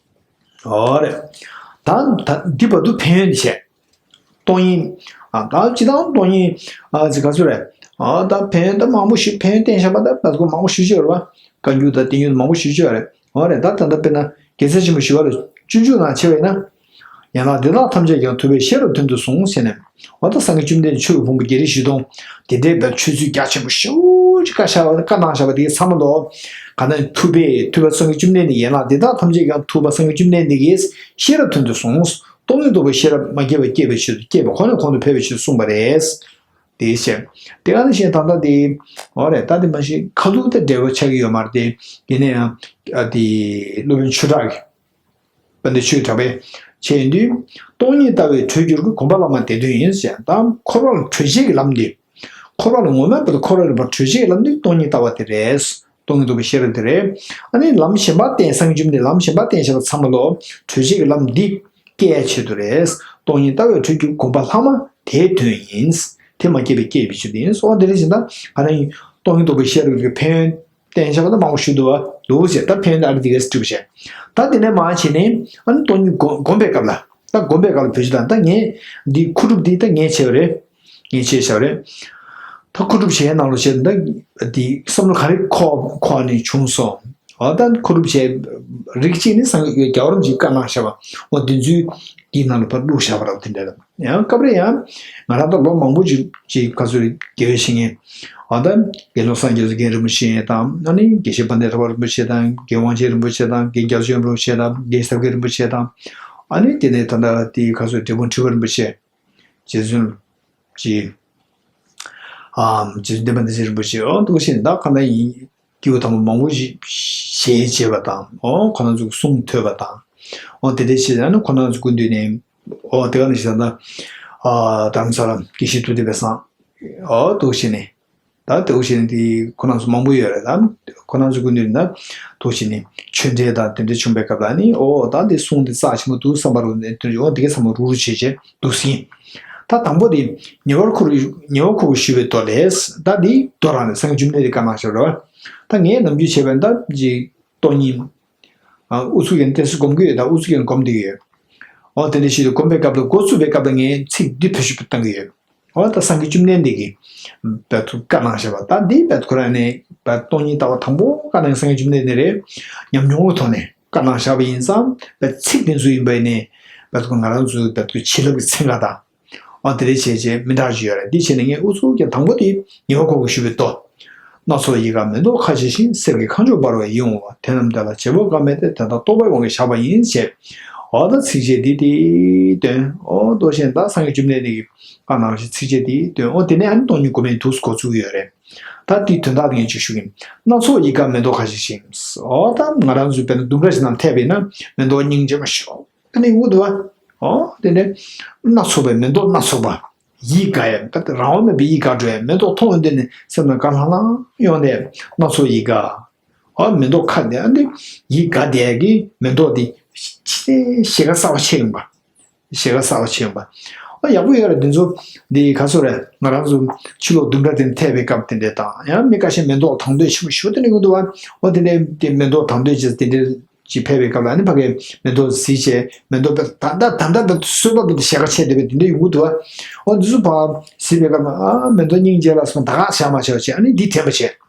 ཨོ་རེད། ད་ད་འདི་བར་དུ་ཕན་ཡོན་བྱས། སྟོང་ཉིད། ཨ་ད་སྤྱི་བཏང་སྟོང་ཉིད་ཨ་ཅི་ག་ཚོད་རེད། ཨ་ད་ཕན་ཡོན་ད་མང་པོ་ཞིག་ཕན་ཡོན་བསྟན་བཞག་པ་ད་བར་དུ་མང་པོ་ཞིག་བརྗོད་རེད་བ། བཀའ་འགྱུར་དང་བསྟན་འགྱུར་མང་པོ་ཞིག་བརྗོད་རེད། འོ་རེད། ད་ད་ལྟ་དཔེར་ན་རྒྱལ་སྲས་ཆེན་པོ་ཞི་བ་ལྷ་སྤྱོད་འཇུག་ནང་ཆེ་བས་ན། ཡན་ལག་འདི་དག་ཐམས་ཅད་ཀྱང་ཐུབ་པས་ཤེས་རབ་དོན་དུ་གསུངས་ཟེར་ནས། འོ་ད་སངས་རྒྱས་བཅོམ་ལྡན་ཆོས་ཀྱི་ཕུང་པོ་བརྒྱད་ཁྲི་བཞི་སྟོང་། དེ་འདྲའི་བའི་ཆོས་ཚུལ་རྒྱ་ཆེན་པོ་ཞེ་པོ་ཅིག་བཀའ་བཞག་པ་བཀའ་གནང་བཞག་པ་དེ་གའི་ཚང་མ་ལོ། ག་ན་ཐུབ་པས་ཐུབ་པ་སངས་རྒྱས་བཅོམ་ལྡན་འདས་ཡན་ལག་འདི་དག་ཐམས་ཅད་ཀྱང་ཐུབ་པ་སངས་རྒྱས་བཅོམ་ལྡན་འདས་ཀྱིས་ཤེས་རབ་དོན་དུ་གསུངས། སྟོང་ཉིད་རྟོགས་པའི་ཤེས་རབ་མ་སྐྱེས་པ་སྐྱེས་པའི་ཕྱིར་དུ་སྐྱེས་པ་ཁོ་ནས་གོང་དུ་འཕེལ་བའི་ཕྱིར་དུ་གསུངས་པ་རེད། དེའི་ཕྱིར། དེ་ག་ནང་བཞིན་ད་ལྟ་དེ། འོ་རེད། ད་དེ་མ་གཞི་ཁ་ཐུག་དེ་འབྲེལ་བ་ཆགས་ཀྱི་ཡོད་མ་རེད་དེ། ཡིན་ན་ཡང་། ཨ་དེ་སློབ་དཔོན་ཆོས་གྲགས་ཀྱི། དཔལ་ལྡན་ཆོས་གྲགས་པས་བྱས་ཡིན་དུས། སྟོང་ཉིད་ལྟ་བའི་གྲོལ་འགྱུར་གྱི། གོམས་པ་བླ་མ་དེ་དོན་ཡིན་ཞེས། ད་འཁོར་བ་ལ་གྲོལ་བྱེད་ཀྱི་ལམ་འདི། འཁོར་བ་ལ་ངོ་མ་བར་དུ་འཁོར་བ་ལས་པར་གྲོལ་བྱེད་ཀྱི་ལམ་འདི་སྟོང་ཉིད་ལྟ་བ་དེ་རེད། སྟོང་ཉིད་རྟོགས་པའི་ཤེས་རབ་དེ་རེད། ཨ་ནི་ལམ་གཞན་པ་བསྟན་སངས་རྒྱས་བཅོམ་ལྡན་ལམ་གཞན་པ་བསྟན་བཞག་པ་ཚང་མ་ལོ། གྲོལ་བྱེད་ཀྱི་ལམ་འདི་སྐྱེ་ཡ་ཆེད་དུ་རེད། སྟོང་ཉིད་ལྟ་བའི་གྲོལ་འགྱུར་གོམས་པ་ལྷག་མ་དེའི་དོན་ཡིན། དེ་མ་སྐྱེས་པས་སྐྱེས་པའི་ཕྱིར་དུ་ཡིན། སོགས་དེ་རེད་ཅེ་ན། ག་ན་ཡིན་སྟོང་ཉིད་རྟོགས་པའི་ཤེས་རབ་ཀྱི་ཕན་ཡོན་བསྟན་བཞག་པ་ད་མང་པོ་ཞུ་འདུག་བ་འདུག་ཟེར། ད་ཕན་ཡོན་ཨ་རི་དེ་གས་སྒྲུབ་བྱས། ད་དེ་ནས་མ་བྱས་ནས་ཨ་ནི་སྟོང་ཉིད་སྒོམ་སྒོམ་པའི་སྐབས་ལ། ད་སྒོམ་པའི་སྐབས་ལ་བོད་ཅིག་དང་ད་ངས་འདི་ཁུ་སྒྲུབ་འདི་ད་ངས་བྱས་པ་རེད། ངས་བྱས་བཞག་པ་རེད། ད་ཁུ་སྒྲུབ་བྱས་ནང་ལོ་བྱས་ད་འདི་བསམ་བློ་ག་རེ་འཁོར་འཁོར་ནས་བྱུང་སོང་། འོ་ད་ཁུ་སྒྲུབ་བྱས་རིགས་གཅིག་ནི་སངས་རྒྱས་རྒྱལ་བ་རིན་པོ་ཆེས་བཀའ་གནང་བཞག་པ་འོ་དེ་ཚོའི་འདི་ནང་ལ་ཕར་བླུགས་བཞག་པ་རེད། དེ་འདྲ་ཡང་སྐབས་རེ་ཡང་ང་རང་ད་ལོ་མང་པོ་ཅིག་ཅིག་ག་ཚོད་རེད་དགེ་བའི་བཤེས་གཉེན། ཨ་ད་དགེ་སློང་སངས་རྒྱས་སུ་རྒན་རིན་པོ་ཆེ་དང་། ཨ་ནི་དགེ་བཤེས་དཔལ་ལྡན་གྲགས་པ་རིན་པོ་ཆེ་དང་། རྒན་དབང་ཆེན་རིན་པོ་ཆེ་དང་། རྒན་རྒྱ་མཚོ་རིན་པོ་ཆེ་དང་། རྒན་ཟབ་རྒྱས་རིན་པོ་ཆེ་དང་། ཨ་ནི་དེ་ནས་ད་ལྟ་དེ་ག་ཚོད་འབྲས་སྤུངས་ཁྲི་པ་རིན་པོ་ཆེ། རྗེ་བཙུན་གྱི། ཨ་རྗེ་བཙུན་བསྟན་པ་བདེ་ཆེན་རིན་པོ་ཆེ། ཨོ་འདུག་བཞིན་ད་ག་ན་ཡིན། སྐྱེས་བུ་དམ་པ་མང་པོ་ཞིག་ཞལ་མཇལ་བ་དང་། ཨོ་ཁོ་རང་ཚོའི་གསུང་ཐོས་པ་དང་། ཨོ་དེ་འདྲའི་ཆེད་ཨ་ནི་ཁོ་རང་ཚོ་སྐུ་མདུན་ནས། ཨོ་དེ་ག་ནང་བཞིན་ད་ལྟ། ཨ་རྡ་རམ་ས་ལ་དགེ་བཤེས་ཐུབ་བསྟན་པའི་སང་། ཨོ་འདུག་བྱས་ནས། ད་དེ་འདྲ་བྱས་ནས་དེ་ཁོ་རང་ཚོ་མང་པོ་ཡོད་རེད། ད་ཁོ་རང་ཚོ་སྐུ་མདུན་ན་འདུག་བྱས་ནས་ཆོས་འབྲེལ་དང་དེ་འདྲ་བྱུང་བའི་སྐབས་ལ་ནི། ཨོ་ད་འདི་གསུང་འདི་རྩ་ཆེན་པོ་འདུག་བསམ་པ་རུ་ནས་དོན་ཨོ་འདི་ག་ཚང་མ་རུག་རུག་བྱས་བྱས་འདུག་ཟིན། ད་དང་པོ་དེ་ཉེ་བར་མཁོ་རུ་ཉེ་བར་མཁོ་བར་ཞུ་བའི་མདོ་ལས། ད་འདི་མདོ་རང་ནས་སངས་རྒྱས་བཅོམ་ལྡན་འདས་ཀྱིས་བཀའ་གནང་བཞག་རེད་བ། ད་ངས་ནམ་རྒྱུན་བྱས་པ་ད་ཅིག་སྟོང་ཉིད། ཨ་ཨུ་ཚུགས་ཀྱིས་ཏོག་ཙམ་སྒོམ་གྱི་ཡོད། ད་ཨུ་ཚུགས་ཀྱིས་སྒོམ་བསྡད་ཀྱི་ཡོད། འོ་དེ་འདྲ་ཞིག་ཏུ་སྒོམ་པའི་སྐབས་ལ་འགོ་བཙུགས་པའི་སྐབས་ལ་ངས་ཚིག་འདི་བེད་སྤྱོད་བཏང་གི་ཡོད། འོ་ད་སངས་རྒྱས་བཅོམ་ལྡན་འདས་ཀྱིས་བད་ཐུ་བཀའ་གནང་བཞག་པ་ད་འདི་བད་ཁོ་རང་ནས་བད་སྟོང་ཉིད་ལྟ་བ་དང་པོ་བཀའ་གནང་སངས་རྒྱས་བཅོམ་ལྡན་འདས་རེད། ཉམས་མྱོང་གི་ཐོག་ནས་བཀའ་གནང་བཞག་པ་ཡིན་ཙང་བད་ཚིག་འདི་ཚོ་ཡིན་པ་ཡིན་ནས་བད་ཁོ་ང་རང་ཚོའི་བད་ཁོ་བྱིན་རླབས་ཀྱི་ཚན་ཁ་དང་། འོ་དེ་འདྲ་བྱས་བྱས་མི་འདྲ་ཞིག་ཡོད་རེད། འདི་བྱས་ནས་ངས་ཨུ་ཚུགས་ཀྱིས་དང་པོ་དེ་ཉེ་བར་མཁོ་བར་ཞུ་བའི་མདོ། སྣ་ཚོགས་ཡིད་དགའ་མེ་ཏོག་ཁ་བཞད་བཞིན། གསེར་གྱི་ཁ་མཆུ་འབར་བའི་ཡིད་འོང་བ། དེ་རྣམས་དེ་ལ་བྱེད་པོ་དཀའ་མེད་དེ། དེ་དག་རྟོགས་པའི་དབང་གིས་བཞག་པ་ཡིན་ཞེས། འོ་ད་ཚིགས་བཅད་འདི་དེའི་དོན། འོ་མདོ་ཆེན་ད་སངས་རྒྱས་བཅོམ་ལྡན་འདས་ཀྱིས་བཀའ་གནང་བའི་ཚིགས་བཅད་དེའི་དོན། འོ་དེ་ནས་ཨ་ནི་སྟོང་ཉིད་སྒོམ་པའི་འདུག་སེ་འགོ་བཙུགས་ཡོད་རེད། ད་དེའི་དོན་དག་དེ་ངས་ཅིག་ཞུ་གི་ཡིན། སྣ་ཚོགས་ཡིད་དགའ་མེ་ཏོག་ཁ་བཞད་བཞིན། འོ་ད་ང་རང་ཚོའི་དཔེར་ན་ལྡུམ་ར་ཞིག་ནང་ཐེབས་པ་ཡིན་ན་མེ་ཏོག་སྙིང་རྗེ་མ་ཞོག་ཨ་ནི་འུ་འདུག་བ། འོ་དེ་ནས་སྣ་ཚོགས་པའི་མེ་ཏོག་སྣ་ཚོགས་པ། ཡིད་དགའ་ཡ། ད་རང་དབང་མེད་པའི་ཡིད་དགའ་འགྲོ་ཡ། མེ་ཏོག་མཐོང་ཡོང་དུས་ནས་སེམས་ནང་དགའ་ལྷང་ལྷང་ཡོང་ནས་སྣ་ཚོགས་ཡིད་དགའ། ཨ་མེ་ཏོག་ཁ་དེ་ཨ་འདི་ཡིད་དགའ་བསྡད་ཀྱི་མེ་ཏོག་དེ་ཞེ་དགའ་གསར་པ་ཆེ་ཡོང་པ། ཞེ་དགའ་གསར་པ་ཆེ་ཡོང་པ། ཨ་ཡག་པོ་ཡོད་རེད། འདི་ཚོ་འདི་ག་ཚོད་རེད། ང་རང་ཚོ་ཕྱི་ལོགས་ལྡུམ་ར་དེ་ནས་ཐད་པའི་སྐབས་དེ་འདྲས་དང་། ཡང་མི་ཁ་ཤས་མེ་ཏོག་དང་དོད་ཆེན་པོ་ཞེ་པོ་དེ་འདྲས་ཡོང་གི་འདུག་བ། འོ་དེ་འདྲས་དེ་མེ་ཏོག་དང་དོད་བྱས་དེ་འདྲས་ཅིག་ཕེབས་པའི་སྐབས་ལ་ཨ་ནི་ཕ་གིའི་མེ་ཏོག་གཟིགས་བྱས། མེ་ཏོག་དཔེ་ད་ལྟ་ད་ལྟ་དཔེ་གསོལ་བ་དཔེ་ཞེ་དགའ་ཆེ་དེ་བས་དེ་འདྲས་ཡོང་གི་འདུག་བ། འོ་འདི་ཚོ་ཕར་གཟིགས་པའི་སྐབས་ལ་ཨ་མེ་ཏོག་སྙིང་རྗེ་ལ་སོང་ད་ག་བྱ་མ་བྱ་བྱས་ཨ་ནི་འདི་དྲན་པ་བྱས།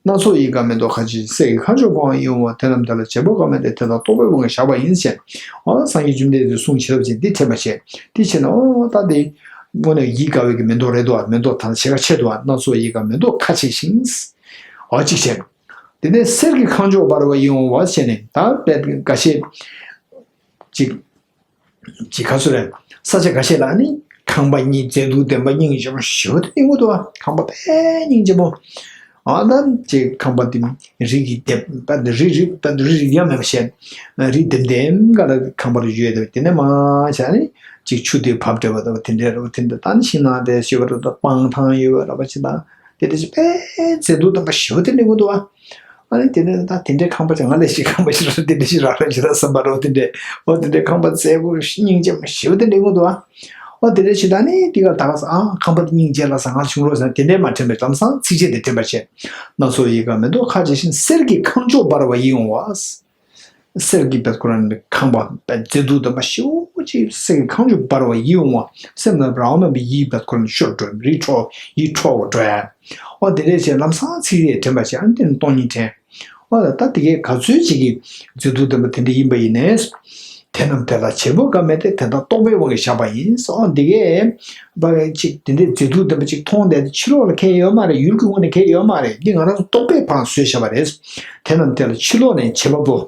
སྣ་ཚོགས་ཡིད་དགའ་མེ་ཏོག་ཁ་ཅིག་གསེར་གྱི་ཁ་མཆོག་བོར་བ་ཡིད་འོང་བ། དེ་རྣམས་དེ་ལ་བྱེད་པོ་དཀའ་མེད་དེ། དེ་དག་རྟོག་པའི་དབང་གིས་བཞག་པ་ཡིན་ཞེས། འོ་སངས་རྒྱས་བཅོམ་ལྡན་འདས་གསུང་བྱེད་ལ་བྱེད་འདི་དྲན་པ་བྱས། འདི་བྱས་ན་འོ་ད་དེ་དངོས་གནས་ཡིད་དགའ་བའི་གི་མེ་ཏོག་རེད་འདུག་བ། མེ་ཏོག་དང་ཞེ་དགའ་ཆེ་འདུག་བ། སྣ་ཚོགས་ཡིད་དགའ་མེ་ཏོག་ཁ་ཆེ་ཞིང་། འོ་གཅིག་བྱས། དེ་ནས་གསེར་གྱི་ཁ་མཆོག་འབར་བ་ཡིད་འོང་བ་བྱས་ནས་ད་དཔེ་འགའ་ཤས་ཅིག་ཅིག་ག་ཚོད་རེད། ས་ཆ་འགའ་ཤས་ལ་ནི་ཁང་པ་གཉིས་མཛེས་སྡུག་ལྡན་པ་སྙིང་རྗེ་མོ་ཞེ་པོ་དེ་ཡོང་གི་འདུག་བ། ཁང་པ་དཔེ་སྙིང་རྗེ་མོ། ཨ་ད་ཅིག་ཁང་པ་དེ་རི་གི་ལྡེབས་པ་རི་རི་པ་རི་རི་ཡང་མེད་པ་བྱས། རི་ལྡེམ་ལྡེམ་ག་ལ་ཁང་པ་རུ་ཡོད་དེ། དེ་ནས་མ་བྱས་ནི་ཅིག་ཆུ་དེ་བབས་འདྲ་བ་དང་དེ་འདྲ་རུ་དེ་འདྲ་ད་ནི་ཤིང་ནགས་དེ་ཞེ་པོ་རུ་ད་སྤང་ཐང་ཡོད་པ་ར་བ་ཅི་ད་དེ་དེ་ཅིག་དཔེ་མཛེས་སྡུག་ལྡན་པ་ཞེ་པོ་དེ་ཡོང་གི་འདུག་བ། ཨ་ནི་དེ་ནས་ད་དེ་འདྲའི་ཁང་པ་ཅིག་ང་ལས་ཤིག་ཁང་པ་ཞིག་ར་དེ་འདྲ་ཞིག་རག་ར་ཞིག་ར་བསམ་པ་རོ། དེ་འདྲའི་འོ་དེ་འདྲའི་ཁང་པ་མཛེས་པོ་སྙིང་རྗེ་མོ་ཞེ་པོ་དེ་འདྲ་ཡོང་གི་འདུག་ཨ། འོ་དེ་འདྲའི་ཞིག་ད་ནི་དེ་ག་ད་ག་ས་ཨ་ཁང་པ་དེ་སྙིང་རྗེ་ལ་ས་ང་བྱུང་རོགས་ཟེར་ན་དེ་འདྲའི་མ་དྲན་པའི་ལམ་སང་ཚིགས་བཅད་དེ་དྲན་པ་བྱས། སྣ་ཚོགས་ཡིད་དགའ་མེ་ཏོག་ཁ་ཆེ་ཞིང་། གསེར་གྱི་ཁ་མཆོག་འབར་བ་ཡིད་འོང་བ། གསེར་གྱི་བེད་ཁོ་རང་ནི་ཁང་པ་མཛེས་སྡུག་ལྡན་པ་ཞེ་པོ་ཅིག་གསེར་གྱི་ཁ་མཆོག་འབར་བ་ཡིད་འོང་བ། སེམས་ལ་རང་དབང་མེད་པའི་ཡིད་བེད་ཁོ་རང་ཤོར་འགྲོ་རི་འཕྲོ་ཡིད་འཕྲོ་བ་འགྲོ་ཡ། འོ་དེ་འདྲས་བྱས་ལམ་སང་ཚིག་རེ་དྲན་པ་བྱས། ཨ་ནི་དེ་ནི་སྟོང་ཉིད་དྲན། འོ་ད་ལྟ་དེ་གས་ག་ཚོད་ཅིག་གི་མཛེས་སྡུག་ལྡན་པ་དེ་འདྲ་ཡིན་པ་ཡིན་ནས། དེ་རྣམས་དེ་ལ་བྱེད་པོ་དཀའ་མེད་དེ། དེ་དག་རྟོག་པའི་དབང་གིས་བཞག་པ་ཡིན། འོ་འདི་གས་པ་ཅིག་དེ་འདྲའི་མཛེས་སྡུག་ལྡན་པ་ཅིག་མཐོང་བསྡད་དེ་ཕྱི་ལོགས་ལ་ཁེལ་ཡོད་མ་རེད། ཡུལ་གྱི་ངོས་ནས་ཁེལ་ཡོད་མ་རེད། འདི་ང་རང་ཚོ་རྟོག་པས་ཕར་བཟོས་བཞག་པ་རེད། དེ་རྣམས་དེ་ལ་ཕྱི་ལོགས་ནས་བྱེད་པ་པོ།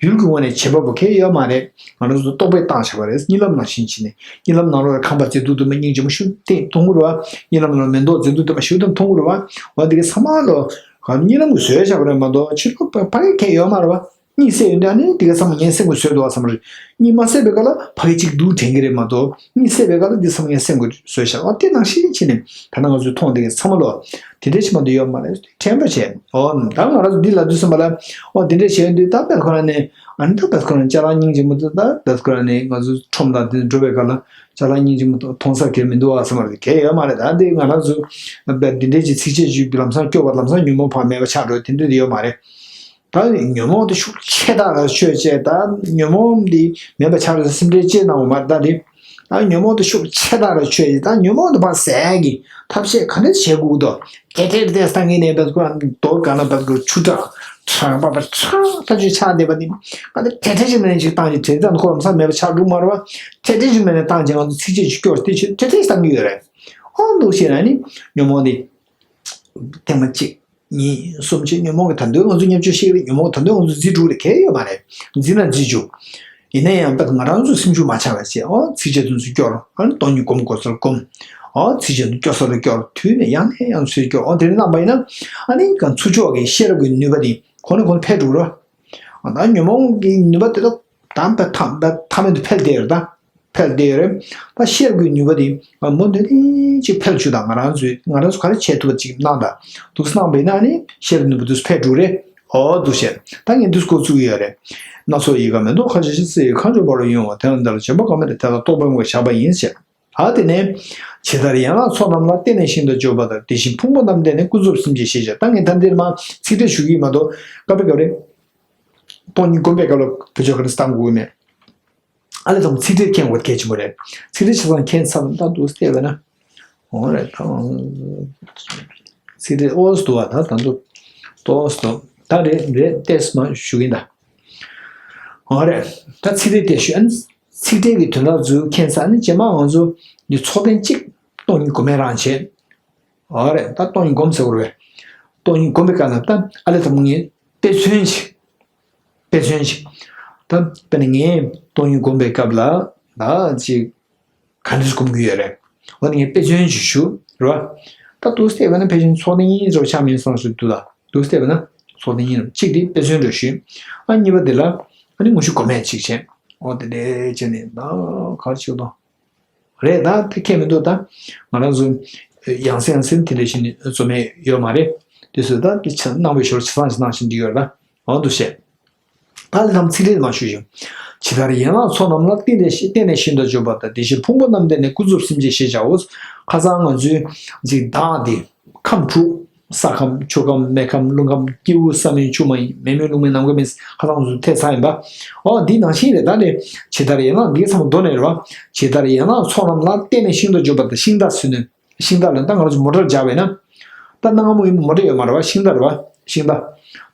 ཡུལ་གྱི་ངོས་ནས་བྱེད་པ་པོ་གལ་ཡོད་མ་རེད། ང་རང་ཚོ་རྟོག་པས་བཏང་བྱ་བ་རེད། གཉིད་ལམ་ནང་བཞིན་བྱས་ནས་གཉིད་ལམ་ནང་ལོགས་ལ་ཁང་པ་མཛེས་སྡུག་ལྡན་པ་སྙིང་རྗེ་མོ་ཞིག་དེ་མཐོང་གི་རེད་བ། གཉིད་ལམ་ནང་མེ་ཏོག་མཛེས་སྡུག་ལྡན་པ་ཞིག་དེ་མཐོང་གི་རེད་བ། འོ་དེ་གའི་ཚང་མ་ལོ་ག་གཉིད་ལམ་གྱིས་བཟོས་བཞག་པ་རེད་མ་གཏོགས་ཕྱི་ལོགས་ཕ་གི་ཁེལ་ཡོད་མ་རེད་བ། གཉིད་སད་ཡོང་དུས་ཨ་ནི་དེ་གའི་ཚང་མ་ངའི་སེམས་ཀྱིས་བཟོས་འདུག་བ་བསམ་རེད། གཉིད་མ་སད་པའི་སྐབས་ལ་ཕ་གི་གཅིག་སྡུག་དྲན་གི་རེད་མ་གཏོགས། གཉིད་སད་པའི་སྐབས་ལ་འདི་ཚང་མ་ངའི་སེམས་ཀྱིས་བཟོས་བཞག་པ་དེ་ནང་བཞིན་བྱས་ནས་ད་ནང་ང་ཚོས་མཐོང་དེ་གའི་ཚང་མ་ལོ་དེ་འདྲའི་ཕྱི་མ་དུ་ཡོད་མ་རེད། དྲན་པ་བྱས། ཨོ་ད་ང་རང་ཚོ་འདི་ལབ་དུས་ཙམ་པ་ལ་ཨོ་དེ་འདྲས་བྱས་ཡོང་དུས་ད་བེད་ཁོ་རང་ནས་ཨ་ནི་ད་བེད་ཁོ་རང་ཅ་ལག་སྙིང་རྗེ་མོ་དེ་ད་བེད་ཁོ་རང་ནས་ང་ཚོ་ཁྲོམ་དང་དེ་འགྲོ་བའི་སྐབས་ལ་ཅ་ལག་སྙིང་རྗེ་མོ་མཐོང་ས་གལ་མི་འདུག་བ་བསམ་པ་རེད། གལ་ཡོད་མ་རེད། ད་འདི་ང་རང་ཚོ་འདི་འདྲས་ཀྱི་ཚིགས་བཅད་བརྗོད་པའི་ལམ་སང་སྐྱོ་བ་ལམ་སང་ཉོན་མོངས་ཕར་མེད་པ་ཆགས་འགྲོ་དེ་འདྲས་ཡོད་མ་རེད། ད་ཉོན་མོངས་དེ་ཤུགས་ཆེ་དྲགས་ལ་ཆོས་བྱས། ད་ཉོན་མོངས་འདི་མེད་པ་ཆགས་རེད་སེམས་ཁྲལ་ཅི་གནང་བ་མ་རེད། ད་འདི་ད་ཉོན་མོངས་དེ་ཤུགས་ཆེ་དྲགས་ལ་ཆོས་བྱས། ད་ཉོན་མོངས་དེ་ཕར་ཟད་ཀྱི་ཐབས་ཤེས་ག་འདྲ་བྱེད་དགོས་འདུག་དེ་དེར་དེ་སྟངས་ཀྱི་ནས་བེད་ཁོ་རྡོ་ག་ན་བེད་ཁོ་ཆུ་དྲག་དྲག་པ་བ་དྲག་ད་ཆུ་ཆགས་བསྡད་པ་འདི་ག་འདི་དེ་དེ་ཅིག་མེད་ནས་ཅིག་བཏང་ཅིག་དེ་ཙམ་ཁོ་ལམ་སང་མེད་པ་ཆགས་འགྲོ་མ་རེད་བ། དེ་དེ་ཅིག་མེད་ནས་བཏང་ཅིག་ང་ཚོ་ཚིགས་བཅད་ཅིག་སྐྱོར་དེ་ཆུ་དེ་དེ་བཏང་གི་ཡོད་རེད། ཨོ་འདུག་ཞེ་ན་ནི་ཉོན་མོངས་འདི་ཐེངས་མ་གཅིག་གཉིས། གསུམ་བྱས། ཉོན་མོངས་ཀྱི་ད་དུང་ང་ཚོ་བརྙས་བཅོས་ཤེས་ཀྱི་རེད། ཉོན་མོངས་ད་དུང་ང་ཚོ་འཛིན་འགྲོ་རེད། གལ་ཡོད་མ་རེད། འཛིན་ན་འཛིན་བཅུག་ཡིན་ན་ཡང་དཔེ་ང་རང་ཚོ་སེམས་ཤུགས་མ་ཆག་པ་བྱས། ཨོ་ཚིགས་བཅད་དེ་ཚོ་སྐྱོར། ཨ་ནི་སྟོང་ཉིད་སྒོམ་དགོས་ཚུལ་སྒོམ། ཨོ་ཚིགས་བཅད་དེ་སྐྱོར་ས་ལ་སྐྱོར། དུས་ནས་ཡང་ནས་ཡང་ཚུལ་སྐྱོར། ཨོ་དེ་འདྲ་གནང་བ་ཡིན་ན་ཨ་ནི་གང་ཚུར་ཕྱོགས་ཀྱི་ཤེས་རབ་ཀྱི་ནུས་པ་དེ་གོང་ནས་གོང་དུ་འཕེལ་འགྲོ་རོགས། ཨ་ད་ཉོན་མོངས་ཀྱི་ནུས་པ་དེ་དག་དང་དཔེ་ཐ་དཔེ་ཐ་མལ་དུ་འཕེལ་བསྡད་ཡོད་རེད་ད། འཕེལ་བསྡད་ཡོད་རེད། ད་ཤེས་རབ་ཀྱི་ནུས་པ་དེ་མུ་མཐུད་ནས་ཅིག་འཕེལ་བཅུག་དང་། ང་རང་ཚོས་ང་རང་ཚོ་ག་རེ་བྱེད་ཐུབ་པ་ཅིག་གནང་དང་། འདུག་སེ་གནང་བ་ཡིན་ན་ནི་ཤེས་རབ་ནུས་པ་འདུག་སེ་འཕེལ་འགྲོ་རེད། ཨོ་འདུག་བྱས། ད་ངས་འདུག་སེ་འགོ་བཙུགས་ཡོད་རེད། སྣ་ཚོགས་ཡིད་དགའ་མེ་ཏོག་ཁ་ཆེ་ཞིང་། གསེར་གྱི་ཁ་མཆོག་འབར་བ་ཡིད་འོང་བ། དེ་རྣམས་དེ་ལ་བྱེད་པོ་དཀའ་མེད་དེ། དེ་དག་རྟོག་པའི་དབང་གིས་བཞག་པ་ཡིན་ཞེས། ཨ་དེ་ནས་ཇི་ལྟར་ཡན་ལག་ཚོགས་རྣམས་ལ། བརྟེན་ནས་ཤིན་ཏུ་འཇུག་པ་ལྟར། དེ་བཞིན་ཕུང་པོ་རྣམས་བརྟེན་ནས། ཀུན་རྫོབ་སེམས་ཀྱི་ཞེས་བྱ། ད་ངས་ད་འདིར་མ་ཚིག་ཕྲད་ཞུ་གི་ཡིན་མ་གཏོགས་སྐབས་རེ་སྐབས་རེ་སྟོང་ཉིད་སྒོམ་པའི་སྐབས་ལ་བེད་སྤྱོད་ག་རེ་བཏང་དགོས་མེད། ཨ་ལས་དང་ཚིག་ཕྲད་མཁྱེན་དགོས་གལ་ཆེན་པོ་རེད། ཚིག་ཕྲད་ཆ་ཚང་མཁྱེན་ཚར་ན་ད་འདུག་སེ་བལྟས་པ་ན། འོ་རེད་ད། ཚིག་ཕྲད་ཨོ་སི་འདུག་བ། ད་ད་འདུག་ཏོ་སི་འདུག་ད་རེད་རེད་ཏེས་མ་ཞུ་གིན་ད། འོ་རེད། ད་ཚིག་ཕྲད་དེ་ཞུ་ཨ་ནི་ཚིག་ཕྲད་ཀྱི་དོན་དག་ཚུར་མཁྱེན་ཚར་ནི་རྗེས་མ་ང་ཚོ་འདི་ཚོགས་ཐེངས་གཅིག་སྟོང་ཉིད་སྒོམ་ཡས་རང་བྱེད། འོ་རེད། ད་སྟོང་ཉིད་སྒོམ་ཟེར་བ་རེད། སྟོང་ཉིད་སྒོམ་པའི་སྐབས་ལ་ད་ཨ་ལས་དང་ངས་དཔེ་མཚོན་ཞིག་དཔེ་མཚོན་ཞིག་ད་དཔེར་ན་ངས་སྟོང་ཉིད་སྒོམ་པའི་སྐབས་ལ་ད་ཅིག་ག་འདྲ་སྒོམ་གྱི་ཡོད་རེད། འོ་ན་ངས་དཔེ་མཚོན་ཞིག་ཞུ་རོགས། ད་འདུག་སེ་བལྟས་པ་ན་ཕལ་ཆེར་ཚོགས་ཐེངས་གཉིས་རོ་ཆགས་མིན་སོང་ཞིག་འདུག་ད། འདུག་སེ་བལྟས་པ་ན་ཚོགས་ཐེངས་གཉིས་རོ། གཅིག་དེ་དཔེ་མཚོན་རེ་ཞུས། ཨ་གཉིས་པ་དེ་ལ་ཨ་ནི་དངོས་གཞི་སྒོམ་ཡས་ཅིག་བྱས། འོ་དེ་འདྲས་བྱས་ནས་ད་ག་རེ་བྱེད་དོ། རེད། ད་དེ་ཁྱད་མི་འདུག་ད་ང་རང་ཚོ་ཡང་སེ་ཡང་སེ་དེ་འདྲ་བྱས་ནས་རྩོམ་ཡས་ཡོད་མ་རེད། དེ་ཚོ་ད་དེ་ཆ་གནང་བའི་ཞོར་ཆ་ཚང་ཞིག་གནང་བཞིན་འདི་ཡོད་རེད། ད་འོ་འདུག་བྱས། ད་ལམ་ཚིག་ལེགས་མ་ཞུ་ཞིང་། ཇི་ལྟར་ཡན་ལག་ཚོགས་རྣམས་ལ། བརྟེན་ནས་བརྟེན་ནས་ཤིན་ཏུ་བརྗོད་པ་ལྟར། དེ་བཞིན་ཕུང་པོ་རྣམས་བརྟེན་ནས། ཀུན་རྫོབ་སེམས་ཅན་ཞེས་བྱའོ། ཁ་སང་ང་ཚོས་ཅིག་བདག་དེ་ཁམས་དྲུག་ས་ཁམས། ཆུ་ཁམས། མེ་ཁམས། རླུང་ཁམས། སྐྱེས་བུ་ས་མིན་ཆུ་མ་ཡིན། མེ་མིན་རླུང་མིན། ནམ་མཁའ་མིན། ཁ་སང་ང་ཚོས་ཐེག་ཚར་ཡིན་པ། ཨོ་འདི་ནང་བཞིན་རེད། ད་ནི་ཇི་ལྟར་ཡན་ལག་འདིའི་མཚམས་མདོ་ནས་རེད་བ། ཇི་ལྟར་ཡན་ལག་ཚོགས་རྣམས་ལ། བརྟེན་ནས་ཤིན་ཏུ་བརྗོད་པ་ལྟར། ཤིང་རྟ་ཟེར་ནས། ཤིང་རྟ་ལ་ད་ང་རང་ཚོ་མོ་ཊར་སྦྱར་བས་ན། ད་གནའ་སྔ་མོ་ཡིན་མོ་ཊར་ཡོད་མ་རེད་བ། ཤིང་རྟ་རེད་བ། ཤིང་རྟ།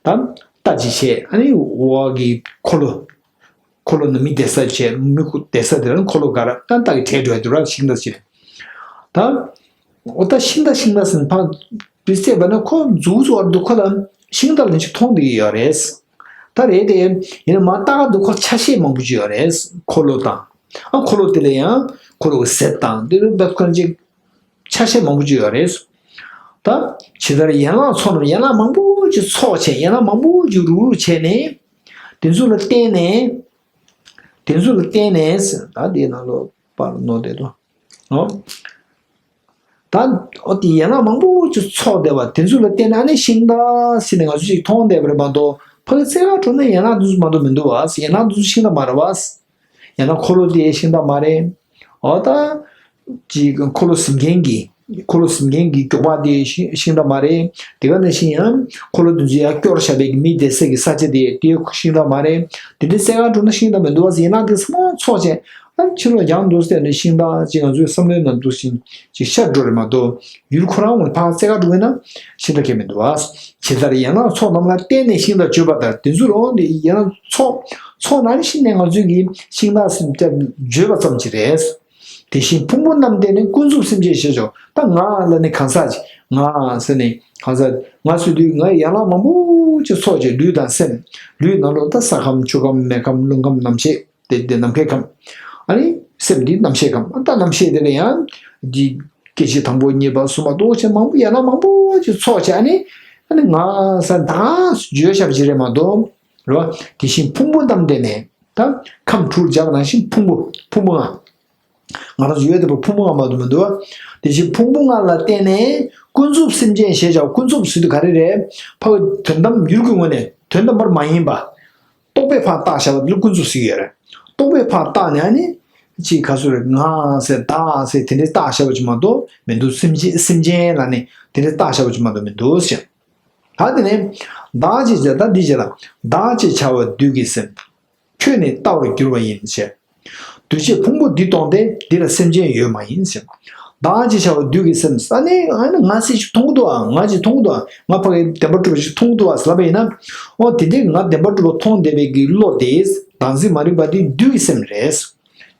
ད་རྟ་ཅིག་བྱས། ཨ་ནི་འོག་གི་འཁོར་ལོ། འཁོར་ལོ་ནང་མི་བསྡད་ས་བྱས། མི་ཁུ་བསྡད་ས་དེ་ལ་འཁོར་ལོ་སྒར། ད་རྟ་གི་གྲས་འགྲོ་ཡ་དེ་ར་ཤིང་རྟ་ཟེར། ད་འོ་ད་ཤིང་རྟ་ཤིང་རྟ་ཟེར་ཕ་བི་སེ་བ་ན་ཁོ་མཛུག་མཛུག་བར་དུ་ཁོ་ལ་ཤིང་རྟ་ལ་ཅིག་མཐོང་བསྡད་ཀྱི་ཡོད་རེད། ད་རེད་དེ། ཡིན་ན་མ་ལྟ་ག་འདུག་ཁོ་ཆ་ཤས་མང་པོ་ཅིག་ཡོད་རེད། འཁོར་ལོ་དང་། ཨ་འཁོར་ལོ་དེ་ལ་ཡང་འཁོར་ལོ་གི་གཟེབ་དང་དེ་ལ་འབབ་ཁན་ཅིག་ཆ་ཤས་མང་པོ་ཅིག་ཡོད་རེད། ད་ཇི་ལྟར་ཡན་ལག་ཚོགས་རྣམས། ཡན་ལག་མང་པོ་ཅིག་ཚོགས་བྱས། ཡན་ལག་མང་པོ་ཅིག་རུག་རུག་བྱས་ནས། དེ་ཚོ་ལ་བརྟེན་ནས། དེ་ཚོ་ལ་བརྟེན་ནས། ད་དེའི་ནང་ལོགས་པར་ནོར་བསྡད་དོ། ཨོ། ད་ཨོ་དེ་ཡན་ལག་མང་པོ་ཅིག་ཚོགས་བསྡད་པ་དེ་ཚོ་ལ་བརྟེན་ནས་ཨ་ནི་ཤིང་རྟ་ཟེར་ནས་ང་ཚོ་ཅིག་མཐོང་བསྡད་པ་རེད་མ་གཏོགས། ཕ་གི་རྩེ་ག་འགྲོ་ན་ཡན་ལག་དེ་ཚོ་མ་གཏོགས་མི་འདུག་བ། ཡན་ལག་དེ་ཚོ་ཤིང་རྟ་མ་རེད་བ། ཡང་ན་འཁོར་ལོ་དེ་ཤིང་རྟ་མ་རེད། འོ་ད། ཅིག་འཁོར་ལོ་ཟིན་མཁན་གྱི། འཁོར་ལོ་ཟིན་མཁན་གྱི་མགྱོགས་པ་དེ་ཤིང་ཤིང་རྟ་མ་རེད། དེ་ག་ནང་བཞིན་ཡང་འཁོར་ལོ་དེ་ཚོ་ཡར་སྐྱོར་བཞག་པའི་མི་བསྡད་ས་གི་ས་ཆ་དེ་དེ་ཤིང་རྟ་མ་རེད། དེ་འདྲའི་རྩེ་ག་འགྲོ་ན་ཤིང་རྟ་མི་འདུག་བ་ཟེར་ཡིན་ན། དེ་ཚང་མ་ཚོགས་བྱས་ཨ་ཕྱི་ལོགས་རྒྱང་འདུག་ཟེར་ནས་ཤིང་རྟ་ཅིག་ང་ཚོའི་བསམ་བློའི་ནང་འདུག་བཞིན་ཅིག་ཤར་འགྲོ་རེད་མ་གཏོགས། ཡུལ་ཁོ་རང་ངོས་ཕར་རྩེ་ག་འགྲོ་གི་ན་ཤིང་རྟ་ཁྱད་མི་འདུག་བ། ཇི་ལྟར་ཡན་ལག་ཚོགས་རྣམས་ལ། བརྟེན་ནས་ཤིང་རྟ་བརྗོད་པ་ལྟར། དེ་ཚོ་རང་དེ་ཡན་ལག་ཚོགས་ཚོགས་ནང་བཞིན་ནས་ང་ཚོས་ཀྱི་ཤིང་རྟ་ཟེར་བརྗོད་པ་ཙམ་ཅིག་རེད། དེ་བཞིན་ཕུང་པོ་རྣམས་བརྟེན་ནས། ཀུན་རྫོབ་སེམས་ཅན་ཞེས་བྱའོ། ད་ང་ལ་ནི་གང་ཟག་ཅིག་ང་ཟེར་ནས་གང་ཟག་ང་ཟེར་དུས་ང་ཡན་ལག་མང་པོ་ཅིག་ཚོགས་ཀྱི་ལུས་དང་སེམས། ལུས་ནང་ལོགས་ད་ས་ཁམས། ཆུ་ཁམས། མེ་ཁམས། རླུང་ཁམས། རྣམ་ཤེས། དེ་དེ་ནམ་མཁའི་ཁམས། ཨ་ནི་སེམས་འདི་རྣམ་ཤེས་ཁམས། ད་རྣམ་ཤེས་དེ་ལ་ཡང་འདི་སྐྱེ་མཆེད་དང་པོ་གཉིས་པ་གསུམ་པ་ལྟོ་ཆེ་མང་པོ་ཡན་ལག་མང་པོ་ཅིག་ཚོགས་བྱས། ཨ་ནི་ཨ་ནི་ང་ས་ད་བརྗོད་བྱ་བ་ཅིག་རེད་མ་གཏོགས། རེད་བ། དེ་བཞིན་ཕུང་པོ་རྣམས་བརྟེན་ནས། ད་ཁམས་དྲུག་སྦྱར་བ་ནང་བཞིན་ཕུང་པོ་ཕུང་པོ་ལྔ། ང་རང་ཚོ་ཡོད་བསྡད་པ་ཕུང་པོ་ལྔ་མ་གཏོགས་མི་འདུག་བ། དེ་བཞིན་ཕུང་པོ་ལྔ་ལ་བརྟེན་ནས་ཀུན་རྫོབ་སེམས་ཅན་ཞེས་བྱ་བ། ཀུན་རྫོབ་ཟེར་དུས་ག་རེ་རེད། ཕ་གི་དོན་དམ་ཡུལ་གྱི་ངོས་ནས་དོན་དམ་པར་མ་ཡིན་པ། རྟོག་པས་ཕར་བཏགས་བཞག་པ་འདི་ལ་ཀུན་རྫོབ་ཟེར་གྱི་ཡོད་རེད། རྟོག་པས་ཕར་བཏགས་ནས་ཨ་ནི། ཅིག་ག་ཚོད་རེད། ང་ཟེར་བདག་ཟེར་དེ་འདྲའི་བཏགས་བཞག་པ་ཅིག་མ་གཏོགས་མི་འདུག་སེམས་ཅན་སེམས་ཅན་ལ་ནི་དེ་འདྲའི་བཏགས་བཞག་པ་ཅིག་མ་གཏོགས་མི་འདུག་ཟེར། ད་དེ་ནས་བདག་ཅེས་བྱ། ད་འདི་བྱས་ལ། བདག་ཅེས་བྱ་བ་བདུད་ཀྱི་སེམས། ཁྱོད་ནི་ལྟ་བར་གྱུར་པ་ཡིན་ཞེས། འདུས་བྱས་ཕུང་པོ་འདི་སྟོང་སྟེ། འདི་ལ་སེམས་ཅན་ཡོད་མ་ཡིན་ཞེས། བདག་ཅེས་བྱ་བ་བདུད་ཀྱི་སེམས། ཨ་ནི་ཨ་ནི་ང་ཟེར་ཞིག་མཐོང་གི་འདུག་ཨ། ང་ཅིག་མཐོང་གི་འདུག་ཨ། ང་ཕ་གི་བདེན་པར་གྲུབ་པ་ཞིག་མཐོང་གི་འདུག་ཨ་ཟེར་ལབ་པ་ཡིན་ན། འོ་དེ་འདྲའི་ང་བདེན་པར་གྲུབ་པ་མཐོང་བསྡད་པའི་གི་བློ་དེ། བདག་འཛིན་མ་རིག་པ་དེ་བདུད་ཀྱི་སེམས་རེད།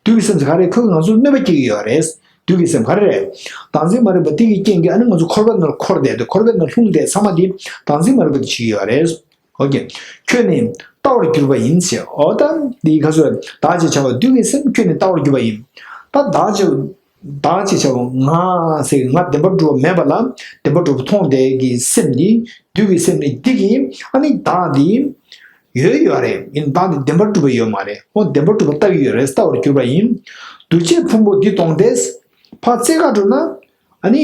བདུད་ཀྱི་སེམས་ག་རེ། ཁོས་ང་ཚོར་གནོད་པ་སྐྱེལ་གྱི་ཡོད་རེད། བདུད་ཀྱི་སེམས་ག་རེ་རེད། བདག་འཛིན་མ་རིག་པ་དེ་གི་རྐྱེན་གྱིས་ཨ་ནི་ང་ཚོ་འཁོར་བའི་ནང་ལ་འཁོར་བསྡད་དེ། འཁོར་བའི་ནང་ལྷུང་བསྡད་ཚང་མ་དེ་བདག་འཛིན་མ་རིག་པ་དེ་བྱེད་ཀྱི་ཡོད་རེད། ཨོ་ཀེ། ཁྱོད་ནི་ལྟ་བར་གྱུར་པ་ཡིན་ཞེས། ཨོ་ད་འདི་ག་ཚོད། བདག་ཅེས་བྱ་བ་བདུད་ཀྱི་སེམས། ཁྱོད་ནི་ལྟ་བར་གྱུར་པ་ཡིན། ད་བདག་ཅེས་བདག་ཅེས་བྱ་བ་ང་ཟེར་ང་བདེན་པར་གྲུབ་པ་མེད་པ་ལ་བདེན་པར་གྲུབ་པ་མཐོང་བསྡད་ཀྱི་སེམས་འདི། བདུད་ཀྱི་སེམས་ནི་འདི་གི་ཨ་ནི་བདག་འདི་ཡོད་ཡོད་རེད། ཡིན་བདག་འདི་བདེན་པར་གྲུབ་པ་ཡོད་མ་རེད། ཨོ་བདེན་པར་གྲུབ་པ་ལྟ་གི་ཡོད་རེད། ལྟ་བར་གྱུར་པ་ཡིན། འདུས་བྱས་ཕུང་པོ་འདི་སྟོང་སྟེ། ཕར་རྩེ་ག་འགྲོ་ན་ཨ་ནི་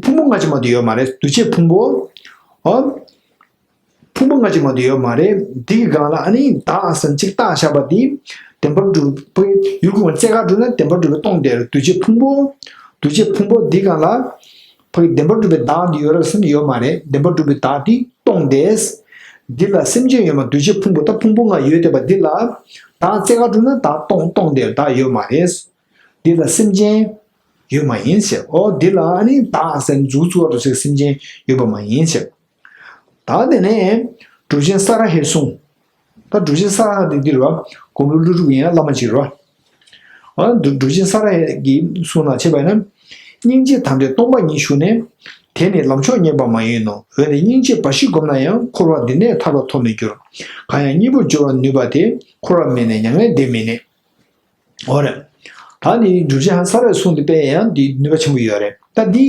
ཕུང་པོ་ལྔ་ཅིག་མ་གཏོགས་ཡོད་མ་རེད། འདུས་བྱས་ཕུང་པོ། ཨོ། ཕུང་པོ་ལྔ་ཅིག་མ་གཏོགས་ཡོད་མ་རེད། འདི་གི་སྒང་ལ་ཨ་ནི་བདག་ཟེར་ཅིག་བཏགས་བཞག་པ་འདི། བདེན་པར་གྲུབ་པའི་ཡུལ་གྱི་ངོས་རྩེ་ག་འགྲོ་ན་བདེན་པར་གྲུབ་པས་སྟོང་སྟེ། འདུས་བྱས་ཕུང་པོ། འདུས་བྱས་ཕུང་པོ་འདི་སྒང་ལ། ཕ་གི་བདེན་པར་གྲུབ་པའི་བདག་འདི་ཡོད་རེད་ཟེར་ན་ཡོད་མ་རེད། བདེན་པར་གྲུབ་པའི་བདག་འདི་སྟོང་སྟེ། འདི་ལ་སེམས་ཅན་ཡོད་མ། འདུས་བྱས་ཕུང་པོ་ད་ཕུང་པོ་ལྔ་ཡོད་བསྡད་པ་འདི་ལ། བདག་རྩེ་ག་འགྲོ་ན་བདག་སྟོང་སྟོང་སྟེ་བདག་ཡོད་མ་རེད། འདི་ལ་སེམས་ཅན་ཡོད་མ་ཡིན་ཞེས། ཨོ་འདི་ལ་ཨ་ནི་བདག་ཟེར་མཛུབ་བཙུགས་པ་འདྲ་ཞིག་སེམས་ཅན་ཡོད་པ་མ་ཡིན་ཞེས། ད་དེ་ནས་གྲུབ་ཆེན་ས་ར་ཧའི་གསུང་། ད་གྲུབ་ཆེན་ས་ར་ཧ་དེ་འདི་རེད་བ། དགོངས་པའི་ཀླུ་སྒྲུབ་ཡིན་ཡང་བླ་མ་ཅིག་རེད་བ། ཨ་གྲུབ་ཆེན་ས་ར་ཧའི་གི་གསུང་ལ་བྱས་པ་ན། སྙིང་རྗེ་དང་ལྡན་སྟོང་པ་ཉིད་ཞུགས་ནས། དེ་ནི་ལམ་མཆོག་རྙེད་པ་མ་ཡིན་ནོ། འོན་ཏེ་སྙིང་རྗེས་འབའ་ཞིག་བསྒོམས་ན་ཡང་། འཁོར་བ་འདི་ནས་ཐར་པ་ཐོབ་མི་འགྱུར། གང་ཡང་སྙིང་པོར་སྦྱོར་བར་ནུས་པ་དེ། འཁོར་བ་མེད་ནས་མྱ་ངན་འདས་མི་གནས། འོ་རེད། ད་ནི་གྲུབ་ཆེན་ས་ར་ཧའི་གསུང་འདི་དཔེ་ཡང་འདི་ནུས་པ་ཆེན་པོ་ཡོད་རེད། ད་འདི་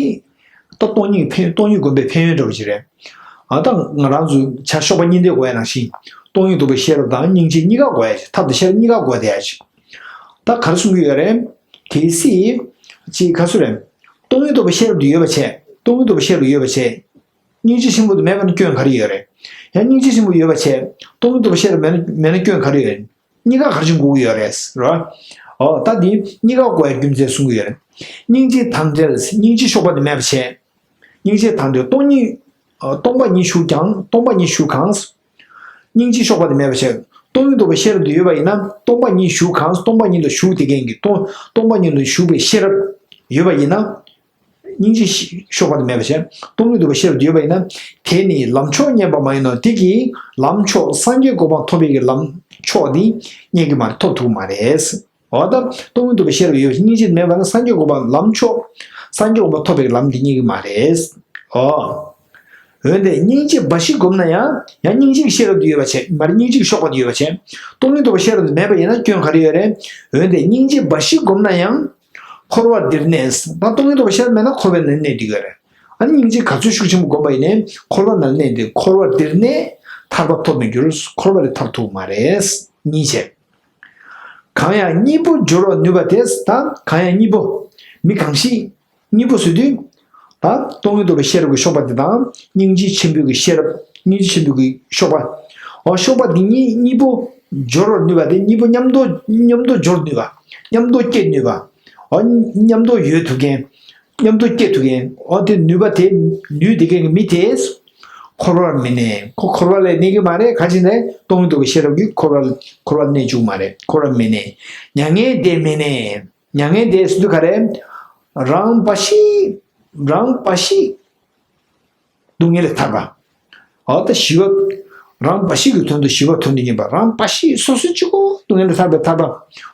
ད་སྟོང་ཉིད་ཕན་སྟོང་ཉིད་སྒོམ་པའི་ཕན་ཡོན་འདྲ་བོ་ཅིག་རེད། ཨ་ད་ང་རང་ཚོ་བྱ་གཤོག་པ་གཉིས་ལྡན་དགོས་ཡ་ནང་བཞིན། སྟོང་ཉིད་རྟོགས་པའི་ཤེས་རབ་དང་སྙིང་རྗེ་གཉིས་ཀ་དགོས་ཡ་ཅིག་ཐབས་དང་ཤེས་རབ་གཉིས་ཀ་དགོས་བསྡད་ཡ་ཅིག་ད་ག་རེ་གསུང་གི་ཡོད་རེད། གལ་སྲིད་ ཅིག་ག་ཚོད་རེད། སྟོང་ཉིད་རྟོགས་པའི་ཤེས་རབ་དེ་ཡོད་པ་བྱས། སྟོང་ཉིད་རྟོགས་པའི་ཤེས་རབ་ཡོད་པ་བྱས། སྙིང་རྗེ་ཆེན་པོ་དེ་མེད་པ་ན་སྐྱོན་ག་རེ་ཡོད་རེད། ཡང་སྙིང་རྗེ་ཆེན་པོ་ཡོད་པ་བྱས། སྟོང་ཉིད་རྟོགས་པའི་ཤེས་རབ་མེད་ན་མེད་ན་སྐྱོན་ག་རེ་ཡོད་རེད། གཉིས་ཀ་ག་རེ་བྱུང་དགོས་ཀྱི་ཡོད་རེད་ཟེར་བ། འོ་ད་འདི་གཉིས་ཀ་དགོས་ཡ་རྒྱུ་མཚན་གསུང་གི་ཡོད་རེད། སྙིང་རྗེ་དང་འབྲེལ་སྙིང་རྗེ་གཤོག་པ་དེ་མེད་པ་བྱས། སྙིང་རྗེ་དང་འབྲེལ་སྟོང་ཉིད། སྟོང་པ་ཉིད་ཞུགས་ཀྱང་སྟོང་པ་ཉིད་ཞུགས་གང་། སྙིང་རྗེ་གཤོག་པ་དེ་མེད་པ་བྱས། སྟོང་ཉིད་རྟོགས་པའི་ཤེས་རབ་དེ་ཡོད་པ་ཡིན་ན་སྟོང་པ་ཉིད་ཞུགས་གང་། སྟོང་པ་ཉིད་ལ་ཞུགས་དེ་གན་གྱི་སྟོང་སྟོང་པ་ཉིད་ལ་ཞུགས་པའི་ཤེས་རབ་ཡོད་པ་ཡིན་ན། སྙིང་རྗེ་གཤོག་པ་དེ་མེད་པ་བྱས། སྟོང་ཉིད་རྟོགས་པའི་ཤེས་རབ་དེ་ཡོད་པ་ཡིན་ན། དེ་ནི་ལམ་མཆོག་རྙེད་པ་མ་ཡིན་ནོ། དེ་གིས་ལམ་མཆོག་སངས་རྒྱས་གོ་འཕང་ཐོབ་པའི་གི་ལམ་མཆོག་དེ་རྙེད་ཀྱི་མ་རེད། ཐོབ་ཐུབ་ཀྱི་མ་རེད། འོ་ད་སྟོང་ཉིད་རྟོགས་པའི་ཤེས་རབ་ཡོད་པ་སྙིང་རྗེ་མེད་པ་ན་སངས་རྒྱས་གོ་འཕང་ལམ་མཆོག་སངས་རྒྱས་གོ་འཕང་ཐོབ་པའི་ལམ་འདི་རྙེད་ཀྱི་མ་རེད། འོ། འོན་ཏེ་སྙིང་རྗེ་འབའ་ཞིག་བསྒོམས་ན་ཡང་ཡང་སྙིང་རྗེ་གི་ཤེས་རབ་དེ་ཡོད་པ་བྱས་མ་རེད། སྙིང་རྗེ་གི་གཤོག་པ་དེ་ཡོད་པ་བྱས། སྟོང་ཉིད་རྟོགས་པའི་ཤེས་རབ་དེ་མེད་པ་ཡིན་ན་སྐྱོན་ག་རེ་ཡོད་རེད། འོན་ཏེ་སྙིང་རྗེ་འབའ་ཞིག་བསྒོམས་ན་ཡང་། འཁོར་བ་འདིར་གནས། ད་སྟོང་ཉིད་རྟོགས་པའི་ཤེས་རབ་མེད་ན་འཁོར་བའི་ནང་གནས་བསྡད་ཀྱི་ཡོད་རེད། ཨ་ནི་སྙིང་རྗེ་ག་ཚོད་ཤུགས་ཆེན་པོ་བསྒོམས་པ་ཡིན་ནའི་འཁོར་བ་ནང་གནས་ཏེ་འཁོར་བ་འདིར་གནས་ཐར་པ་ཐོབ་མི་འགྱུར། འཁོར་བ་ལས་ཐར་ཐུབ་མ་རེད། གཉིས་བྱས། གང་ཡང་གཉིས་པོ་སྦྱོར་བར་ནུས་པ་དེ། ད་གང་ཡང་གཉིས་པོ། མི་གང་ཞིག་གཉིས་པོ་ཟེར་དུས། ད་སྟོང་ཉིད་རྟོགས་པའི་ཤེས་རབ་ཀྱི་གཤོག་པ་དེ་དང་སྙིང་རྗེ་ཆེན་པོའི་གི་ཤེས་རབ་སྙིང་རྗེ་ཆེན་པོའི་གི་གཤོག་པ། འོ་གཤོག་པ་འདི་གཉིས་གཉིས་པོ་སྦྱོར་བར་ནུས་པ་དེ་གཉིས་པོ་མཉམ་དུ་མཉམ་དུ་སྦྱོར་ནུས་པ། མཉམ་དུ་སྐྱེད་ནུས་པ། འོ་མཉམ་དུ་ཡོད་ཐུབ་མཁན། མཉམ་དུ་སྐྱེད་ཐུབ་མཁན། འོ་དེ་ནུས་པ་དེ་ནུས་དེ་གའི་མི་དེ། འཁོར་བར་མི་གནས། ཁོ་འཁོར་བ་ལས་གནས་ཀྱི་མ་རེད། ག་ཅི་ནས་སྟོང་ཉིད་རྟོགས་པའི་ཤེས་རབ་ཀྱིས་འཁོར་བ་འཁོར་བར་གནས་བཅུག་མ་རེད། འཁོར་བར་མི་གནས། མྱ་ངན་འདས་མི་གནས། མྱ་ངན་འདས་ཟེར་དུས་ག་རེ། རང་འབའ་ཞིག་རང་འབའ་ཞིག་སྡུག་བསྔལ་ལས་ཐར་པ། འོ་ད་ཞི་བ། རང་འབའ་ཞིག་གི་དོན་དུ་ཞི་བ་དོན་དུ་གཉེར་བ། རང་འབའ་ཞིག་སོ་སོ་གཅིག་པོ་སྡུག་བསྔལ་ལས་ཐར་པའི་ཐར་པ།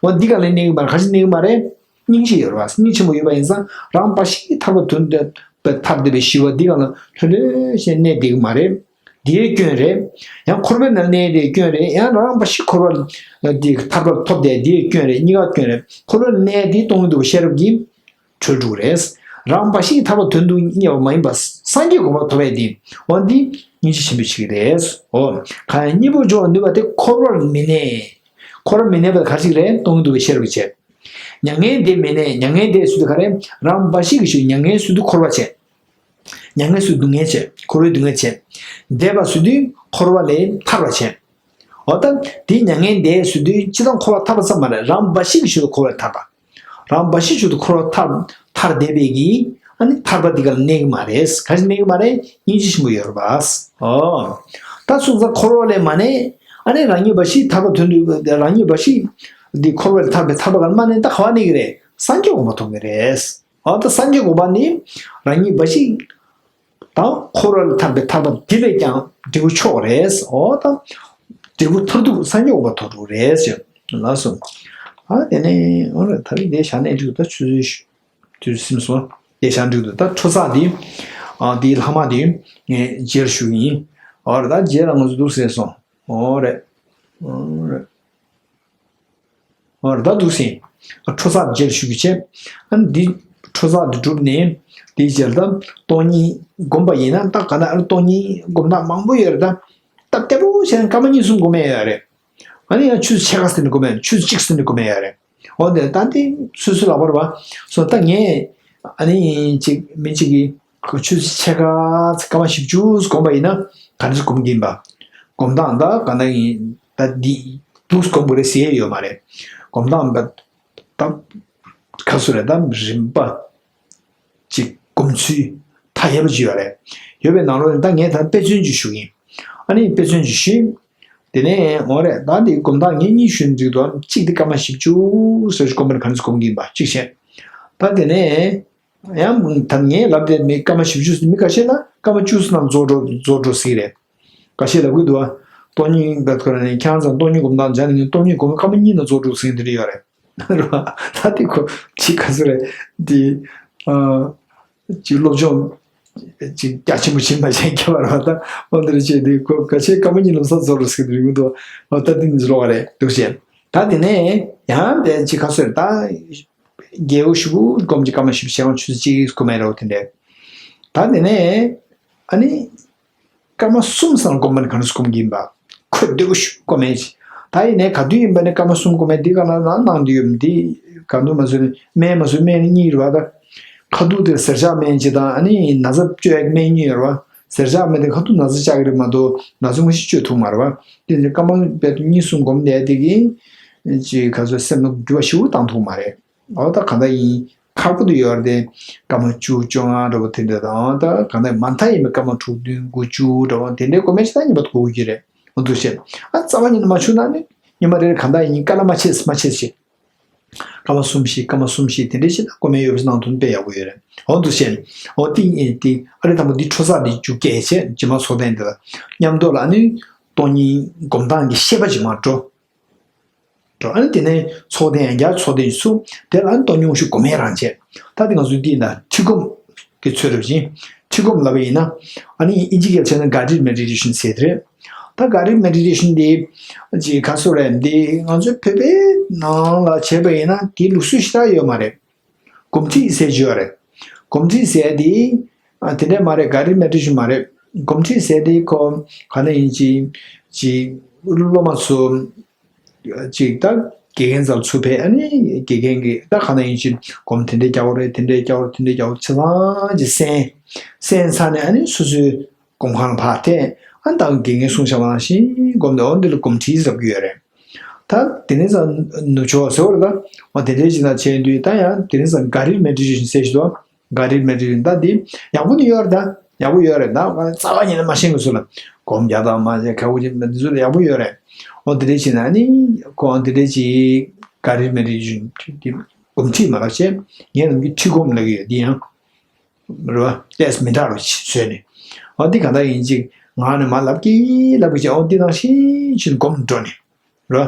འོ་འདི་ག་ལས་གནས་ཀྱི་མ་རེད། ག་ཅི་གནས་ཀྱི་མ་རེད། སྙིང་རྗེ་ཡོད་རེད་བ། སྙིང་ཆེན་པོ་ཡོད་པ་ཡིན་ཙང་རང་འབའ་ཞིག་ཐར་པ་དོན་དུ་ཐར་བསྡད་པའི་ཞི་བ་འདི་ག་ལ་ལྷོད་ལྷོད་བྱས་གནས་བསྡད་ཀྱི་མ་རེད། འདིའི་སྐྱོན་རེད། ཡང་འཁོར་བའི་ནང་གནས་དེའི་སྐྱོན་རེད། ཡང་རང་འབའ་ཞིག་འཁོར་བ་འདི་ཐར་པ་ཐོབ་དེ་འདིའི་སྐྱོན་རེད། གཉིས་ཀ་སྐྱོན་རེད། འཁོར་བའི་ནང་གནས་དེ་སྟོང་ཉིད་རྟོགས་པའི་ཤེས་རབ་ཀྱིས། གྲོལ་འགྲོ་གི་རེད། རང་འབའ་ཞིག་ཐར་པ་དོན་དུ་གཉེར་བ་མ་ཡིན་པ་སངས་རྒྱས་གོ་འཕང་ཐོབ་པའི་དེ། འོ་འདི་སྙིང་རྗེ་ཆེན་པོ་ཞིག་རེད། འོ། གང་ཡང་གཉིས་པོ་སྦྱོར་བར་ནུས་པ་དེ་འཁོར་བར་མི་གནས། འཁོར་བར་མི་གནས་པ་ག་ཅིག་རེད། སྟོང་ཉིད་རྟོགས་པའི་ཤེས་རབ་བྱས། མྱ་ངན་འདས་མི་གནས། མྱ་ངན་འདས་ཟེར་དུས་ག་རེ། རང་འབའ་ཞིག་གི་ཞུ་མྱ་ངན་ཟེར་དུས་འཁོར་བ་བྱས། མྱ་ངན་ཟེར་དུས་སྡུག་བསྔལ་བྱས། འཁོར་བའི་སྡུག་བསྔལ་བྱས། འདས་པ་ཟེར་དུས་འཁོར་བ་ལས་ཐར་བ་བྱས། འོ་ད་དེ་མྱ་ངན་འདས་ཟེར་དུས་སྤྱིར་བཏང་འཁོར་བ་ཐར་པ་ཙམ་མ་རེད། རང་འབའ་ཞིག་གི་ཞོར་དུ་འཁོར་བ་ཐར་པ། རང་འབའ་ཞིག་ཞོར་དུ་འཁོར་བ་ཐར་ཐར་བསྡད་པའི་གི་ཨ་ནི་ཐར་པ་འདི་ག་ལ་གནས་ཀྱི་མ་རེད། ག་ཅི་གནས་ཀྱི་མ་རེད། སྙིང་རྗེ་ཆེན་པོ་ཡོད་རེད་པ། ཨོ། ད་སོང་ཙང་འཁོར་བ་ལས་མ་གནས། ཨ་ནི་རང་ཉིད་འབའ་ཞིག་ཐར་པ་དོན་དུ་རང་ཉིད་འབའ་ཞིག་འདི་འཁོར་བ་ལས་ཐར་པའི་ཐར་པ་ག་ལ་མ་གནས། ད་ག་བ་གནས་ཀྱི་རེད། སངས་རྒྱས་གོ་འཕང་ཐོབ་ཀྱི་རེད། ཨོ་ད་སངས་རྒྱས་གོ་འཕང་ནི་རང་ཉིད་འབའ་ཞིག་དང་འཁོར་བ་ལས་ཐར་པའི་ཐར་པ་འདི་ལས་ཀྱང་འབྲས་བུ་མཆོག་རེད། འོ་ད་འབྲས་བུ་མཐར་ཐུག་སངས་རྒྱས་གོ་འཕང་ཐོབ་འགྲོ་རེད་ཟེར། ལགས་སོ། ཨ་དེ་ནས་འོ་རེད། ད་རིང་འདི་བཞག་ནས་འགྲིག་ད་ཆུ་ཚོད་དུས་སིམ་སོང་། འདི་བཞག་འགྲིག་འདུག་ད་འཕྲོ་བརླག་འདི་ཨ་འདིའི་ལྷག་མ་འདི་ངས་རྗེས་ཞུ་གི་ཡིན། འོ་རེད། ད་རྗེས་ལ་ང་ཚོ་འདུག་ཟེར་སོང་། འོ་རེད། འོ་རེད། འོ་རེད། ད་འདུག་ཟིན། འཕྲོ་བརླག་རྗེས་ཞུ་གི་བྱས། ཨ་ནི་འདི་འཕྲོ་བརླག་འདི་གྲུབ་ནས་འདིའི་རྗེས་ལ་ད་སྟོང་ཉིད་སྒོམ་པ་ཡིན་ན་ད་ག་ན་ཨ་ནི་སྟོང་ཉིད་སྒོམ་སྟངས་མང་པོ་ཡོད་རེད། ད་སྟབས་བདེ་པོ་བྱས་ན་སྐར་མ་གཉིས་གསུམ་སྒོམ་ཡ་ཡོད་རེད། ཨ་ནི་ཡང་ཆུ་ཚོད་ཕྱེད་ཀ་ཟིན་ནས་སྒོམ་ཡ། ཆུ་ཚོད་གཅིག་ཟིན་ནས་སྒོམ་ཡ་ཡོད་རེད། འོ་དེ་ད་འདི་སོ་སོའི་ལག་པར་བ། སོ་ད་ངས་ཨ་ནི་ཅིག་མི་གཅིག་གིས་ཆུ་ཚོད་ཕྱེད་ཀ་སྐར་མ་བཞི་བཅུ་སྒོམ་པ་ཡིན་ན་ག་འདྲ་སྒོམ་གྱིན་པ། སྒོམ་སྟངས་ད་ག་འདྲ་ཡིན། ད་འདི་འདུག་སྒོམ་དགོས་རེད་ཟེར་ཡ་ཡོད་མ་རེད། སྒོམ་སྟངས་ད་ད་ག་སུ་རེད། ད་རིམ་པ་ཅིག་སྒོམ་ཚུལ་ཐ་ཡལ་པོ་ཅིག་ཡོད་རེད། ཡོད་པའི་ནང་ལོགས་ནས་ད་ངས་ད་དཔེ་མཚོན་ཅིག་ཞུ་གི་ཡིན། ཨ་ནི་དཔེ་མཚོན་ཅིག་ཞུས། དེ་ནས་འོ་རེད། ད་འདི་སྒོམ་སྟངས་ངས་གཉིས་ཞུས་ན་འགྲིག་འདུག་གཅིག་དེ་སྐར་མ་བཞི་བཅུ་ཟེར་ཞིག་སྒོམ་པ་ནི་ག་འདྲ་སྒོམ་གྱིན་པ་གཅིག་བྱས། ད་དེ་ནས་ཡང་ད་ངས་ལབ་དེ་མི་སྐར་མ་བཞི་བཅུ་ཟེར་མི་ཁ་ཤས་ལ་སྐར་མ་བཅུ་ཙམ་ནང་རྫོགས་འགྲོ་རྫོགས་འགྲོ་ཟེར་གྱི་རེད། ཁ་ཤས་ལབ་གི་འདུག་ཨ། སྟོང་ཉིད་འགའ་ཁོ་ར་ནས་ཁྱེད་རང་ཚོ་སྟོང་ཉིད་སྒོམ་སྟངས་སྦྱངས་ནས་སྟོང་ཉིད་སྒོམ་སྐར་མ་གཉིས་ནང་རྫོགས་འགྲོ་ཟེར་གྱི་འདི་འདྲ་ཡོད་རེད། རེད་བ། ད་དེ་ཁོ་ཅིག་ག་ཚོད་རེད། འདི་ཨ། ཅིག་སློབ་སྦྱོང་ཅིག་རྒྱ་ཆེན་པོ་བྱེད་མ་བྱེད་ཁྱད་པར་བ་དང་འོ་འདིར་བྱས་ཏེ་ཁོ་ག་ཆེ་སྐར་མ་གཉིས་ལམ་སང་རྫོགས་རུ་ཟེར་གྱི་རེད་མི་འདུག་འོ་ད་འདི་ནི་ལོག་པ་རེད་འདུག་བྱས། ད་དེ་ནས་ཡང་དེ་ཅིག་ག་ཚོད་རེད། ད་རྒྱལ་པོ་ཞུ་གུ་སྒོམ་གྱི་སྐར་མ་བཞི་བཅུ་ཞེ་ལྔ་ཆུ་ཚོད་གཅིག་སྒོམ་ཡ་རེད་འོ་དེ་འདྲས། ད་དེ་ནས་ཨ་ནི་སྐར་མ་གསུམ་ཙམ་སྒོམ་པ་ནི་ག་འདྲ་སྒོམ་གྱིན་པ། ཁོ་བདེ་པོ་ཞིག་སྒོམ་ཡས། ད་ཡིན་ནའི་ག་དུས་ཡིན་པ་ནི་སྐར་མ་གསུམ་གོང་མའི་འདི་ག་ན་ན་གནང་འདི་ཡོད་འདི་ག་འདུག་མ་ཟེར་ནི་སྨན་མ་ཟོས་སྨན་གཉིས་རེད་བ། ད་ཁ་ཐུག་དེར་གཟེར་ཆག་སྨན་གཅིག་དང་ཨ་ནི་ན་ཚ་བཅོས་ཡག་སྨན་གཉིས་ཡོད་རེད་བ། གཟེར་ཆག་སྨན་དེ་ཁ་ཐུག་ན་ཚ་བཅག་གི་རེད་མ་གཏོགས་ན་ཚ་དངོས་གཞི་བཅོས་ཐུབ་མ་རེད་བ། དེ་ནི་སྐར་མ་དཔེ་གཉིས་གསུམ་གོང་ནས་དེ་གིན་ཅིག་ག་ཚོད་སེམས་ནང་འགྱུར་བ་ཞེ་པོ་བཏང་ཐུབ་མ་རེད། འོ་ད་ག་འདྲ་ཡིན། ཁག་པོ་དུ་ཡོད་རེད་དེ། སྐར་མ་བཅུ་བཅོ་ལྔ་འདྲ་པོ་དེ་འདྲ་དང་ད་ག་འདྲ་མ་མཐའ་ཡིན་པའི་སྐར་མ་དྲུག་བདུན་དགུ་བཅུ་འདྲ་པོ་དེ་འདྲའི་སྒོ་མེད་ཅིག་ད་ཉིན་པ་དགོས་ཀྱི་རེད། འོ་འདུག་བྱས། ཨ་རྩ་བ་ཉིད་ནས་མ་བྱུང་ན་ནི་ཉི་མ་རེ་རེ་ག་འདྲ་ཡིན་དཀའ་ལས་མ་ཆེ་མ་ཆེ་ཞེས། སྐར་མ་གསུམ་བཞི་སྐར་མ་གསུམ་བཞི་དེ་འདྲའི་ཞིག་ལ་སྒོ་མེད་ཡོད་པའི་ནང་དོན་དཔེ་ཡག་པོ་ཡོད་རེད། འོ་འདུག་བྱས། འོ་དེ་ཡིན་དེ་ཨ་རེ་དང་པོ་འདི་འཕྲོ་བརླག་འདི་མཇུག་སྐྱེལ་བྱས་རྗེས་མ་ཚོགས་ཐེངས་འདི་ལ་མཉམ་དུ་ལ་ནི་སྟོང་ཉིད་སྒོམ་སྟངས་ཀྱི་ཤེས་པ་ཅིག་མ་འགྲོ། འགྲོ། ཨ་ནི་དེ་ནས་ཚོགས་ཐེངས་ཡང་བསྐྱར་ཚོགས་ཐེངས་སུ་དེ་ལ་ཨ་ནི་སྟོང་ཉིད་ཤུགས་སྒོམ་ཡས་རང་བྱས། ད་དེ་ང་ཚོའི་འདི་ན་ཁྲིད་སྒོམ་གྱི་ཚུལ་རེད་བཞིན། ཁྲིད་སྒོམ་ལབ་པ་ཡིན་ན། ཨ་ནི་ཨིན་ཇི་སྐད་བྱས་ན་guided meditation ཟེར་དེ་རེད། ད་guided meditation དེ་ཅིག་ག་ཚོད་རེད་འདི་ང་ཚོའི་བོད་པའི་ནང་ལ་བྱས་པ་ཡིན་ན་དེའི་ལུགས་སྲོལ་ཞེ་དྲག་ཡོད་མ་རེད། སྒོམ་ཁྲིད་ཟེར་གྱི་ཡོད་རེད། སྒོམ་ཁྲིད་ཟེར་དེ་ཨ་དེ་འདྲ་མ་རེད། guided meditation མ་རེད། སྒོམ་ཁྲིད་ཟེར་དེ་ཁོ་ག་ནས་ཡིན་ཅིག་ཅིག་སློབ་མ་ཚོ་ཅིག་ད་དགེ་རྒན་ཚོར་ཚུར་ཕེབས་ཨ་ནི་དགེ་རྒན་གྱིས་ད་ག་ནས་ཡིན་ཅིག་སྒོམ་དེ་འདྲས་རྒྱག་དགོས་རེད། དེ་འདྲས་རྒྱག་དགོས་རེད། དེ་འདྲས་རྒྱག་དགོས་རེད། ཆ་ཚང་ཅིག་གསན། གསན་ཚར་ནས་ཨ་ནི་སོ་སོའི་སྒོམ་ཁང་ལ་ཕར་ཐད། ཨ་ནི་ད་དགེ་རྒན་གསུང་བཤད་པ་ནང་བཞིན་སྒོམ་དེ་འོ་འདི་ལ་སྒོམ་ཁྲིད་ཟེར་གྱི་ཡོད་རེད། ད་དེ་ནས་ཙང་ནུབ་ཕྱོགས་ཟེར་བ་རེད། ད་འོ་དེ་འདྲའི་ཅིག་ན་བྱས་དུས་ད་ཡང་དེ་ནས་ཙང་ག་རིལ་མེ་ཌི་ཊེ་ཤན་ཟེར་ཞིག་འདུག་ག་རིལ་མེ་ཌི་ཊེ་ཤན་ད་འདི་ཡག་པོ་ནི་ཡོད་རེད། ད་ཡག་པོ་ཡོད་རེད། ད་རྩ་བ་ཉིད་ནས་མ་ཤེས་མཁན་ཚོ་ལ་སྒོམ་རྒྱག་དང་མ་བྱས་ཁ་བོ་ཅིག་འདི་ཚོ་ལ་ཡག་པོ་ཡོད་རེད། འོ་དེ་འདྲའི་ཅིག་ན་ནི་ཁོང་དེ་འདྲའི་ཅིག་ག་རིལ་མེ་ཌི་ཊེ་ཤན་འདི་སྒོམ་ཁྲིད་མ་ལབ་བྱས་ངས་ནམ་རྒྱུན་ཁྲིད་སྒོམ་ལབ་ཀྱི་ཡོད། འདི་ཡང་རེད་བ། ཏེས་མི་འདྲ་རུ་བཟོས་ནས། འོ་འདི་ག་འདྲ་ཡིན་ཅིག་ངག་ནས་མ་ལབ་ཀྱི་ལབ་ཀྱི་བྱས། འོ་འདི་ནང་བཞིན་ཕྱིར་སྒོམ་འགྲོ་ནས། རོ།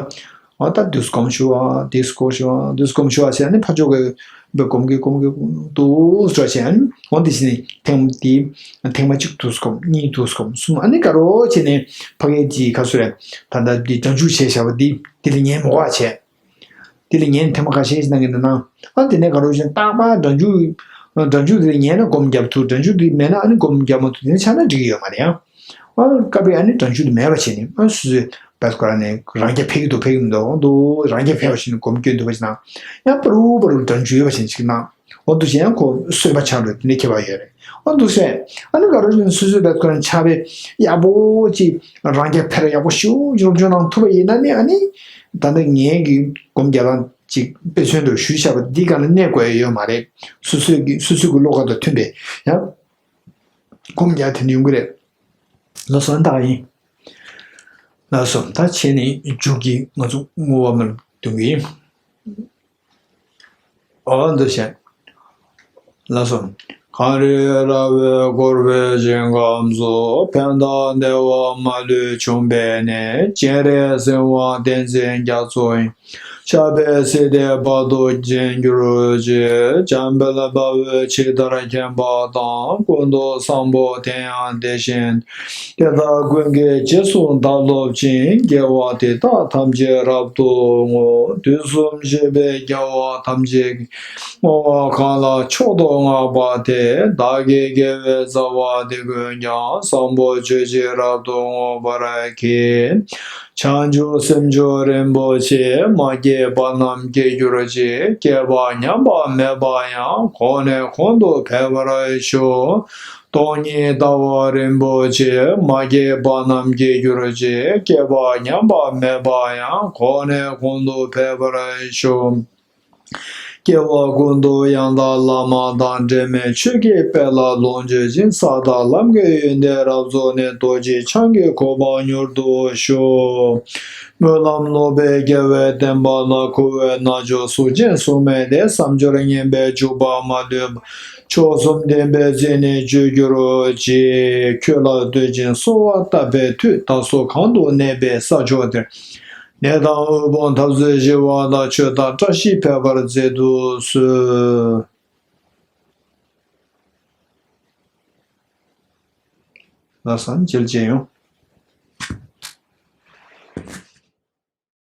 འོ་ད་འདུག་སྒོམ་ཞུ་བ། འདུག་སྒོམ་ཞུ་བ། འདུག་སྒོམ་ཞུ་བ་ཟེར་ནི་ཕར་ཕྱོགས་ཀྱི་སྒོམ་གྱི་སྒོམ་གྱི་འདུག་འགྲོ་བྱས། འོ་འདི་བཞིན་ཐེངས་འདི་ཐེངས་མ་གཅིག་འདུག་སྒོམ། གཉིས་འདུག་སྒོམ། གསུམ། ཨ་ནི་ག་རོ་བྱས་ནས་ཕ་གིའི་འདི་ག་ཚོད་རེད། ད་ལྟ་འདི་སྒྲ་འཇུག་བྱས་བཞག་པ་འདི་འདི་ལ་ཉན་མོ་བ་བྱས། འདི་ལ་ཉན་ཐེངས་མ་ཁ་ཤས་ཤིག་གནང་གི་འདུག་ན། ཨ་དེ་ནས་ག་རོ་བྱས་རྟག་པར་སྒྲ་འཇུག་སྒྲ་འཇུག་འདི་ལ་ཉན་ན་སྒོམ་རྒྱབ་ཐུབ། སྒྲ་འཇུག་འདི་མེད་ན་ཨ་ནི་སྒོམ་རྒྱབ་མ་ཐུབ། དེ་ནས་ཆགས་ན་འགྲིག་གི་ཡོད་མ་རེད་ཡང་། ཨ་སྐབས་རེ་ཨ་ནི་སྒྲ་འཇུག་དེ་མེད་པ་བྱས་ནས་ཨ་སོ་སོའི་བེད་ཁོ་རང་ནས་རང་རྐྱ་འཕེལ་གྱི་འདུག་འཕེལ་གྱི་མི་འདུག་འོ་འདུག་རང་རྐྱ་འཕེལ་བ་བྱས་ནས་སྒོམ་སྐྱོན་འདུག་པ་ཅིག་ན། ཡང་པ་རུ་པ་རུ་སྒྲ་འཇུག་ཡོད་པ་བྱས་ནས་ཅིག་ན། འོ་འདུག་བྱས་ཡང་ཁོ་གསོད་པ་ཆགས་འགྲོ་དེ་འདྲའི་ཁྱད་པར་ཡོད་རེད། འོ་འདུག་བྱས་ཨ་ནི་ག་རོ་བྱས་སོ་སོའི་བེད་ཁོ་རང་ཆགས་པའི་ཡག་པོ་ཅིག་རང་རྐྱ་འཕེལ་ཡག་པོ་ཞུ་ཅིག་སློབ་སྦྱོང་གནང་ཐུབ་པ་ཡིན་ན་ནི་ཨ་ནི་ད་ནི་ངའི་གི་སྒོམ་རྒྱག་སྟངས་ཅིག་དཔེ་མཚོན་དུ་ཞུས་བཞག་པ་འདི་ག་ལ་གནས་དགོས་ཡ་ཡོད་མ་རེད། སོ་སོའི་གི་སོ་སོའི་གི་བློ་ཁ་དང་མཐུན་པའི་ཡང་སྒོམ་རྒྱག་དེ་འདྲ་ཡོང་གི་རེད། ལགས་སོ། ད་ཡིན། ལགས་སོ། ད་བྱས་ནས་མཇུག་གི་ང་ཚོ་བསྔོ་བ་མར་འདོན་གི་ཡིན། འོ་འདུག་བྱས། ལགས་སོ། གངས་རི་ར་བས་བསྐོར་བའི་ཞིང་ཁམས་སུ། ཕན་དང་བདེ་བ་མ་ལུས་འབྱུང་བའི་གནས། སྤྱན་རས་གཟིགས་དབང་བསྟན་འཛིན་རྒྱ་མཚོ་ཡི། ཕྱག་འཚལ་སྲིད་མཐའི་བར་དུ་བརྗིད་གྱུར་ཅིག་འཇམ་དཔལ་དཔའ་བོས་ཇི་ལྟར་མཁྱེན་པ་དང་། ཀུན་ཏུ་བཟང་པོ་དེ་ཡང་དེ་བཞིན་ཏེ། དེ་དག་ཀུན་གྱི་རྗེས་སུ་བདག་སློབ་ཅིང་། དགེ་བ་འདི་དག་ཐམས་ཅད་རབ་ཏུ་བསྔོ། དུས་གསུམ་གཤེགས་པའི་རྒྱལ་བ་ཐམས་ཅད་ཀྱིས། བསྔོ་བ་གང་ལ་མཆོག་ཏུ་བསྔགས་པ་དེས། བདག་གི་དགེ་བའི་རྩ་བ་འདི་ཀུན་ཀྱང་། བཟང་པོ་སྤྱོད་ཕྱིར་རབ་ཏུ་བསྔོ་བར་བགྱི། བྱང་ཆུབ་སེམས་མཆོག་རིན་པོ་ཆེ། མ་སྐྱེས་པ་རྣམས་སྐྱེ་གྱུར་ཅིག་སྐྱེས་པ་ཉམས་པ་མེད་པ་ཡང་། གོང་ནས་གོང་དུ་འཕེལ་བར་ཤོག་སྟོང་ཉིད་ལྟ་བ་རིན་པོ་ཆེ། མ་སྐྱེས་པ་རྣམས་སྐྱེ་གྱུར་ཅིག་སྐྱེས་པ་ཉམས་པ་མེད་པ་ཡང་། གོང་ནས་གོང་དུ་འཕེལ་བར་ཤོག་སྐྱེ་བ་ཀུན་ཏུ་ཡང་དག་བླ་མ་དང་། འབྲལ་མེད་ཆོས་ཀྱི་དཔལ་ལ་ལོངས་སྤྱོད་ཅིང་། ས་དང་ལམ་གྱི་ཡོན་ཏན་རབ་རྫོགས་ནས། རྡོ་རྗེ་འཆང་གི་གོ་འཕང་མྱུར་དུ་ཤོག་སྨོན་ལམ་ལོག་པའི་དགེ་བའི་བསྟན་པ་ལ། འཁོར་བའི་རྣལ་འབྱོར་གཟུགས་ཅན་གཟུགས་མེད་དེ། བསམ་སྦྱོར་ངན་པས་འཇུག་པ་མ་ལུས་པ། མཆོག་གསུམ་ལྡན་པའི་རྩེ་ནས་སྤྱོད་གྱུར་ཅིག་ཁྱོད་ལ་འདུད་ཅིང་གསོལ་བ་བཏབ་པའི་མཐུས། བདག་སོགས་གང་དུ་གནས་པའི་ས་ཕྱོགས་དེར། ནད་དང་དབུལ་ཕོངས་འཐབ་རྩོད་ཞི་བ་དང་། ཆོས་དང་བཀྲ་ཤིས་འཕེལ་བར་མཛད་དུ་གསོལ། ལགས་སོ། མཇལ་མཇལ་ཡོང་།